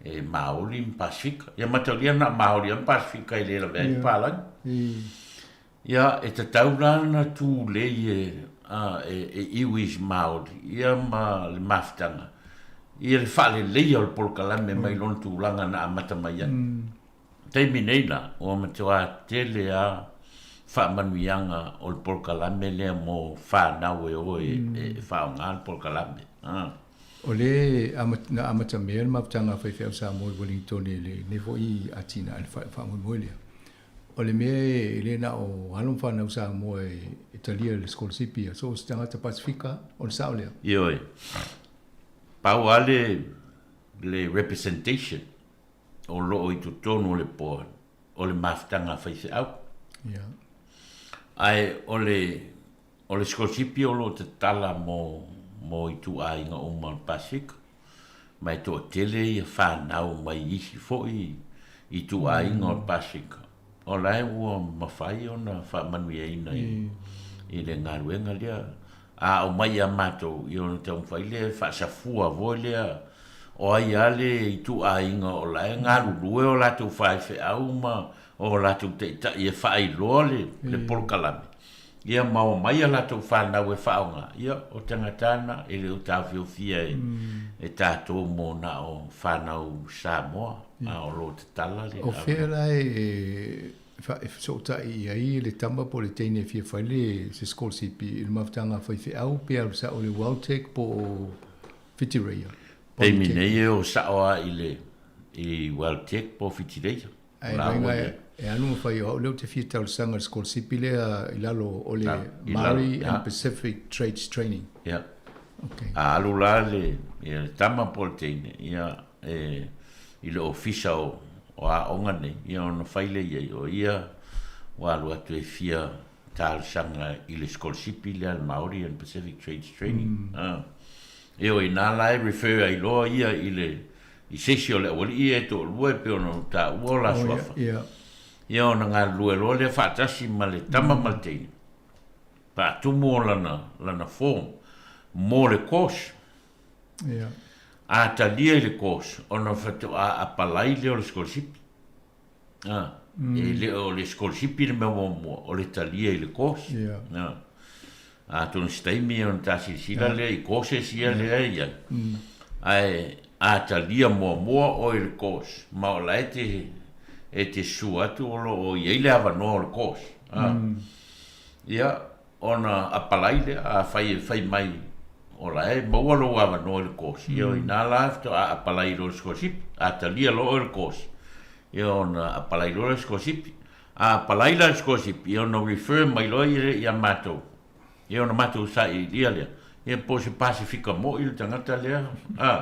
e Māori ma Pasifika. Ia mataulia na o Māori lava ma Pasifika e le lavea ai papalagi. Ia, e tatau la ona tulei e e iwis Māori ia ma le mafutaga ia le faaleleia o le polokalame mai lona tulaga na amata mai ai. Taimi nei la, ua matua tele lava faamanuiaga o le polokalame lea mo fanau e o e faaaoga le polokalame. O le na amatamea le mafutaga a faifeau Samoa i Wellington i lenei foi atinae le faamoemoe lea. O le mea e le na o alo ma fanau Samoa e talia le sikolasipi ia, so o se tagata Pasifika, o le sao lea. Ioe. Pau lava le le representation o lo o i totonu o le board o le mafutaga a faifeau. Yeah. Ae o le o le sikolasipi o lo o tatala mo mo ituaiga uma o le Pasifika. Ma e toatele ia fanau mai isi foi ituaiga o le Pasefika, o la e ua mafai ona faamanuiaina i le galuega lea. A aumai ia matou, ia ona taumafai lea e faasafua foi lea o ai lava le ituaiga o la e galulue o latou faifeau ma o latou taitai e faailoa le polokalame. Ia ma omai a latou fanau e faaaoga, ia o tagata na e le o taofiofia e tatou mo na o fanau Samoa, a o lo o tatala le O fea la e fesootai i ai le tama po o le teine e fia fai le se sikolasipi i le mafutaga a faifeau pe alu sao i le WelTec po o Whitireia? Taimi nei e o sao lava i le i WelTec po o Whitireia. Ae vaega e alu ma fai o au lea ou te fia talosaga i le sikolasipi lea i lalo o le Maori and Pacific Trades Training. Ia. Okay. A alu la le, ia, le tama po o le teine, ia, e, i le ofisa o, o aoga nei, ia ona fai lea i ai, o ia ua alu atu e fia talosaga i le sikolasipi lea a le Maori and Pacific Trades Training. Mm. E o inā la e refer ai loa ia i le i se isi o le aualii ia e toalua e pei ona ou taua o la suafa. Ia ona galulue loa lea faatasi ma le tama ma le teine, faatumu o lana, lana form mo le course. A talia i le course, ona faatoa apalai lea o le sikolasipi. A, e le o le sikolasipi le mea muamua, o le talia i le course. A. Atonu se taimi ona ta silasila lea i courses ia lea e i ai, ae a talia muamua oe i le course, ma o la e te, e te sue atu o lo o i ai le avanoa o le course, a, ia, ona apalai lea, afai e fai mai o la e maua lou avanoa i le course, ia o ina la faatoa apalai loa i le sikolasipi, a talia loa oe i le course, ia ona apalai loa lea i le sikolasipi. A palai la le sikolasipi, ia ona refer mai loa ia ia matou, ia ona matou sailia lea, ia po o se Pasifika moi le tagata lea, a.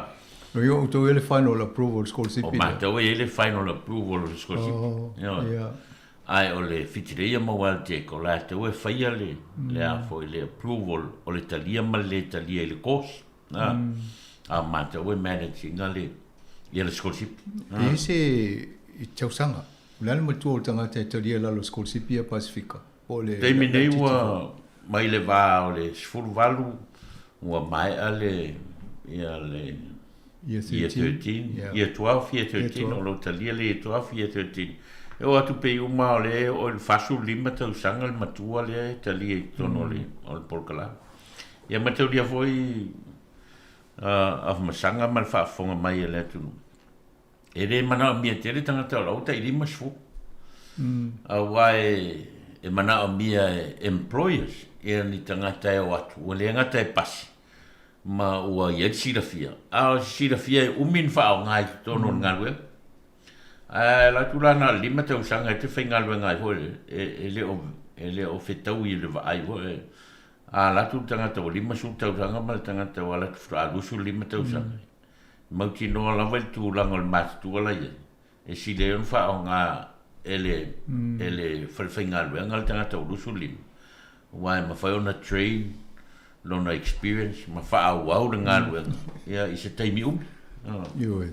O ia outou ia le final approval o le sikolasipi lea? O matou e i ai le final approval o le sikolasipi. Oh, ia. Ae o le Whitireia ma WelTec, o latou e faia le, le a foi, le approval o le talia ma le le talia i le course. A, a o matou e manage ina le, ia le sikolasipi. E i ai se tausaga O le a le matua o le tagata e talia i lalo o sikolasipi ia Pasifika? Po o le Taimi nei ua mai le va o le 18 ua maea le ia le. Year 13. Year 13, Yeah. Year 12, Year 13, o lo o talia le Year 12, Year 13. E oo atu pei uma o lea e oo i le 45 tausaga le matua lea e talia i totonu o le, o le polokalame. Ia mataulia foi Afamasaga ma le faafofoga mai a le atunuu, e le manaomia tele tagata o la ua tai 50. Aua e, e manaomia e employers ia ni tagata e o atu, ua le gata e pasi, ma ua i ai le silafia, a o se silafia e umi ona faaaoga i totonu o le galuega. Ae ala atu la na o le 5 tausaga e te faigaluega ai foi lele, e, e le o, e le o fetaui i le vaai foi lele. A alu atu le tagata ua 50 tausaga ma le tagata ua alu atu faatoa 25 tausaga, e mautinoa lava i le tulaga o le matutua la i ai, e sili ai ona faaaoga e le, e le falefaigaluega le tagata ua 25, aua e mafai ona train lona experience ma faaauau le galuega ia i se taimi umi. Ioe.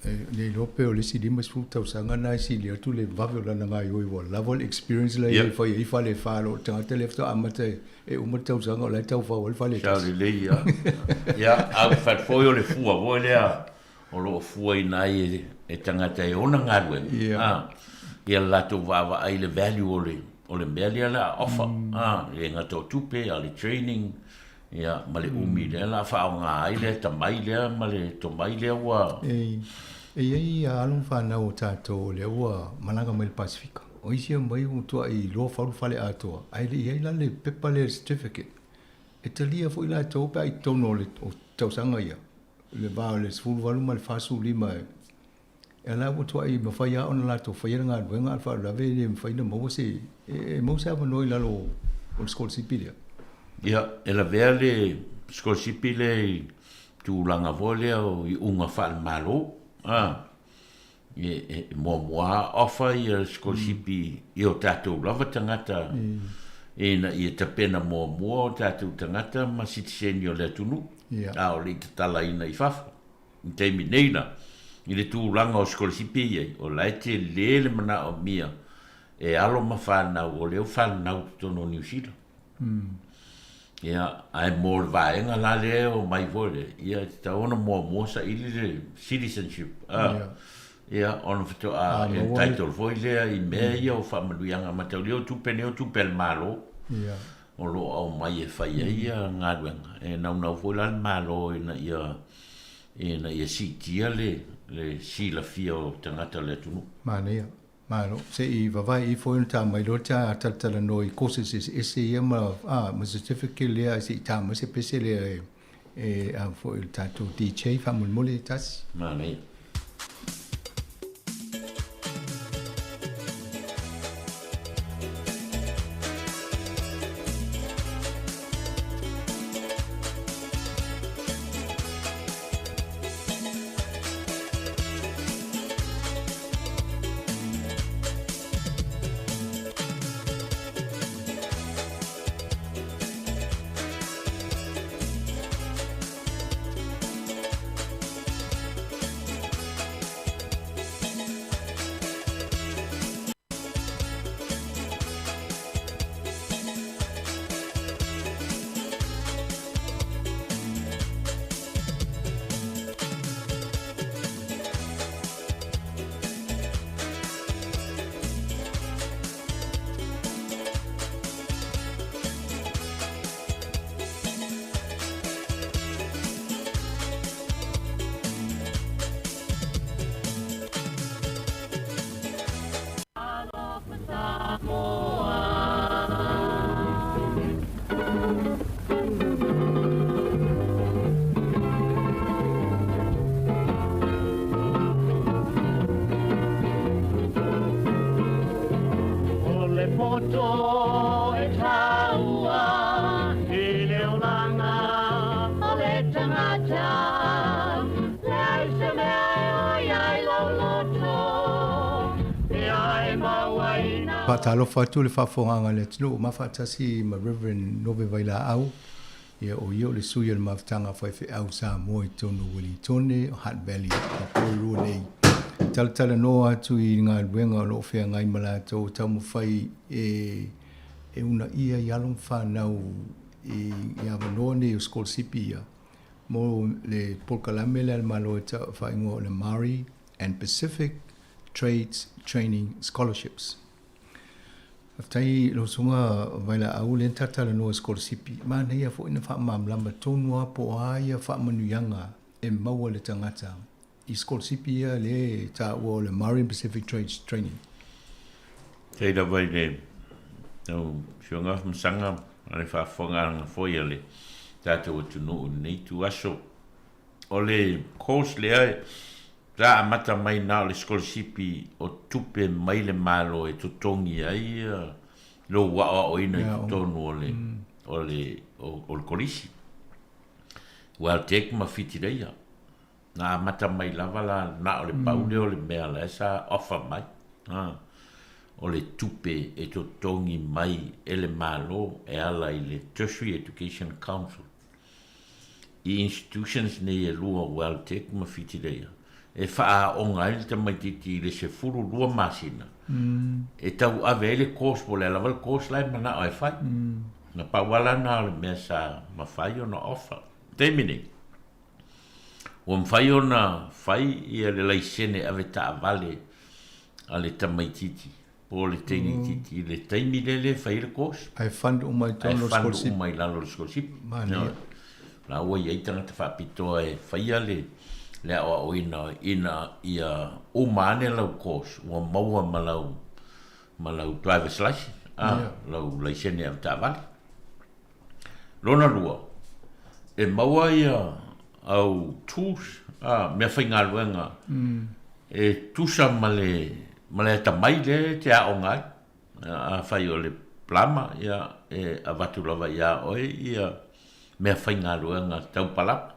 E le iloa pe o le isi 50 tausaga na e sili atu le vave o lana gaoioi ua lava le experience la ia e fai ai fale e fa lo tagata lea faatoa amata e uma le tausaga o la e tau fau ai le fale e Sao tasi. lelei lava. Ia, a ou fai atu foi o le fua foi lea o lo o fuaina ai e tagata e ona galuega, a, ia le latou vaavaai i le value o le, o le mea lea o le a offer, a, e le gata o tupe, a o le training, ia, ma le umi lea o le a faaaoga ai le atamai lea ma le tomai lea ua. E, e i ai alo ma fanau o tatou o lea ua malaga mai le Pasefika. O isi e omai ua matuai iloa fau le fale atoa, ae le i ai la le pepa lea le certificate. E talia foi latou pe a i totonu o le o tausaga ia. Le va o le 18 ma le 45 e ala ua matuai mafai lava ona latou faia le galuega a o le faalavelave e le mafai ona maua se e maua se avanoa i lalo o le sikolasipi lea. Ia, e lavea le sikolasipi lea i tulaga foi lea o iuga faale-Malo, a, e muamua lava offer ia sikolasipi i o tatou lava tagata ina ia tapena muamua o tatou tagata ma sitiseni o le atunuu, a o le i tatalaina i fafo. I le taimi nei la, i le tulaga o sikolasipi e i ai, o la e tele le manaomia e alo ma fanau o lea ua fanau i totonu o Niu Sila. Ia, ae mo le vaega la lea e omai foi lea, ia e tatau ona muamua saili le citizenship, a, ia, ona faatoa entitle foi lea i mea ia o faamanuiaga mataulia, o tupe nei o tupe a le Malo o lo o aumai e fai ai galuega. E naunau foi la le Malo ina ia, ina ia siitia le, le silafia o tagata o le atunuu. Manaia. Malo. Se i vavae ifo ona ta mai loa ta talatalanoa i courses eseese ia ma, a, ma certificate lea se i ta mai se pese lea e, e a foi le tatou DJ faamolemole e tasi. Manaia. O le poto e taua i le olaga o le tagata, leai se mea e oi ai lou loto, ia e mauaina. Faatalofa atu le faafofogaaga a le atunuu ma faatasi ma Reverend Nove Vailaau, ia o ia o le sui o le mafutaga faifeau Samoa i totonu o Uelintone, o Hutt Valley ma Porirua nei. Talatalanoa atu i galuega o lo o feagai ma latou e taumafai e e uunaia i alo ma fanau i avanoa nei o sikolasipi ia. mo le polokalame lea a le Malo e faaigoa o le Māori and Pacific Trades Training Scholarships. Faafetai i lau Susuga Vailaau lea na ta talanoa i sikolasipi. Manaia foi na faamalamalama tonu lava po o a ia faamanuiaga e maua e le tagata i sikolasipi ia lea e taua o le Māori and Pacific Trades Training. Faafetai lava i le lau Afioga Afamasaga ma le faafofogaaga foi a le tatou atunuu i lenei ituaso. O le course lea sa amata mai na o le sikolasipi o tupe mai le Malo e totogi ai lou aoaoina i totonu o le o le o le kolisi. Weltec ma Whitireia. Na amata mai lava la na o le pau lea o le mea la e sa offer mai. O le tupe e totogi mai e le Malo e ala i le Tertiary Education Council. I institutions nei e lua o Weltec ma Whitireia, e faaaoga ai le tamaitiiti i le 12 masina e tauave ai le course po o le a lava le course la e manao e fai. Na pau lava la lena o le mea sa mafai ona offer. I le taimi nei, ua mafai ona fai ia le laisene avetaavale a le tamaitiiti po o le teine itiiti i le taimi lea e fai ai le course. Ae fund uma i totonu o le sikolasipi. Ae fund uma i lalo o le sikolasipi. Manaia. La ua i ai tagata faapitoa e faia le le aoaoina ina ia uma ane lau course ua maua ma lau ma lau driver's license, a, lau laisene avetaavale. Lona lua, e maua ia au tools, a, meafaigaluega e tusa ma le, ma le atamai lea e te aoga ai. Afai o le plama, ia, e avatu lava ia oe ia meafaigaluega tau palama.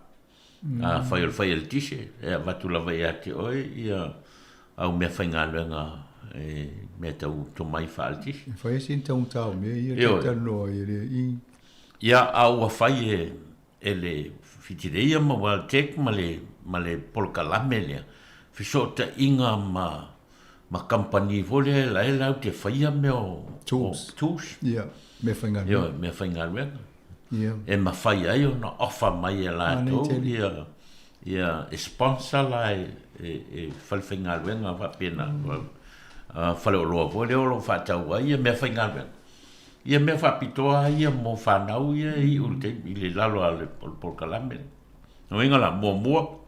Afai o le fai eletise, e avatu lava ia te oe ia au meafaigaluega e mea tau tomai faaeletise. E fai ai sina taugata o mea ia e talanoa ai e le i. Ia, a ua fai e e le Whitireia ma Weltec ma le ma le polokalame lea, fesootaiga ma ma kamupani foi lea la e latou te faia mea o tools, tools. Ia, meafaigaluega. Ioe, meafaigaluega. Ia. E mafai ai ona offer mai e latou ia ia e sponsor la e e falefaigaluega faapena. Faleoloa foi lea o lo o faatau ai ia meafaigaluega. Ia mea faapitoa lava ia mo fanau ia e iu i le taimi i le lalo o le polokalame lea. O lona uiga la, muamua,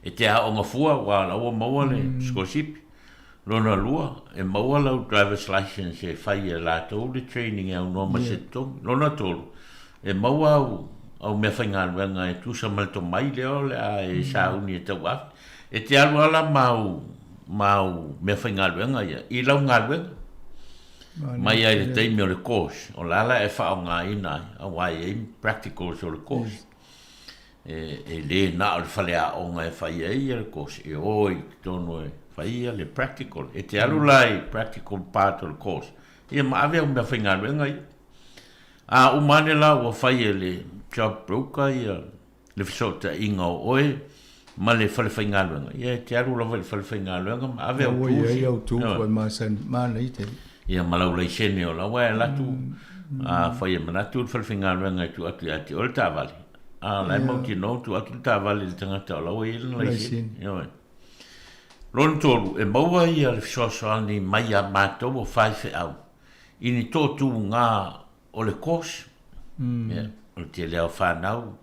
e te aoga fua aua o la ua maua le sikolasipi. Lona lua, e maua lau driver's license e fai e latou le training e aunoa ma se totogi. Lona tolu, e maua au, au meafaigaluega e tusa ma le tomai lea o le a e sauni e tauave. E te alu lava la ma au, ma au meafaigaluega ia i lau galuega. Mai ai le taimi o le course, o le a la e faaaogaina ai, aua e i ai practicals o le course. E le na o le faleaoga e fai ai le course, e o i totonu e fai ia le practical. E te alu la i practical part o le course, ia ma ave au meafaigaluega ia. A uma ane la ua fai e le job broker ia le fesootaiga o oe ma le falefaigaluega, ia e te alu lava i le falefaigaluega ma ave au tusi. Ua i ai au tusi e masani, manaia tele. Ia ma lau laisene o la ua e alu atu, afai e manatu le falefaigaluega e tuu atu ia te oe le taavale, a o la e mautinoa ua tuu atu le taavale i le tagata o la ua i ai lana laisene. Ioe. Lona tolu, e maua ia le fesoasoani mai ia matou o faifeau i ni toatuga o le course, ia, o le tele lava o fanau,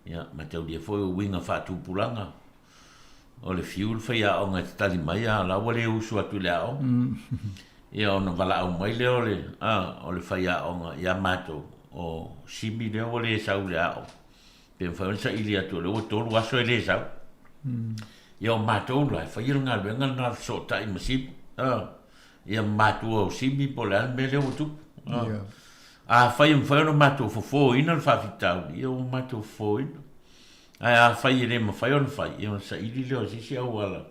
ia, mataulia foi o uiga faatupulaga, o le fiu le faiaoga e tatali mai, a o la ua le usu atu i le aoga. Ia ona valaau mai lea o le, a, o le faiaoga ia matou, o Simi lea ua le sau i le aoga. Pe mafai ona saili atu o lea ua tolu aso e le sau. Ia o matou la e faia le galuega lena o le fesootai ma Simi, a, ia ma matua o Simi po o le a le mea lea ua tupu. A, afai e mafai ona matou fofoina le faafitauli, ia ua matou fofoina. Ae afai e le mafai ona fai, ia ona saili lea o se isi auala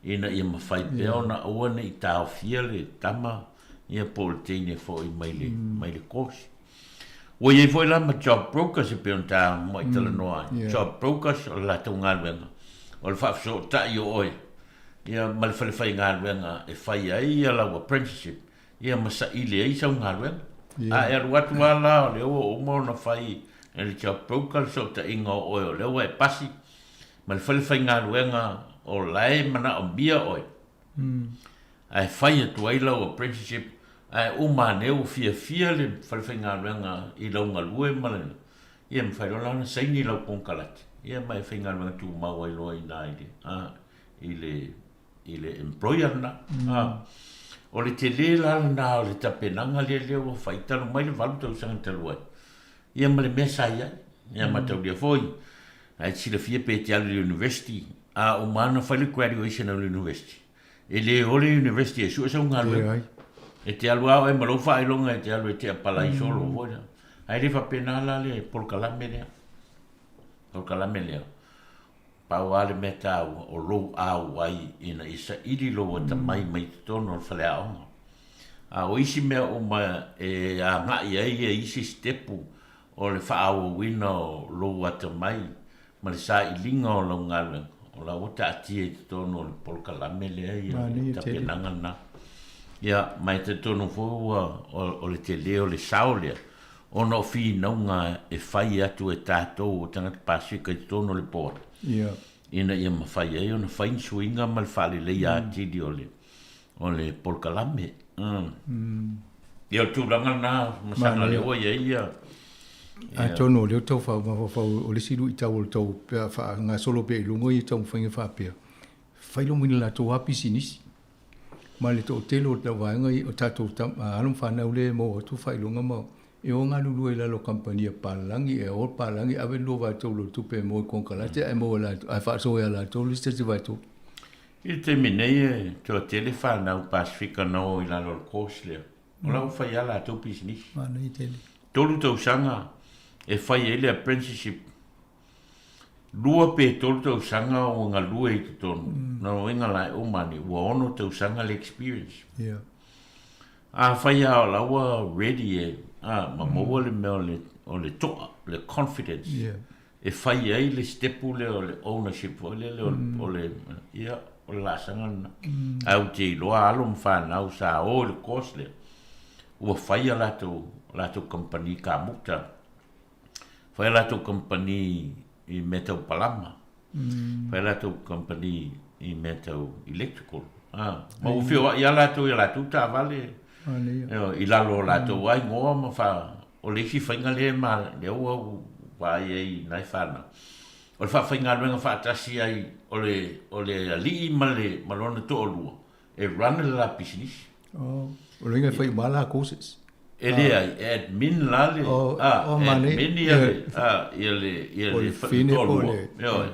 ina ia mafai pea ona aua ne i taofia le tama ia po o le teine foi mai le, mai le course. Ua i ai foi la ma job brokers e pei ona ta muai talanoa ai. Job brokers o le latou galuega, o le faafesootai o oe ia ma le fale faigaluega e fai ai ia lau apprenticeship ia ma saili ai sau galuega. A e alu atu lava la o lea ua uma ona fai. e le job broker le fesootaiga o oe o lea ua e pasi ma le fale faigaluega o la e manaomia oe ae fai atu ai lau apprenticeship ae uma ane ua fiafia le fale faigaluega i lau galue ma le ia mafai loa la ona saini lau konekarate ia ma e faigaluega tumau ai loa i ina i le i le i le employer lena. O le tele la lena o le tapenaga lea lea ua fai talu mai le 8 tausaga talu ai, ia ma le mea sa i ai. Ia mataulia foi, a e silafia pe e te alu i le university, a uma lava ona fai le graduation o le university, e le o le university e sue sau galuega. E te alu lava oe ma lou faailoga e te alu e te apalai solo foi lea. Ae le faapena la le polokalame lea. Polokalame lea. Pau lava le mea taua, o lou auai ina ia saili lou atamai mai totonu o le faleaoga. A o isi mea uma e agai ai ia isi sitepu o le faaauauina o lou atamai ma le sailiga o lau galuega, o la ua taatia i totonu o le polokalame lea ia le tapenaga lena. Ia, ma e talitonu foi ua o le tele o le sao lea, ona o finauga e fai atu e tatou o tagata Pasefika i totonu o le board, ina ia mafai ai ona fai ni suiga ma le faaleleia atili o le o le polokalame. Ia o le tulaga lena Masaga lea ua i ai ia. Atonu o lea ua tau mafaufau o le isi luitau o le tau pe a faagasolo pea i luga ia taumafaiga faapea, fai logo ina latou lava pisinisi. Ma le toatele o lau vaega o tatou alo ma fanau lea e maua atu faailoga ma e o galulue i lalo o kamupani a papalagi, e o papalagi ave le 2/3 o le tupe e maua i konekarate ae maua e latou ae faasoa ia latou le isi 1/3. I le taimi nei e toatele fanau Pasefika na o i lalo o le course lea, o la ua fai lava latou pisinisi. Manaia tele. 3 tausaga e fai ai le apprenticeship 2 pe 3 tausaga ua galue i totonu, na uiga la e uma ane ua 6 tausaga le experience. Yeah. Afai lava o la ua ready e, a, ma maua le mea o le, o le to'a, le confidence, Yeah. e fai ai le stepu lea o le ownership foi lele o, o le, ia, o le laasaga lena. Ae ou te iloa alo ma fanau sa o i le course lea, ua fai a latou, latou kamupani kamuta, Fai a latou kamupani i mea tau palama. Fai a latou kamupani i mea tau electrical. Ah, ma ua feoai lava latou i a latou taavale i lalo o latou lava igoa ma fa, o le isi faiga lea ma lea ua ou vaai ai i nai fanau, o le faafaigaluega faatasi ai o le, o le alii ma le, ma lona toalua e run le la pisinisi. Oh, o le uiga e fai uma la courses. E leai, e admin la le, oh, a, oh, e manaia. admin ia le, a, ia le, ia Po le le fine po toalua. le- Ioe.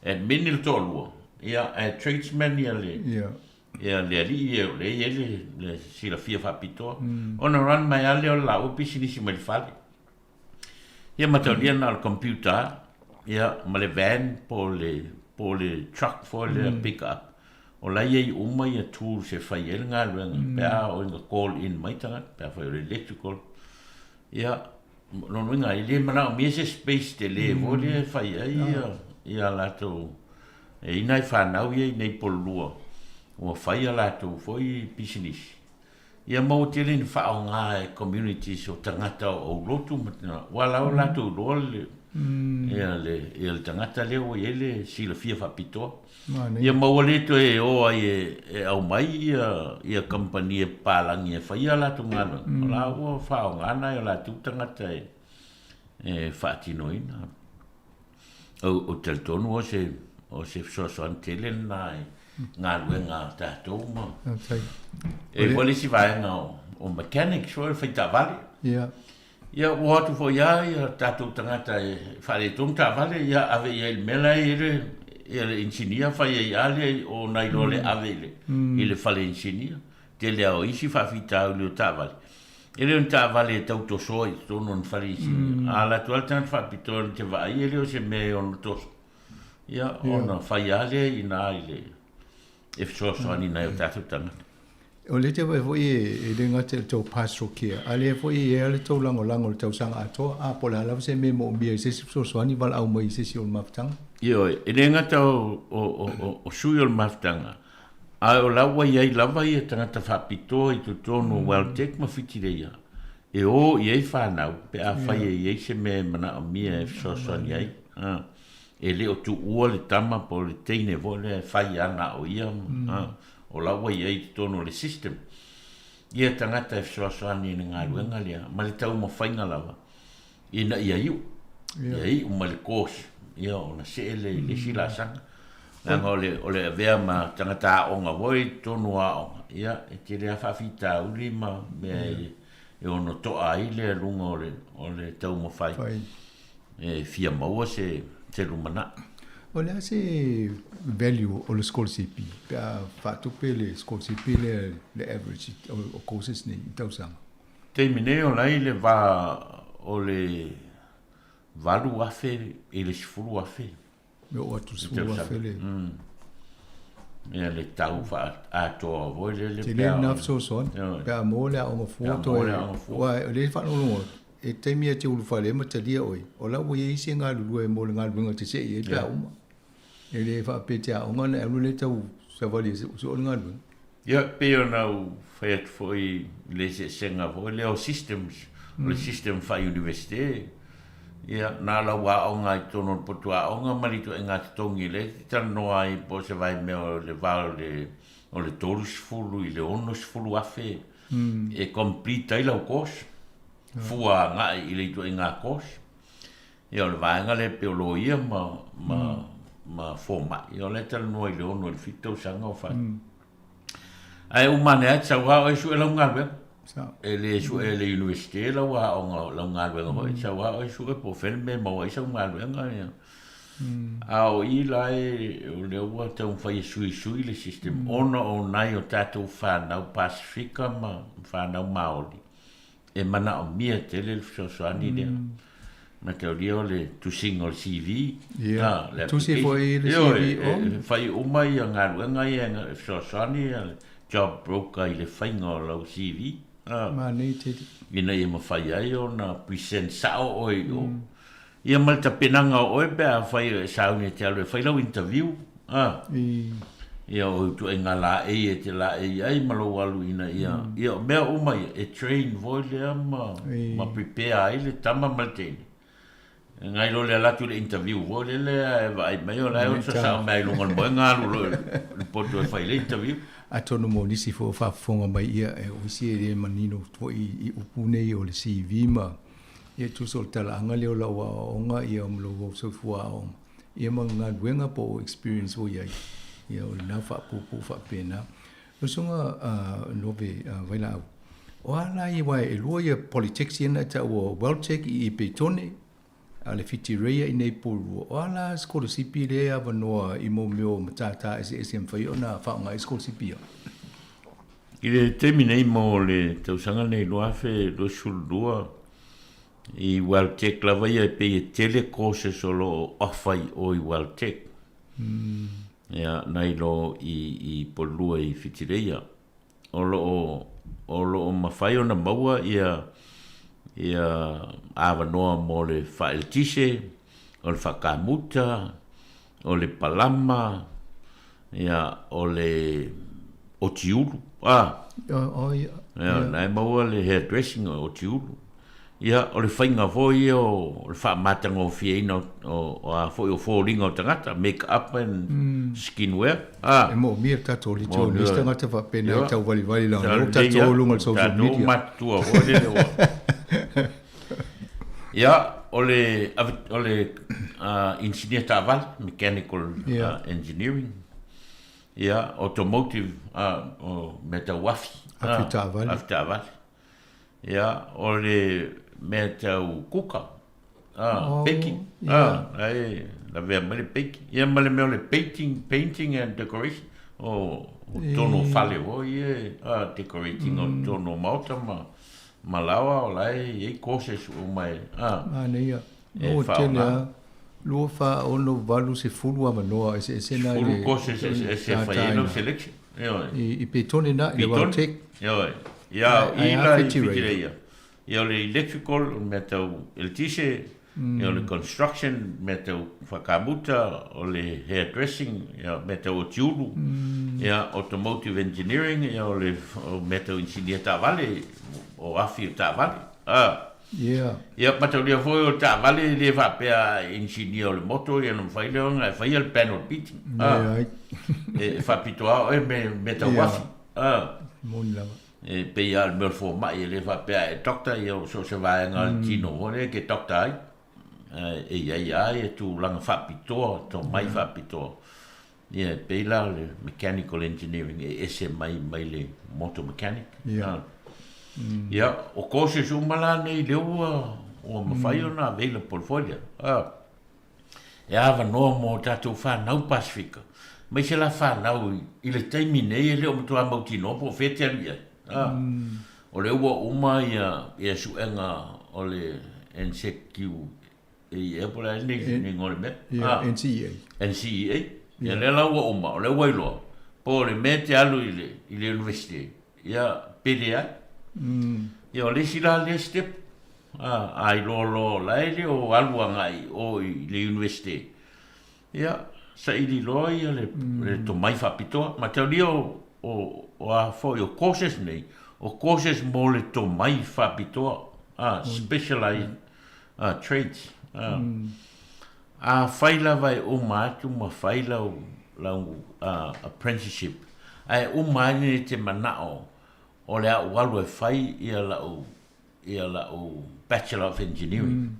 Admin le toalua. Ia, ae tradesman ia le, Ia. ia le alii ia o lea e i ai le, le silafia faapitoa. Ona run mai lava lea o le laua pisinisi mai le fale. Ia mataulia na o le computer, ia, ma le van po o le, po o le truck foi lea pick up. O la e i ai uma ia tools e fai ai le galuega pe a oo ina call in mai tagata, pe afai o le electrical. Ia, o lona uiga, e le manaomia se space tele foi lea e fai ai ia, ia latou, e i ai nai fanau ia i inei i Pololua ua fai a latou foi pisinisi. Ia ma ua tele ina faaaoga e communities o tagata o aulotu ma aua la ua latou iloa le ia le ia le tagata lea ua i ai le silafia faapitoa. Ia ma ua le toe o ai e e aumai ia ia kamupani e papalagi e faia a latou galuega, o la ua faaaoga nai o latou tagata e e faatinoina. Ou te talitonu o se, o se fesoasoani tele lena i galuega a tatou ma... E i ai foi le isi vaega o, o mechanics foi, o le fai taavale. Ia. Ia, ua o atu foi lava ia tatou tagata e faaletonu taavale, ia ave i ai i le mea la e i ai le, ia le inisinia fai ai lava lea ona iloa le ave i le, i le fale inisinia. Tele lava o isi faafitauli o taavale, e le o ni taavale e tau tosoa i totonu o ni fale inisinia, a alu atu lava le tagata faapitoa na te vaai e le o se mea e ono toso, ia, ona fai lava lea i ina i le, e fesoasoani i nai o tatou tagata. O lea te vaai foi e le gata i le tou pastoral care, a o lea foi e i ai lava le tou lagolago i le tausaga atoa, a po o le a lava se mea e moomia i se isi fesoasoani, valaau mai i se isi o le mafutaga. Ioe, e le gata o sui o le mafutaga, Ae o la ua i ai lava ia tagata faapitoa i totonu o Welltec ma Whitireia e o i ai fanau pe afai e i ai se mea e manaomia e fesoasoani ai. E le o tuua le tama po o le teine foi lea e fai lava na o ia, o la ua i ai i totonu o le system ia tagata e fesoasoani i le galuega lea ma le taumafaiga lava ina ia iu, ia iu ma le course, ia ona see lea i le isi laasaga. Leaga o le, o le avea ma tagata aoga foi i totonu o aoga, ia, e tele lava faafitauli ma mea e, e ono toa ai le aluga o le, o le taumafai e fia maua se, se lumanai. O le a se value o le sikolasipi pe a faatupe le sikolasipi lea le average o courses nei i tausaga? Taimi nei o la i le va o le 8,000 i le 10,000. Me oo atu i le 10,000 le. Ia le tau faaatoa foi lele. Tele lena fesoasoani. Pe a maua le aoga fua toe. Aua o lea e faalogologo atu, e taimi e te ulufale ai ma talia oe, o la ua i ai isi e galulue mo le galuega e te see i ai pe a uma. E le faapea e te aoga ona e alu lea tau savali e sue le galuega. Ia, pei ona ou fai atu foi i le eseesega foi lea o systems, o le system faa-Iunivesite, ia, na o lau aoga i totonu o le potu aoga ma le ituaiga totogi lea e te talanoa ai po o se vaimea o le va o le o le 30 i le 60 afe e complete ai lau course, fua agai i le ituaiga course. Ia, o le vaega lea pei o loia ma, ma, ma fomai, ia o la e talanoa i le 6 i le 7 tausaga o fai. Ae uma ane lava e te sau lava oe e sue lau galuega. E le sue e le Iunivesite lau aoga, lau galuega foi, e te sau lava oe e sue po o fea le mea e maua ai sau galuega. Ia. A o i la e, o lea ua taumafai e suisui le system ona o nai o tatou fanau Pasifika ma fanau Maoli e manaomia tele le fesoasoani lea. Mataulia o le tusiga o le CV, a, le Tusi foi le CV o. E fai uma ia galuega ia e fesoasoani le job broker i le faiga o lau CV. Manaia tele. Ina ia mafai ai ona present sao oe i o. Ia ma le tapenaga o oe pe afai e sauni e te alu e fai lau interview, a. Ia o ituaiga laei e te laei ai ma lou alu ina ia, ia o mea uma ia, e train foi lea ma, ma prepare ai le tama ma le teine. E nai lo le alu atu i le interview foi lele ae vaai mai o la e oso sao mea i luga o le moega alu loa i le poto e fai le interview. Atonu mo nisi foi o faafofoga mai ia, o isi e le manino foi i upu nei o le CV ma Ia tusa o le talaaga lea o lau aoaoga ia ma lou soifua aoga ia ma galuega po o experience ua i ai, ia o lena faapuupuu faapena. Lau Susuga Nove Vailaau, o a la ia aua e lua ia Polytechs ia na e taua o Weltec i i Petone a o le Whitireia i nei Porirua. O a la sikolasipi lea e avanoa i mo mea o matata eseese e mafai ona faaaoga ai sikolasipi ia? I le taimi nei mo le tausaga lenei 2022, i Weltec lava ia e pei e tele courses o lo o offer i o i Weltec. Ia, nai lo i, i Porirua i Whitireia. O lo o, o lo o mafai ona maua ia, ia avanoa mo le faaeletise, o le faakamuta, o le palama, ia, o le otiulu, a. Oh, ia. Ia, na e maua le hairdressing o otiulu. Ia, o le faiga foi ia o le faamatagofieina o, o a foi o foliga o tagata, make up and mm. skin wear. A. E moomia le tatou lito o nisi tagata faapena e tauvalivali la o tatou luga o le social media. Tatou matutua foi lele ua. Ia, o le, o le inisinia taavale, mechanical engineering, ia, automotive, o mea tau afi. Afi taavale. Afi taavale. Ia, o le mea tau kuka, baking, e lavea mai le baking. Ia, ma le mea o le painting, painting and decoration, o totonu o fale foi ia, decorating o totonu o maota ma Ma laoa o la e i ai courses uma e, a. Manaia. E Ua tele a. 2, 4, 6, 8, 10 avanoa eseese na i le. 10 courses eseese e fai ai lau selection. Ioe. I Petone na, i le Weltec. Ioe. Ia, i la i Whitireia. Ia o le electrical, o le mea tau eletise, ia o le construction, mea tau whakamuta, o le hairdressing, ia mea tau otiulu, ia automotive engineering, ia o le mea tau inisinia taavale, o afi o taavale. A. Ia. Ia, mataulia foi o le taavale e le faapea a inisinia o le moto ia ona mafai lea ona e faia le panel beating. A. Leai. E faapitoa oe me mea tau afi. A. Moni lava. E pei lava o le mea o le fomai e le faapea a e doctor ia o so o se vaega o le tino foi lea e te doctor ai. E i ai lava ia tulaga faapitoa, tomai faapitoa. Ia, e pei la o le mechanical engineering e ese mai mai le motor mechanic. Ia. Ia, o courses uma la nei lea ua ua mafai ona available foi lea. A. E avanoa mo tatou fanau Pasefika, aemaise la fanau i le taimi nei e le o matua mautinoa po o fea e te alu i ai. A. O lea ua uma ia ia suega o le NZQ E po o le a le igoa o le mea? Ia, NCEA. NCEA. Ia, lea la ua uma, o lea ua iloa, po o le mea e te alu i le, i le university, ia, pe leai. Ia, o le isi la lea step, a, a iloa loa o la e le o alu agai i o i le university, ia, saili loa ia le, le tomai faapitoa. Mataulia o, o, o a foi o courses nei, o courses mo le tomai faapitoa, a, specialized trades. Afai lava e uma atu ma fai lau, lau apprenticeship, ae uma ane e te manao o le a ou alu e fai ia lau, ia lau Bachelor of Engineering.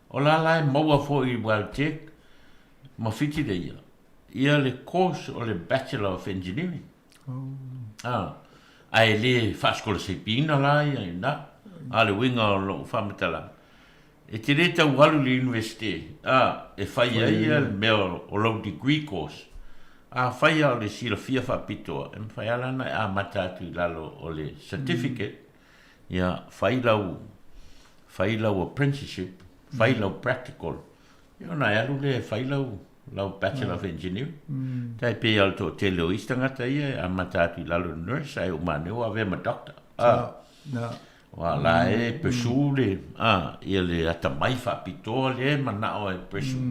O la la e maua foi i Weltec ma Whitireia ia le course o le Bachelor of Engineering. Ae le faasikolasipiina la ia i ina. A o le uiga o lou faamatalaga, e te le tau alu i le Universite, a, e fai ai ia le mea o lou degree course. Afai lava o le silafia faapitoa, e mafai lava la ona e amata atu i lalo o le certificate, ia fai lau, fai lau apprenticeship, fai lau practical, Ia ona e alu lea e fai lau, lau Bachelor of Engineering. Tai pei lava o le toatele o isi tagata ia e amata atu i lalo i le nurse ae uma ane ua avea ma doctor. Ah. Na. Aua la e pursue le, ah, ia le atamai faapitoa lea e manao e pursue.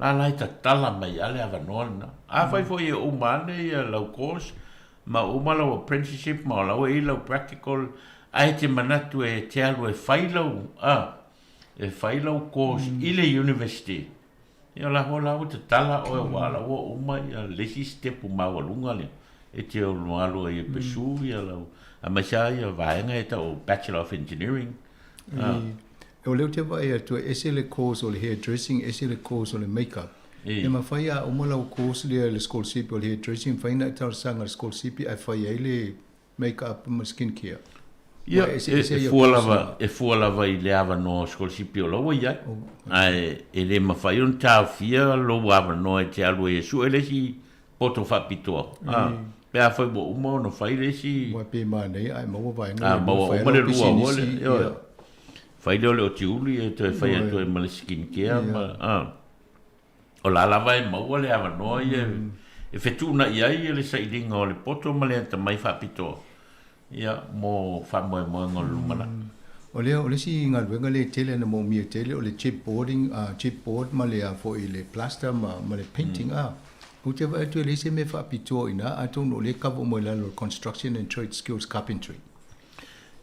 La la e tatala mai lava le avanoa lena. Afai foi e uma ane ia lau course ma uma lau apprenticeship ma o la ua i ai lau practical ae te manatu e te alu e fai lau, ah, e fai lau course i le university, ia o la foi la ua tatala oe aua o la ua uma ia le isi step maualuga lea e te ono alu ai e pursue ia lau, aemaise lava ia vaega ia e tau o Bachelor of Engineering. O lea ou te vaai atu e ese le course o le hair dressing, ese le course o le make up. E mafai a uma lau course lea i le sikolasipi o le hair dressing, mafai ona e talosaga i le sikolasipi ae fai ai le make up ma skin care. Ia, e fua lava, e fua lava i le avanoa o sikolasipi o la ua i ai. Ae e le mafai ona taofia lou avanoa e te alu ai e sue le isi poto faapitoa. A, pe afai ua uma ona fai le isi. Aua pei e manaia ae maua vaega ia e lua, fai lau pisinisi. Ioe. Fai lea o le otiuli e toe fai atu ai ma le skin care ma, a. O la lava e maua le avanoa ia e fetuunai ai le sailiga o le poto ma le atamai faapitoa ia mo faamoemoega o le lumanai. O lea, o le isi galuega lea e tele ana moomia tele o le chip boarding, chip board ma le a foi le plaster ma, ma le painting a. Ou te vaai atu e leai se mea faapitoa i ina, atonu o lea e cover uma i lalo o le Construction and Trade Skills Carpentry.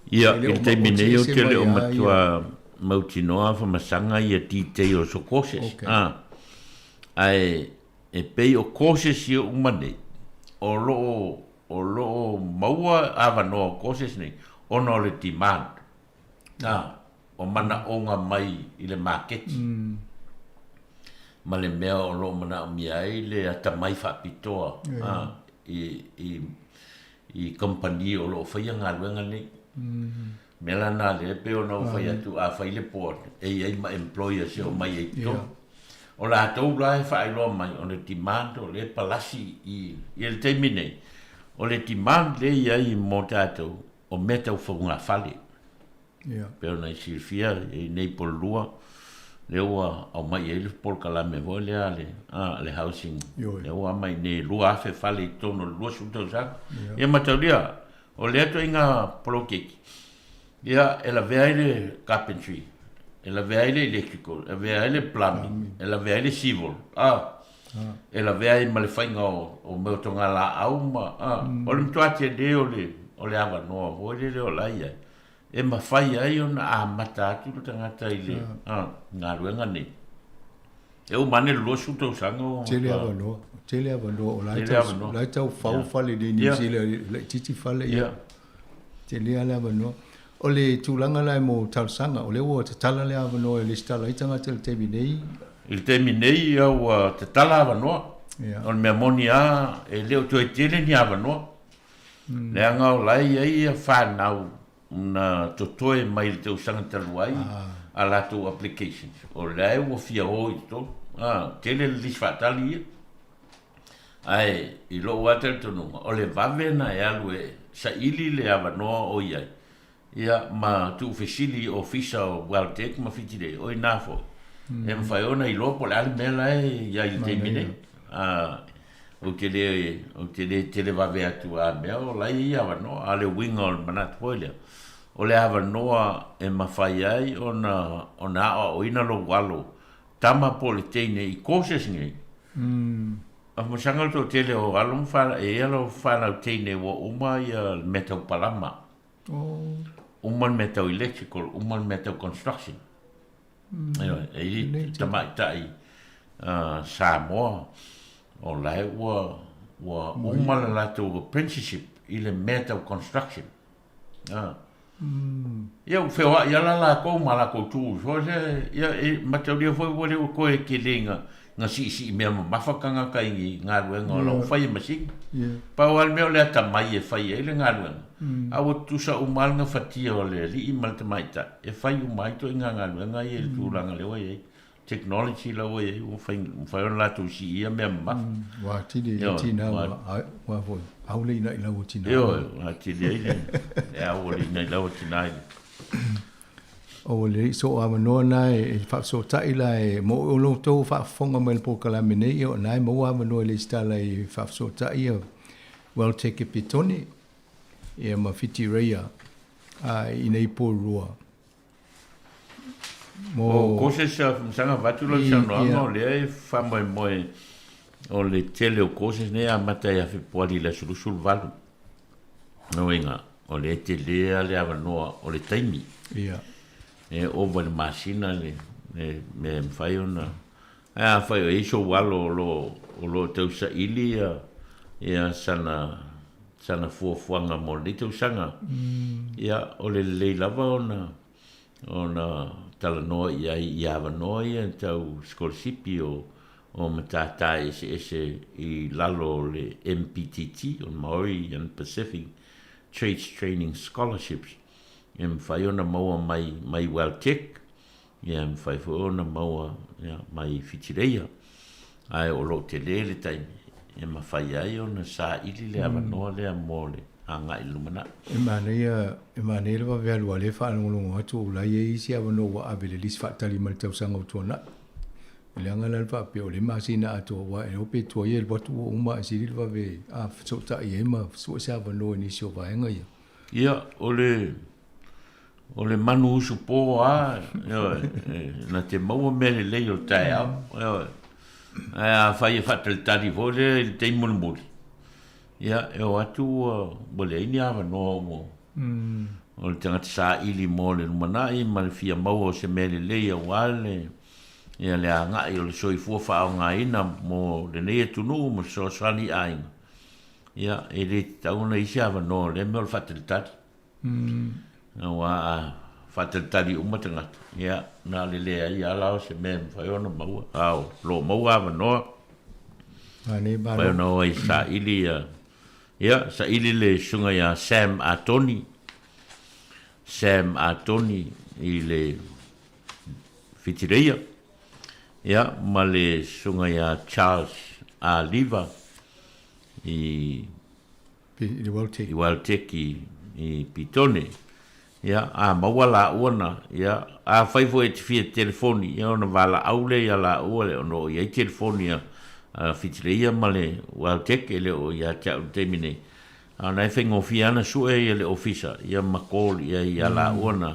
Ia, i le taimi nei ou te le o matua mautinoa famasaga ia details o courses. Okay. Ah. Ae e pei o courses ia uma nei, o lo o, o lo o maua avanoa o courses nei, ona o le demand. Ah, o manaoga mai i le maketi. Ma le mea o lo o manaomia ai le atamai faapitoa ah, i, i, i kamupani o lo o faia galuega nei. Mea la na lea e pei ona ou fai atu, a fai le board, e i ai ma employers e omai ai i totonu. O latou la e faailoa mai, o le demand o lea e palasi i le taimi nei, o le demand lea e i ai mo tatou, o mea tau faugafale. Ia. Pei ona e silafia i nei Pololua, lea ua aumai ai le polokalame foi lea a le, a, le housing. Ioe. Lea ua aumai nei e 2,000 fale i totonu o le 20 tausaga. Ia. Ia mataulia, o lea ituaiga poloketi, ia, e lavea ai le carpentry, e lavea ai le electrical, e lavea ai le plumbing, e lavea ai le civil, a, e lavea ai ma le faiga o, o mea o togalaau ma, a, o le matua tele o le, o le avanoa foi lele o la e i ai. e mafai ai ona amata atu le tagata i le galuega nei. E uma ane le 20 tausaga ua Tele avanoa, tele avanoa o la e tau, la e tau fau fale i Niu Sila, laitiiti fale ia. Tele lava le avanoa. O le tulaga la mo talosaga, o lea ua tatala le avanoa e lesitala ai tagata i le taimi nei. I le taimi nei ia ua tatala avanoa. O le mea moni lava e le o toe tele ni avanoa. Leaga o la e i ai fanau na totoe mai le tausaga talu ai a latou applications, o la ua fia o i totonu. Tele le lisi faatali ia. Ae i lou lava talitonuga, o le vave na e alu e saili le avanoa o i ai, ia ma tuufesili i ofisa o WelTec ma Fitilei, o i ina foi e mafai ona iloa po o le a le mea la e i ai i le taimi nei. Ou te le, ou te le televave atu a mea o la e i ai avanoa, a o le uiga o le manatu foi lea, o le avanoa e mafai ai ona, ona aoaoina lou alo tama po o le teine i courses nei. A masaga le toatele o alo ma fanau, e i ai alo fanau teine ua uma ia le mea tau palama, uma le mea tau electrical, uma le mea tau construction. Ioe, e i ai tamaitai Samoa o la e ua ua uma le latou apprenticeship i le mea tau construction. Ia ua feoai lava la latou ma latou tools foi lea, ia e mataulia foi ua le ua toe tele ina na siisii mea mamafa tagata i galuega o la ua fai e masini. Pau lava le mea o le atamai e fai ai le galuega, a ua tutusa uma lava le gafatia o le alii ma le tamaitai e fai uma ai ituaiga galuega ia i le tulaga lea ua i ai. Technology la ua i ai ua mafai ona latou siia mea mamafa. Ua atili ai tina ua foi aule ina i lau o tina. Ioe, ua atili ai le aule ina i lau o tina i le. O le so avanoa na e faafesootai la e mo o lo outou faafofoga mai le polokalame nei, o na e maua avanoa e lesitala i faafesootai ia WelTec e Petone ia ma Whitireia i nei po rua. Mo O courses masaga avatu lau saunoaga o lea e faamoemoe o le tele o courses nei e amata ia Fepuari i le aso 28. Lona uiga, o lea e tele lava le avanoa o le taimi. Ia. E ova i le masina le mea e mafai ona... Ae afai o i ai sou alo o lo o lo o tausaili ia ia sana sana fuafuaga mo lenei tausaga, ia o le lelei lava ona ona talanoa i ai i avanoa ia tau sikolasipi o o matata eseese i lalo o le MPTT, o le Maori and Pacific Trades Training Scholarships, e mafai ona maua mai mai WelTec, Ia, e mafai foi ona maua ia, mai Whitireia, ae o lo o tele le taimi e mafai ai ona saili le avanoa lea mo le agai i le lumanai. E manaia, e manaia le vave alu a lea e faalogologo atu o la e i ai isi avanoa ua ave i le lisi faatali mai le tausaga ua tuanai. Leaga la le faapea o lea masina atoa aua e iloa pe tuai e alu atu ua uma ae sili le vave a fesootai ai ma sue se avanoa i nisi o vaega ia. Ia, o le O le manu usu po lava, ioe, na te maua mea lelei o le taeao, ioe. Ae afai e faatalitali foi lea i le taimi mulimuli, ia, e o atu ua, ua leai ni avanoa ua, o le tagata saili mo le lumanai ma le fia maua o se mea lelei aua le, ia le agai o le soifua faaaogaina mo lenei atunuu ma fesoasoani i aiga, ia, e le tatau ona i ai se avanoa o lea mea o le faatalitali. Aua a faatalitali uma tagata, ia, na o le leai lava la o se mea e mafai ona maua, a o lo o maua avanoa. Mafai ona o ai e saili ia, ia, saili le susuga ia Sam Atoni, Sam Atoni i le Whitireia, ia, ma le susuga ia Charles A. Liva i I le WelTec. I WelTec i Petone. Ia, a maua laua na, ia, afai foi e te fia telefoni, ia ona valaau lea ia laua le ona o i ai telefoni a Whitireia ma le WelTec e le o ia te au i le taimi nei. A o na e faigofie lava ona sue ia le ofisa, ia ma call i ai ia laua na,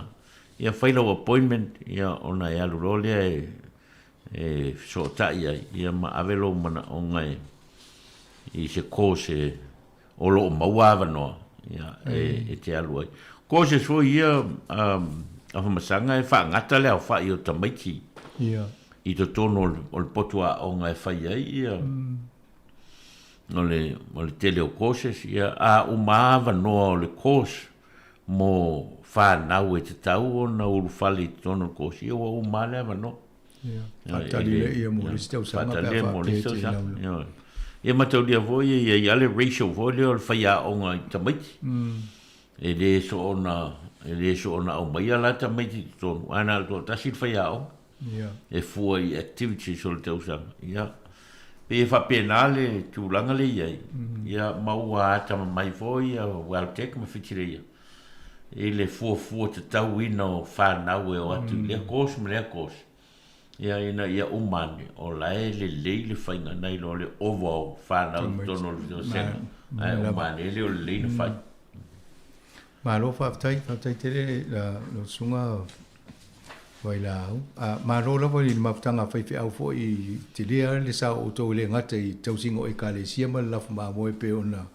ia fai lau appointment, ia ona e alu loa lea e e fesootai ai, ia ma ave lou manaoga e i se course e o lo o maua avanoa, ia, e te alu ai. Courses foi ia Afamasaga e faagata le aofa'i o tamaiti i totonu o le potu aoga e fai ai ia o le o le tele o courses ia a uma avanoa o le course mo fanau e tatau ona ulufale i totonu o le course ia ua uma lava le avanoa. Ia, faatali lea ia mo le isi tausaga pe a faapea e te laulau. Ia mataulia foi e i ai lava le ratio foi lea o le faiaoga i tamaiti. E le soona, e le soona aumaia la tamaiti i totonu, ae na o le toatasi le faiaoga. E fua i activities o le tausaga. Ia, pei e faapena le tulaga lea e i ai. Ia, ma ua atamamai foi ia Welltec ma Whitireia i le fuafua tatauina o fanau e o atu i lea course ma lea course. Ia, ina ia uma ane, o la e lelei le faiga nai lo le ova o fanau i totonu o le vasega, ae uma ane e le o lelei ona fai. Malo faafetai, faafetai tele lau Susuga Vailaau. Malo lava i le mafutaga a faifeau foi i tele lava le sao o outou e le gata i tausiga o Ekalesia ma le lafo mamoe e pei ona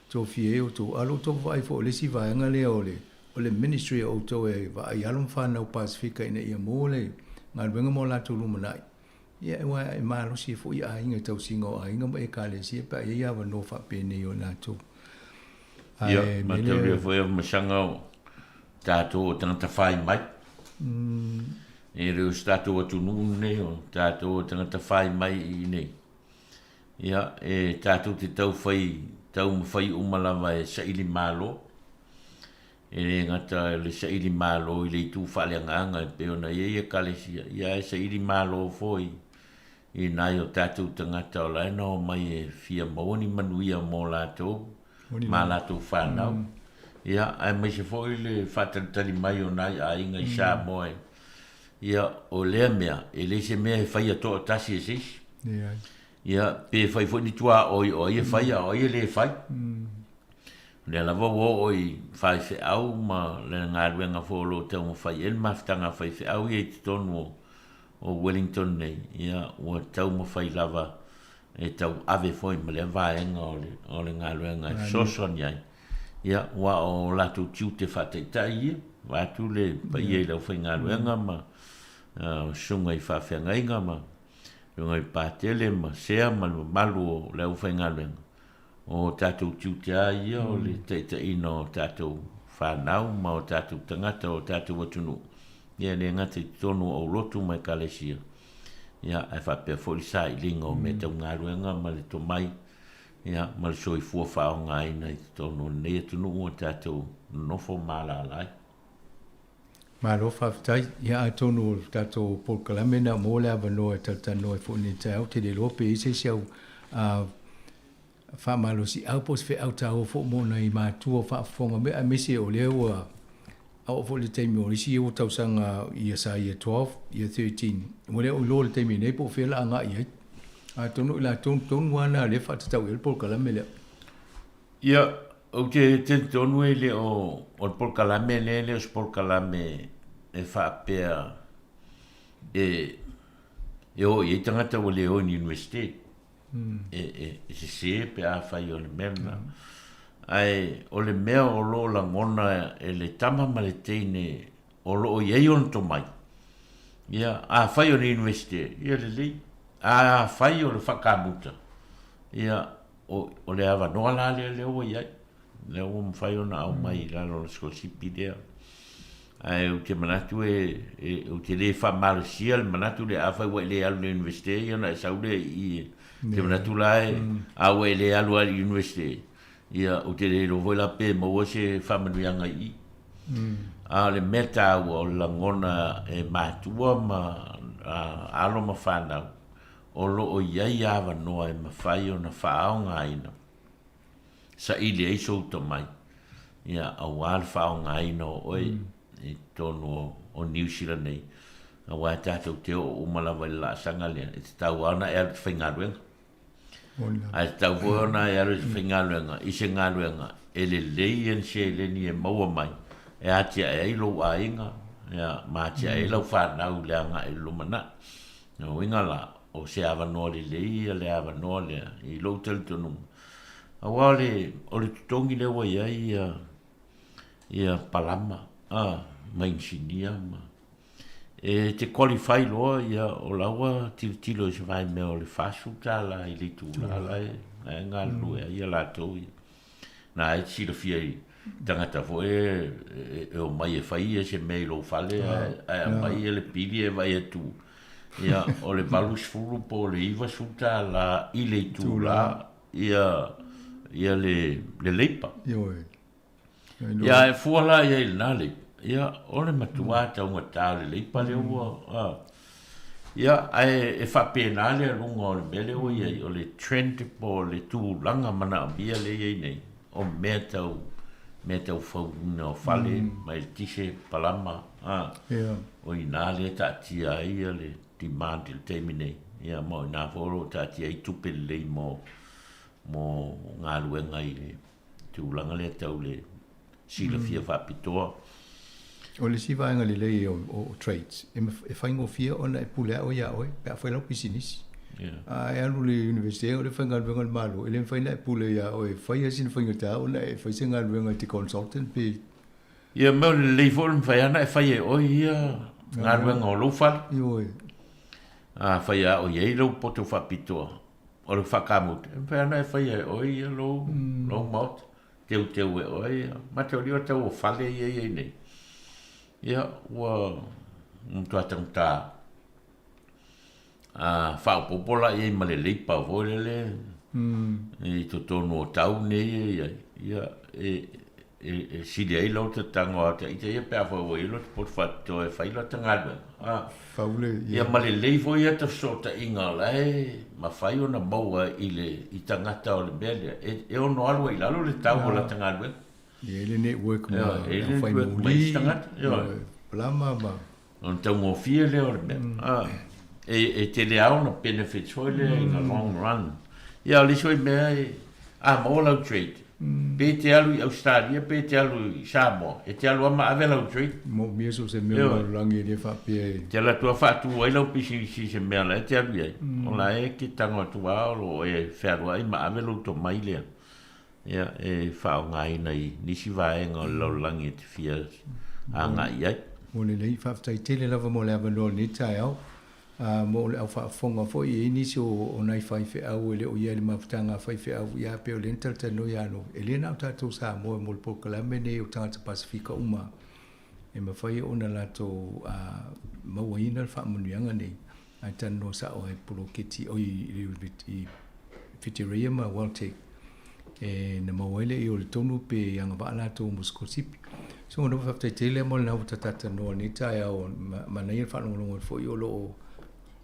tofia ai outou. A o lo outou vaai foi o le isi vaega lea o le o le ministry a outou e vaai alo ma fanau Pasefika ina ia maua le galuega mo latou lumanai, ia aua e malosi ai foi aiga i tausiga o aiga ma Ekalesia pe a i ai avanoa faapenei o latou. Ia, mataulia foi a masaga o tatou o tagata fai mai. E le o se tatou atunuu lenei o tatou o tagata fai mai i inei. Ia, e tatou te tau fai, taumafai uma lava e saili malo. E le gata i le saili malo i le itu faaleagaga e pei ona i ai Ekalesia, ia ae saili malo foi i nai o tatou tagata o la e na omai e fia maua ni manuia mo latou ma a latou fanau. Ia, aemaise foi le faatalitali mai o nai aiga i Samoa e, ia, o lea mea, e le se mea e faia toatasi e se isi. Ia, pe fai foi ni tuaoi o ai e fai a o ai e le fai. O lea lava ua oo i faifeau ma le galuega foi o lo o taumafai i ai le mafutaga a faifeau ia i totonu o Wellington nei, ia ua taumafai lava e tauave foi ma lea vaega o le, o le galuega e fesoasoani ai. Ia, aua o latou tiute faataitai ia, vaeatu le paia i le aufaigaluega ma susuga i faafeagaiga ma susuga i Patele ma Sea ma le mamalu o le aufaigaluega. O tatou tiute lava ia o le taitaiina o tatou fanau ma o tatou tagata o tatou atunuu, ia e le gata i totonu o aulotu ma ekalesia, ia ae faapea foi le sailiga o mea tau galuega ma le tomai, ia ma le soifua faaaogaina i totonu o lenei atunuu ua tatou nonofo ma alaala ai. Malo faafetai. Ia atonu o le tatou polokalame na maua le avanoa e talatalanoa ai foi i lenei taeao, ou te le iloa pe i ai se isi au faamalosiau po o se feau taua foi mo nai matua o faafofoga mai, aemaise o lea ua oo foi le taimi o isi ua tausaga ia sa year 12, year 13, ua le o iloa i le taimi nei po o fea la agai i ai. Atonu o i latou tonu lava na o lea e faatatau i ai le polokalame lea. Ia, ou te talitonu e le o, o le polokalame lea e le o se polokalame e faapea e, e o i ai tagata ua le o i ni Universite. E, e, e sese pe afai o le mea lena. Ae o le mea o lo o lagona e le tama ma le teine o lo o i ai ona tomai, ia, afai o le Universite, ia lelei. A afai o le faakamuta, ia, O, o le avanoa la lea lea ua i ai, lea ua mafai ona aumai i lalo o le sikolasipi lea. Ae ou te manatu e, e, ou te le faamalosia le manatu lea, afai ua e le alu i le Universite, ia ona e sau lea i i. Ou te manatu la e, a ua e le alu lava i le Universite, ia ou te le iloa foi la pe maua se faamanuiaga i i. A o le mea taua, o le lagona e matua ma a, alo ma fanau, o lo o i ai avanoa e mafai ona faaaogaina, saili ai sou tomai, ia, aua le faaaogaina o oe i totonu o Niu Sila nei, aua e tatou te oo uma lava i le laasaga lea, e tatau lava ona e alu i te faigaluega. Ae tatau foi ona e alu i te faigaluega i se galuega e lelei ia ni seleni e maua mai e atiae ai lou aiga, ia, ma atiae ai lau fanau i le agai i le lumanai. Lona uiga la, o se avanoa lelei ia le avanoa lea i lou talitonuga, aua o le, o le totogi lea ua i ai ia, Ia palama a ma inisinia ma e te qualify loa ia o la ua tilotilo i se vaimea o le $40 i le itula la e la e galulue ai ia latou ia. Na e te silafia i tagata foi e e omai e fai ia se mea i lou fale ae ae aumai ia le pili e vaai atu ia o le $80 po o le $90 i le itula ia ia le le leipa. Ioe. Ia, e fua la i ai i lena leipa, ia, o le matua taugata o le leipa lea ua, a. Ia, ae e faapena le aluga o le mea lea ua i ai, o le trend po o le tulaga manaomia lea e i ai nei, o mea tau, mea tau fauina o fale, ma eletise, palama, a. O i ina lea e taatia ai ia le demand i le taimi nei, ia, ma o i ina foi o lo o taatia ai tupe lelei mo, mo galuega i le tulaga lea tau le silafia faapitoa. O le isi vaega lelei o trades, e faigofie ona e pule a'o ia oe pe a fai lau pisinisi. A e alu i le Universite o le faigaluega a le Malo, e le mafai ona e pule ia oe e faia sina faigata ona e fai se galuega e te consultant pe. Ia mea o le lelei foi o le mafai lava ona e fai e oe ia galuega o lou fale. Ioe. A fai lava o i ai lou poto faapitoa, O le faakamuta, e mafai lava ona e faia e oe ia lou, lou maota, teuteu e oe ia. Mataulia o tau o fale ia e i ai nei, ia ua matua taugata. A faaopoopo la i ai ma le leipa foi lele i totonu o tau nei e i ai, ia e, e sili ai lau tatago a ita ia pe afai ua i ai lota poto faapitoa e fai lata galuega. A, Faule, ia. Ia ma lelei foi ia tafesootaiga o la e mafai ona maua i le i tagata o le mea lea, e, e ono alu ai i lalo le tau o lata galuega. Ia, e i ai le network ma e i ai le network ma isi tagata. Ioe. Palama ma. Ona taugofie lea o le mea. A, e, e tele lava ona benefits foi lea in the long run. Ia, o le isi foi mea, e, a maua lau trade, pe e te alu i Ausetalia pe e te alu i Samoa, e te alu lava ma ave lau trade. Moomia so o se mea o le lalolagi e le faapea e. Te alu atu lava faatu ai lau pisinisi i se mea la e te alu i ai. O la e te tago atu lava o lo o e fealuai ma ave lou tomai lea. Ia, e faaaogaina i nisi vaega o le lalolagi e te fia agai i ai. Ua lelei, faafetai tele lava mo le avanoa o lenei taeao. Ā, mo le au faafofoga foi, e i ai nisi o nai faifeau e le o i ai i le mafutaga a faifeau, ia, pei o lea na talatalanoa ia Novi, e le na o tatou Samoa mo le polokalame lenei o tagata Pasefika uma e mafai ona latou mauaina le faamanuiaga nei, ae talanoa sao ai i le poloketi, oi, i Whitireia ma WelTec, e na maua ai lea i o le tonu pe agavaa latou mo sikolasipi. So, Novi, faafetai tele mo lena ua ta talatalanoa i lenei taeao, manaia le faalogologo atu foi o lo o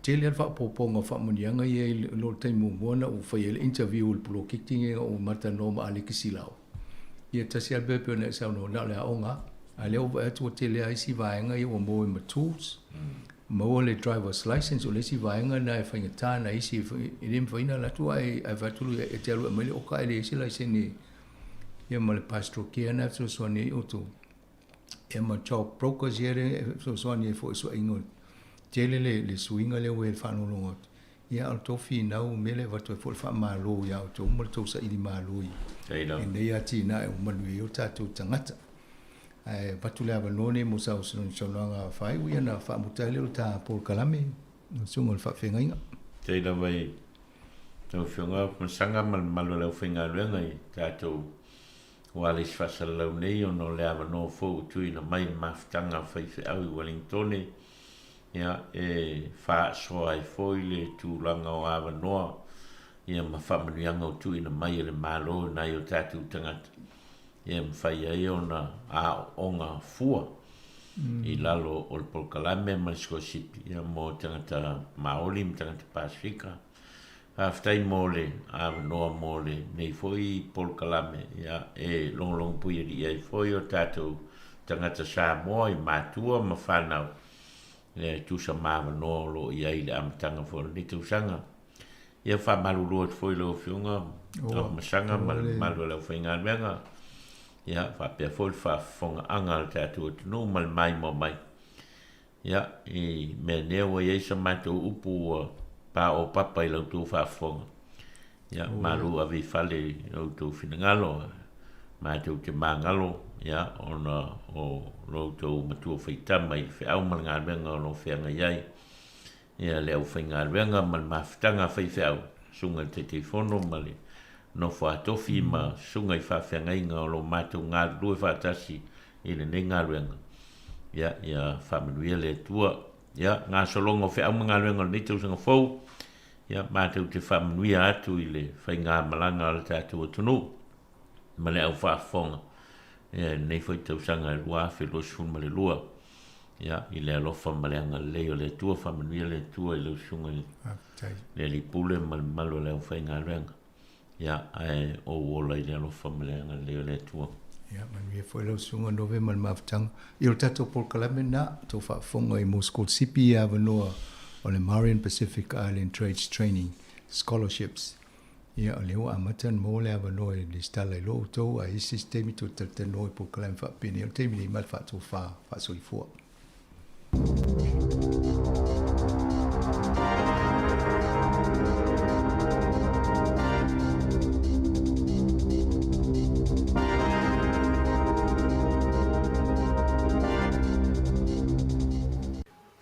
tele lava le faaopoopoga o faamanuiaga ia i lo le taimi muamua na ou fai ai le interview i le poloketi lenei na ou matalanoa ma Aleki Silao. Ia tasi lava le mea e pei ona e saunoa, na o le aoga lava. A o lea ua vaai atu ua tele lava isi vaega ia ua maua ai ma tools, maua le driver's license, o le isi vaega lena e faigata nai isi e le mafai ona alu atu ae fai atu e te alu e aumai le oka ae leai se laisene ia ma le pastoral care lena e fesoasoani ai outou. Ia ma job brokers ia lea e fesoasoani ai foi i suaiga o le tele le, le suiga lea ua i ai i le faalogologo atu. Ia a o le tou finau, o mea lea e avatu ai foi le faamalo ia outou ma le tou saili malo i lenei atinae ua manuia ai o tatou tagata. Ae avatu le avanoa lenei mo sau saunoaga faaiu ia ona faamuta ai lea o le ta polokalame, lau Susuga i le Faafeagaiga. Faafetai lava i lau Afioga Masaga ma le mamalu o le aufaigaluega i tatou Ua le isi faasalalau nei ona o le avanoa fou ua tuuina mai i le mafutaga a faifeau i Welingtone, ia, e faasoa ai foi le tulaga o avanoa ia ma faamanuiaga ua tuuina mai e le Malo i nai o tatou tagata, ia e mafai ai ona aooga fua i lalo o le polokalame ma le sikolasipi ia mo tagata Maoli ma tagata Pasefika. Faafetai mo le avanoa mo lenei foi polokalame, ia, e logologo puialii ai foi o tatou tagata Samoa i matua ma fanau, ia, e tusa ma avanoa o lo o i ai i le amataga foi o lenei tausaga. Ia, faamalulu atu foi i lau Afioga Afamasaga ma le mamalu o le aufaigaluega, ia, faapea foi le faafofogaaga a le tatou atunuu ma le maimoa mai. Ia, i mea nei ua i ai sa matou upu ua paopapa i la outou faafofoga, ia, malu ave i fale i lo outou finagalo, matou te magalo, ia, ona o lo outou matua faitama i le feau ma le galuega o lo o feagai ai, ia, le aufaigaluega ma le mafutaga a faifeau, susuga i le Taitaifono ma le nofo a tofi ma susuga i faafeagaiga o lo o matou galulue faatasi i lenei galuega. Ia, ia faamanuia le Atua. Ia, gasologa o feau ma galuega o lenei tausaga fou, ia, matou te faamanuia atu i le faigamalaga a le tatou atunuu ma le au faafofoga, ia, i lenei foi tausaga e 2022. Ia, i le alofa ma le agalelei o le Atua, faamanuia le Atua i lau susuga i le Alii Pule ma le mamalu o le aufaigaluega. Ia, ae ou ola i le alofa ma le agalelei o le Atua. Ia, manuia foi lau susuga Nove ma le mafutaga. Ia, o le tatou polokalame lena, tou faafofoga i mo sikolasipi ia avanoa o le Marian Pacific Island Trades Training Scholarships. Ia, o lea ua amata ona maua le avanoa e resitala ai loa outou, a i ai se isi taimi tou te talatalanoa i polokalame faapenei, o le taimi nei ma le faatofa faasoifua.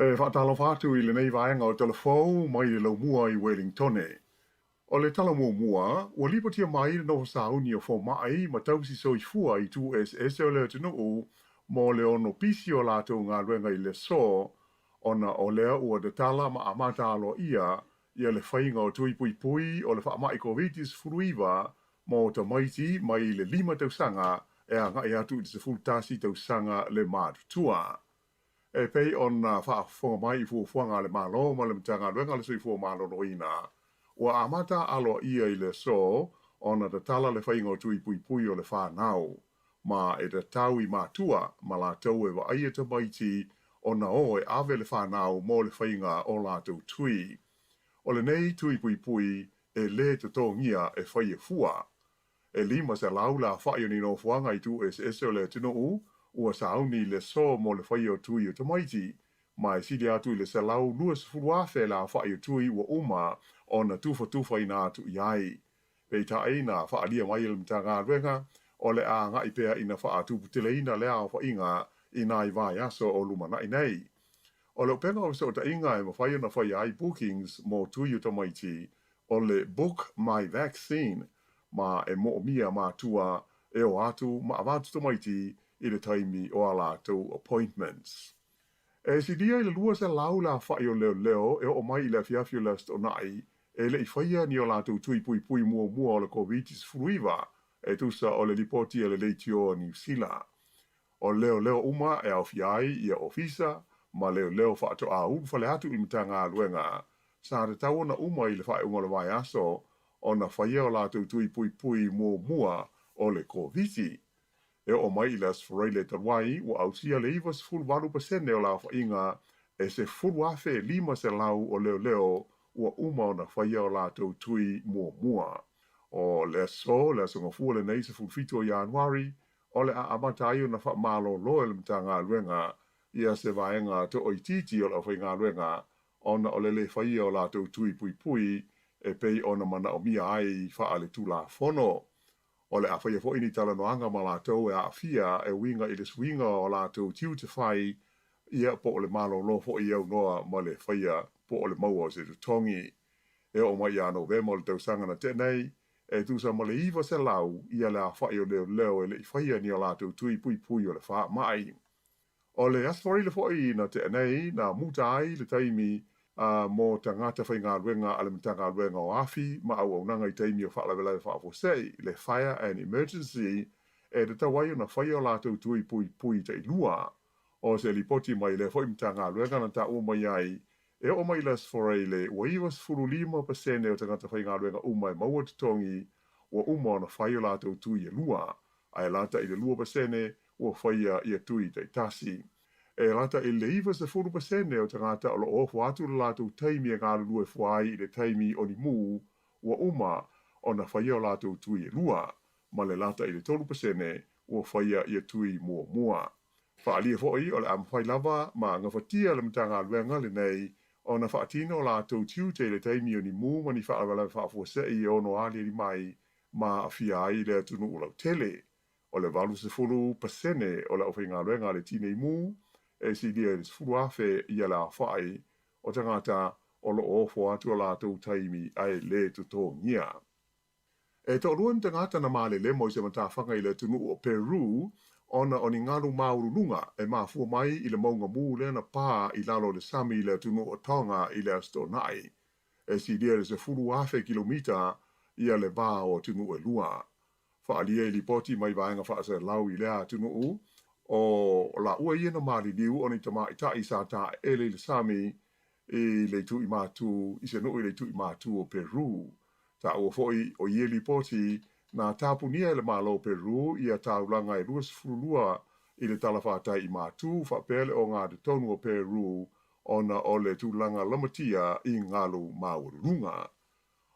E faatalofa atu i lenei vaega o Talafou mai le Laumua i Wellingtone. O le tala muamua, ua lipotia mai le nofo sauni o fomai ma tausi soifua i itu eseese o le atunuu mo le ono pisi o latou galuega i le aso, ona o lea ua tatala ma amata aloaia ia le faiga o tui puipui o le faamai Koviti-19 mo tamaiti mai le 5 tausaga e agai atu i le 11 tausaga le matutua. E pei ona faafofoga mai i fuafuaga a le Malo ma le Matagaluega o le Soifua Maloloina, ua amata aloaia i le aso ona tatala le faiga o tui puipui o le fanau, ma e tatau i matua ma latou e vaaia tamaiti ona o e ave le fanau mo le faiga o latou tui. O lenei tui puipui e lē totogia e faia fua. E 500 le afa'i o ni nofoaga i itu eseese o le atunuu ua sauni i le aso mo le faia o tui o tamaiti, ma e sili atu i le 120,000 le afa'i o tui ua uma ona tufatufaina atu i ai. Peitai, na fa'aalia mai e le Matagaluega, o le a aga'i pea ina fa'atuputeleina lea aofa'iga i nai vaiaso o lumana'i nei. O le upega o feso'ota'iga e mafai ona faia ai bookings mo tui o tamaiti, o le Book My Vaccine, ma e mo'omia matua e o atu ma avatu tamaiti i le taimi o a latou appointments. E silia i le 200 le afa'i o leoleo e o'o mai i le afiafi o le Aso Toonai e le i faia ni o latou tui puipui muamua o le Koviti-19 e tusa o le lipoti a le Leitio a Niu Sila. O leoleo uma e aofia ai ia ofisa ma leoleo faatoa ulufale atu i le Matagaluega sa tatau ona uma i le faaiuga o le vaiaso ona faia o latou tui puipui muamua o le Koviti. E oo mai i le Aso Faraile talu ai, ua ausia le 98% o le aofaiga e 10,500 o leoleo ua uma ona faia o latou tui muamua. O le aso, le Aso Gafua lenei 17 o Ianuari, o le a amata ai ona faamalolo e le Matagaluega ia se vaega to'oitiiti o le aufaigaluega ona o le lē faia o latou tui puipui e pei ona manaomia ai faaletulafono. O le a faia foi ni talanoaga ma latou e aafia e uiga i le suiga o latou tiute fai, ia po o le malolo foi aunoa ma le faia po o le maua o se totogi. E oo mai ia Novema o le tausaga na tea nei, e tusa ma le 900 ia le afa'i o leoleo e le i faia ni o latou tui puipui o le faama'i. O le Aso Faraile foi na tea nei, na muta ai le taimi mo tagata faigaluega a le Matagaluega o Afi ma Auaunaga i taimi o faalavelave faafuasei, le Fire and Emergency, e tatau ai ona faia o latou tui puipui tailua. O se lipoti mai lea foi Matagaluega na taua mai ai, e oo mai i le Aso Faraile, ua 95% o tagata faigaluega uma e maua totogi ua uma ona fai o latou tui e lua, ae lata i le 2% ua faia ia tui taitasi. E lata i le 90% o tagata o lo o ofo atu le latou taimi e galulue fua ai i le taimi o ni mū ua uma ona faia o latou tui e lua, ma le lata i le 3% ua faia ia tui muamua. Faaalia foi o le a mafai lava ma gafatia le Matagaluega lenei ona faatino o latou tiute i le taimi o ni mū ma ni faalavelave faafuasei e ono aliali mai ma aafia ai le atunuu lautele. O le 80% o le aufaigaluega a le Tinei Mu e silia i le 10,000 ia le aofa'i o tagata o lo o ofo atu o latou taimi ae lē totogia. E toalua ni tagata na malelemo i se matafaga i le atunuu o Peru ona o ni galu maualuluga e mafua mai i le mauga mū lea na pā i lalo o le sami i le atunuu o Tonga i le Aso Toonai. E silia i le 10,000 kilomita ia le va o atunuu e lua. Faaalia i lipoti mai vaega faaselau i lea atunuu, o laua ia na maliliu o ni tamaitai sa taeele i le sami i le itu i Matu, i se nuu i le itu i Matu o Peru. Taua foi o ia lipoti na tapunia e le Malo o Peru ia taulaga e 22 i le talafatai i Matu faapea le ogatotonu o Peru ona o le tulaga lamatia i galu maualuluga.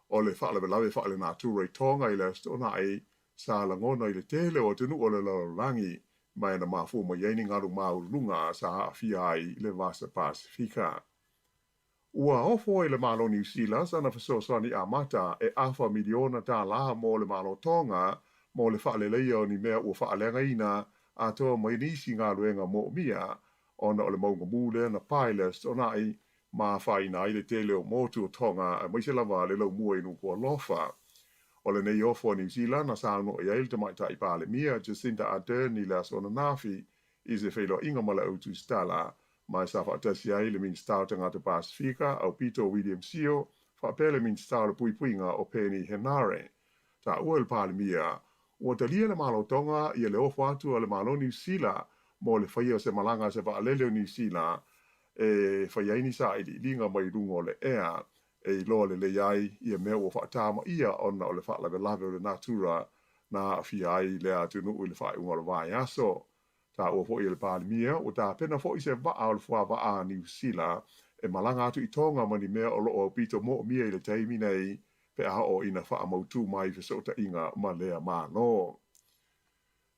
O le faalavelave faalenatura i Tonga i le Aso Toonai sa lagona i le tele o atunuu o le lalolagi ma e na mafua mai ai ni galu maualuluga sa aafia ai le Vasa Pasefika. Ua ofo e le Malo o Niu Sila sana fesoasoani amata e afa miliona tālā mo le Malo Tonga mo le faaleleia o ni mea ua faaleagaina atoa mai nisi galuega moomia ona o le mauga mū lea na pae i le Aso Toonai ma afaina ai le tele o motu o Tonga aemaise lava le laumua i Nuku'alofa. O lenei ofo a Niu Sila na saunoa i ai le Tamaitai Palemia Jacinda Ardern i le aso ananafi i se feiloaiga ma le au tusitala ma e sa faatasi ai le Minisita o Tagata Pasefika Aupito William Sio faapea le Minisita o le Puipuiga o Peeni Henare. Taua e le Palemia, ua talia le Malo Tonga ia le ofo atu a le Malo Niu Sila mo le faia o se malaga a se vaalele o Niu Sila e fai ai ni sailiiliga mai luga o le ea e iloa lelei ai ia mea ua faatamaia ona o le faalavelave o le natura na aafia ai lea atunuu i le faaiuga o le vaiaso. Taua foi e le Palemia, ua tapena foi se vaa o le fuavaa a Niu Sila e malaga atu i Tonga ma ni mea o lo o aupito moomia i le taimi nei pe a oo ina faamautū mai fesootaiga ma lea Malo.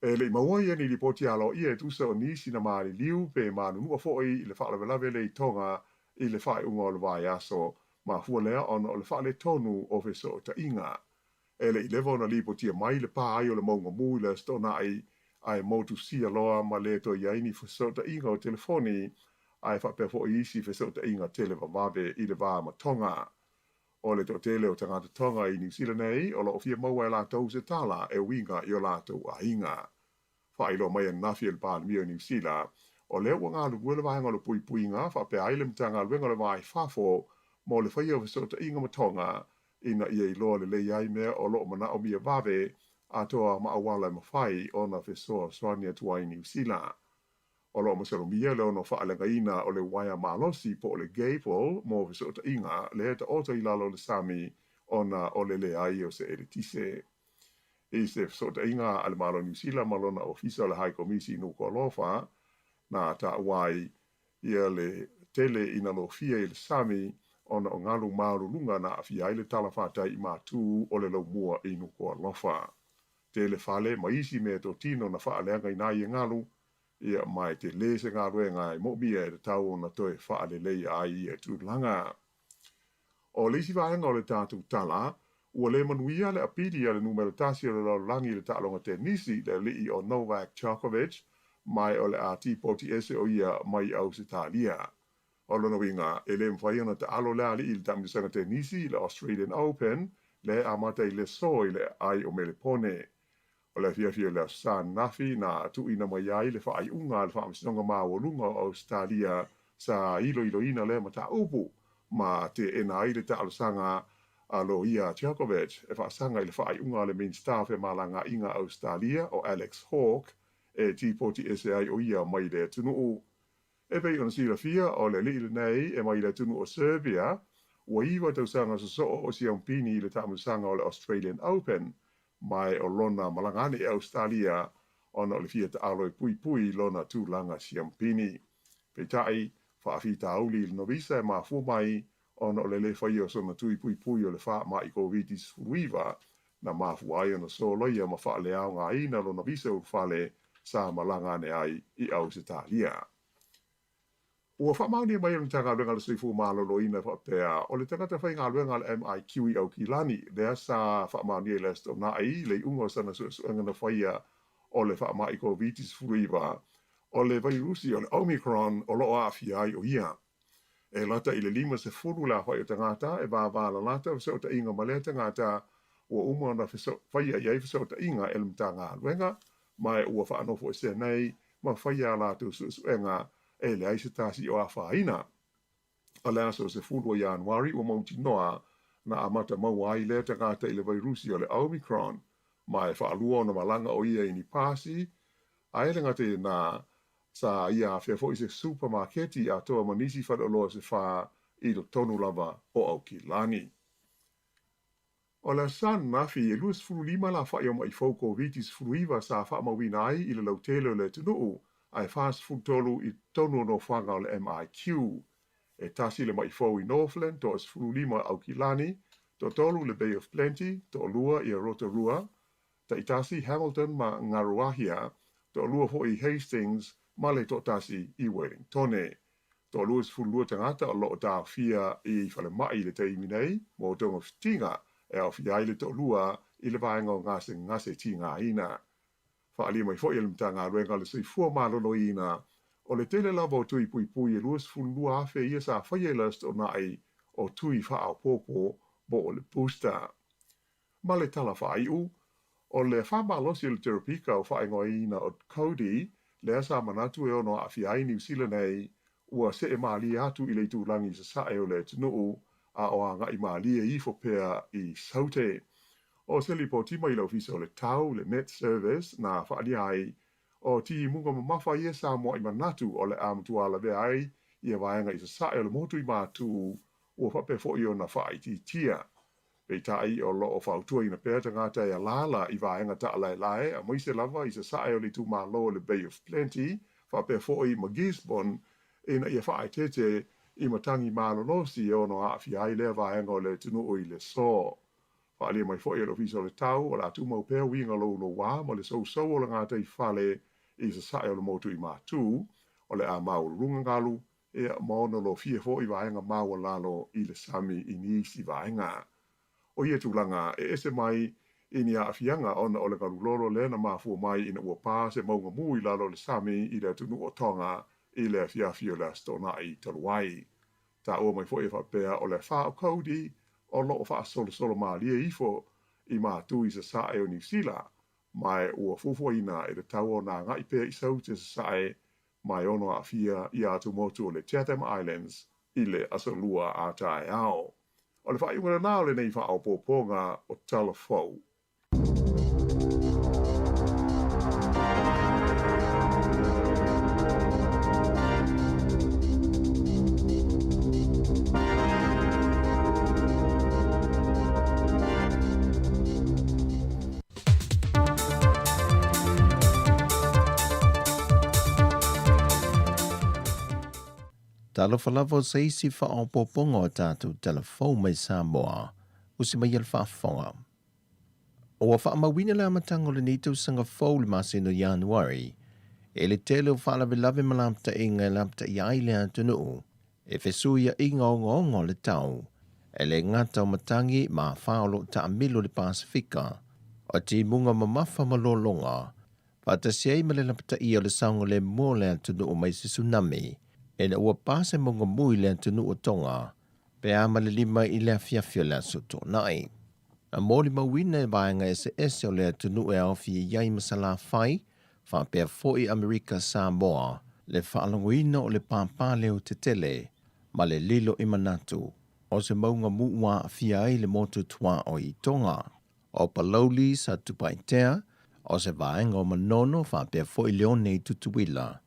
E le i maua ia ni lipoti aloaia e tusa o nisi na maliliu pe manunua foi i le faalavelave lea i Tonga i le faaiuga o le vaiaso, mafua lea ona o le faaletonu o fesootaiga. E le i leva ona lipotia mai le pā ai o le mauga mū i le Aso Toonai, ae motusia loa ma le toe i ai ni fesootaiga o telefoni ae faapea foi isi fesootaiga televavave i le va ma Tonga. O le toatele o tagata Tonga i Niu Sila nei o lo o fia maua e latou se tala e uiga i o latou aiga. Faailoa mai ananafi e le Palemia o Niu Sila, o lea ua galulue le Vaega o le Puipuiga faapea ai le Matagaluega o le Va i Fafo mo le faia o fesootaiga ma Tonga ina ia iloa lelei ai mea o lo o manaomia vave atoa ma auala e mafai ona fesoasoani atu ai Niu Sila. O lo o masalomia le ono faaleagaina o le uaea malosi po o le gable mo fesootaiga lea e taoto i lalo o le sami ona o le leai o se eletise. I se fesootaiga a le Malo o Niu Sila ma lona Ofisa o le Hai Komisi i Nuku'alofa, na taua ai ia le tele ina lofia i le sami ona o galu maualuluga na aafia ai le talafatai i Matū o le laumua i Nuku'alofa. Tele fale ma isi mea totino na faaleagaina ai e galu, ia ma e tele se galuega e moomia e tatau ona toe faaleleia ai ia tulaga. O le isi vaega o le tatou tala, ua le manuia le apili a le numera tasi o le lalolagi i le taaloga tenisi, le alii o Novak Djokovic, ma o le a tipoti ese o ia mai Ausetalia. O lona uiga, e le mafai ona taalo le alii i le taamilosaga tenisi i le Australian Open, lea e amata i le aso i le aai o Melepone. O le afiafi o le Aso Sa ananafi na tuuina mai ai le faaiuga a le Faamasinoga Maualuga o Ausetalia sa iloiloina lea mataupu ma teena ai le talosaga a loia Djokovic e faasaga i le faaiuga a le Minisita o Femalagaaiga a Ausetalia o Alex Hawke e tipoti ese ai o ia mai le atunuu. E pei ona silafia, o le alii lenei e mai le atunuu o Serbia, ua 9 tausaga sosoo o siampini i le taamilosaga o le Australian Open, ma o lona malaga ane i Ausetalia ona o le fia taalo e puipui lona tulaga siampini. Peitai, faafitauli i le novisa e mafua mai ona o le lē faia o sona tui puipui o le faama'i Koviti-19 na mafua ai ona soloia ma faaleaogaina lona visa ulufale sa malaga ane ai i Ausetalia. Ua faamaonia mai e le Matagaluega o le Soifua Maloloina faapea, o le tagata faigaluega a le MIQ i Aukilani, lea sa faamaonia i le Aso Toonai le iuga o sana suesuega na faia o le faama'i Koviti-19, o le vairusi o le Omicron o lo o aafia ai o ia. E lata i le 50 le aofai o tagata e vāvā lalata fesootaiga ma lea tagata ua uma ona faia i ai fesootaiga e le Matagaluega, ma e ua faanofoesea nei ma faia a latou suesuega e leai se tasi o afaina. O le aso 10 o Ianuari ua mautinoa na amata maua ai lea tagata i le vairusi o le Omicron, ma e faalua ona malaga o ia i ni pasi, ae le gata i lenā, sa ia afea foi se supamaketi atoa ma nisi faleoloa se fā i totonu lava o Aukilani. O le aso ananafi, e 25 le afa'i o ma'i fou Koviti-19 sa faamauina ai i le lautele o le atunuu, ae 43 i totonu o nofoaga o le MIQ. E tasi le ma'i fou i Northland, toa 15 Aukilani, toatolu le Bay of Plenty, toalua i Rotorua, taitasi Hamilton ma Ngaruawahia, toalua foi i Hastings ma le toatasi i Wellingtone. Toa 22 tagata o lo o taofia i falemai i le taimi nei mo togafitiga e aofia ai le toalua i le vaega o gasegase tigaina. Faaalia mai foi e le Matagaluega o le Soifua Maloloina, o le tele lava o tui puipui e 22,000 ia sa faia i le Aso Toonai o tui faaopoopo po o le booster. Ma le tala faaiu, o le afa malosi o le teropika ua faaigoaina o Cody, lea sa manatu e ono aafia ai Niu Sila nei, ua see malie atu i le itulagi i sasae o le atunuu, a o agai malie ifo pea i Saute. O se lipoti mai le Ofisa o le Tau, le Met Service, na faaalia ai, o timuga mamafa ia sa mua'i manatu o le a matua lavea ai ia vaega i sasae o le motu i Matu, ua faapea foi ona faaitiitia. Peitai, o lo o fautuaina pea tagata e alaala i vaega taalaelae aemaise lava i sasae o le itumalo o le Bay of Plenty faapea foi ma Gisborne ina ia faaeteete i matagi malolosi e ono aafia ai lea vaega o le atunuu i le aso. Faaalia mai foi e le Ofisa o le Tau, o le a tumau pea uiga loulouā ma le sousou o le gataifale i sasae o le motu i Matu, o le a maualuluga galu Ia, ma ono lofia foi vaega maualalo i le sami i nisi vaega. O ia tulaga e ese mai i ni aafiaga ona o le galulolo lea na mafua mai ina ua pa se mauga mu i lalo o le sami i le atunuu o Tonga i le afiafi o le Aso Toonai talu ai. Taua mai foi e faapea o le afa o Cody o lo o faasolosolo malie ifo i Matu i sasae o Niu Sila, ma e ua fuafuaina e le tau ona agai pea i Saute sasae ma e ono aafia ia atumotu o le Chatham Islands i le Aso Lua a taeao. O le faaiuga lenā o lenei faaopoopoga o Tala Fou. Talofa lava o se isi faaopoopoga o tatou tala fou mai Samoa, usi mai e le faafofoga. Ua faamauina le amataga o lenei tausaga fou i le masina o Ianuari e le tele o faalavelave ma lapataiga e lapataia ai le atunuu e fesuiaiga ogaoga o le tau, e le gata o matagi ma afa o lo o taamilo i le Pasefika, o timuga mamafa ma lologa, faatasi ai ma le lapataia o le saogalemu o le atunuu mai se tsunami, ina ua pa se mauga mu i le atunuu o Tonga, pe a ma le 5 i le afiafi o le Aso Toonai. Na molimauina e vaega eseese o le atunuu e aofia i ai ma Salafai, faapea foi Amerika Samoa, le faalogoina o le pāpā leo tetele ma le lilo i manatu o se mauga mu ua aafia ai le motu tuaoi i Tonga. O Palauli, Satupaitea, o se vaega o Manono faapea foi Leone i Tutuila.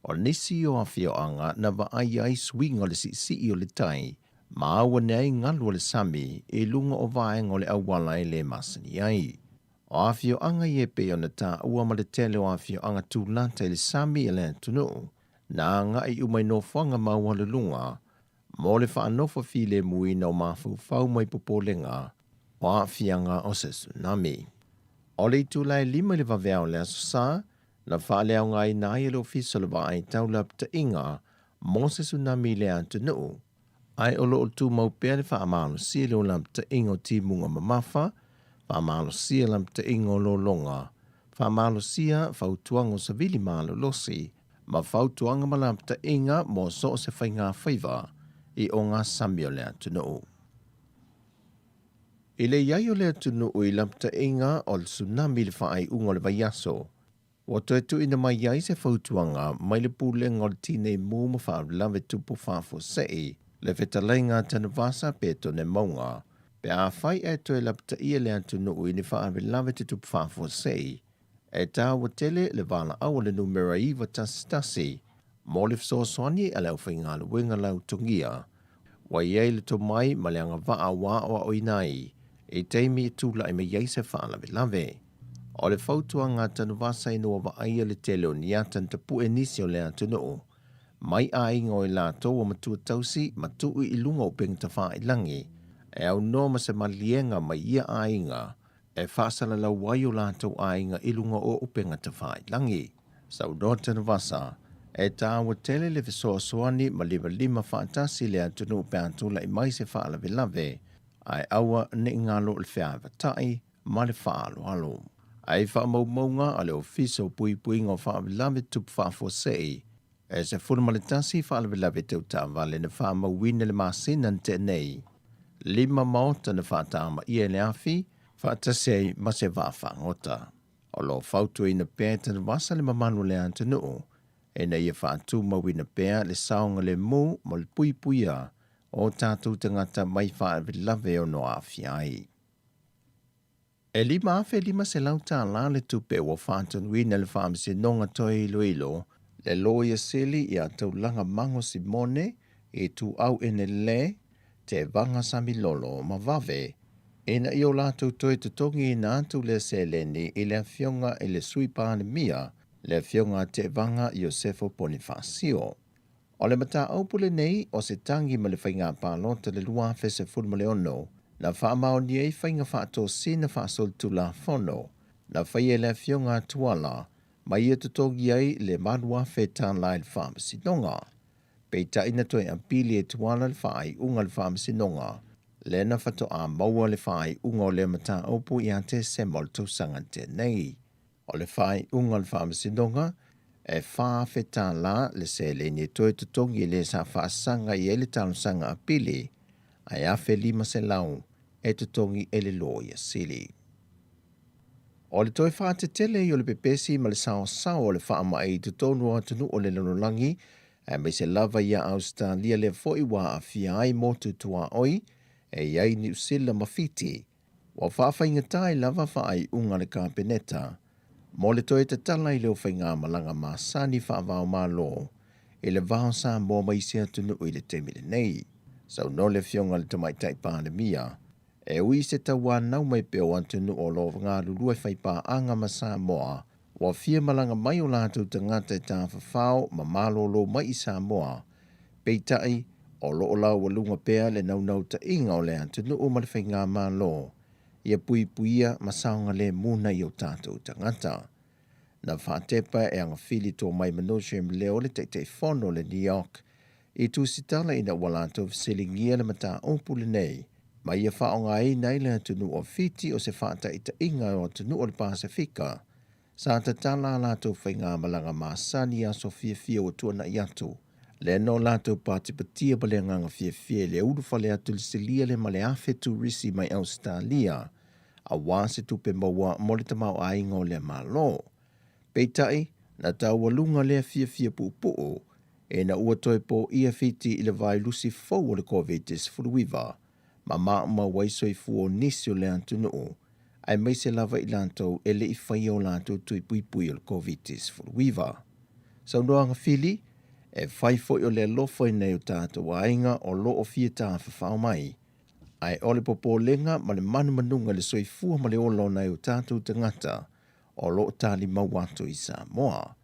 O nisi o afioaga na vaai ai suiga o le siisii o le tai ma auane ai galu o le sami i luga o vaega o le auala e le masani ai. O afioaga ia e pei ona taua ma le tele o afioaga tulata i le sami e le atunuu, na agai uma i nofoaga maualuluga mo le faanofo filemuina o mafaufau mai popolega o aafiaga o se tsunami. O le itula e 5 i le vaveao o le Aso Sa, na faaleaogaina ai e le Ofisa o le Vaai Tau Lapataiga mo se tsunami i le atunuu, ae o lo o tumau pea le faamalosia i le lapataiga o timuga mamafa, faamalosia lapataiga o lologa, Faamalosia fautuaga o savili malolosi ma fautuaga ma lapataiga mo so o se faigafaiva i ogasami o le atunuu. I le i ai o le atunuu i lapataiga o le tsunami i le faaiuga o le vaiaso, ua toe tuuina mai ai se fautuaga mai le Pulega o le Tinei Mu ma Faalavelave Tupu Faafuasei, le Fetalaiga a Tanuvasa Petone Mauga, pe afai ae toe lapataia le atunuu i ni faalavelave tutupu faafuasei, e taua tele le valaau a le numera 911 mo le fesoasoani a le aufaigaluega lautogia ua i ai le tomai ma le agavaa ua aoaoina ai i taimi e tulai mai ai se faalavelave. O le fautuaga a Tanuvasa ina ua vaaia le tele o ni ata na tapue nisi o le atunuu mai aiga o i latou ua matua tausi ma tuu i luga o upega tafailagi e aunoa ma se maliega mai ia aiga e faasalalau ai o latou aiga i luga o upega tafailagi. Saunoa Tanuvasa, e taua tele le fesoasoani ma limalima faatasi le atunuu pe a tulai mai se faalavelave, ae aua ne i galo le feavatai ma le faaaloalo. Ai faamaumauga a le Ofisa o Puipuiga o Faalavelave Tupu Faafuasei, e 11 faalavelave tau taavale na faamauina i le masina na tea nei, lima maota na faatamaia i le afi, faatasi ai ma se vaafagota. O lo o fautuaina pea e Tanuvasa le mamalu o le atunuu ina ia faatumauina pea le saogalemu mo le puipuia o tatou tagata mai faalavelave ono aafia ai. E $5,500 tala le tupe ua faatonuina e le Faamasinoga Toe Iloilo le Loia Sili ia Taulaga Mago Simone i Ituau Enele, Tevaga Samilolo ma Vave ina ia o latou toe totogiina atu lea seleni i le Afioga i le Sui Palemia, le Afioga Tevaga Iosefo Ponifasio. O le mataupu lenei o se tagi ma le faiga palota i le 2016 na faamaonia ai faiga faatosina faasolitulafono na faia e le Afioga a Tuala ma ia totogi ai le $8,000 i le Faamasinoga. Peitai na toe apili e Tuala le faaiuga a le Faamasinoga lea na faatoa maua le faaiuga o lea mataupu ia Tesema o le tausaga na tea nei. O le faaiuga o le Faamasinoga, e $4,000 le seleni e toe totogi e le sa faasaga i ai le talosaga apili, ae $1,500 e totogi e le Loia Sili. O le toe faatetele ai o le pepesi ma le saosao o le faamai i totonu o atunuu o le lalolagi, aemaise lava ia Ausetalia lea foi ua aafia ai motu tuaoi e i ai Niu Sila ma Fiti, Ua faafaigata ai lava faaiuga a le Kapeneta mo le toe tatala i leo faigamalaga masani faava-o-Malo i le va o Samoa ma isi atunuu i le taimi lenei. Saunoa le Afioga i le Tamaitai Palemia, e ui i se tauanau mai pea o atunuu o lo o galulue faipaaga ma Samoa, ua fia malaga mai o latou tagata e tafafao ma malolo mai i Samoa, peitai, o lo o laualuga pea le naunautaiga o le atunuu ma le faigamalo ia puipuia ma saogalemu nai o tatou tagata. Na faatepa e Agafili Tomai Manosham Leo le Taitaifono o le NEOC i tusitala ina ua latou fesiligia le mataupu lenei ma ia faaaogaina ai le atunuu o Fiti o se faataitaiga o atunuu o le Pasefika sa tatala a latou faigamalaga masani i aso fiafia ua tuanai atu, lea na o latou patipatia ma le agaga fiafia i le ulufale atu i le silia le ma le afe turisi mai Ausetalia aua se tupe maua mo le tamaoaiga o lea Malo. Peitai, na taualuga lea fiafia puupuu ina ua toe poia Fiti i le vailusi fou o le Koviti-19 ma maumau ai soifua o nisi o le atunuu, aemaise lava i latou e le i faia o latou tui puipui o le Koviti-19. Saunoaga Fili, E fai foi o le alofa i nai o tatou aiga o lo o fia tafafao mai, ae o le popolega ma le manumanuga i le soifua ma le ola o nai o tatou tagata o lo o talimau atu i Samoa.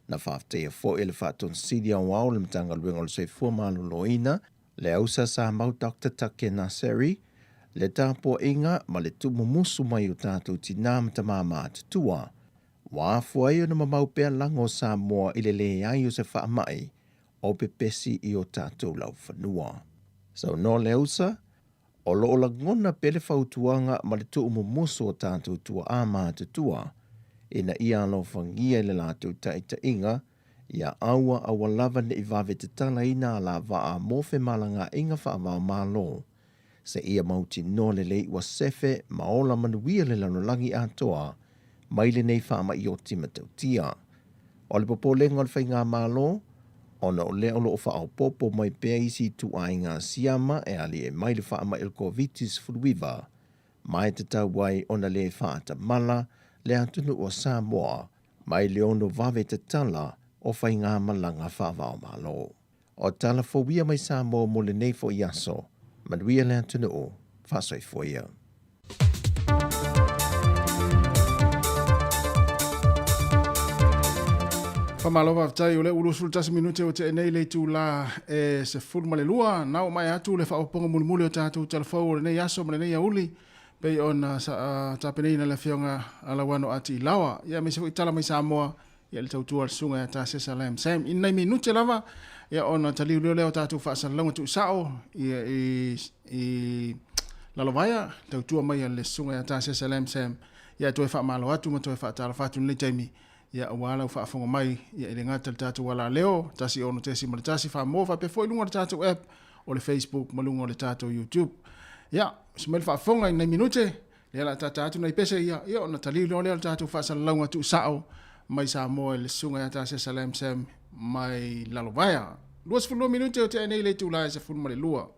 Na faafetaia foi e le Faatonu-sili Aoao o le Matagaluega o le Soifua Maloloina, le ausa Samau Doctor Take Naseri, le tapuaiga ma le tuumumusu mai o tatou tinā ma tamā matutua, ua afua ai ona mamau pea lago o Samoa i le leai o se faamai o pepesi i o tatou laufanua. Saunoa le ausa, o lo o lagona pea le fautuaga ma le tuumumusu o tatou tuaa matutua. ina ia alofagia i le latou taitaiga, ia aua aua lava ne i vave tatalaina alavaa mo femalagaaiga faava-o-Malo, seia mautinoa lelei ua sefe ma ola manuia le lalolagi atoa mai lenei faamai oti matautia. O le popolega o le Faigamalo, ona o lea o lo o faaopoopo mai pea isi ituaiga siama e aliae mai le faamai o le Koviti-19, ma e tatau ai ona le faatamala le atunuu o Samoa mai le ono vave tatala o faigamalaga faava-o-Malo. O tala fou ia mai Samoa mo lenei foi aso. Manuia le atunuu. Faasoifua ia. Faamalo faafetai o lea ua 21 minute ua tea nei le itula e 12 na oo mai atu le faaopoopoga mulimuli o tatou talafou o lenei aso ma lenei auli pei ona tapenaina le afioga a Lauano Ati Ilaoa ia aemaise foi tala mai Samoa ia le tautua a le susuga ia Tasesa Lam Sam i nai minute lava ia ona taliu lea o tatou faasalalauga tuusao ia i, i Lalovaea tautua mai a le susuga ia Tasesa Lam Sam ia toe faamalo atu ma toe faatalofa atu i lenei taimi ia aua lau faafofoga mai ia i le gata le tatou alaleo 1 6.1 Famoa faapea foi luga o le tatou app o le Facebook ma luga o le tatou YouTube. Ia, usi mai le faafofoga i nai minute, lea la tata atu nai pese ia, ia ona taliu loa lea o le tatou faasalalauga tuusao mai Samoa i le susuga ia Tasesa Lam Sam mai Lalovaea. 22 minute o tea nei le itula e 12.